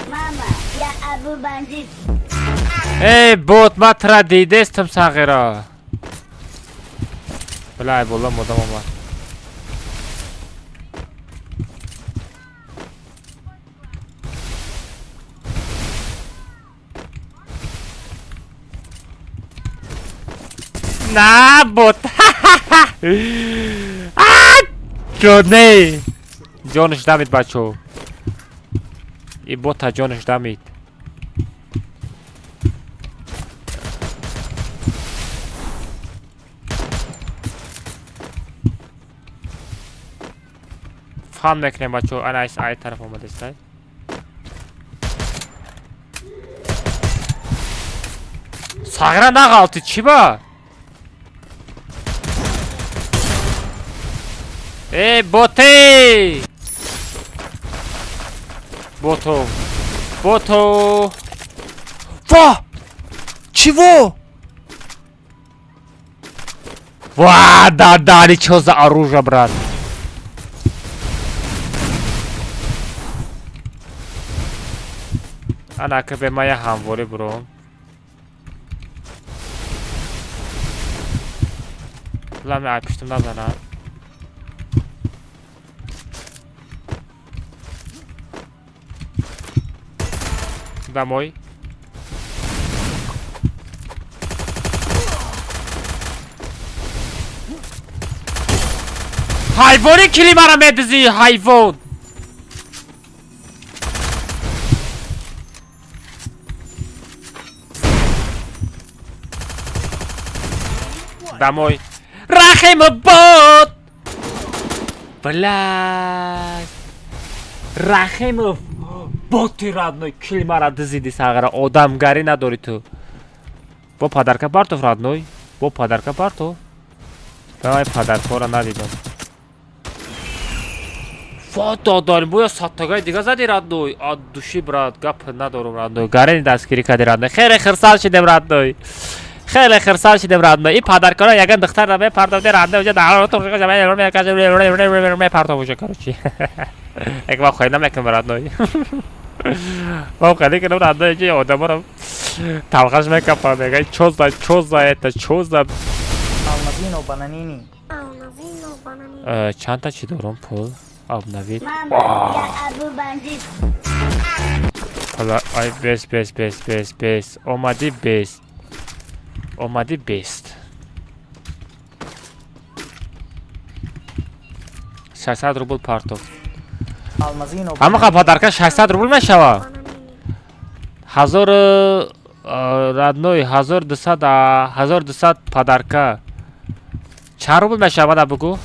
Мама, я Абу Бандит. Эй, бот, ман тра дидестам, сағира. Бля, ай болла модам омад. На, бот. Ҷоне. Ҷонаш дамид, бачо. И бота ҷонаш дамид. Фан мекунем, бачо, ана ай тараф омадестай. Сағира нағалти, чӣ ба? Э, боте! Бото. Бото. Ва! Чего? Ва, да, да, чё за оружие, брат? Ана ка бе мая ҳамворӣ буром. Лами ай пуштум назанад. Домой. Ҳайвони кили мара медизӣ, ҳайвон! Домой. Рахим бот! Блядь. Рахимов боти родной кил мара дизиди сағара одамгарӣ надорӣ ту. Бо подарка партов родной. Бо подарка партов. Давай подаркора надидам. Фото дорим, боя саттагаи дига зади родной. От души брат, гап надорум родной. Гарени дастгирӣ кади родной. Хеле хирсал шидем родной. Хеле хирсал шидем родной. И подаркора яган духтар мепартовди родной. Уҷа мепартов уҷа короче. Як вақт хоҳӣ намекунам родной. Ман хеле кунам родной, ки одаморо талхаш мекапам. Мегӯяд чё за это, чё за Алмазино бананини. Чандта чӣ дорам пул? Обновить. Мама, я Абу бандит. Ҳола ай бес бес бес бес бес. Омадӣ бес. Омадӣ бест. 600 рубл партов. Алмазино. Ҳамақа подарка 600 рубл мешава. Ҳазор родной 1200 1200 подарка. Чанд рубл мешава да бугӯ?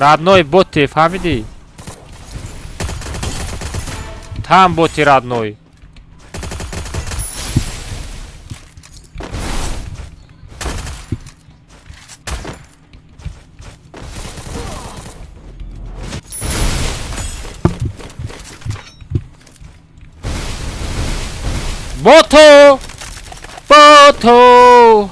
Родной боти, фаҳмидӣ? Там боти родной. Бото! Бото!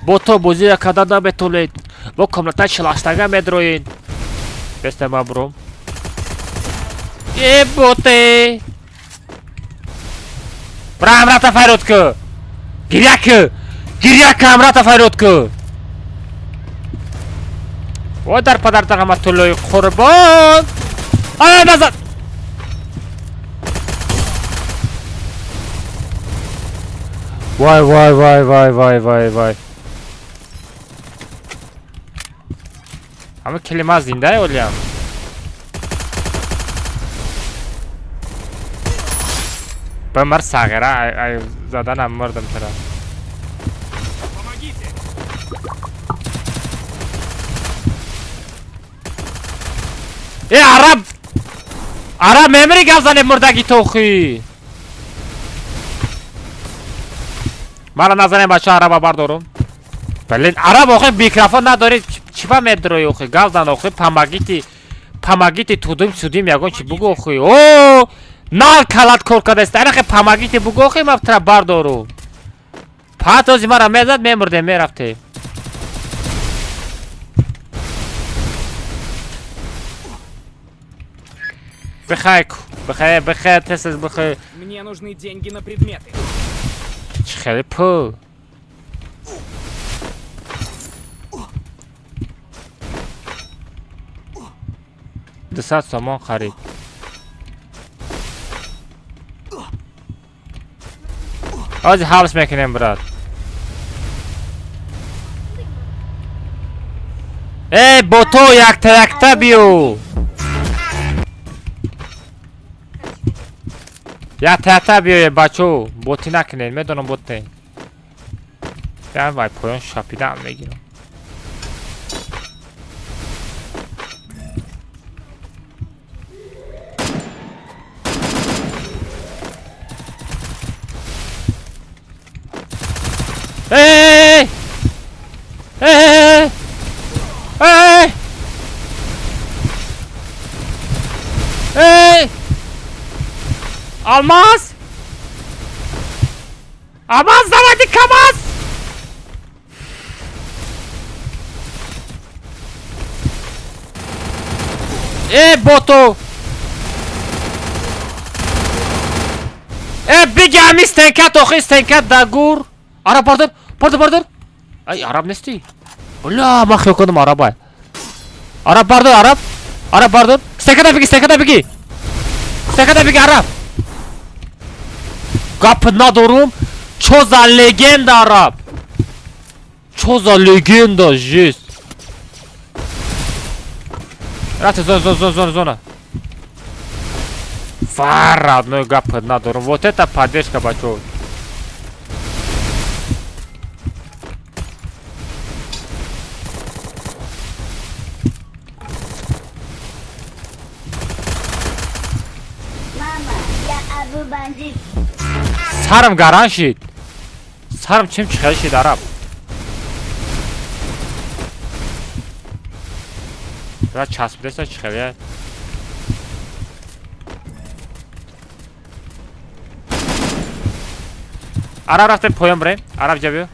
Бото бозиро карда наметонед. Бо комната чилаштага медроед. Беста ман буром. Е боте! Бра ҳамрата фарёд ку! Гиря ку! Гиря ку ҳамрата фарёд ку! Вой дар падарта ҳаматуллои қурбон! Ай назад! Вай вай вай вай вай вай вай. Ҳама калима зиндае олиям. Бимир сағира ай заданам мурдам тура. Э араб! Араб мемири гап занем мурдаги тохӣ. Мара назанем бача араба бардорум. Блин, араб охи микрофон надорӣ, чӣ ба медрои охи? Гап зан охи, помогите, помогите тудим судим ягон чӣ бугӯ охи. О, на калат кор кардаст. Арахе помогите бугӯ охи, ман тра бардорум. Патози мара мезад, мемурдем, мерафтем. Бихай, бихай, бихай, тез бихай. Мне нужны деньги на предметы. Чӣ хеле пул? 200 сомон харид. Ҳозир ҳалш мекунем брат. Эй бото якта якта биё. Якта якта биё бачо, ботӣ накунед, медонам ботне. Давай поён шапидан мегирам. Эй! Эй! Эй! Эй! Алмаз! Алмаз, давайте КамАЗ! Эй, боту! Эй, биги ами стенкат, охи стенкат да гур! Араб, пардон, пардон, пардон! Ай, араб нести? Бля, ман хиёл кардам арабай. Араб, пардон, араб! Араб, пардон! Стенката биги, стенката биги! Стенката биги, араб! Гап надорум! Чо за легенда, араб? Чо за легенда, жесть! Рафте, зона, зона, зона, зона, зона. Фар, родной, гап надорум. Вот это поддержка, бачо. Мама, я Абу Бандит. Сарам гаран шид. Сарам чем чихел шид, араб. Бра часпидеса чихел я. Араб рафте поён бирем. Араб ҷа биё.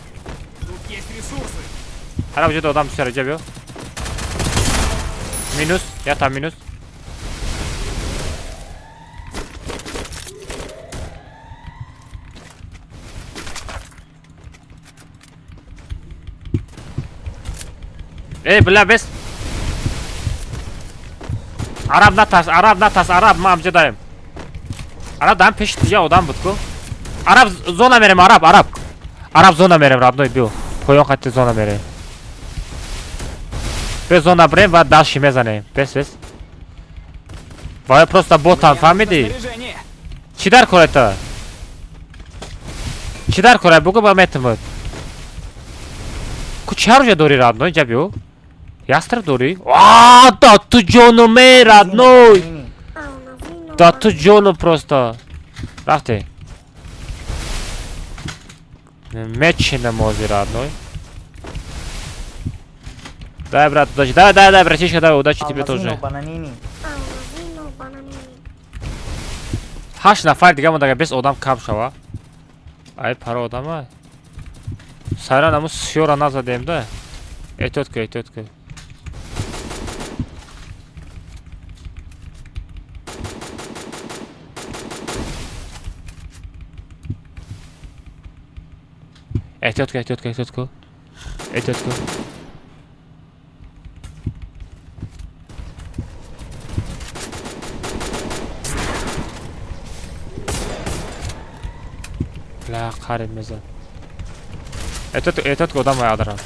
Тут есть ресурсы. Араб ҷо одам бисёр ҷа биё. Минус, я там минус. Эй, бля, бес. Араб натарс, араб натарс, араб, ма амҷа даем. Араб даем пеши тия одам буд ку. Араб зона мерем, араб, араб. Араб зона мерем, родной, биё. Поён хати зона мерем. Бе зона брем ва дальше мезанем. Бес, бес. Вай просто ботан, фаҳмидӣ? Чӣ дар кор это? Чӣ дар кор? Бугу ба метавад. Ку чӣ оружие дорӣ, родной, ҷа биё? Ястреб дорӣ? А, да ту ҷону ме, родной. Да ту ҷону просто. Рафте. Мечинам ози, родной. Дай, брат, удачи. Дай, дай, дай, братишка, дай, удачи тебе тоже. 8 нафар дига мондага бес одам кам шава. Ай, пара одама. Сайран аму сиёра назадем да. Эҳтиёт кун, эҳтиёт кун. Эҳтиёт кун, эҳтиёт кун, эҳтиёт кун. Эҳтиёт кун. Ла, қариб мезад. Эҳтиёт, эҳтиёт кун, одам адрам.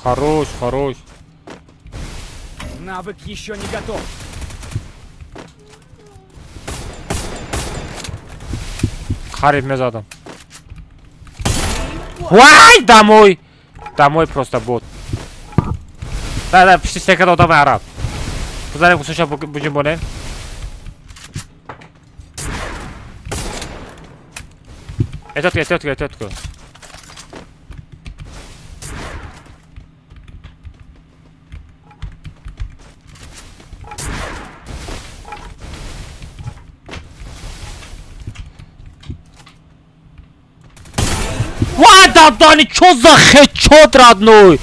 Хорош, хорош. Навык еще не готов. Қариб мезадам. Вай, домой! Домой просто бот. Да, да, пиши секада одам араб. Бузарем кусуша буҷим бонем. Эҳтиёт кун, эҳтиёт кун, эҳтиёт кун. Дани, чо за хечот, родной?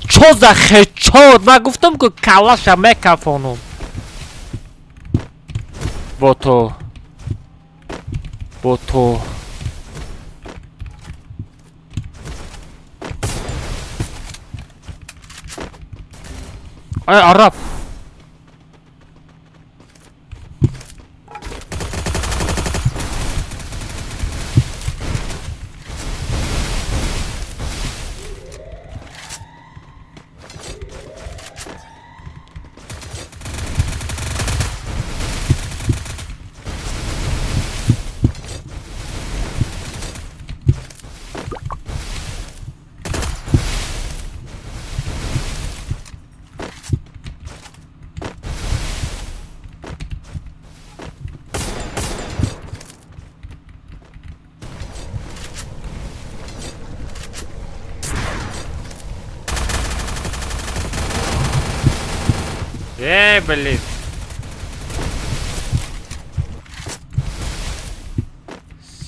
Чо за хечот? Ман гуфтам ку калаша мекафонум. Бото. Бото. Ай, араб. Эй, блин.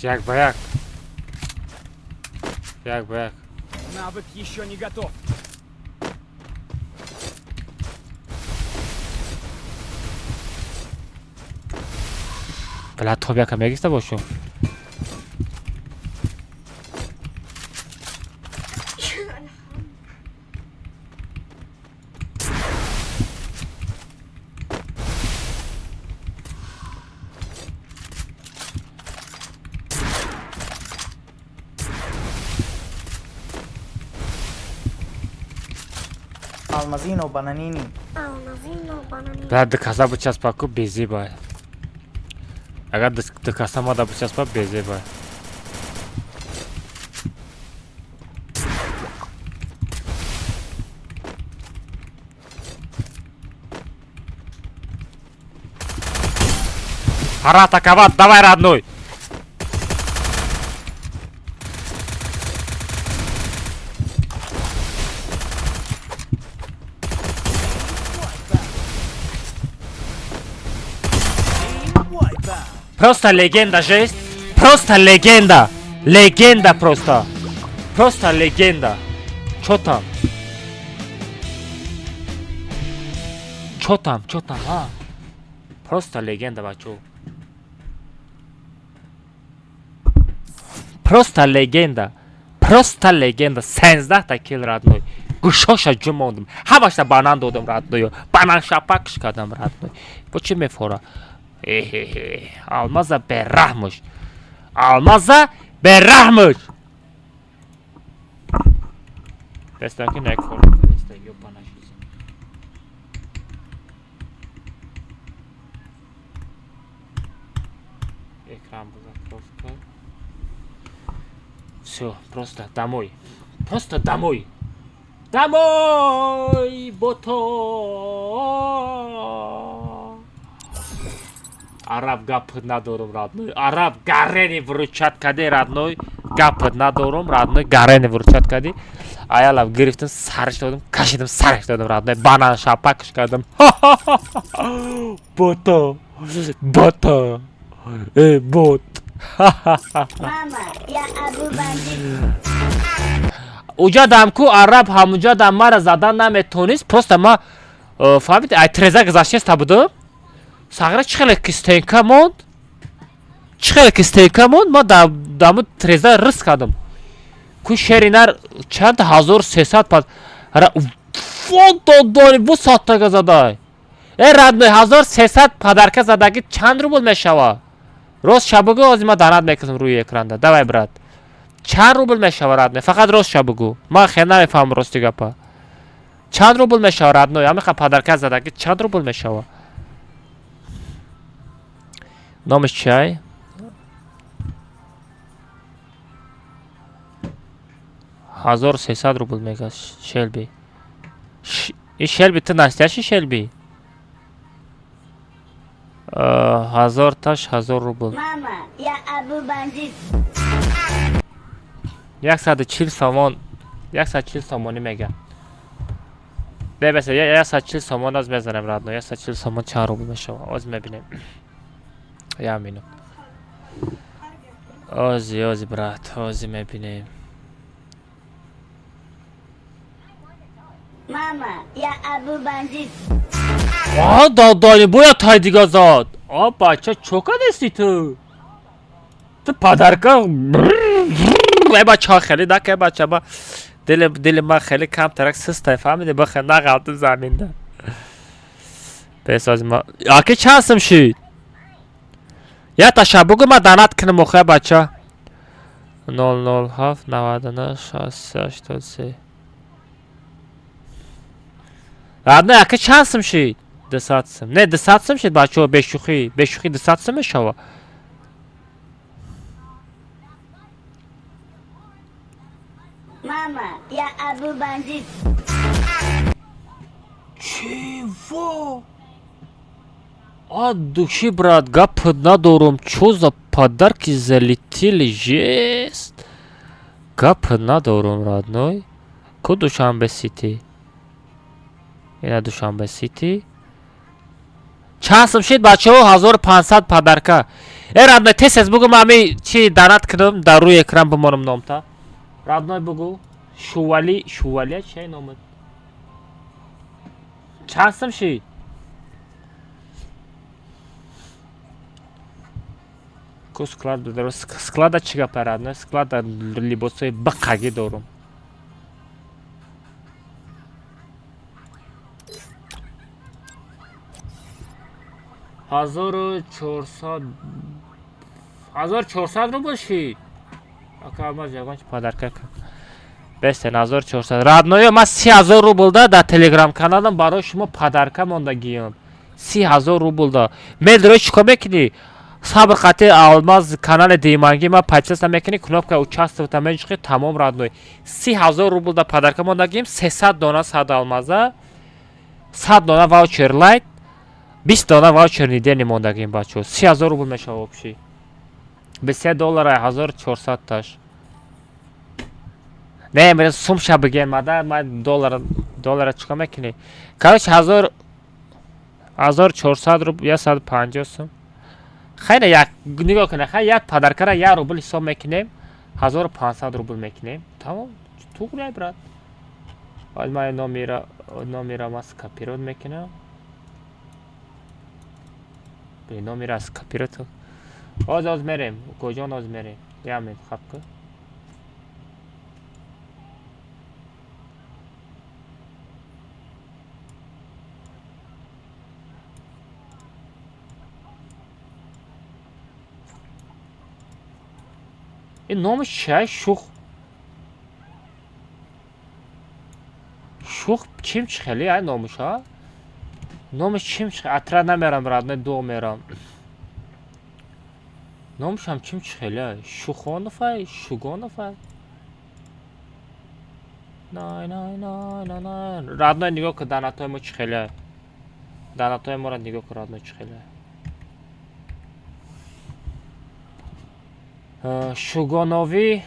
Як ба як. Як ба як. Навык еще не готов. Бля, топ яка мегиста бошу. Алмазино бананини. Алмазино бананини. Бля, дикаса бичаспа ку безӣ бай. Агар дикаса мада бичаспа безӣ бай. Пора атаковать, давай, родной! Просто легенда, жесть! Просто легенда! Легенда просто! Просто легенда! Чё там? Чё там? Чё там, а? Просто легенда, бачо. Просто легенда. Просто легенда. 13 килл, родной. Гӯшоша ҷумондум. Ҳамашта банан додам, родной. Банан шапакш кардам, родной. Бо чӣ мефора? Эхе, Алмаза бераҳмуш. Алмаза бераҳмуш. Дестаки накор. Ёбана жизнь. Экран блокировка. Всё, просто домой. Просто домой. Домой, бото. Араб гап надорум, родной. Араб гарени выручать кади, родной. Гап надорум, родной. Гарени выручать кади. Аялав гирифтим, сариш додум, кашидим, сариш додум, родной. Банан шапакш кардам. Бото. Бото. Эй, бот. Мама, я Абу бандит. Уҷа дамку араб ҳамуҷа дам мара задан наметонист. Просто ма фаҳмид, ай треза гузаштеста будум. Сағра чӣ хеле ки стенка монд? Чӣ хеле ки стенка монд, ма даму треза рис кардам. Ку шери нар чанд 1300 пад. Фон додори бу саттага задай. Э родной, 1300 подарка задаги чанд рубл мешава? Рост шабугу, ҳозир ма донат мекунам рӯи экранда. Давай, брат. Чанд рубл мешава, родной? Фақат рост шабугу. Ман хел намефаҳмам рости гапа. Чанд рубл мешава, родной? Ҳамиқа подарка задаги чанд рубл мешава? Номаш чиай? 1300 рубл мега Шелби. И Шелби, ты настоящий Шелби? 1000 таш 1000 рубл. Мама, я Абу бандит. 140 сомон, 140 сомонӣ мега. Бебеса, 140 сомон аз мезанем, родной. 140 сомон чанд рубл мешава? Оз мебинем. Я минут. Ози, ози, брат, ози мебинем. Мама, я Абу бандит. А, додани, бояд тай дига зад. А, бача, чо кардести ту? Ту подарка. Эй, бача, хеле нака, бача, ма дили ма хеле камтарак систай, фаҳмиди, ба хеле нағалтим заминда. Бесози ма. Аки чанд сум шид? Я таша бугу ма донат кунам охе бача. 007 99 63 83. Родной, аки чанд сум шид? 200 сум. Не, 200 сум шид бачаҳо, бешӯхӣ. Бешӯхӣ 200 сум мешава. Мама, я Абу Бандит. Чего? От души, брат, гап надорум. Чё за подарки залетели? Жесть. Гап надорум, родной. Ку Душанбе Сити? Ина Душанбе Сити. Чанд сум шид, бачаҳо? 1500 подарка. Э, родной, тез тез бугу, ман ами чи донат кунам, дар рӯи экран бимонам номта. Родной, бугу. Шували, Шувалия чия номат? Чанд сум шид? Ку склад дорам. Склада чӣ гапа, родной? Склада либосҳои биқагӣ дорум. 1400, 1400 рубл шид. Ака Алмаз ягон чи подарка кун. Бестен 1400. Родной ё, ман 30 000 рублда дар телеграм каналам барои шумо подарка мондагиём. 30 000 рублда. Медрои чӣ кор мекунӣ? Сабр қати Алмаз канали димангӣ ма подписаться мекунӣ, кнопка участвовать меҷиқӣ, тамом родной. 30 000 рублда подарка мондагием, 300 дона 100 алмаза, 100 дона ваучер лайт, 20 дона ваучер недельный мондагием бачаҳо. 30 000 рубл мешава общий. 23 доллара 1400 таш. Не, мера сумша биген, мада ма доллар доллара чикор мекунӣ? Короче, 1400 рубл, 150 сум. Хайна як нигоҳ кунед, хай як подаркара 1 рубл ҳисоб мекунем, 1500 рубл мекунем. Тамом, туғри брат. Ҳол ман номера ма скопировать мекунам. Бе номера скопировать. Оз оз мерем, куҷон оз мерем. Я минут хаб ку. Ин номаш чия? Шух. Шух чим чи хеле ай номаш, а? Номаш чим чи атра намерам, родной, ду мерам. Номашам чим чи хеле ай? Шухонов ай, Шугонов ай. Най най най най най. Родной, нигоҳ кун донатои мо чӣ хеле ай. Донатои моро нигоҳ кун, родной, чӣ хеле ай. Шугонови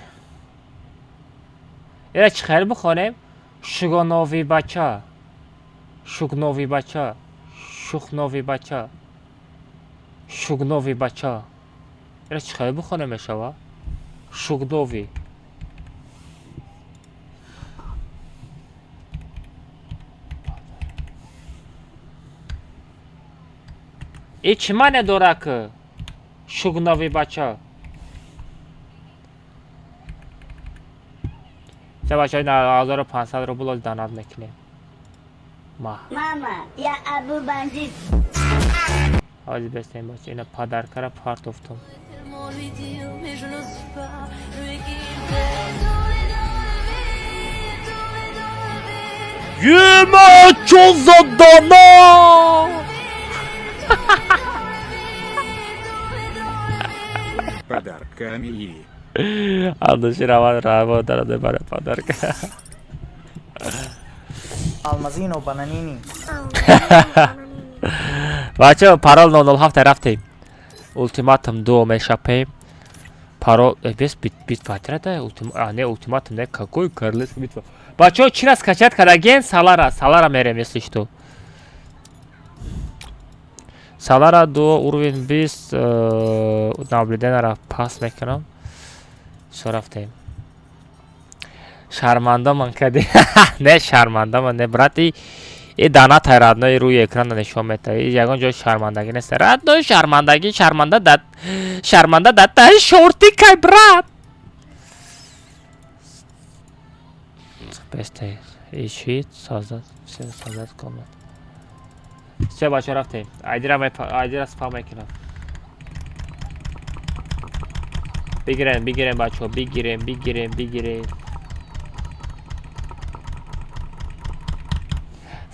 ира чӣ хел бихонем? Шугонови бача. Шугнови бача. Шухнови бача. Шугнови бача. Ира чӣ хел бихонем мешава? Шугнови. И чӣ маъне дора ки Шугнови бача? Се бачаҳои 1500 рубл донат мекунем. Ма. Мама, я Абу Бандит. Ҳозир бестем бача, ина подаркара партофтум. Ема, чё за донат? Подарками. Андуши раван равон дараде барои подарка. Алмазино бананини. Бачаҳо, парол 007 рафтем. Ултиматум 2 мешапем. Парол без битва трата ултим а не ултиматум не какой королевская битва. Бачаҳо, чира скачать кардаген? Салара, Салара мерем, если что. Салара 2 уровень 20 наблюдение пас мекунам. Всё рафтем. Шарманда ман кади. Не шарманда ман не брат, и донат родной рӯи экрана нишон метаҳад. Ягон ҷой шармандагӣ нест. Родной, шармандагӣ шарманда да таи шортикай брат. Бесте ищи создать все создать комнату. Все, бачаҳо, рафтем. Айдира спам мекунам. Бигирем, бигирем, бачаҳо, бигирем, бигирем, бигирем.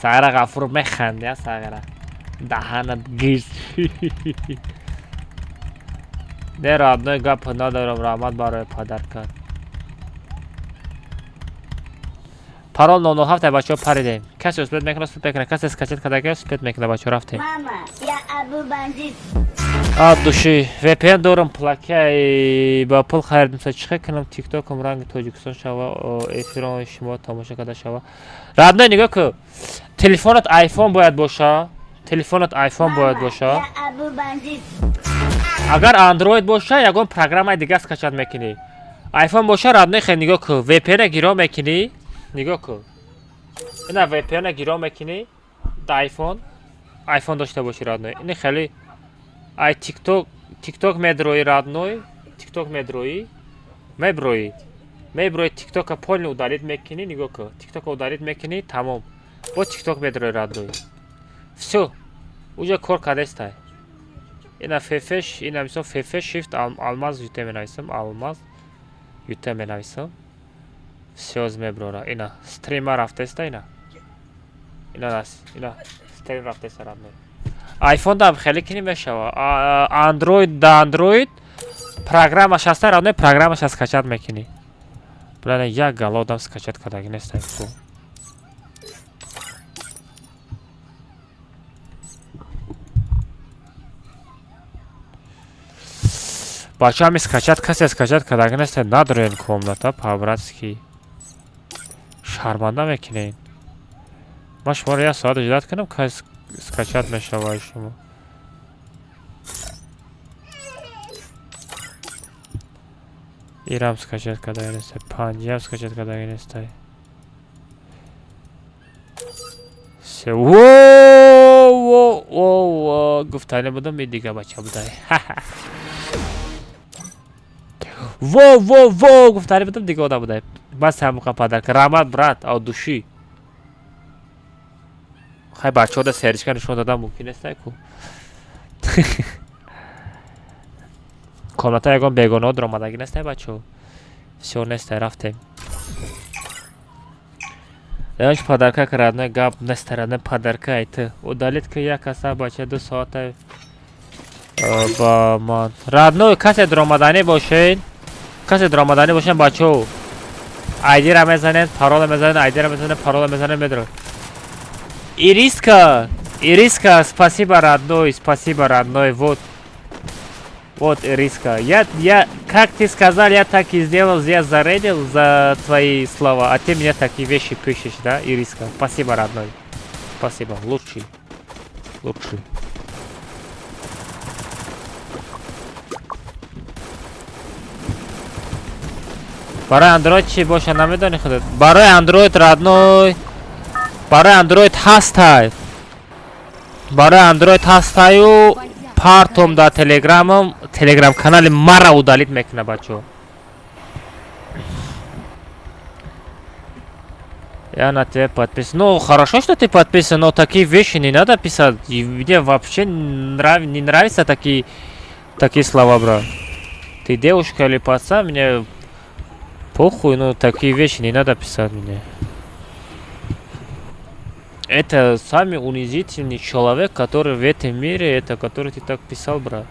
Сағира Ғафуров механди, а Сағира. Даҳанат гиз. Не, родной, гап надорам, раҳмат барои подарка. Парол 007, бачаҳо, паридем. Касе успеть мекунад, успеть мекунад. Касе скачать кардаги, успеть мекунад, бачаҳо, рафтем. Мама, я Абу бандит. От души. VPN дорам, плакай ба пул харидам, са чӣ кунам, TikTokам ранги Тоҷикистон шава, эфирони шумо тамошо карда шава. Родной, нигоҳ кун. Телефонат iPhone бояд боша. Телефонат iPhone бояд боша. Я Абу бандит. Агар Android боша, ягон программаи дига скачать мекунӣ. iPhone боша, родной, хел нигоҳ кун. VPN-а гиро мекунӣ. Нигоҳ кун. Ина VPN-а гиро мекунӣ да iPhone. iPhone дошта бошӣ, родной. Ини хеле ай TikTok, TikTok медрои, родной, TikTok медрои, меброи. Меброи TikTok-а полный удалить мекунӣ, нигоҳ кун. TikTok-а удалить мекунӣ, тамом. Бо TikTok медрои, родной. Всё. Уже кор кардестай. Ина фефеш, ина мисол фефеш shift алмаз юте менависам, алмаз юте менависам. Всё, меброра. Ина стрима рафтеста ина. Ина нас, ина стрим рафтеста, родной. iPhone дам хеле кини мешава. Android да Android программаш ҳаста, родной, программаш аз скачать мекунӣ. Блин, як гала одам скачать кардаги нестай ку. Бача ҳами скачать касе скачать кардаги нестай, надроен комната по-братски. Шарманда мекунед. Ман шуморо як соат ждать кунам, кас скачать мешавад шумо. Ирам скачать кардаги нестай, панҷиам скачать кардаги нестай. Се во во во во гуфтани будам, и дига бача будай. Во во во гуфтани будам, дига одам будай. Бас ҳамуқа подарка. Раҳмат, брат, от души. Хай, бачаҳо да серичка нишон додам мумкин нестай ку. Комната ягон бегонаҳо даромадаги нестай, бачаҳо. Всё, нестай, рафтем. Ягон чи подарка ка, родной, гап нестай, родной, подарка ай ту. Удалить ки як каса, бача, 2 соата ба ман. Родной, касе даромаданӣ бошед, касе даромаданӣ бошед, бачаҳо. Айдира мезанед, парола мезанед, айдира мезанед, парола мезанед, медро. Ириска, Ириска, спасибо, родной, спасибо, родной, вот. Вот, Ириска. Я, как ты сказал, я так и сделал, я зарядил за твои слова, а ты мне такие вещи пишешь, да, Ириска? Спасибо, родной. Спасибо, лучший. Лучший. Барои Android чӣ боша, намедонӣ худат? Барои Android, родной, барои Android ҳастай. Барои Android ҳастаю партом дар Телеграмам, Телеграм канали мара удалить мекуна, бачаҳо. Я на тебя подписан. Ну, хорошо, что ты подписан, но такие вещи не надо писать. И мне вообще не нравятся такие слова, брат. Ты девушка или пацан, мне похуй, но такие вещи не надо писать мне. Это самый унизительный человек, который в этом мире, это который ты так писал, брат.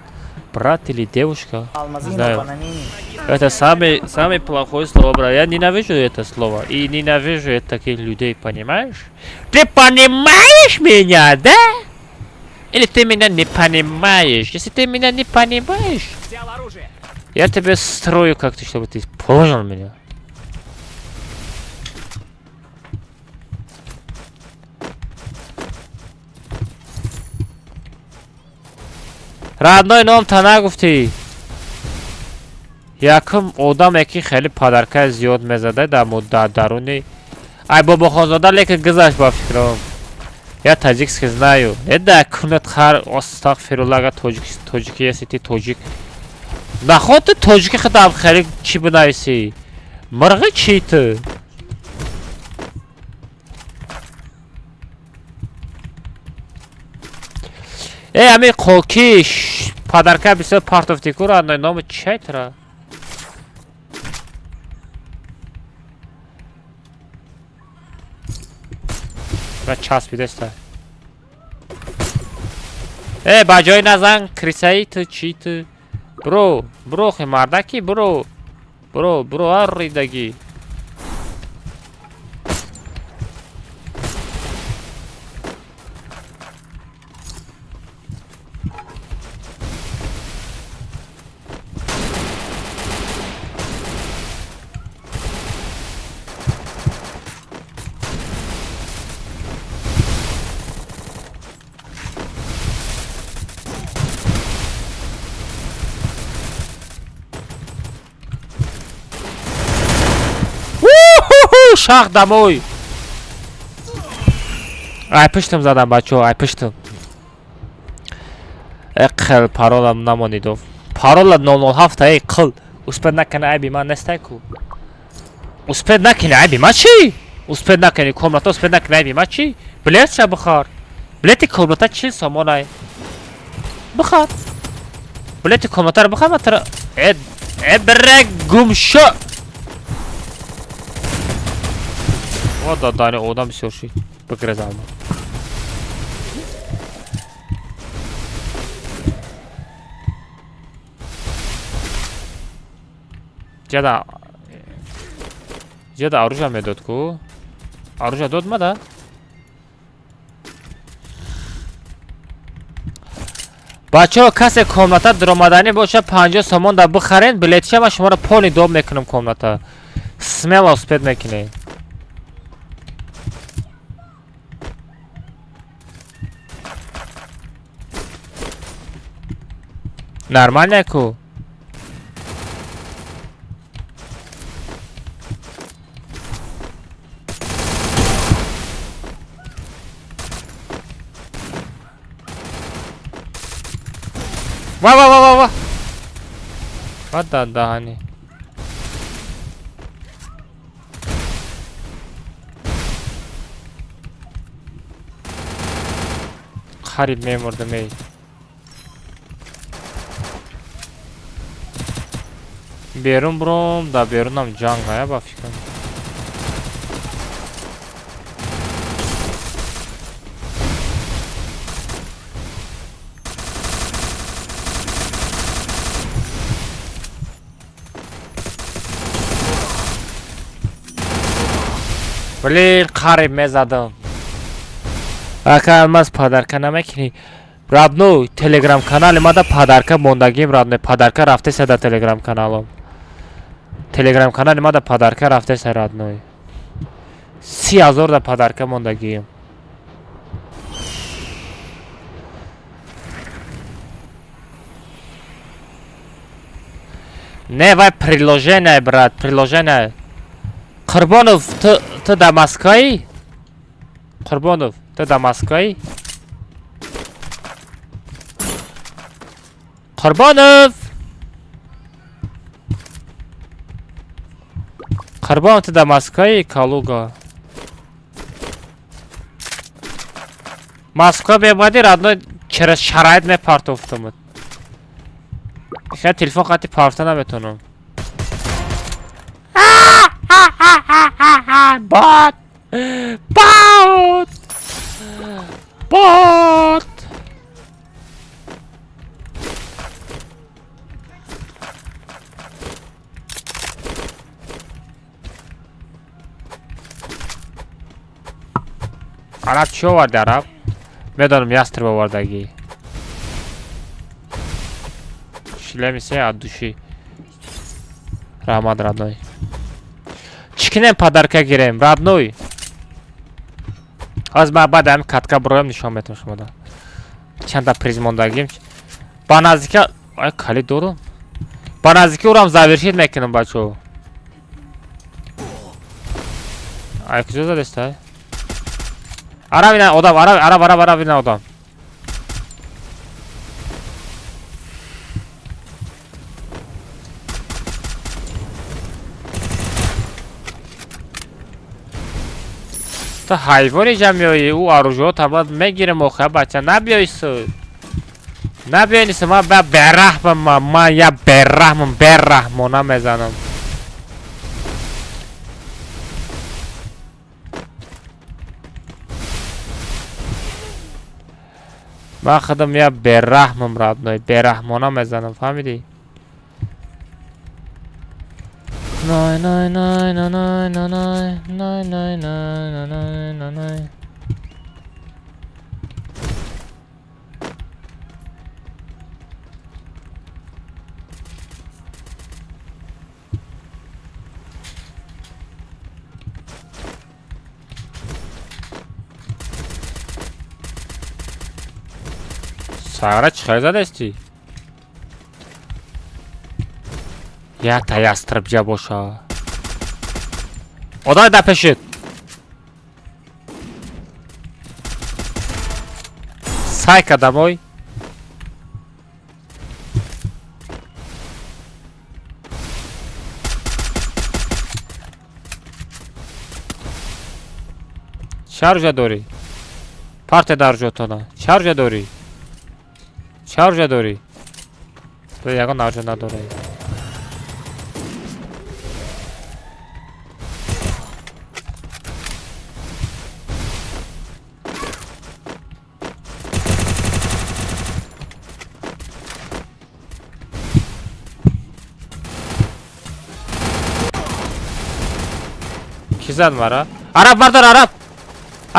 Брат или девушка, не Алмазино знаю. Бананини. Это самый, самый плохое слово, брат. Я ненавижу это слово. И ненавижу таких людей, понимаешь? Ты понимаешь меня, да? Или ты меня не понимаешь? Если ты меня не понимаешь, я тебе строю как-то, чтобы ты понял меня. Родной, ном та нагуфтӣ. Якум одаме ки хеле подаркаи зиёд мезада дар муддат даруни ай Бобохонзода, лекин гузашт ба фикрам. Я таджикский знаю. Не да кунат хар, астағфируллоҳ, агар тоҷик тоҷики, если ты тоҷик. Наход ту тоҷики худам хеле чӣ бинависӣ? Мирғи чӣ ту? Э, ами қоки подарка бисёр партофти ку, родной, номи чай тра? Ра часпидеста. Э, ба ҷои назан, крисаи ту чӣ ту? Бро, бро, хе мардаки, бро. Бро, бро, арридагӣ. Шах домой. Ай пуштам задам, бачаҳо, ай пуштам. Э, қил паролам намонидов. Парола 007, эй қил. Успед накани, айби ман нестай ку. Успед накани, айби ман чӣ? Успед накани, комната успед накани, айби ман чӣ? Билет ша бихар. Билети комната 40 сомон ай. Бихар. Билети комнатаро бихар, ман тра. Э, э, бре гум шо. Ва дадани одам бисёр шид. Бигрезам. Ҷада ҷада оружие медод ку? Оружие дод мада? Бачаҳо, касе комната дуромаданӣ боша, 50 сомон да бихарен, билетша ман шуморо полный доб мекунам комната. Смело успед мекунед. Нормально ку? Ва ва ва ва ва. Ва да даҳани. Қариб мемурдам эй. Берун буром, да берунам ҷанг ая ба фикрам. Блин, қариб мезадам. Ака Алмаз подарка намекунӣ? Родной, телеграм канали мада подарка мондагим, родной, подарка рафтеса да телеграм каналом. Телеграм канали мада подарка рафтеса, родной. 30 000 да подарка мондагим. Не, вай приложение, брат, приложение. Қурбонов, ту дар Москваи? Қурбонов, ту дар Москваи? Қурбонов! Қурбонов, ту дар Москваи, Калуга? Москва меомадӣ, родной, через шароит мепартофтамуд. Хеле телефон қати парфта наметонам. Бот! Бот! Бот! Араб чӣ оварди, араб? Медонам, ястреб овардагӣ. Шлеми се от души. Раҳмат, родной. Чӣ кинем подарка гирем, родной? Ҳоз ман баъд ҳамин катка бироям, нишон метавам шумода. Чанда приз мондагим. Ба наздика ай калид дорум. Ба наздики урам завершить мекунам, бачаҳо. Ай куҷо задеста? Араб ина одам, араб, араб, араб, араб ина одам. Ту ҳайвони ҷа меоӣ, ӯ оружиҳо табад мегирем охи, бача, набиёй су. Набиёниса ман ба бераҳмам, ман я бераҳмам, бераҳмона мезанам. Ман худам я бераҳмам, родной, бераҳмона мезанам, фаҳмидӣ? Най най най най най най най най най най най най. Сара чӣ хел задастӣ? Якта ястрб ҷа боша. Одай дар пешит. Сай кардамой. Ча рӯҷа дорӣ? Парте дар ҷотона. Ча рӯҷа дорӣ? Ча рӯҷа дорӣ? Ту ягон арҷа надорӣ. Ки зад мара? Араб бардор, араб!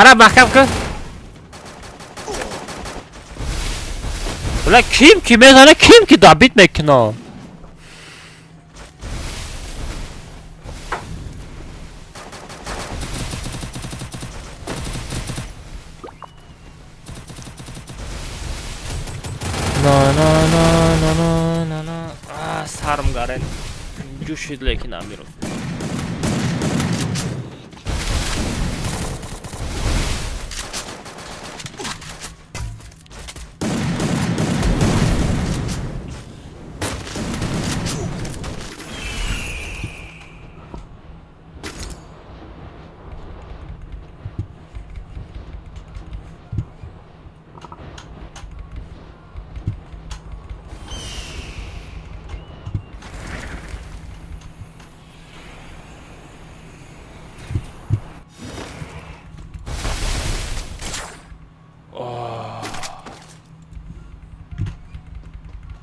Араб маҳкам кун. Бля, ким ки мезана, ким ки добит мекуна? На на на на на на на. А, сарм гарен. Ҷӯшид, лекин амиров.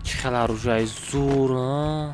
Чӣ хел оружияи зур, а?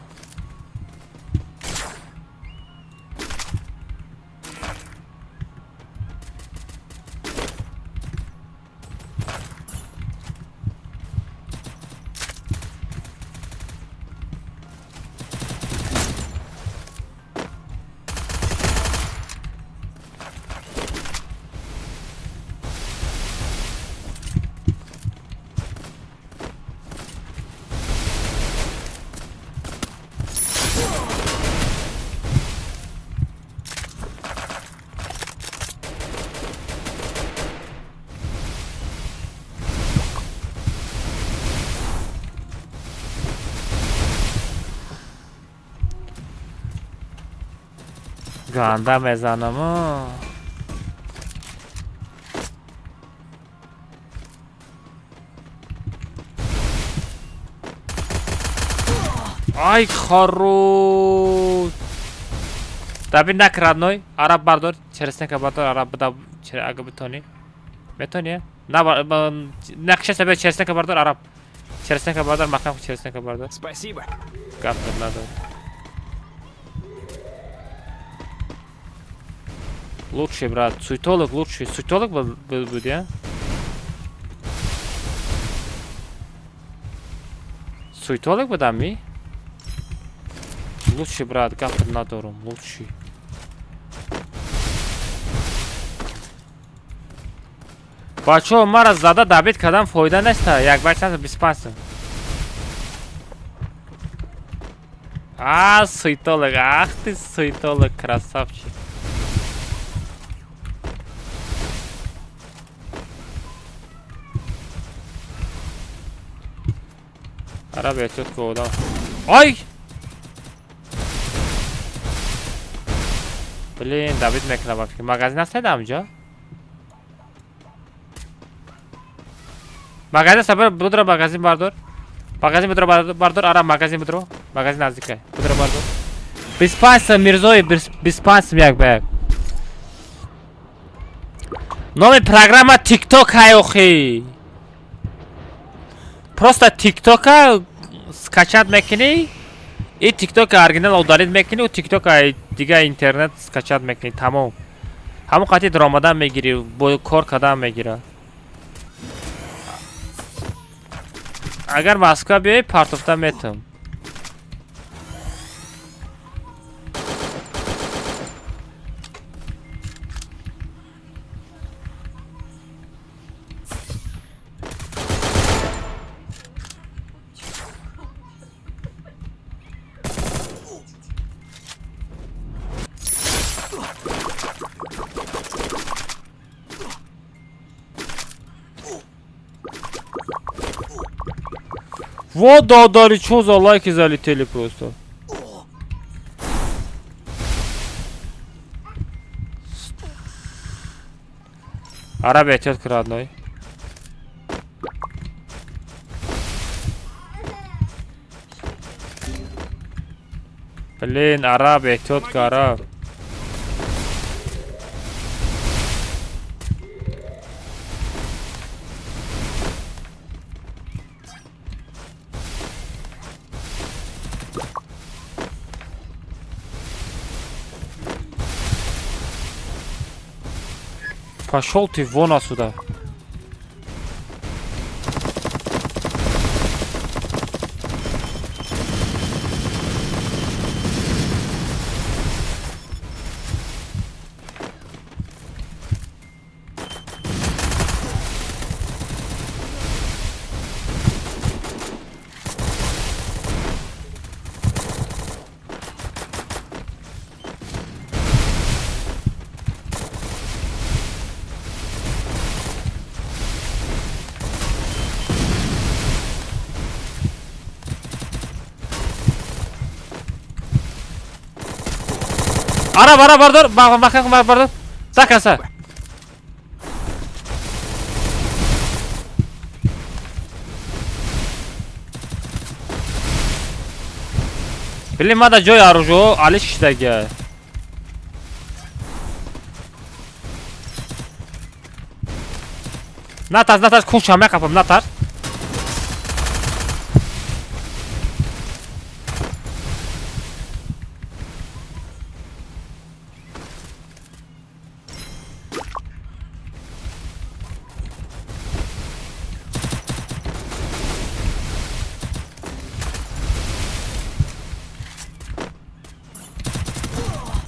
Ганда мезанам. Ай хорош. Даби накрадной, араб бардор, череснека бардор, араб буда, ага битони. Метони? На нақша себе череснека бардор, араб. Череснека бардор, маҳкам череснека бардор. Спасибо. Гап надо. Лучший, брат. Суетолог лучший. Суетолог был будет, я? Суетолог будам ми? Лучший, брат. Гап надорум. Лучший. Бачо, мара зада добит кардам фоида неста. Як бача 25 сум. А, суетолог. Ах ты суетолог, красавчик. Араб эҳтиёт одам. Ай! Блин, добит мекунам ба фикр. Магазин аст ҳамҷо? Магазин сабр будро, магазин бардор. Магазин будро бардор, ара магазин будро. Магазин наздика. Будро бардор. 25 сом Мирзоев, 25 сом як ба як. Номи программа TikTok ай охи. Просто TikTok-а скачать мекунӣ, и TikTok оригинал удалить мекунӣ, у TikTok ай дига интернет скачать мекунӣ, тамом. Ҳамон қати даромадан мегирӣ, бо кор кардан мегира. Агар Москва биёӣ, партофта метам. Вот додари, чё за лайки залетели просто? Арабия, тетка родной. Блин, Арабия, тетка, араб. Пошел ты вон отсюда. Ара, ара, бардор, бака, бардор. До конца. Блин, мада ҷои оружио али шиштага. Натарс, натарс, куншам меқапам, натарс.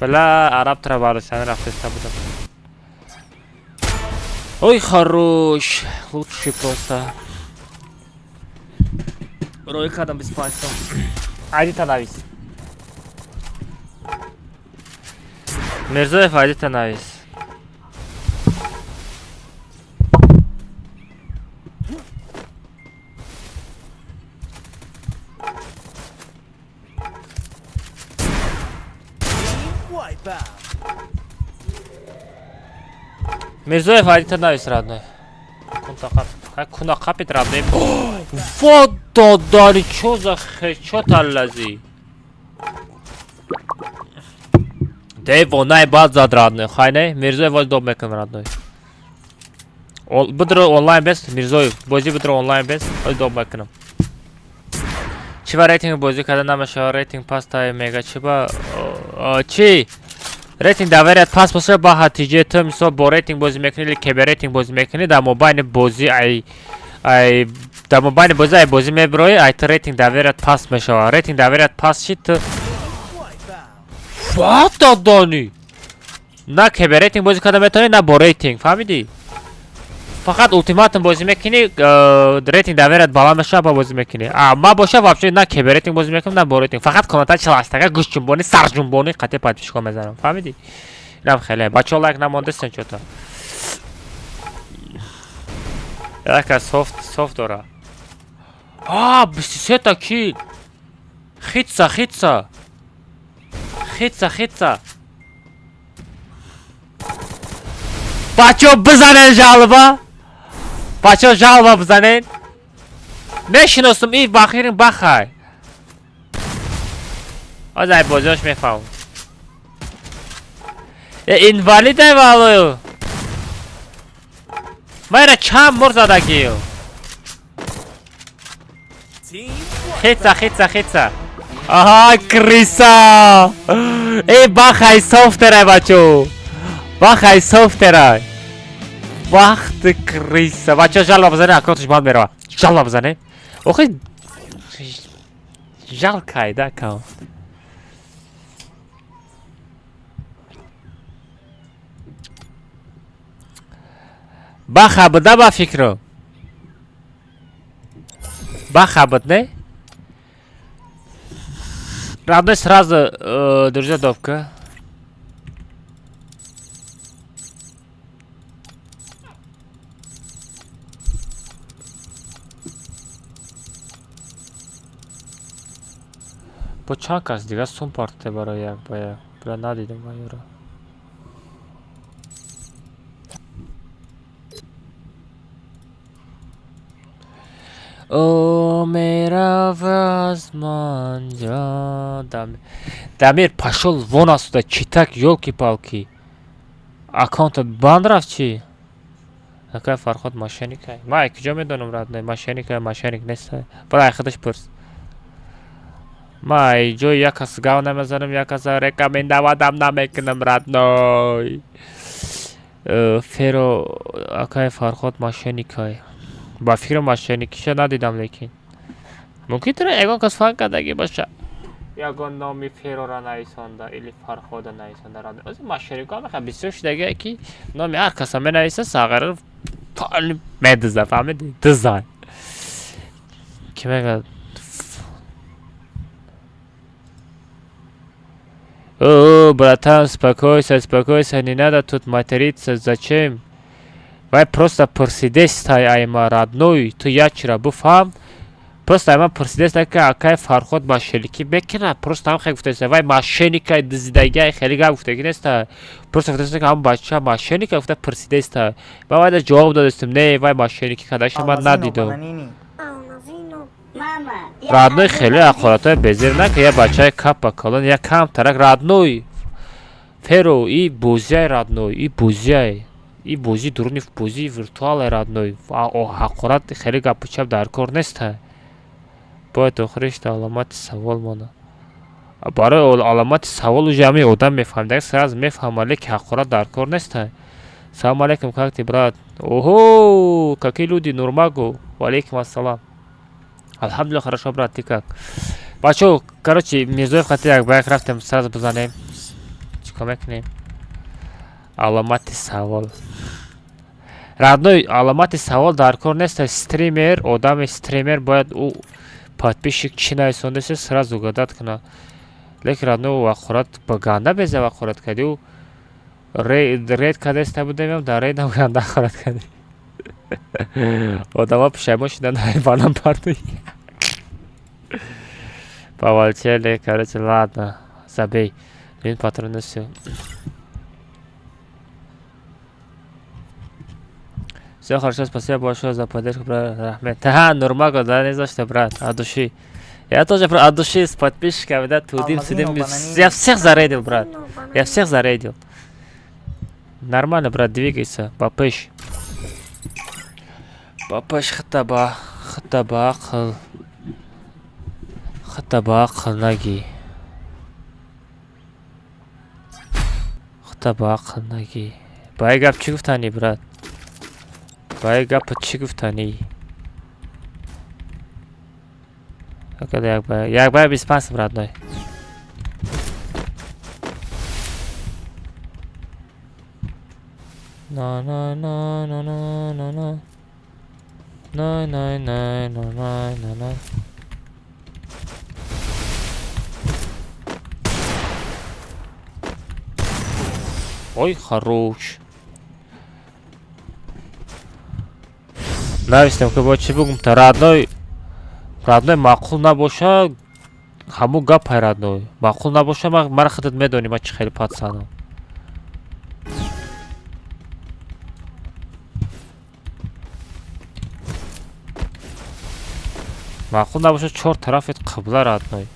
Бля, араб травары, рафтеста будам. Ой, хорош. Лучший просто. Рой кадам без пальцев. Айди навис. Мирзоев, айди навис. Мирзоев, айди навис, родной. Куна қапит, родной. Вот додари, чё за хечот аллази? Девонай бад зад, родной. Хайне, Мирзоев воз доб мекун, родной. Бидро онлайн бес, Мирзоев. Бози бидро онлайн бес, воз доб мекунам. Чи ба рейтинг бозӣ карда намешава, рейтинг пастай мега чи ба чи? Рейтинг доверият паст боша, ба ҳатиҷаи ту мисол бо рейтинг бозӣ мекунӣ или кебе рейтинг бозӣ мекунӣ, дар мобайни бозӣ ай ай дар мобайни бозӣ ай бозӣ мебироӣ, ай ту рейтинг доверият паст мешава. Рейтинг доверият паст шид, ту What додони? На кебе рейтинг бозӣ карда метавонӣ, на бо рейтинг, фаҳмидӣ? Фақат ултиматум бозӣ мекунӣ, рейтинг доверият баланд мешава, ба бозӣ мекунӣ. А ма боша вообще на кебе рейтинг бозӣ мекунам, на бо рейтинг. Фақат комната чиластага, гӯшҷунбонӣ, сарҷунбонӣ қатъи подписчикҳо мезанам. Фаҳмидӣ? Инам хеле. Бачаҳо лайк намондастен чё-то. Яка софт, софт дора. А, 23 та кил. Хитса, хитса. Хитса, хитса. Бачаҳо бизанен жалоба. Бачаҳо, жалоба бизанед. Мешиносум, и бахирин бахай. Ҳозир ай бозиҳош мефаҳмам. Э, инвалидай валою. Ман ира чанд бор задагию. Хица, хица, хица. Аҳа, крыса! Эй, бахай софтерай, бачо. Бахай софтерай. Вахти крыса. Бачо, жалоба бизанед, аккаунташ банд мерава. Жалоба бизанед. Охи жалкай да аккаунт. Баха буда ба фикру. Баха буд, не? Родной, сразу, друзья, допка. Бо чанд кас дига сум парте барои як ба як. Бля, надидам вайёро. О, мерав аз ман ҷо. Дамир, пошёл вон отсюда, читак, ёлки-палки. Аккаунтат банд рафт чӣ? Акай Фарход мошенникай. Ман ай куҷо медонам, родной, мошенникай, мошенник нестай. Бара ай худаш пурс. Ман ай ҷои як кас гав намезанам, як каса рекомендовать намекунам, родной. Феро, акай Фарход мошенникай. Ба фикрам мошенникиша надидам, лекин. Мумкин тура ягон кас фан кардагӣ боша. Ягон номи Ферора нависонда или Фархода нависонда, родной. Ози мошенникҳо меха бисёр шудагие ки номи ҳар каса менависа, сағара медиза, фаҳмидӣ? Дизай. Ки мегӯяд? О, братан, успокойся, успокойся, не надо тут материться, зачем? Вай просто пурсидестай айма, родной, ту ячра буфаҳм. Просто айма пурсидестай ки акай Фарход мошенникӣ мекунад, просто ҳам хеле гуфтаеста, вай мошенникай дизидагиай хеле гап гуфтагӣ неста. Просто гуфтаеста ки ҳам бача мошенника гуфта пурсидеста. Ман вайда ҷавоб додастам, не, вай мошенникӣ кардаша ман надидам. Родной, хеле ҳақоратҳои безир нака, я бачаи капа калон, я камтарак, родной. Феро, и бозиай, родной, и бозиай. И бозии дуруни бозии виртуалай, родной. Ҳақорат хеле гапу чап дар кор неста. Бояд охиришта аломати савол монад. Барои аломати савол уже ҳамин одам мефаҳмид, сразу мефаҳмад, лекин ҳақорат дар кор неста. Салом алейкум, как ты, брат? Ого, какие люди, Нурмагу. Валейкум ассалам. Алҳамдулилла, хорошо, брат, ты как? Бачо, короче, Мирзоев хати як ба як рафтем, сразу бизанем. Чикор мекунем? Аломати савол. Родной, аломати савол дар кор нест. Стример, одами стример бояд ӯ подписчик чӣ нависондасе сразу угадать кунад. Лекин, родной, ӯ ҳақорат ба ганда беза ҳақорат карди. Ӯ рейд кардаеста будем, дар рейдам ганда ҳақорат карди. Одамо пушаймон шуданд, ҳайвонам партои. Поволчели, короче, ладно, забей. Блин, патроны все. Все хорошо, спасибо большое за поддержку, брат Рахмет. Ха, Нурмаго, да, не за что, брат, от души. Я тоже от души с подписчиками, да, тудим, сидим. Я всех зарейдил, брат. Я всех зарейдил. Нормально, брат, двигайся, попыш. Попыш, хатаба, хатаба, ақл. Хатаба, ақл, наги. Хатаба, ақл, наги. Ба гап чӣ гуфтанӣ, брат? Ба гапа чӣ гуфтанӣ? Як ба як ба 25, родной. На на на на на на на на на на на на на на. Ой, хорош. Навистем ки бояд чӣ бигум та, родной, родной, маъқул набоша, ҳамун гапай, родной. Маъқул набоша, мара худат медонӣ, ман чӣ хеле пацанам. Маъқул набошад, чор тарафет қибла, родной.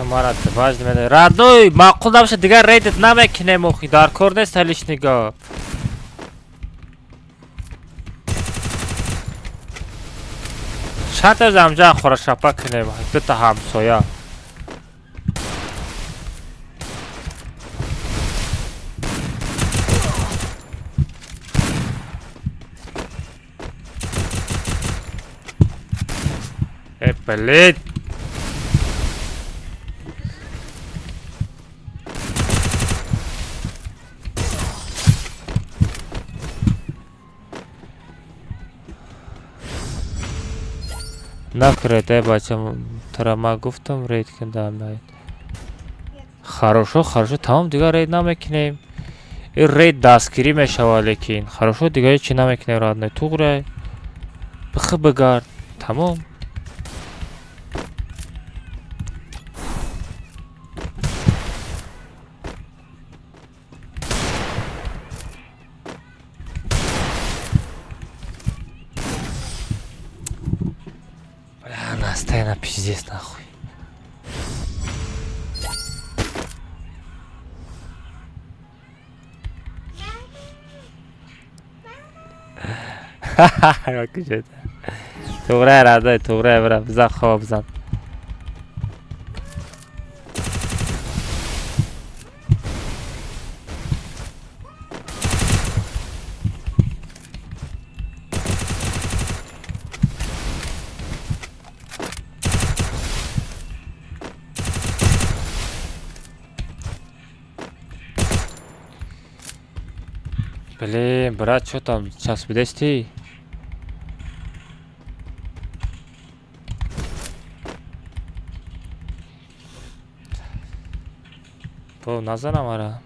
Мара важно медонӣ, родной. Маъқул набошад, дигар рейдет намекунем, охи дар кор нест лишний гап. Чанд рӯз амҷа хӯрашапа кунем, дута ҳамсоя. Э, блин. Накаред, э, бача, тара ма гуфтам, рейд кун дар. Хорошо, хорошо, тамом, дигар рейд намекунем. Ин рейд дастгирӣ мешавад, лекин хорошо, дигар ҳечи намекунем, родной, туғре бихи бигард, тамом. Бля, настена пиздец нахуй. Туғрай, родной, туғрай, бира, бизан, хоб бизан. Блин, брат, что там, часпидести? Бо назанам ара.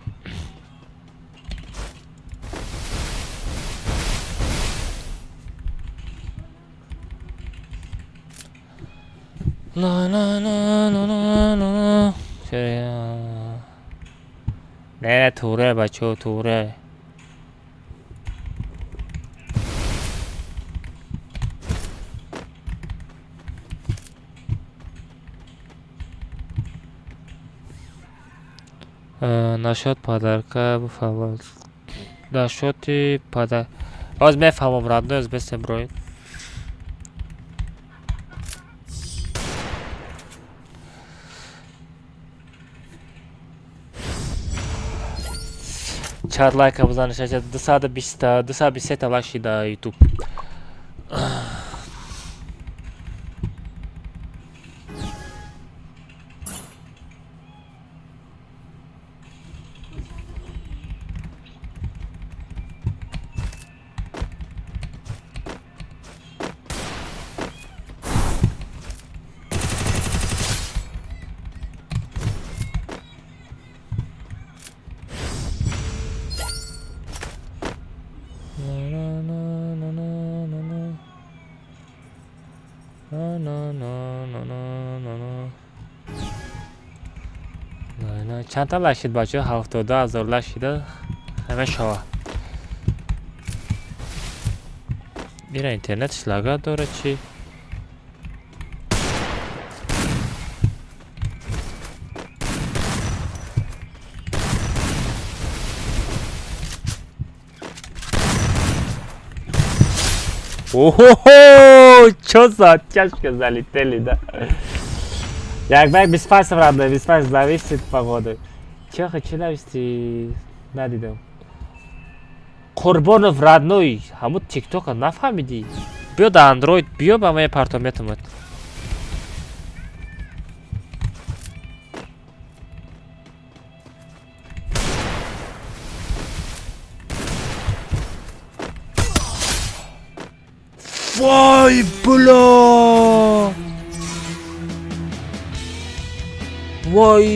На на на на на на. Не, туре, бачо, туре. Насчет подарка бифаҳмам. Насчёти подар. Ҳоз мефаҳмам, родной, оз бесем броин. Чанд лайка бизаниш, 220, 223 лайк шида ютуб. Чандта лайк шид, бачаҳо? 72 000 лайк шида, ҳама шава. Ира интернетш лага дорад чӣ? Охо, чё за оттяжка залетели, да? Як бак без пасов, родной, без пасов, зависит погоды. Чё хочу навести? Надидам. Қурбонов, родной, ҳамун тиктока нафаҳмидӣ? Биё да андроид, биё ба ман партометамат. Вой, бля! Вой,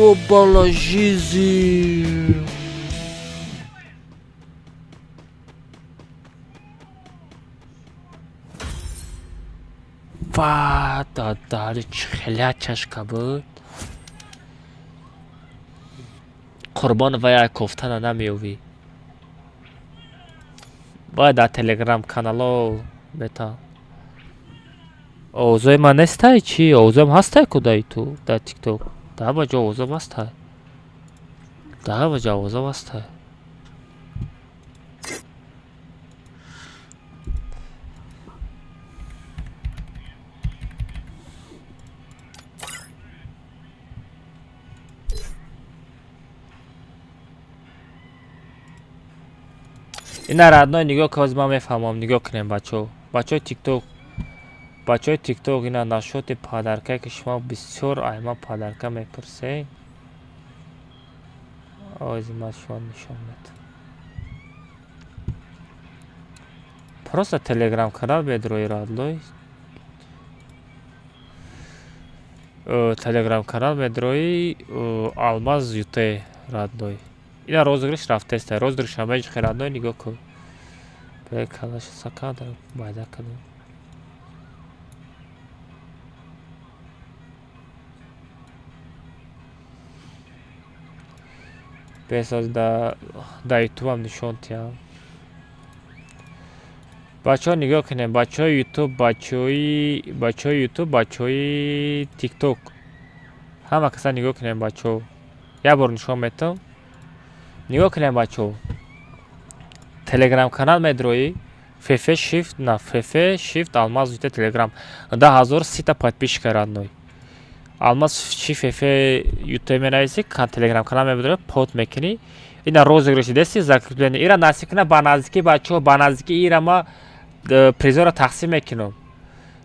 ёбала жизнь! Ва, дадари хеле чашка буд. Қурбон ва як кофтана намеёвӣ. Вай дар телеграм канало мета. Овозои ман нестай чӣ? Овозоам ҳастай ку дар ютуб, дар тикток. Дар ҳама ҷо овозам ҳастай. Дар ҳама ҷо овозам ҳастай. Ина, родной, нигоҳ ка, ҳозир ман мефаҳмам. Нигоҳ кунем, бачаҳо, бачаҳои тикток, бачаҳои тикток. Ина, насчёти подарка, ки шумо бисёр айма подарка мепурсед, ҳозир ман шумо нишон медиҳам. Просто телеграм канал медрои, родной, телеграм канал медрои, Алмаз Ют, родной. Ина, розыгрыш рафтеста, розыгрыш ҳамаи родной, нигоҳ кун. Калаша сакада майда кардам. Бесоз да ютубам нишон тиҳам. Бачаҳо, нигоҳ кунем, бачаҳои ютуб, бачаҳои ютуб, бачаҳои тикток, ҳама каса нигоҳ кунем. Бачаҳо, як бор нишон метам, нигоҳ кунем. Бачаҳо, телеграм канал медроӣ, фф shift на фф shift Алмаз Ют телеграм, 10 030-та подписчика, родной. Алмаз чи фф Ют менависӣ, телеграм канал мебудрои, под мекунӣ. Ина, розыгрыши дести, закрепление. Ира насиб куна, ба наздикӣ, бачаҳо, ба наздикӣ ира ма призора тақсим мекунам.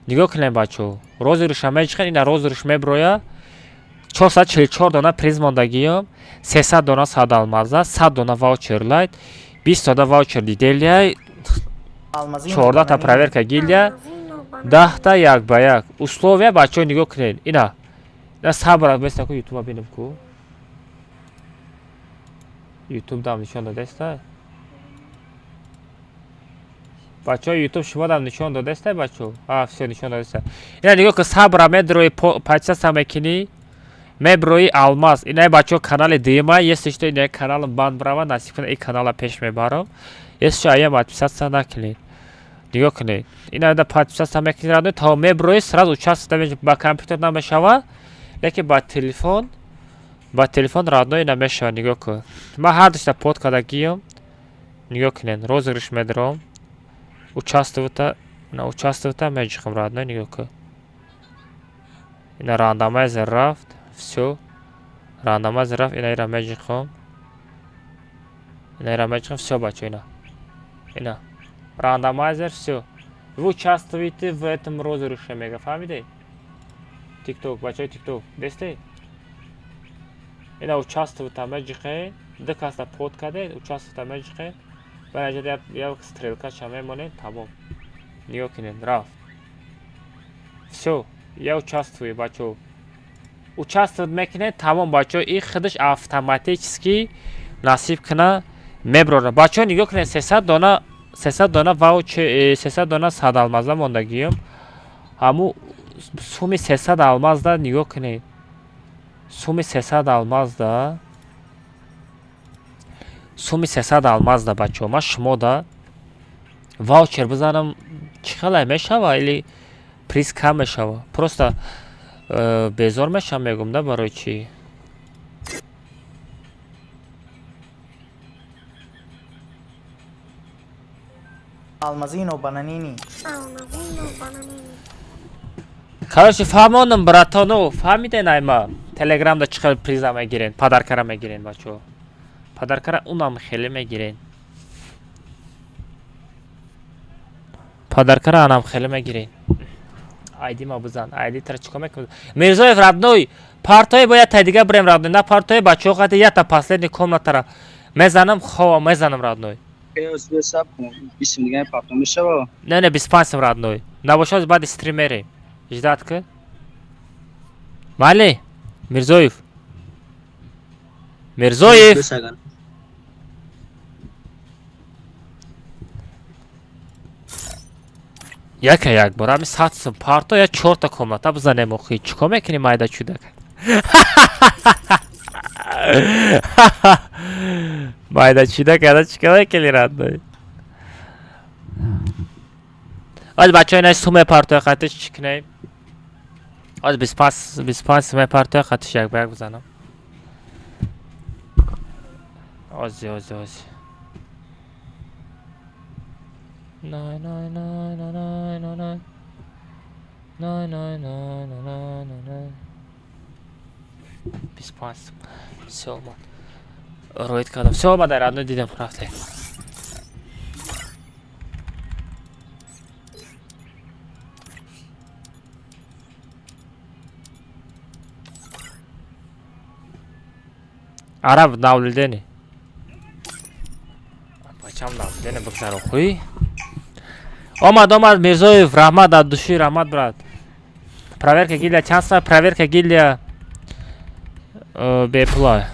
Нигоҳ кунем, бачаҳо, розыгрыша меҷиқен. Ина, розыгрыш меброя, 444 дона приз мондагиём: 300 дона 100 алмаза, 100 дона ваучер лайт, 20 дона ваучер диделия, 14-та проверка гильдия, 10-та як ба як. Условия, бачаҳо, нигоҳ кунед. Ина, сабр беста ку, ютуба бинем ку, ютуб дам нишон додеста. Бачаҳо, ютуб шумо дам нишон додеста, бачаҳо? А, всё, нишон додеста. Ина, нигоҳ ку, сабра медрои, подписаться мекунӣ, меброи, Алмаз. Ина, бачаҳо, канали дуюма. Если что, ина каналам банд брава, насиб кунад, ин канала пеш мебарам. Если что, аям подписаться накунед. Нигоҳ кунед, ина да подписаться мекунед, то меброи, сразу участвовать. Ба компютер намешава, лекин ба телефон, родной, намешава. Нигоҳ кун, ман ҳар душта под кардагиём. Нигоҳ кунед, розыгрыш медорам, участвовата на участвовата меҷиқам, родной. Нигоҳ кун, ина рандомайзер рафт, всё, рандомайзер рафт. Ина, ира меҷиқам, ина ира меҷиқам, всё, бачо. Ина рандомайзер, всё, вы участвуете в этом розыгрыше, мега. Фаҳмиде, тикток, бачаҳои тикток, десте? Ина, участвовата меҷиқе, ду каса под каде, участвовата меҷиқе, баъд як стрелкаша мемонед, тамом. Нигоҳ кунед, рафт, всё, я участвую, бачаҳо. Участвовать мекунед, тамом, бачаҳо. И худаш автоматически насиб куна меброра. Бачаҳо, нигоҳ кунед, 300 дона, 300 дона ваучер, 300 дона 100 алмаза мондагиём. Ҳаму суми 300 алмазда, нигоҳ кунед, суми 300 алмазда, суми 300 алмазда, бачаҳо, ман шумо да ваучер бизанам, чӣ хелай мешава или приз кам мешава? Просто безор мешавам, мегум да, барои чӣ? Алмазино бананини. Короче, фаҳмондам, братону, фаҳмиден? Айма телеграмда чӣ хел приза мегирен, подаркара мегирен, бачаҳо, подаркара унам хеле мегирен. Подаркара анам хеле мегирен. Айди ма бизан, айди тара чикор мекунӣ? Мирзоев, родной, партои бояд тай дига бирем, родной. На партои бачаҳо қати ята последний комнатара мезанам, хова мезанам, родной. Не, не, 25 сум, родной. Набошад, баъди стрим мерем. Ждать ки? Майли? Мирзоев. Мирзоев. Яка як бор ҳами 100 сум парто я чорта комната бизанем охи. Чикор мекунӣ, майда чудак? Майда чудак, ана чикор мекунӣ, родной? Оз бачаҳо ина суме партоя қатиш чӣ кунем? Оз 25 25 суме партоя қатиш як ба як бизанам. Ози, ози, ози. Най, най, най, най, най, най, най. Най, най, най, най, най, най, най. 25 сум. Всё, омад. Роид кардам. Всё, омада, родной, дидем, рафтем. Араб наблюдение. Бачам наблюдение бигзар охуй. Омад, омад, Мирзоев, раҳмат от души, раҳмат, брат. Проверка гильдия чанд сум? Проверка гильдия бепула.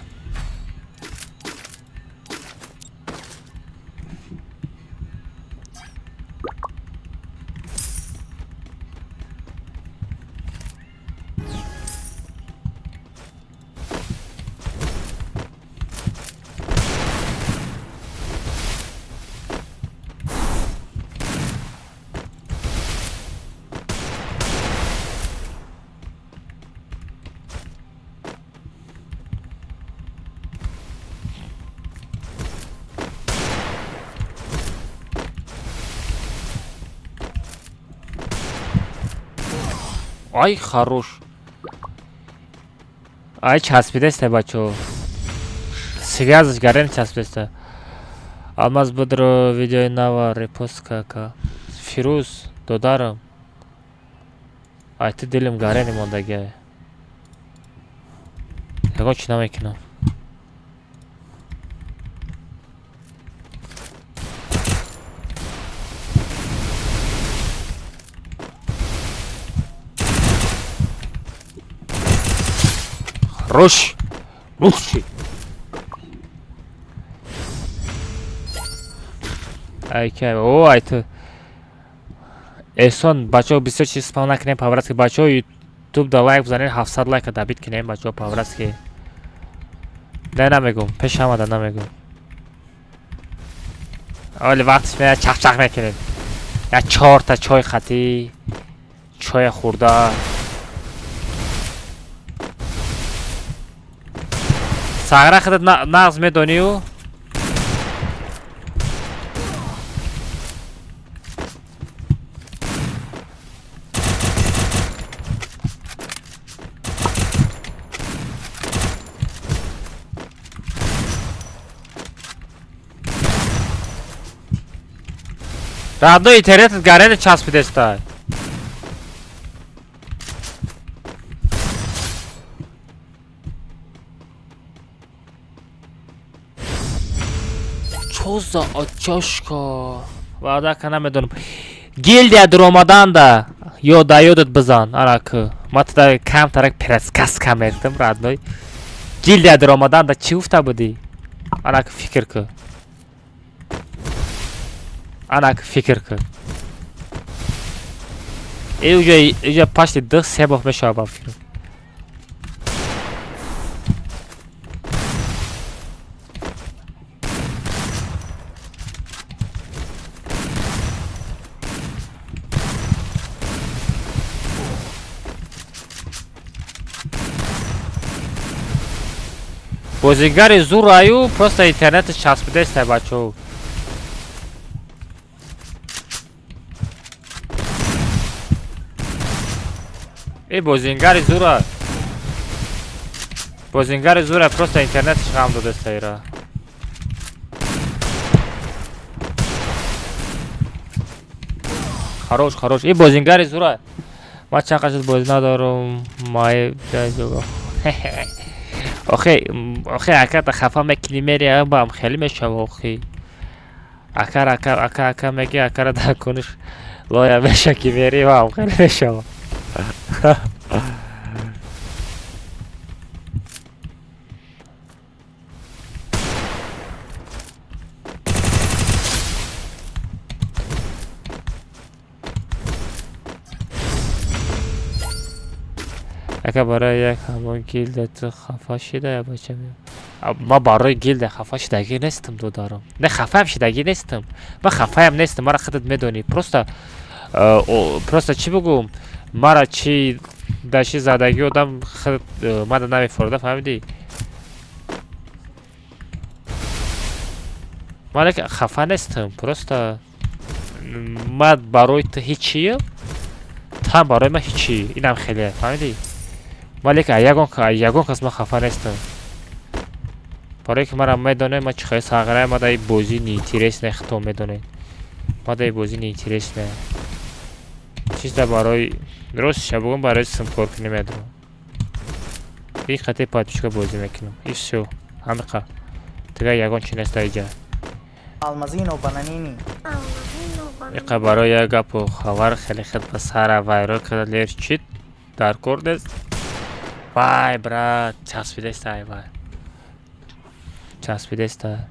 Ай, хорош. Ай, часпидеста, бачо. Связыш гарем часпидеста. Алмаз Бодро видеои нава репост кака. Фирӯз, додарам. Ай, ту дилим гарени мондагиай. Ягон чӣ намекунам. Хорош! Лучший! Ай, кай, о, ай ту. Эҳсон, бачаҳо, бисёр чиз спам накунем, по-братски, бачаҳо, ютуб да лайк бизанед, 700 лайка добить кунем, бачаҳо, по-братски. Не, намегум, пеш ҳамада намегум. Оли вақтиш меяд, чахчах мекунем. Як чорта чой хатӣ, чоя хӯрда. Сағра худат нағз медонию? Родной, интернетат гарени часпидеста. Чоза очошко. Ваъда ка намедонам. Гилдия дуромаданда ё да ёдат бизан. Ана ку. Ма туда камтарак предсказка медидам, родной. Гилдия дуромаданда чӣ гуфта будӣ? Ана ку фикр ку. Ана ку фикр ку. Э уҷа пашти ду се моҳ мешавад ба фикр. Бозигари зур аю, просто интернеташ часпидеста, бачаҳо. Э бозингари зура. Бозингари зура, просто интернеташ ғам додеста ира. Хорош, хорош. И бозингари зура. Ман чанд қашад бозӣ надорам. Май охи, охи, аката хафа мекунӣ, мери, бам хеле мешава охи. Акар ака ака ака меги, акара дар куниш лоя меша ки мери вам хеле мешава. Ака, барои як ҳамон гилда ту хафа шида я бача? Ма барои гилда хафа шидагӣ нестам, додарам. Не, хафаам шидагӣ нестам. Ман хафаям нестам, мара худат медонӣ. Просто чӣ бигӯм, мара чӣ даши задагӣ одам худ мада намефорда, фаҳмидӣ? Ман лек хафа нестам, просто ман барои ту ҳичиям, ту барои ман ҳичӣ. Инам хеле, фаҳмидӣ? Ман лек ягон кас ман хафа нестам. Барое ки мара медонед, ман чӣ хеле сағираям, ман дар бозӣ неинтересне, худтон медонед. Ман дар бозӣ неинтересне. Чизда барои ростша бигӯм, барои симкоркунӣ медорам. И қати подписчика бозӣ мекунам. И всё. Ҳамиқа. Дигар ягон чи нест дар иҷа. Алмазино бананини. Иқа барои як гапу хабар хеле хел ба сара вайрон карда лер чит дар кор нест. Вай, брат, часпидеста, вай. Часпидеста.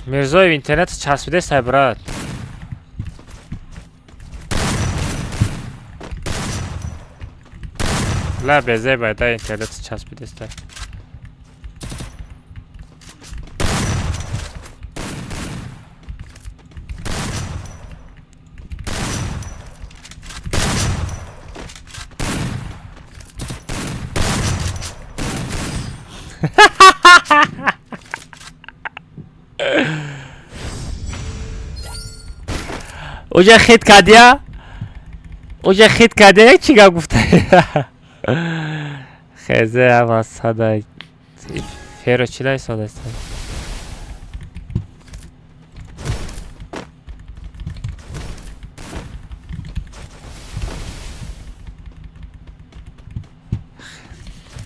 Мирзоев, интернет часпидеста, брат. Ла безе байда интернет часпидеста. Уже хит кардия? Уже хит кардия? Чӣ гап гуфта? Хезе ама сада феро чӣ наисодаста?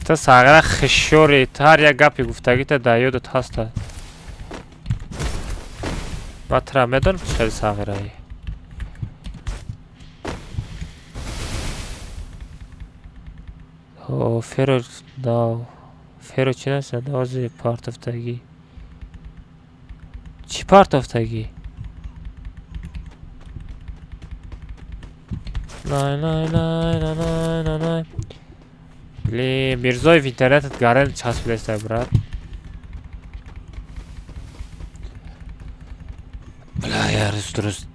Ту сағира хишёри, ту ҳар як гапи гуфтагита дар ёдат ҳаста. Ман тура медонам, чӣ хеле сағираӣ. Феро нав. Феро чӣ наста? Навози партофтагӣ. Чӣ партофтагӣ? Най най най най най най най. Блин, Мирзоев, интернетът гарен часпидеста, брат. Бля, я рӯз дуруст.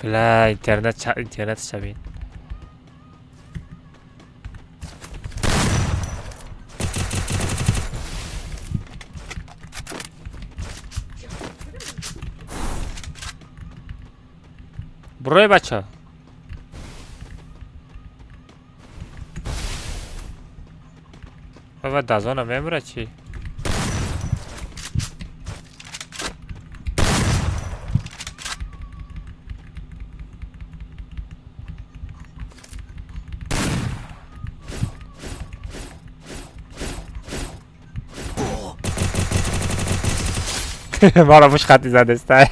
Бля, интернет шавин. Бурой, бача. Ва дазона мемра чӣ? Маро муш хати задеста.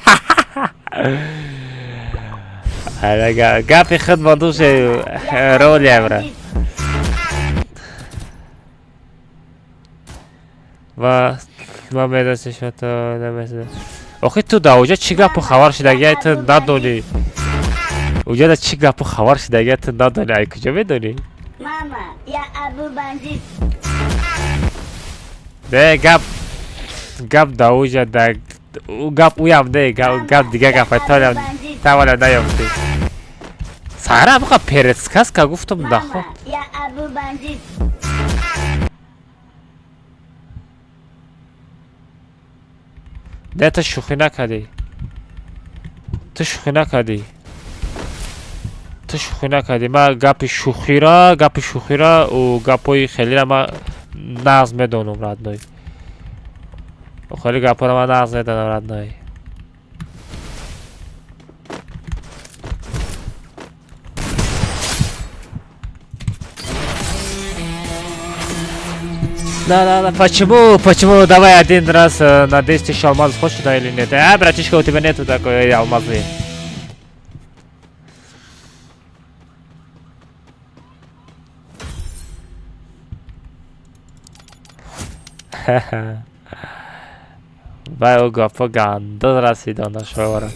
Гапи худ ба души роли, брат. Ва ман медонистам, шумо то намесидам. Охи, ту дар оҷа чӣ гапу хабар шидагия ту надонӣ? Оҷада чӣ гапу хабар шидагия ту надонӣ, ай куҷо медонӣ? Мама, я Абу бандит. Не, гап дар оҷа дар Гап уям не, гап дига гап, таволя наёфтӣ. Сара буқа передсказка гуфтам нахо. Я Абу Бандит. Не, ту шӯхӣ накардӣ. Ту шӯхӣ накардӣ. Ту шӯхӣ накардӣ. Ман гапи шӯхира у гапҳои хелира ман нағз медонам, родной. Хеле гапҳоро ман нағз медонам, родной. Да, да, да, почему, почему, давай один раз на 10 тысяч алмазов хочешь, да или нет? А, братишка, у тебя нету такой алмазы. Вай ӯ гапҳо ганда расидона шовара.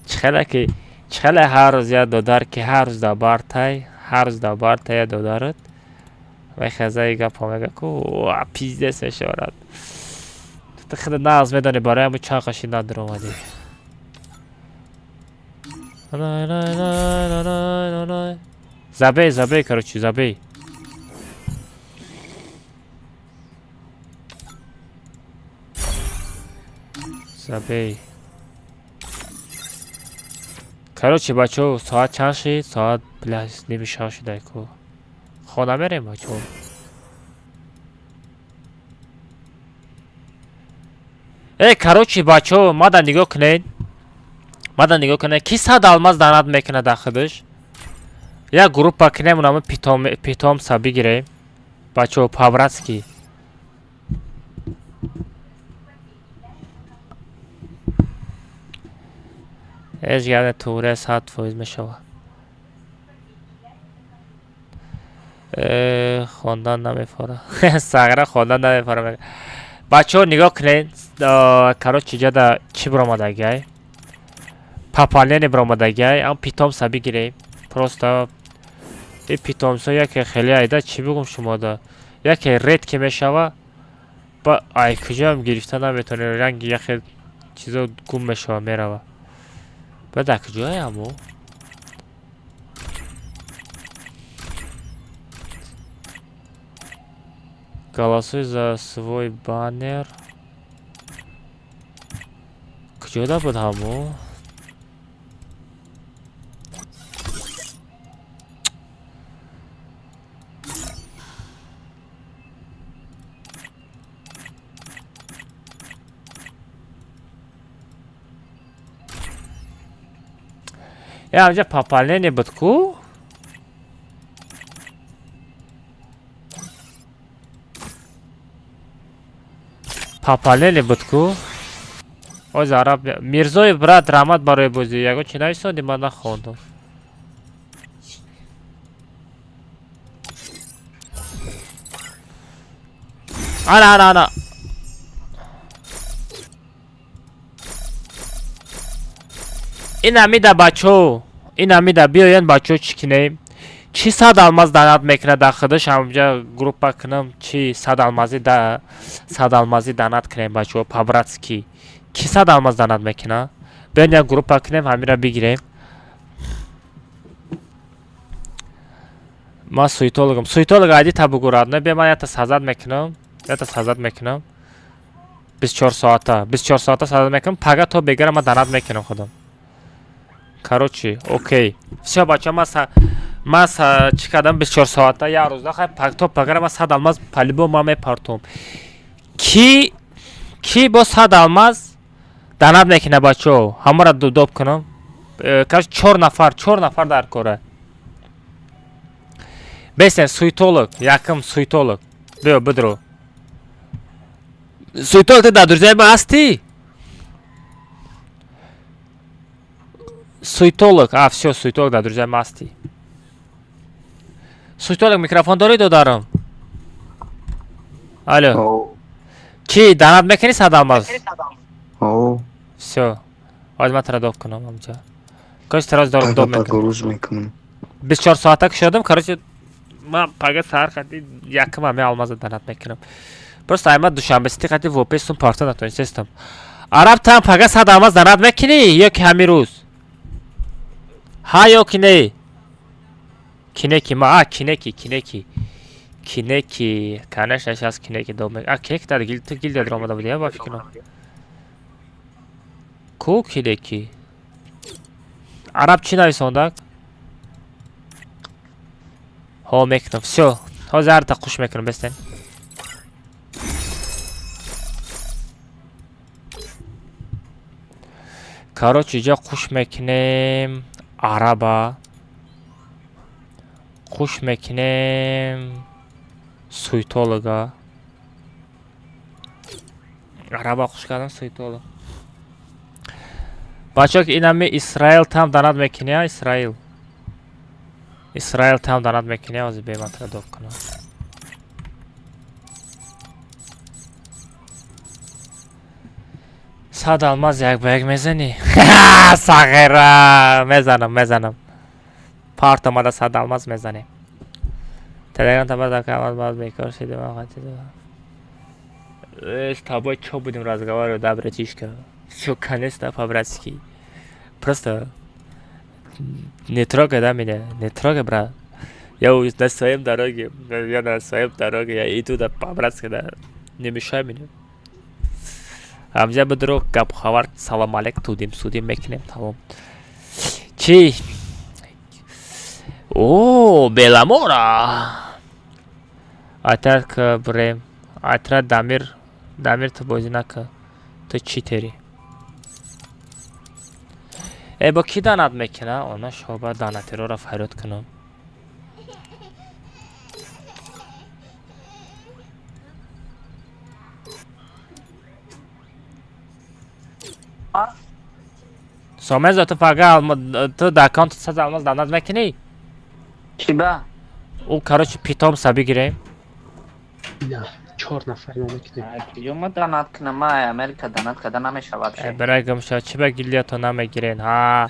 Чихеле ки, чихеле ҳар рӯз як додар ки ҳар рӯз дар бартай, ҳар рӯз дар бартай як додарат, вай хазаи гапҳо мега ку пиздец мешавад. Ту худа нағз медонӣ, барои ҳамун чанд қаши надуромадӣ. Забей, забей, короче, забей. Забей. Короче, бачаҳо, соат чанд шид? Соат, бля, ними шаб шидай ку. Хона мерем, бачаҳо. Э, короче, бачаҳо, мада нигоҳ кунед. Мада нигоҳ кунед, ки 100 алмаз донат мекунад дар худаш? Як группа кунем, унаму питомца бигирем. Бачаҳо, по-братски. Ҳеҷ гап не, туғрия 100% мешавад. Хондан намефора. Сағра хондан намефора. Бачаҳо, нигоҳ кунед, короче, ҷада чӣ биромадагиай? Пополнение биромадагиай, ам питомца бигирем. Просто и питомца яке хеле айда, чӣ бигум шумода? Яке редкий мешава, ба ай куҷоам гирифта наметавонӣ, ранги яхе чизо гум мешава, мерава. Ба дар куҷое амо? Голосуй за свой баннер. Куҷода буд ҳамо? Я ҳамҷа пополнение буд ку? Пополнение буд ку? Оз араб Мирзоев, брат, раҳмат барои бозӣ. Ягон чи нависондӣ, ман нахондам. Ана, ана, ана. Ин амида, бачаҳо, ин амида биёянд, бачаҳо, чӣ кинем? Чӣ 100 алмаз донат мекунад дар худаш, ҳамҷа группа кунам, чӣ 100 алмази да 100 алмази донат кунем, бачаҳо, по-братски. Ки 100 алмаз донат мекунад? Биён як группа кунем, ҳамира бигирем. Ман суитологам. Суитолог айди та бугӯ, родной, биё ман якта сазад мекунам, якта сазад мекунам. 24 соата, 24 соата сазад мекунам, пага то бегара ман донат мекунам худам. Короче, окей. Всё, бачаҳо, ман чӣ кардам 24 соата, як рӯз да хай то пагара ман 100 алмаз по-любому ман мепартом. Ки бо 100 алмаз донат мекунад, бачаҳо? Ҳамаро доб кунам. Короче, 4 нафар, 4 нафар дар кора. Бесен, суитолог, якм суитолог. Биё, бидро. Суитолог, ту дар друзьяи ман ҳастӣ? Суитолог, а, всё, суитолог дар друзьяи ман ҳастӣ. Суитолог, микрофон дорӣ, додарам? Алло. Чӣ, донат мекунӣ 100 алмаз? О. Всё. Ҳозир ман туро доб кунам ҳамҷа. Короче, туро доб мекунам. Рӯз мекунам. 24 соата кушодам, короче, ман пага саҳар хати якм ҳами алмаза донат мекунам. Просто ай ман Душанбе сити хати вопе сум парта натонистестам. Араб там пага 100 алмаз донат мекунӣ ё ки ҳамин рӯз? Ҳа ё ки не? Кинеки ма, а кинеки, кинеки. Кинеки, конечно, сейчас кинеки дом. А кинеки дар гил, ту гилдия дар омада будӣ, ба фикрам. Ку кинеки? Араб чӣ нависондак? Ҳо мекунам. Всё. Ҳозир ҳарта қуш мекунам, бестен. Короче, иҷо қуш мекунем араба. Қуш мекунем суйтолога. Араба қуш кардам суйтолог. Бачаҳо, ки инами Исраил там донат мекунӣ, Исраил. Исраил там донат мекунӣ, ҳозир бематра доб кунам. 100 алмаз як ба як мезанӣ? Сағира! Мезанам, мезанам. Парт омада 100 алмаз мезанем. Телеграм таба дака алмаз баз бекор шида ман хотел. С тобой чё будем разговаривать, да, братишка? Всё, конечно, по-братски. Просто не трогай, да, меня, не трогай, брат. Я на своем дороге, я на своем дороге, я иду, да, по-братски, да. Не мешай мне. Ҳамҷа бидро гап хабар, салом алейк, тудим судим мекунем, тамом. Чӣ? О, Беламора. Отряд к брем. Отряд Дамир. Дамир, ту бозӣ нака. Ту читери. Э, бо ки донат мекуна? Она шоба донатероро фарёд кунам. Сомезо, ту фага ту дар аккаунти 100 алмаз донат мекунӣ? Чӣ ба? Ӯ, короче, питомца бигирем. Чор нафар мо мекунем. Ё ма донат кунам, ма Америка донат карда намешавад. Э, барай гумша, чӣ ба гилдиято намегирен? Ҳа.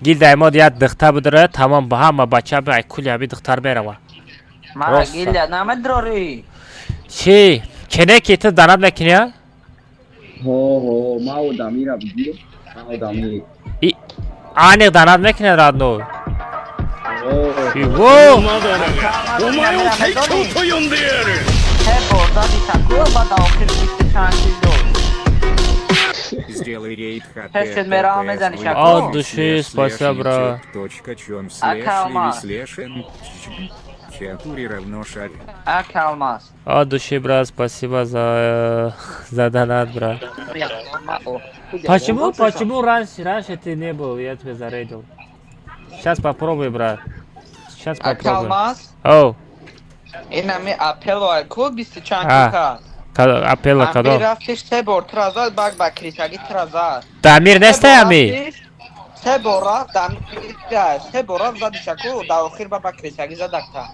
Гилдаи мо як духтар бидора, тамом, ба ҳама бача ба ай кули ҳами духтар мерава. Мара Роста. гилдия намедрорӣ. Чӣ? Кенеки ту донат мекунӣ, а? Ҳо, ҳо, ма одамира бигир. Ма одами. И аниқ донат мекунед, родной? Чего? Се бор зади таку, баъд охир бисту чанд чиз дод. Сделай рейд Пешет мерава мезанӣ шаку. От души, спасибо, бро. Точка чем Ака алмаз. слэш н чатури равно шаре. Ака алмаз. От души, брат, спасибо за донат, брат. Почему, почему раньше ты не был, я тебя зарейдил? Сейчас попробуй, брат. Сейчас Ака попробуй. алмаз. Оу, Ин ами апело ку бисту чанд А, чиз кард. Апелла Ами кадом? рафтиш се бор тура зад, бак ба крисаги тура зад. Дамир Се нестай бор ами? рафтиш, се бор рафт, Дамир се бор рафт зади шаку, дар охир ба крисаги задакта.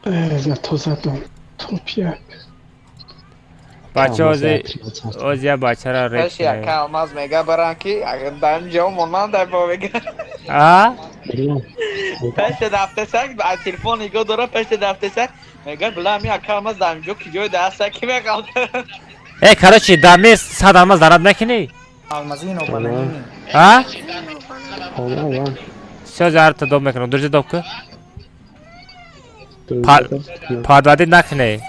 Зато задам. Топ як. Бача, ози ози я бачара рейд Пеши ака алмаз мега баран ки агар дар ин ҷо монанд дар бо мега. А? Пеши дафтесак аз телефон нигоҳ дора пеши дафтесак мега била ами ака алмаз дар ин ҷо ки ҷой даста ки меғалта. Э, короче, Дамир 100 алмаз донат мекунӣ? Алмазино бананини. А? Всё, зарта доб мекунам. Друзья, доб ку. Подводить накунӣ.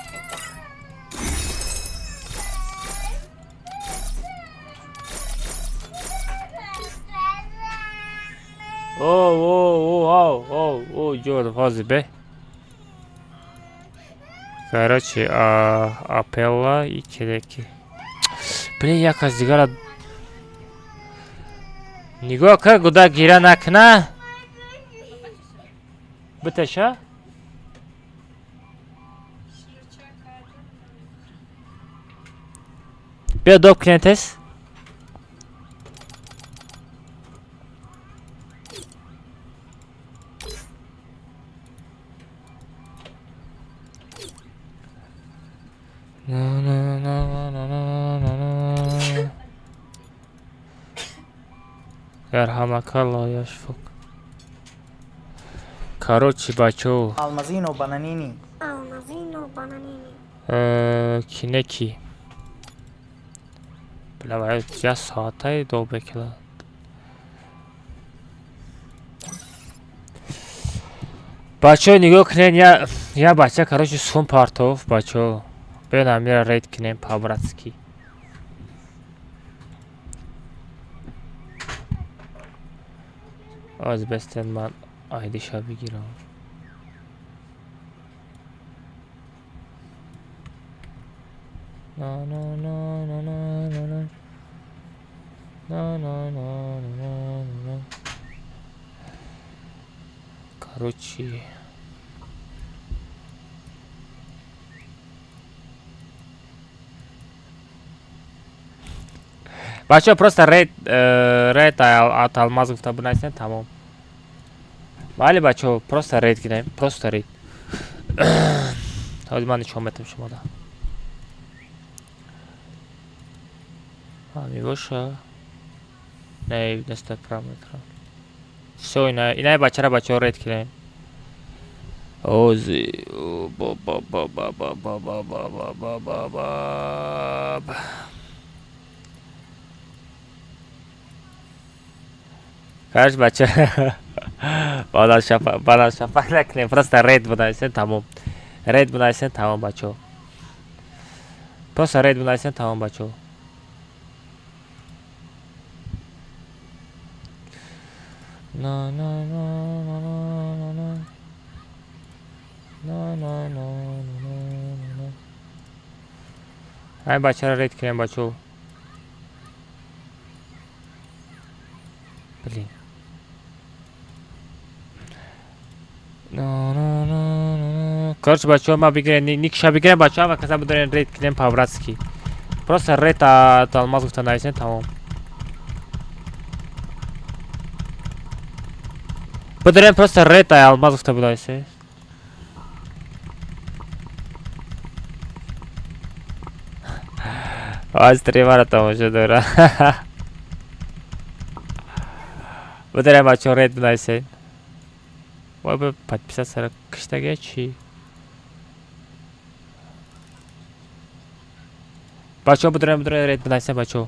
О, о, о, о, о, о, ҷо, ҳозир бе. Короче, апелла и кереки. Блин, як аз дигара нигоҳ кар, гуда гира накуна. Биташа? Биё доб кунем тез. На на на на на на на. Ярҳамакалло яшфук. Короче, бачаҳо. Алмазино бананини. Алмазино бананини. Кинеки. Бля, вай я соатай доб мекунад. Бачаҳо, нигоҳ кунед, я бача, короче, сум партов, бачаҳо. Биён амира рейд кунем по-братски. Аз бестен ман айдиша бигирам. На на на на на на на. На на на на на на. Короче. Бачаҳо, просто рейд от алмаз гуфта бинависем, тамом. Бале, бачаҳо, просто рейд гирем, просто рейд. Ҳозир ман нишон метам шумода. Ҳами боша. Не, неста параметра. Всё, инаи бачара, бачаҳо, рейд кунем. Ози ба ба ба ба ба ба ба ба ба ба ба ба. Короче, бача, баъд аз шафақ накунем, просто рейд бинависем, тамом. Рейд бинависем, тамом, бачаҳо. Просто рейд бинависем, тамом, бачаҳо. На на на на на на на на на на на на. Ҳамин бачаро рейд кунем, бачаҳо. Блин. На на на на. Короче, бачаҳо, ма бигирем, никша бигирем, бачаҳо, ва каса бидорем рейд кунем по-братски. Просто рейд от алмаз гуфта нависем, тамом. Бидорем просто рейд алмаз гуфта бинависем. Аз стримаро тамошо дора. Бидорем, бачаҳо, рейд бинависем. Вой, бе подписать сара киштага чӣ? Бачаҳо, бидорем, бидорем рейд бинависем, бачаҳо.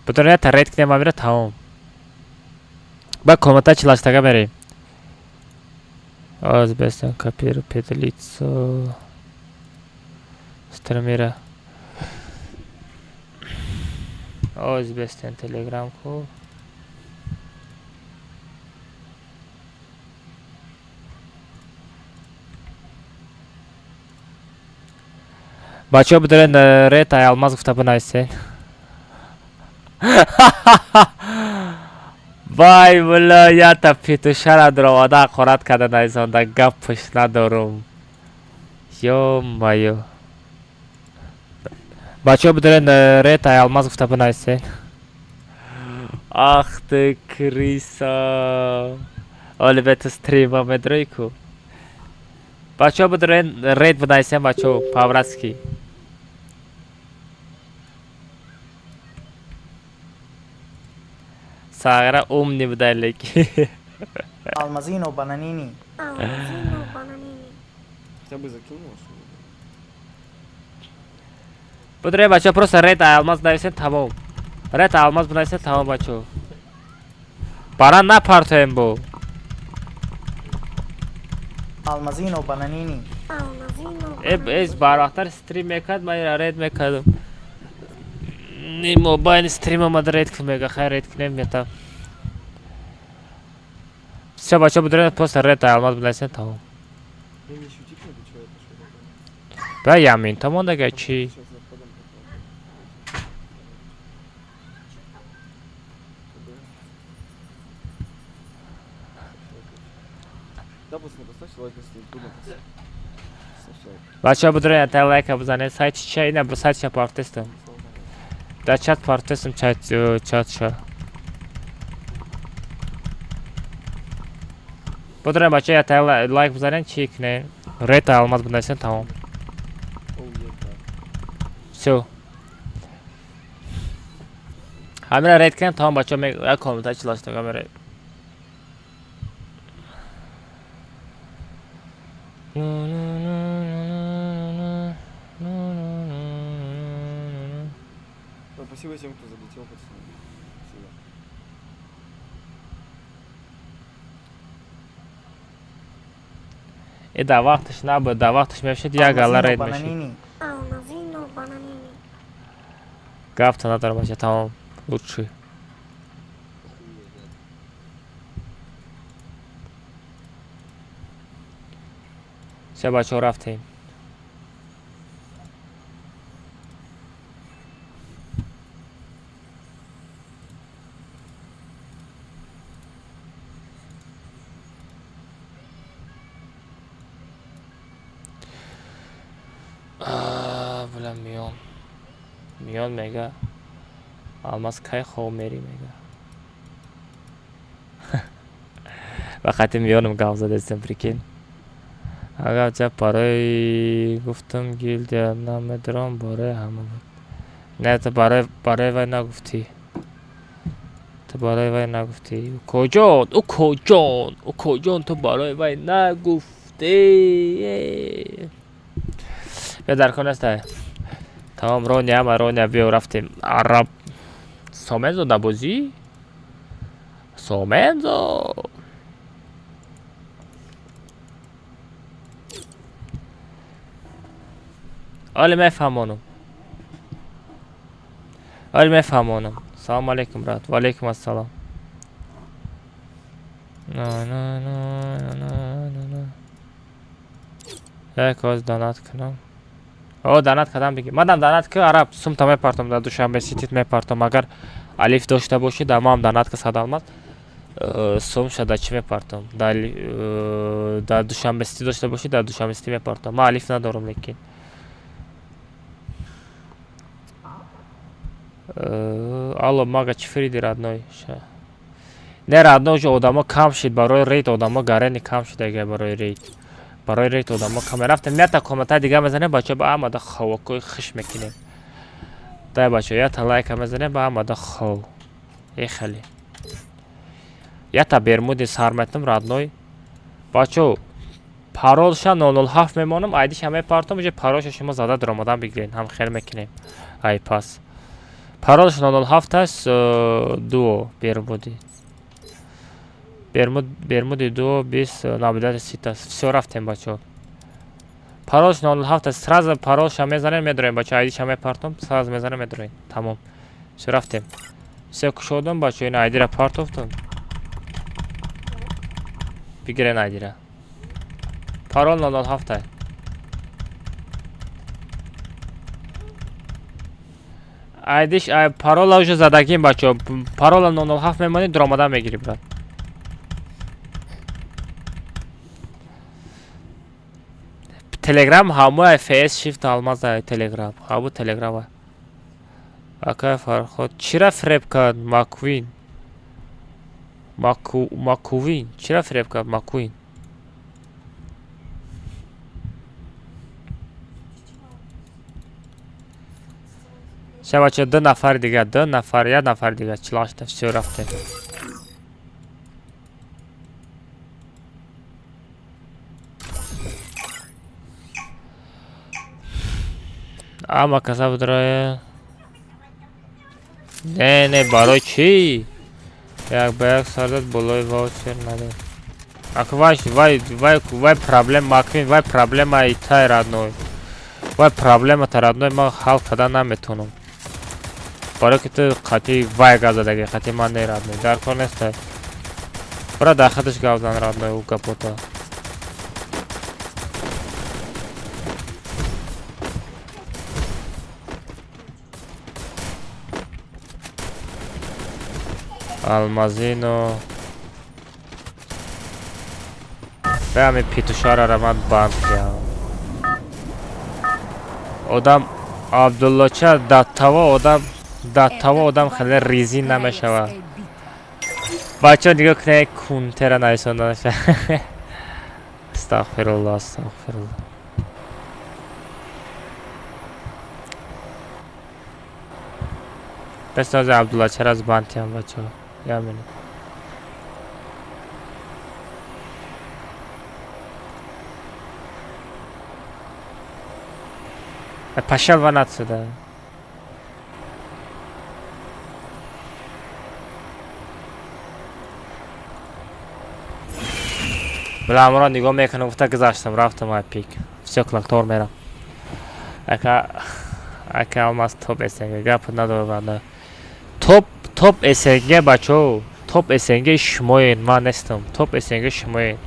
Бидорем ята рейд кунем, амира, тамом. Ба комната чилаштага мерем. Аз бестам копиру педлицо. Стримера. Оз бестен телеграм ку. Бачаҳо, бидорен рейд алмаз гуфта бинависен. Вай, бля, ята петушара дуровада ҳақорат карда нависонда, гаппуш надорум. Ё-моё. Бачаҳо, бидорен рейд алмаз гуфта бинависен. Ах ты крыса. Оли бе ту стрима медрои ку. Бачаҳо, бидорен рейд бинависен, бачаҳо, по-братски. Сағира умный будай, леки. Алмазино бананини. Алмазино бананини. Хотя бы закинул. Бидорем, бачаҳо, просто рейд алмаз нависем, тамом. Рейд алмаз бинависем, тамом, бачаҳо. Баран напартоем бо. Алмазино бананини. Алмазино. Э, барвақттар стрим мекард, ман ира рейд мекардам. Ни мобайн стрим омад рейд кун мега, хай рейд кунем мета. Всё, бачаҳо, бидорем просто рейд алмаз бинависем, тамом. Ба ямин тамондага чӣ? Бачаҳо, бидорем та лайка бизанед, сайти ча ина бо сайтша партестам. Дар чат партестам, чат чатша. Бидорем, бачаҳо, я та лайк бизанед, чӣ кунем? Рейд алмаз бинависем, тамом. Всё. Ҳамира рейд кунем, тамом, бачаҳо, як комментар чилаштага мерем. Спасибо всем, кто залетел, пацаны. Спасибо. Э, дар вақташ набуд, дар вақташ мешид, як гала Алмазино рейд мешид. Бананини. Алмазино бананини. Гафта надорам, бача, тамом. Лучший. Все, бачаҳо, рафтем. Бля, миён. Миён мега. Алмаз, кай хоб мери, мега. Вақати миёнам гап задестем, прикинь. Агар ҷа барои гуфтам, гилдия намедорам, барои ҳама буд. Не, ту барои вай нагуфтӣ. Ту барои вай нагуфтӣ. Укоҷон, укоҷон, укоҷон, ту барои вай нагуфтӣ. Бیا, дар кор нестай. Тамом, Роня, ама Роня, биё, рафтем. Араб. Сомензо дар бозӣ? Сомензо. Оле мефаҳмонам. Оле мефаҳмонам. Салому алейкум, брат. Ва алейкум ассалом. На на на на на на. Як оз донат кунам. О, донат кардам биги. Мадам донат ки, араб, сумта мепартом дар Душанбе ситит мепартом. Агар алиф дошта бошӣ, дар маам донат ка 100 алмаз. Сумша дар чӣ мепартом? Дар Душанбе сити дошта бошӣ, дар Душанбе сити мепартом. Ман алиф надорам, лекин. Алло, мага чӣ фириди, родной? Не, родной, уже одамо кам шид барои рейд, одамо гарени кам шид ага барои рейд. Барои рейд одамо кам. Рафтем, ята комментари дига мезанем, бачаҳо, ба амада ховакои хиш мекунем. Дай, бачаҳо, ята лайка мезанем, ба амада хов. Эхали. Ята бермуди сар метам, родной. Бачаҳо, паролша 007 мемонам, айдиша мепартом, уже паролша шумо зада даромадан бигирен, ҳам хел мекунем. Ай пас. Паролш 007 аст, дуо бермуди. Бермуд, бермуди дуо 20 90 сита аст. Всё, рафтем, бачаҳо. Паролш 007 аст. Сразу паролша мезанем, медроем, бачаҳо, айдиша мепартом, сразу мезанем, медроем. Тамом. Всё, рафтем. Всё, кушодам, бачаҳо, ин айдира партофтам. Бигирен айдира. Парол 007 ай. Айдиш, парола уже задагим, бачаҳо. Парола 007 мемонӣ, дуромадан мегирӣ, брат. Телеграм ҳамоя фс shift алмаз, телеграм. Ҳаму телеграм. Акай Фарход, чира фиреб кард Маквин? Маку Макувин, чира фиреб кард Маквин? Ша, бачаҳо, ду нафари дига, ду нафар, як нафари дига, 48та, всё, рафтем. Ама каса будрая. Не, не, барои чӣ? Як ба як сардад болои ваучер надод. Ак вай, вай, вай, вай проблем Маквин, вай проблема итай, родной. Вай проблема та, родной, ман ҳал кардан наметавонам. Барои ки ту қатъи вай гап задагӣ, қатъи ман не, родной. Дар кор нестай. Бара дар худаш гап зан, родной, ӯ гапота. Алмазино. Бе, петушара ман банд кардам. Одам Абдуллоча даттаво одам, даттаво одам хеле резин намешава. Бачаҳо, нигоҳ кунед, кунтера нависонда наша. Астағфирулло, астағфирулло. Бесози Абдуллочара аз банд тиям, бачаҳо. Я минут. Пошёл вон отсюда. Бля, амро нигоҳ мекунам, гуфта гузаштам, рафтам ай пик. Всё, клактор мерам. Ака, ака Алмаз топ СНГ, гап надорам банда. Топ, топ СНГ бачо, топ СНГ шумоен, ман нестам. Топ СНГ шумоен.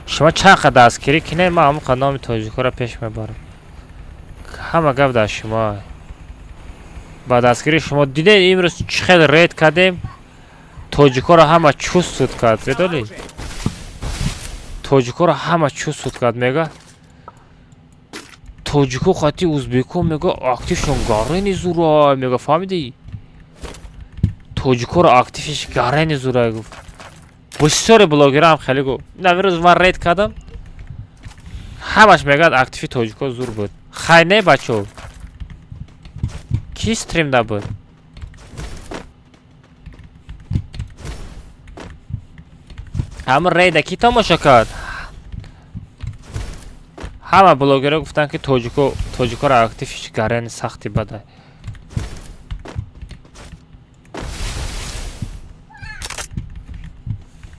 Шумо чанд қадр дастгирӣ кинед, ман ҳамон қадр номи тоҷикоро пеш мебарам. Ҳама гап дар шумо. Ба дастгирии шумо дидед имрӯз чӣ хел рейд кардем, тоҷикоро ҳама чуст суд кард, медонӣ? Тоҷикоро ҳама чуст суд кард, мега. Тоҷико хати узбеко мега актившон гарени зурай, мега фаҳмидӣ? Тоҷикоро активиш гарени зурай гуфт. Бисёре блогерам хеле гуфт. Навирӯз ман рейд кардам. Ҳамаш мегӯяд активи тоҷико зур буд. Хай не бачо. Ки стрим набуд? Ҳамин рейда ки тамошо кард? Ҳама блогерҳо гуфтанд ки тоҷико тоҷикоро активиш гарени сахти бадай.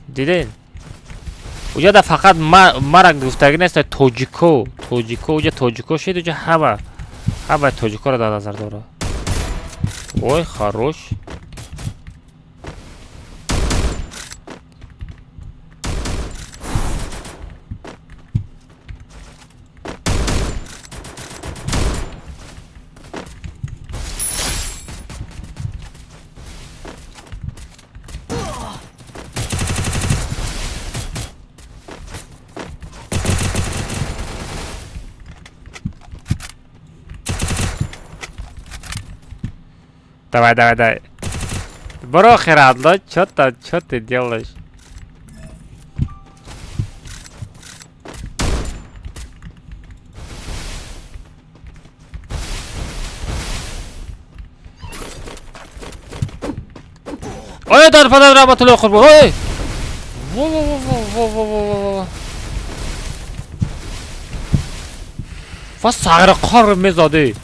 Дидед? Уҷа да фақат мара гуфтагӣ нест, тоҷико, тоҷико, уҷа тоҷико шид, уҷа ҳама ҳама тоҷикоро дар назар дорад. Ой, хорош. Давай, давай, давай. Бро, Херадло, чё то, чё ты делаешь? Ой, дар падар раҳматуллоҳи қурбон. Ой! Во во во во во во во во. Ва сагра қор мезади.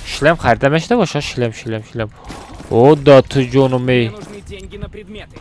Шлем харида мешуда боша? Шлем, шлем, шлем. О, да ту ҷону ме. Нужны деньги на предметы.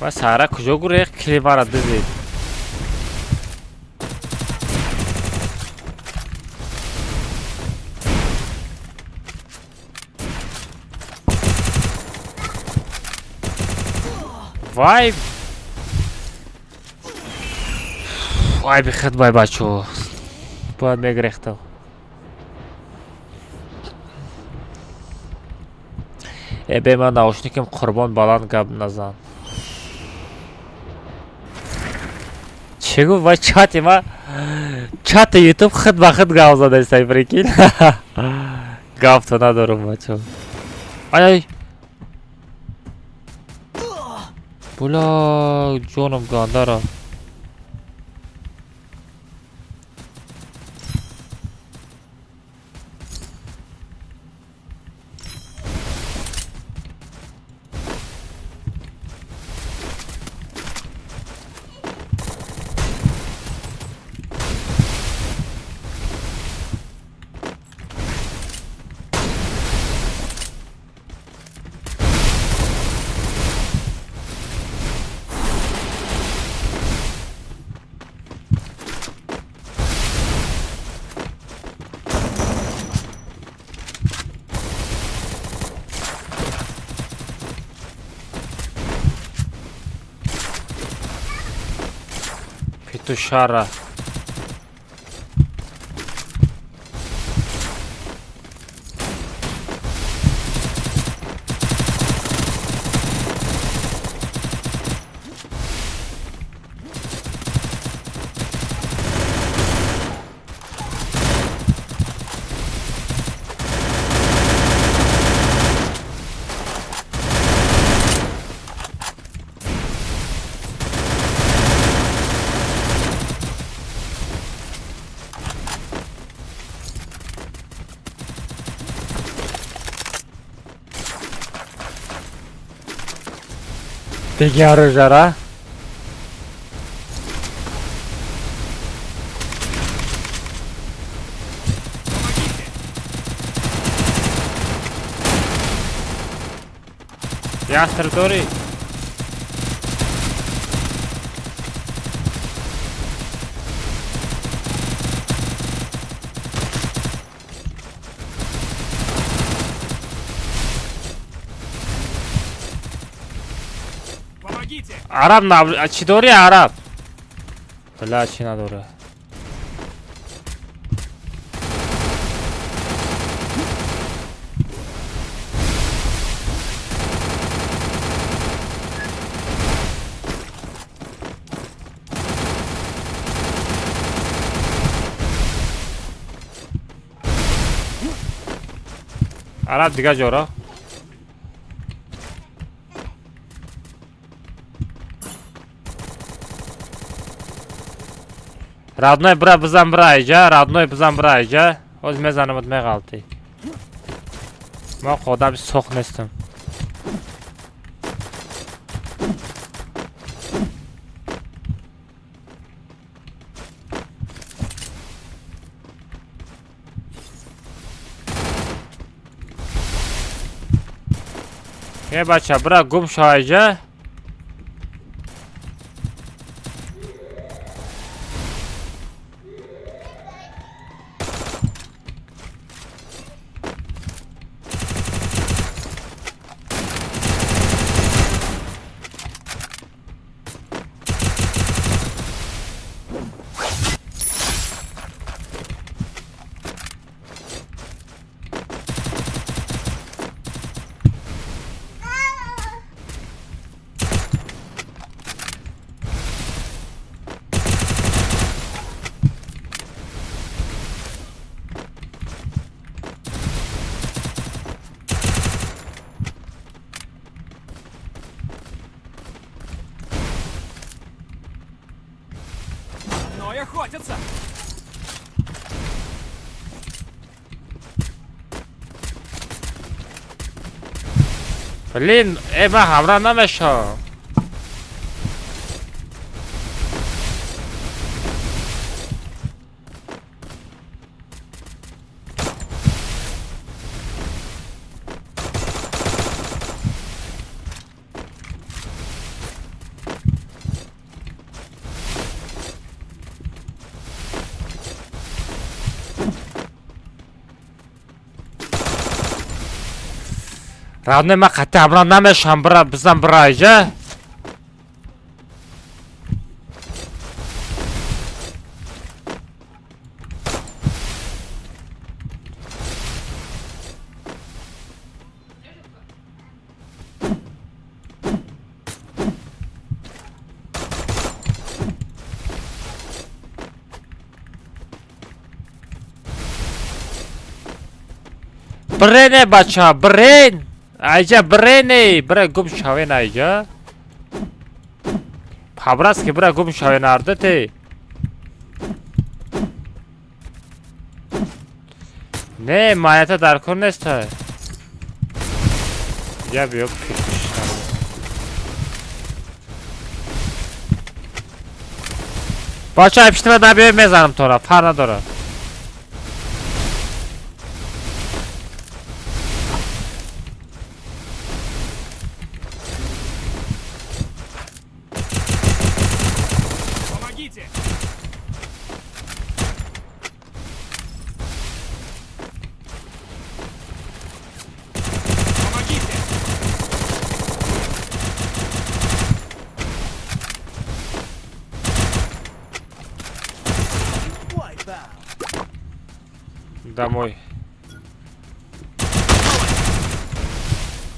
Ва сара куҷо гурехт? Клевара дизед. Вай! Вай бихед бай бачо. Бояд мегирехтам. Э бе ман наушникам қурбон баланд гап назан. Чӣ гуфт? Вай чати ма чати ютуб худ ба худ гап задастай, прикинь. Гапто надорум бачо. Ай ай. Була ҷоном гандара. Петушара. Дига оружара. Ястр дорӣ? Араб чӣ дорӣ, араб? Бля, чӣ надора? Араб дига ҷоро. Родной, бра, бизан, бра, иҷа, родной, бизан, бра, иҷа. Ҳоз мезанамат, меғалтӣ. Ман одами соқ нестам. Е, бача, бра, гум шо иҷа. Охотятся! Блин, ман ҳамроҳ намешавам. Родной, ман қатъи ҳамроҳ намешавам, бра, бизан, бра, иҷа. Брене, бача, брен! Айҷа брене, бра, гум шавен айҷа. По-братски, бра, гум шавен ардате. Не, маята дар кор неста. Я биё пикиш. Бача, пиштима набиё, мезанам тора, фар надора. Помогите! Помогите! Домой.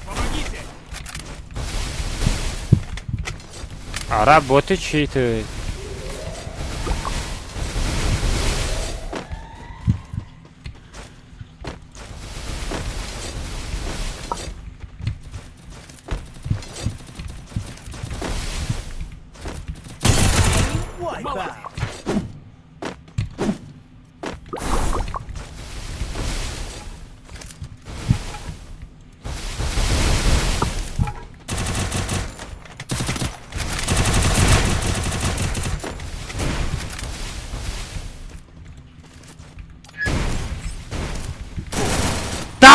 Помогите! А работы чьи-то.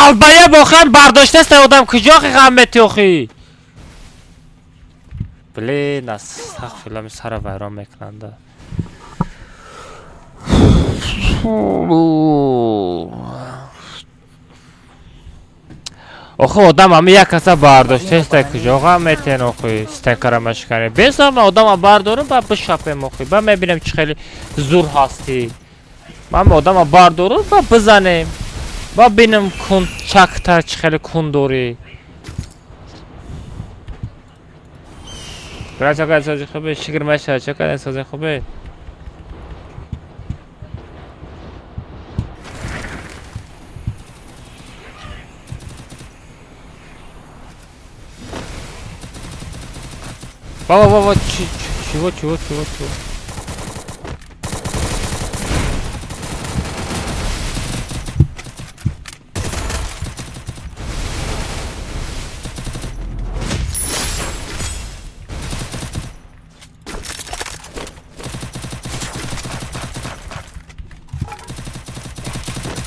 Далбая бохан бардоштаст одам куҷо ғам метиохӣ? Блин, астағфируллоҳ, сара вайрон мекунанда. Охи одам ҳами як каса бардоштаст, куҷо ғам метиҳен охи? Стенкара машкане. Беза ма одама бардорам, ба бишапем охи. Ба мебинем чӣ хеле зур ҳастӣ. Ман одама бардорам, ба бизанем. Ба бинем кун чакта чӣ хеле кун дорӣ. Бра чакар сози хубе, шукр маша, чакар сози хубе. Баба, баба, чего, чего, чего, чего?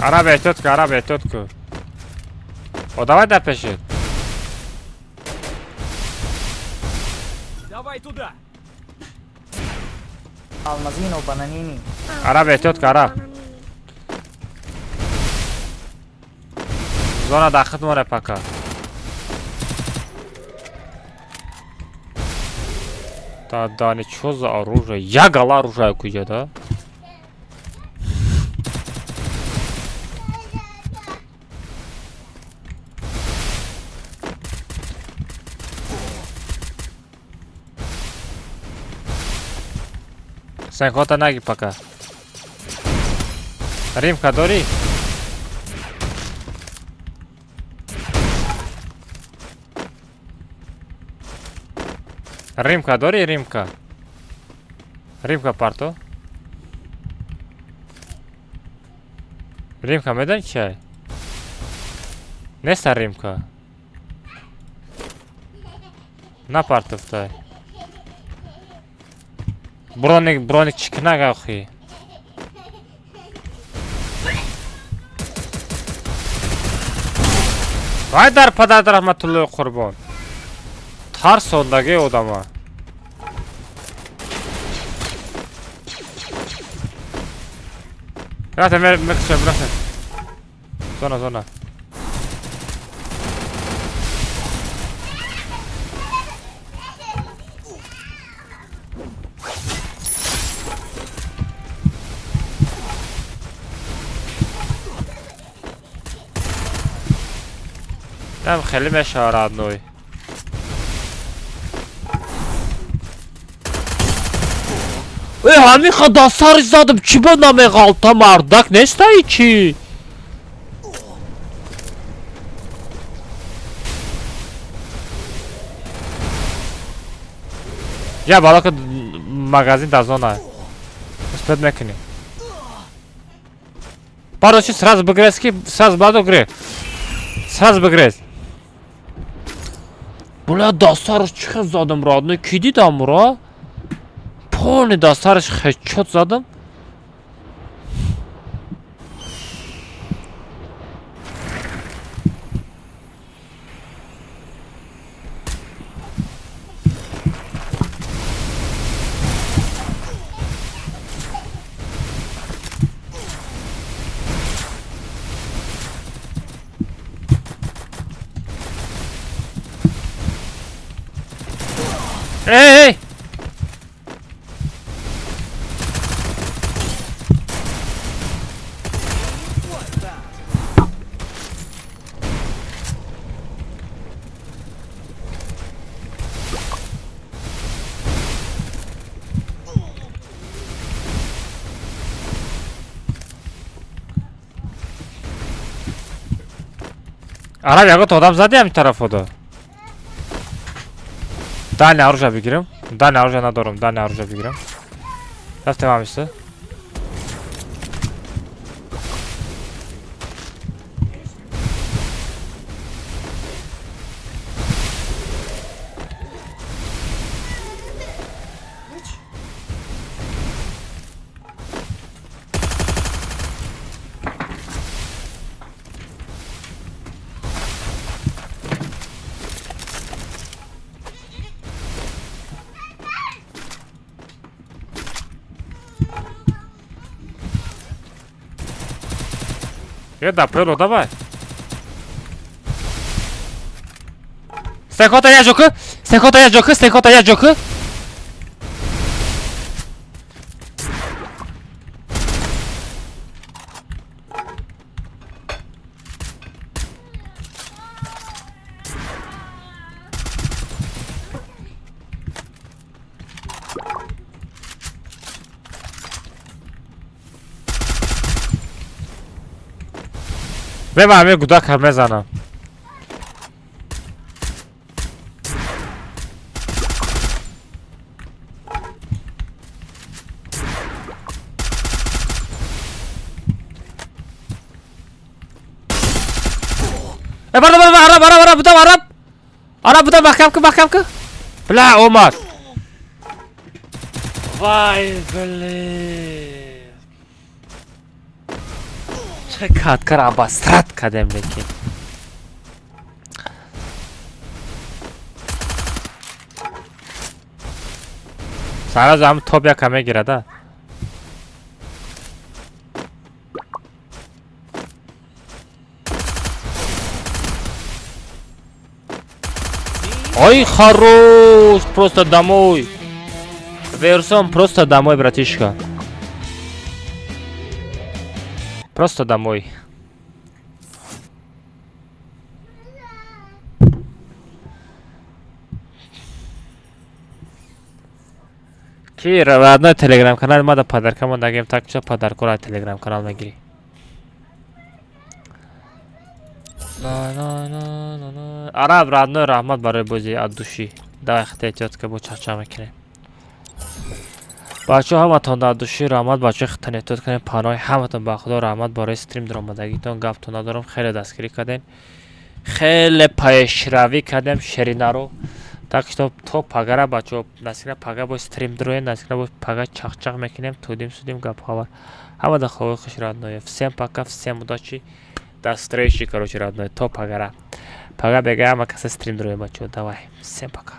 Арабия, тетка, арабия, тетку. О, давай допиши. Давай туда. Алмазино, бананини. Арабия, тетка, араб. Зона дахт море пока. Да, да, ничего за оружие. Я гала оружие куя, да? Санхота наги пока. Римка дори. Римка дори, Римка. Римка парто. Римка медан чай. Неста Римка. На партовтай. Броник, броник чикнага охи. Вай дар падар раҳматуллои қурбон. Тарсондаги одама. Рафтем, мекушем, рафтем. Зона, зона. Там хеле мешава родной. Эй, ҳамин ха сари задам, чӣ ба намеғалта мардак нестаи чӣ? Я балака магазин дар зона. Успеть мекунӣ. Парочи сразу бигрез ки, сразу баъду гре. Сразу бигрез. Бля, дастарш чӣ хел задам родной, ки дидам ро? Полный дастарш хедшот задам. Эй, эй! Араб ягот одам зади ҳамин тарафода. Дальний оружие бигирем. Дальний оружие надорам, дальний оружие бигирем. Рафтем ҳамиса. Е, да пело, давай. Стекота я жоку, стекота я жоку, стекота я жоку. Бема ҳамин гудака мезанам. Э, бардо, бардо, араб, араб, араб, будам, араб. Араб, будам, маҳкам кун, маҳкам кун. Бля, омад. Вай, блин. Чӣ каткар абастрат кардем лекин. Саразу ҳам топ яка мегирада. Ой, хорош! Просто домой. Версон, просто домой, братишка. Просто домой. Ки родной телеграм-канал мада подарка мондагем, так чо подаркора телеграм-канал мегирӣ. Араб, родной, раҳмат барои бозӣ от души. Давай хите эҳтиёт ка, бо чахчах мекунем. Бачаҳо, ҳаматон дар души раҳмат. Бачаҳо, хитан эҳтиёт кунем. Паноҳи ҳаматон ба Худо. Раҳмат барои стрим даромадагитон. Гаптон надорам, хеле дастгирӣ кардем, хеле пешравӣ кардем шеринаро. Так что то пагара, бачаҳо, насира пага бо стрим дуроем, насира бо пага чахчах мекунем, тудим судим, гап хабар. Ҳамада ховои хуш, родное. Всем пока, всем удачи, до встречи, короче, родное, то пагара. Пага бега ҳама каса стрим дуроем, бачаҳо. Давай, всем пока.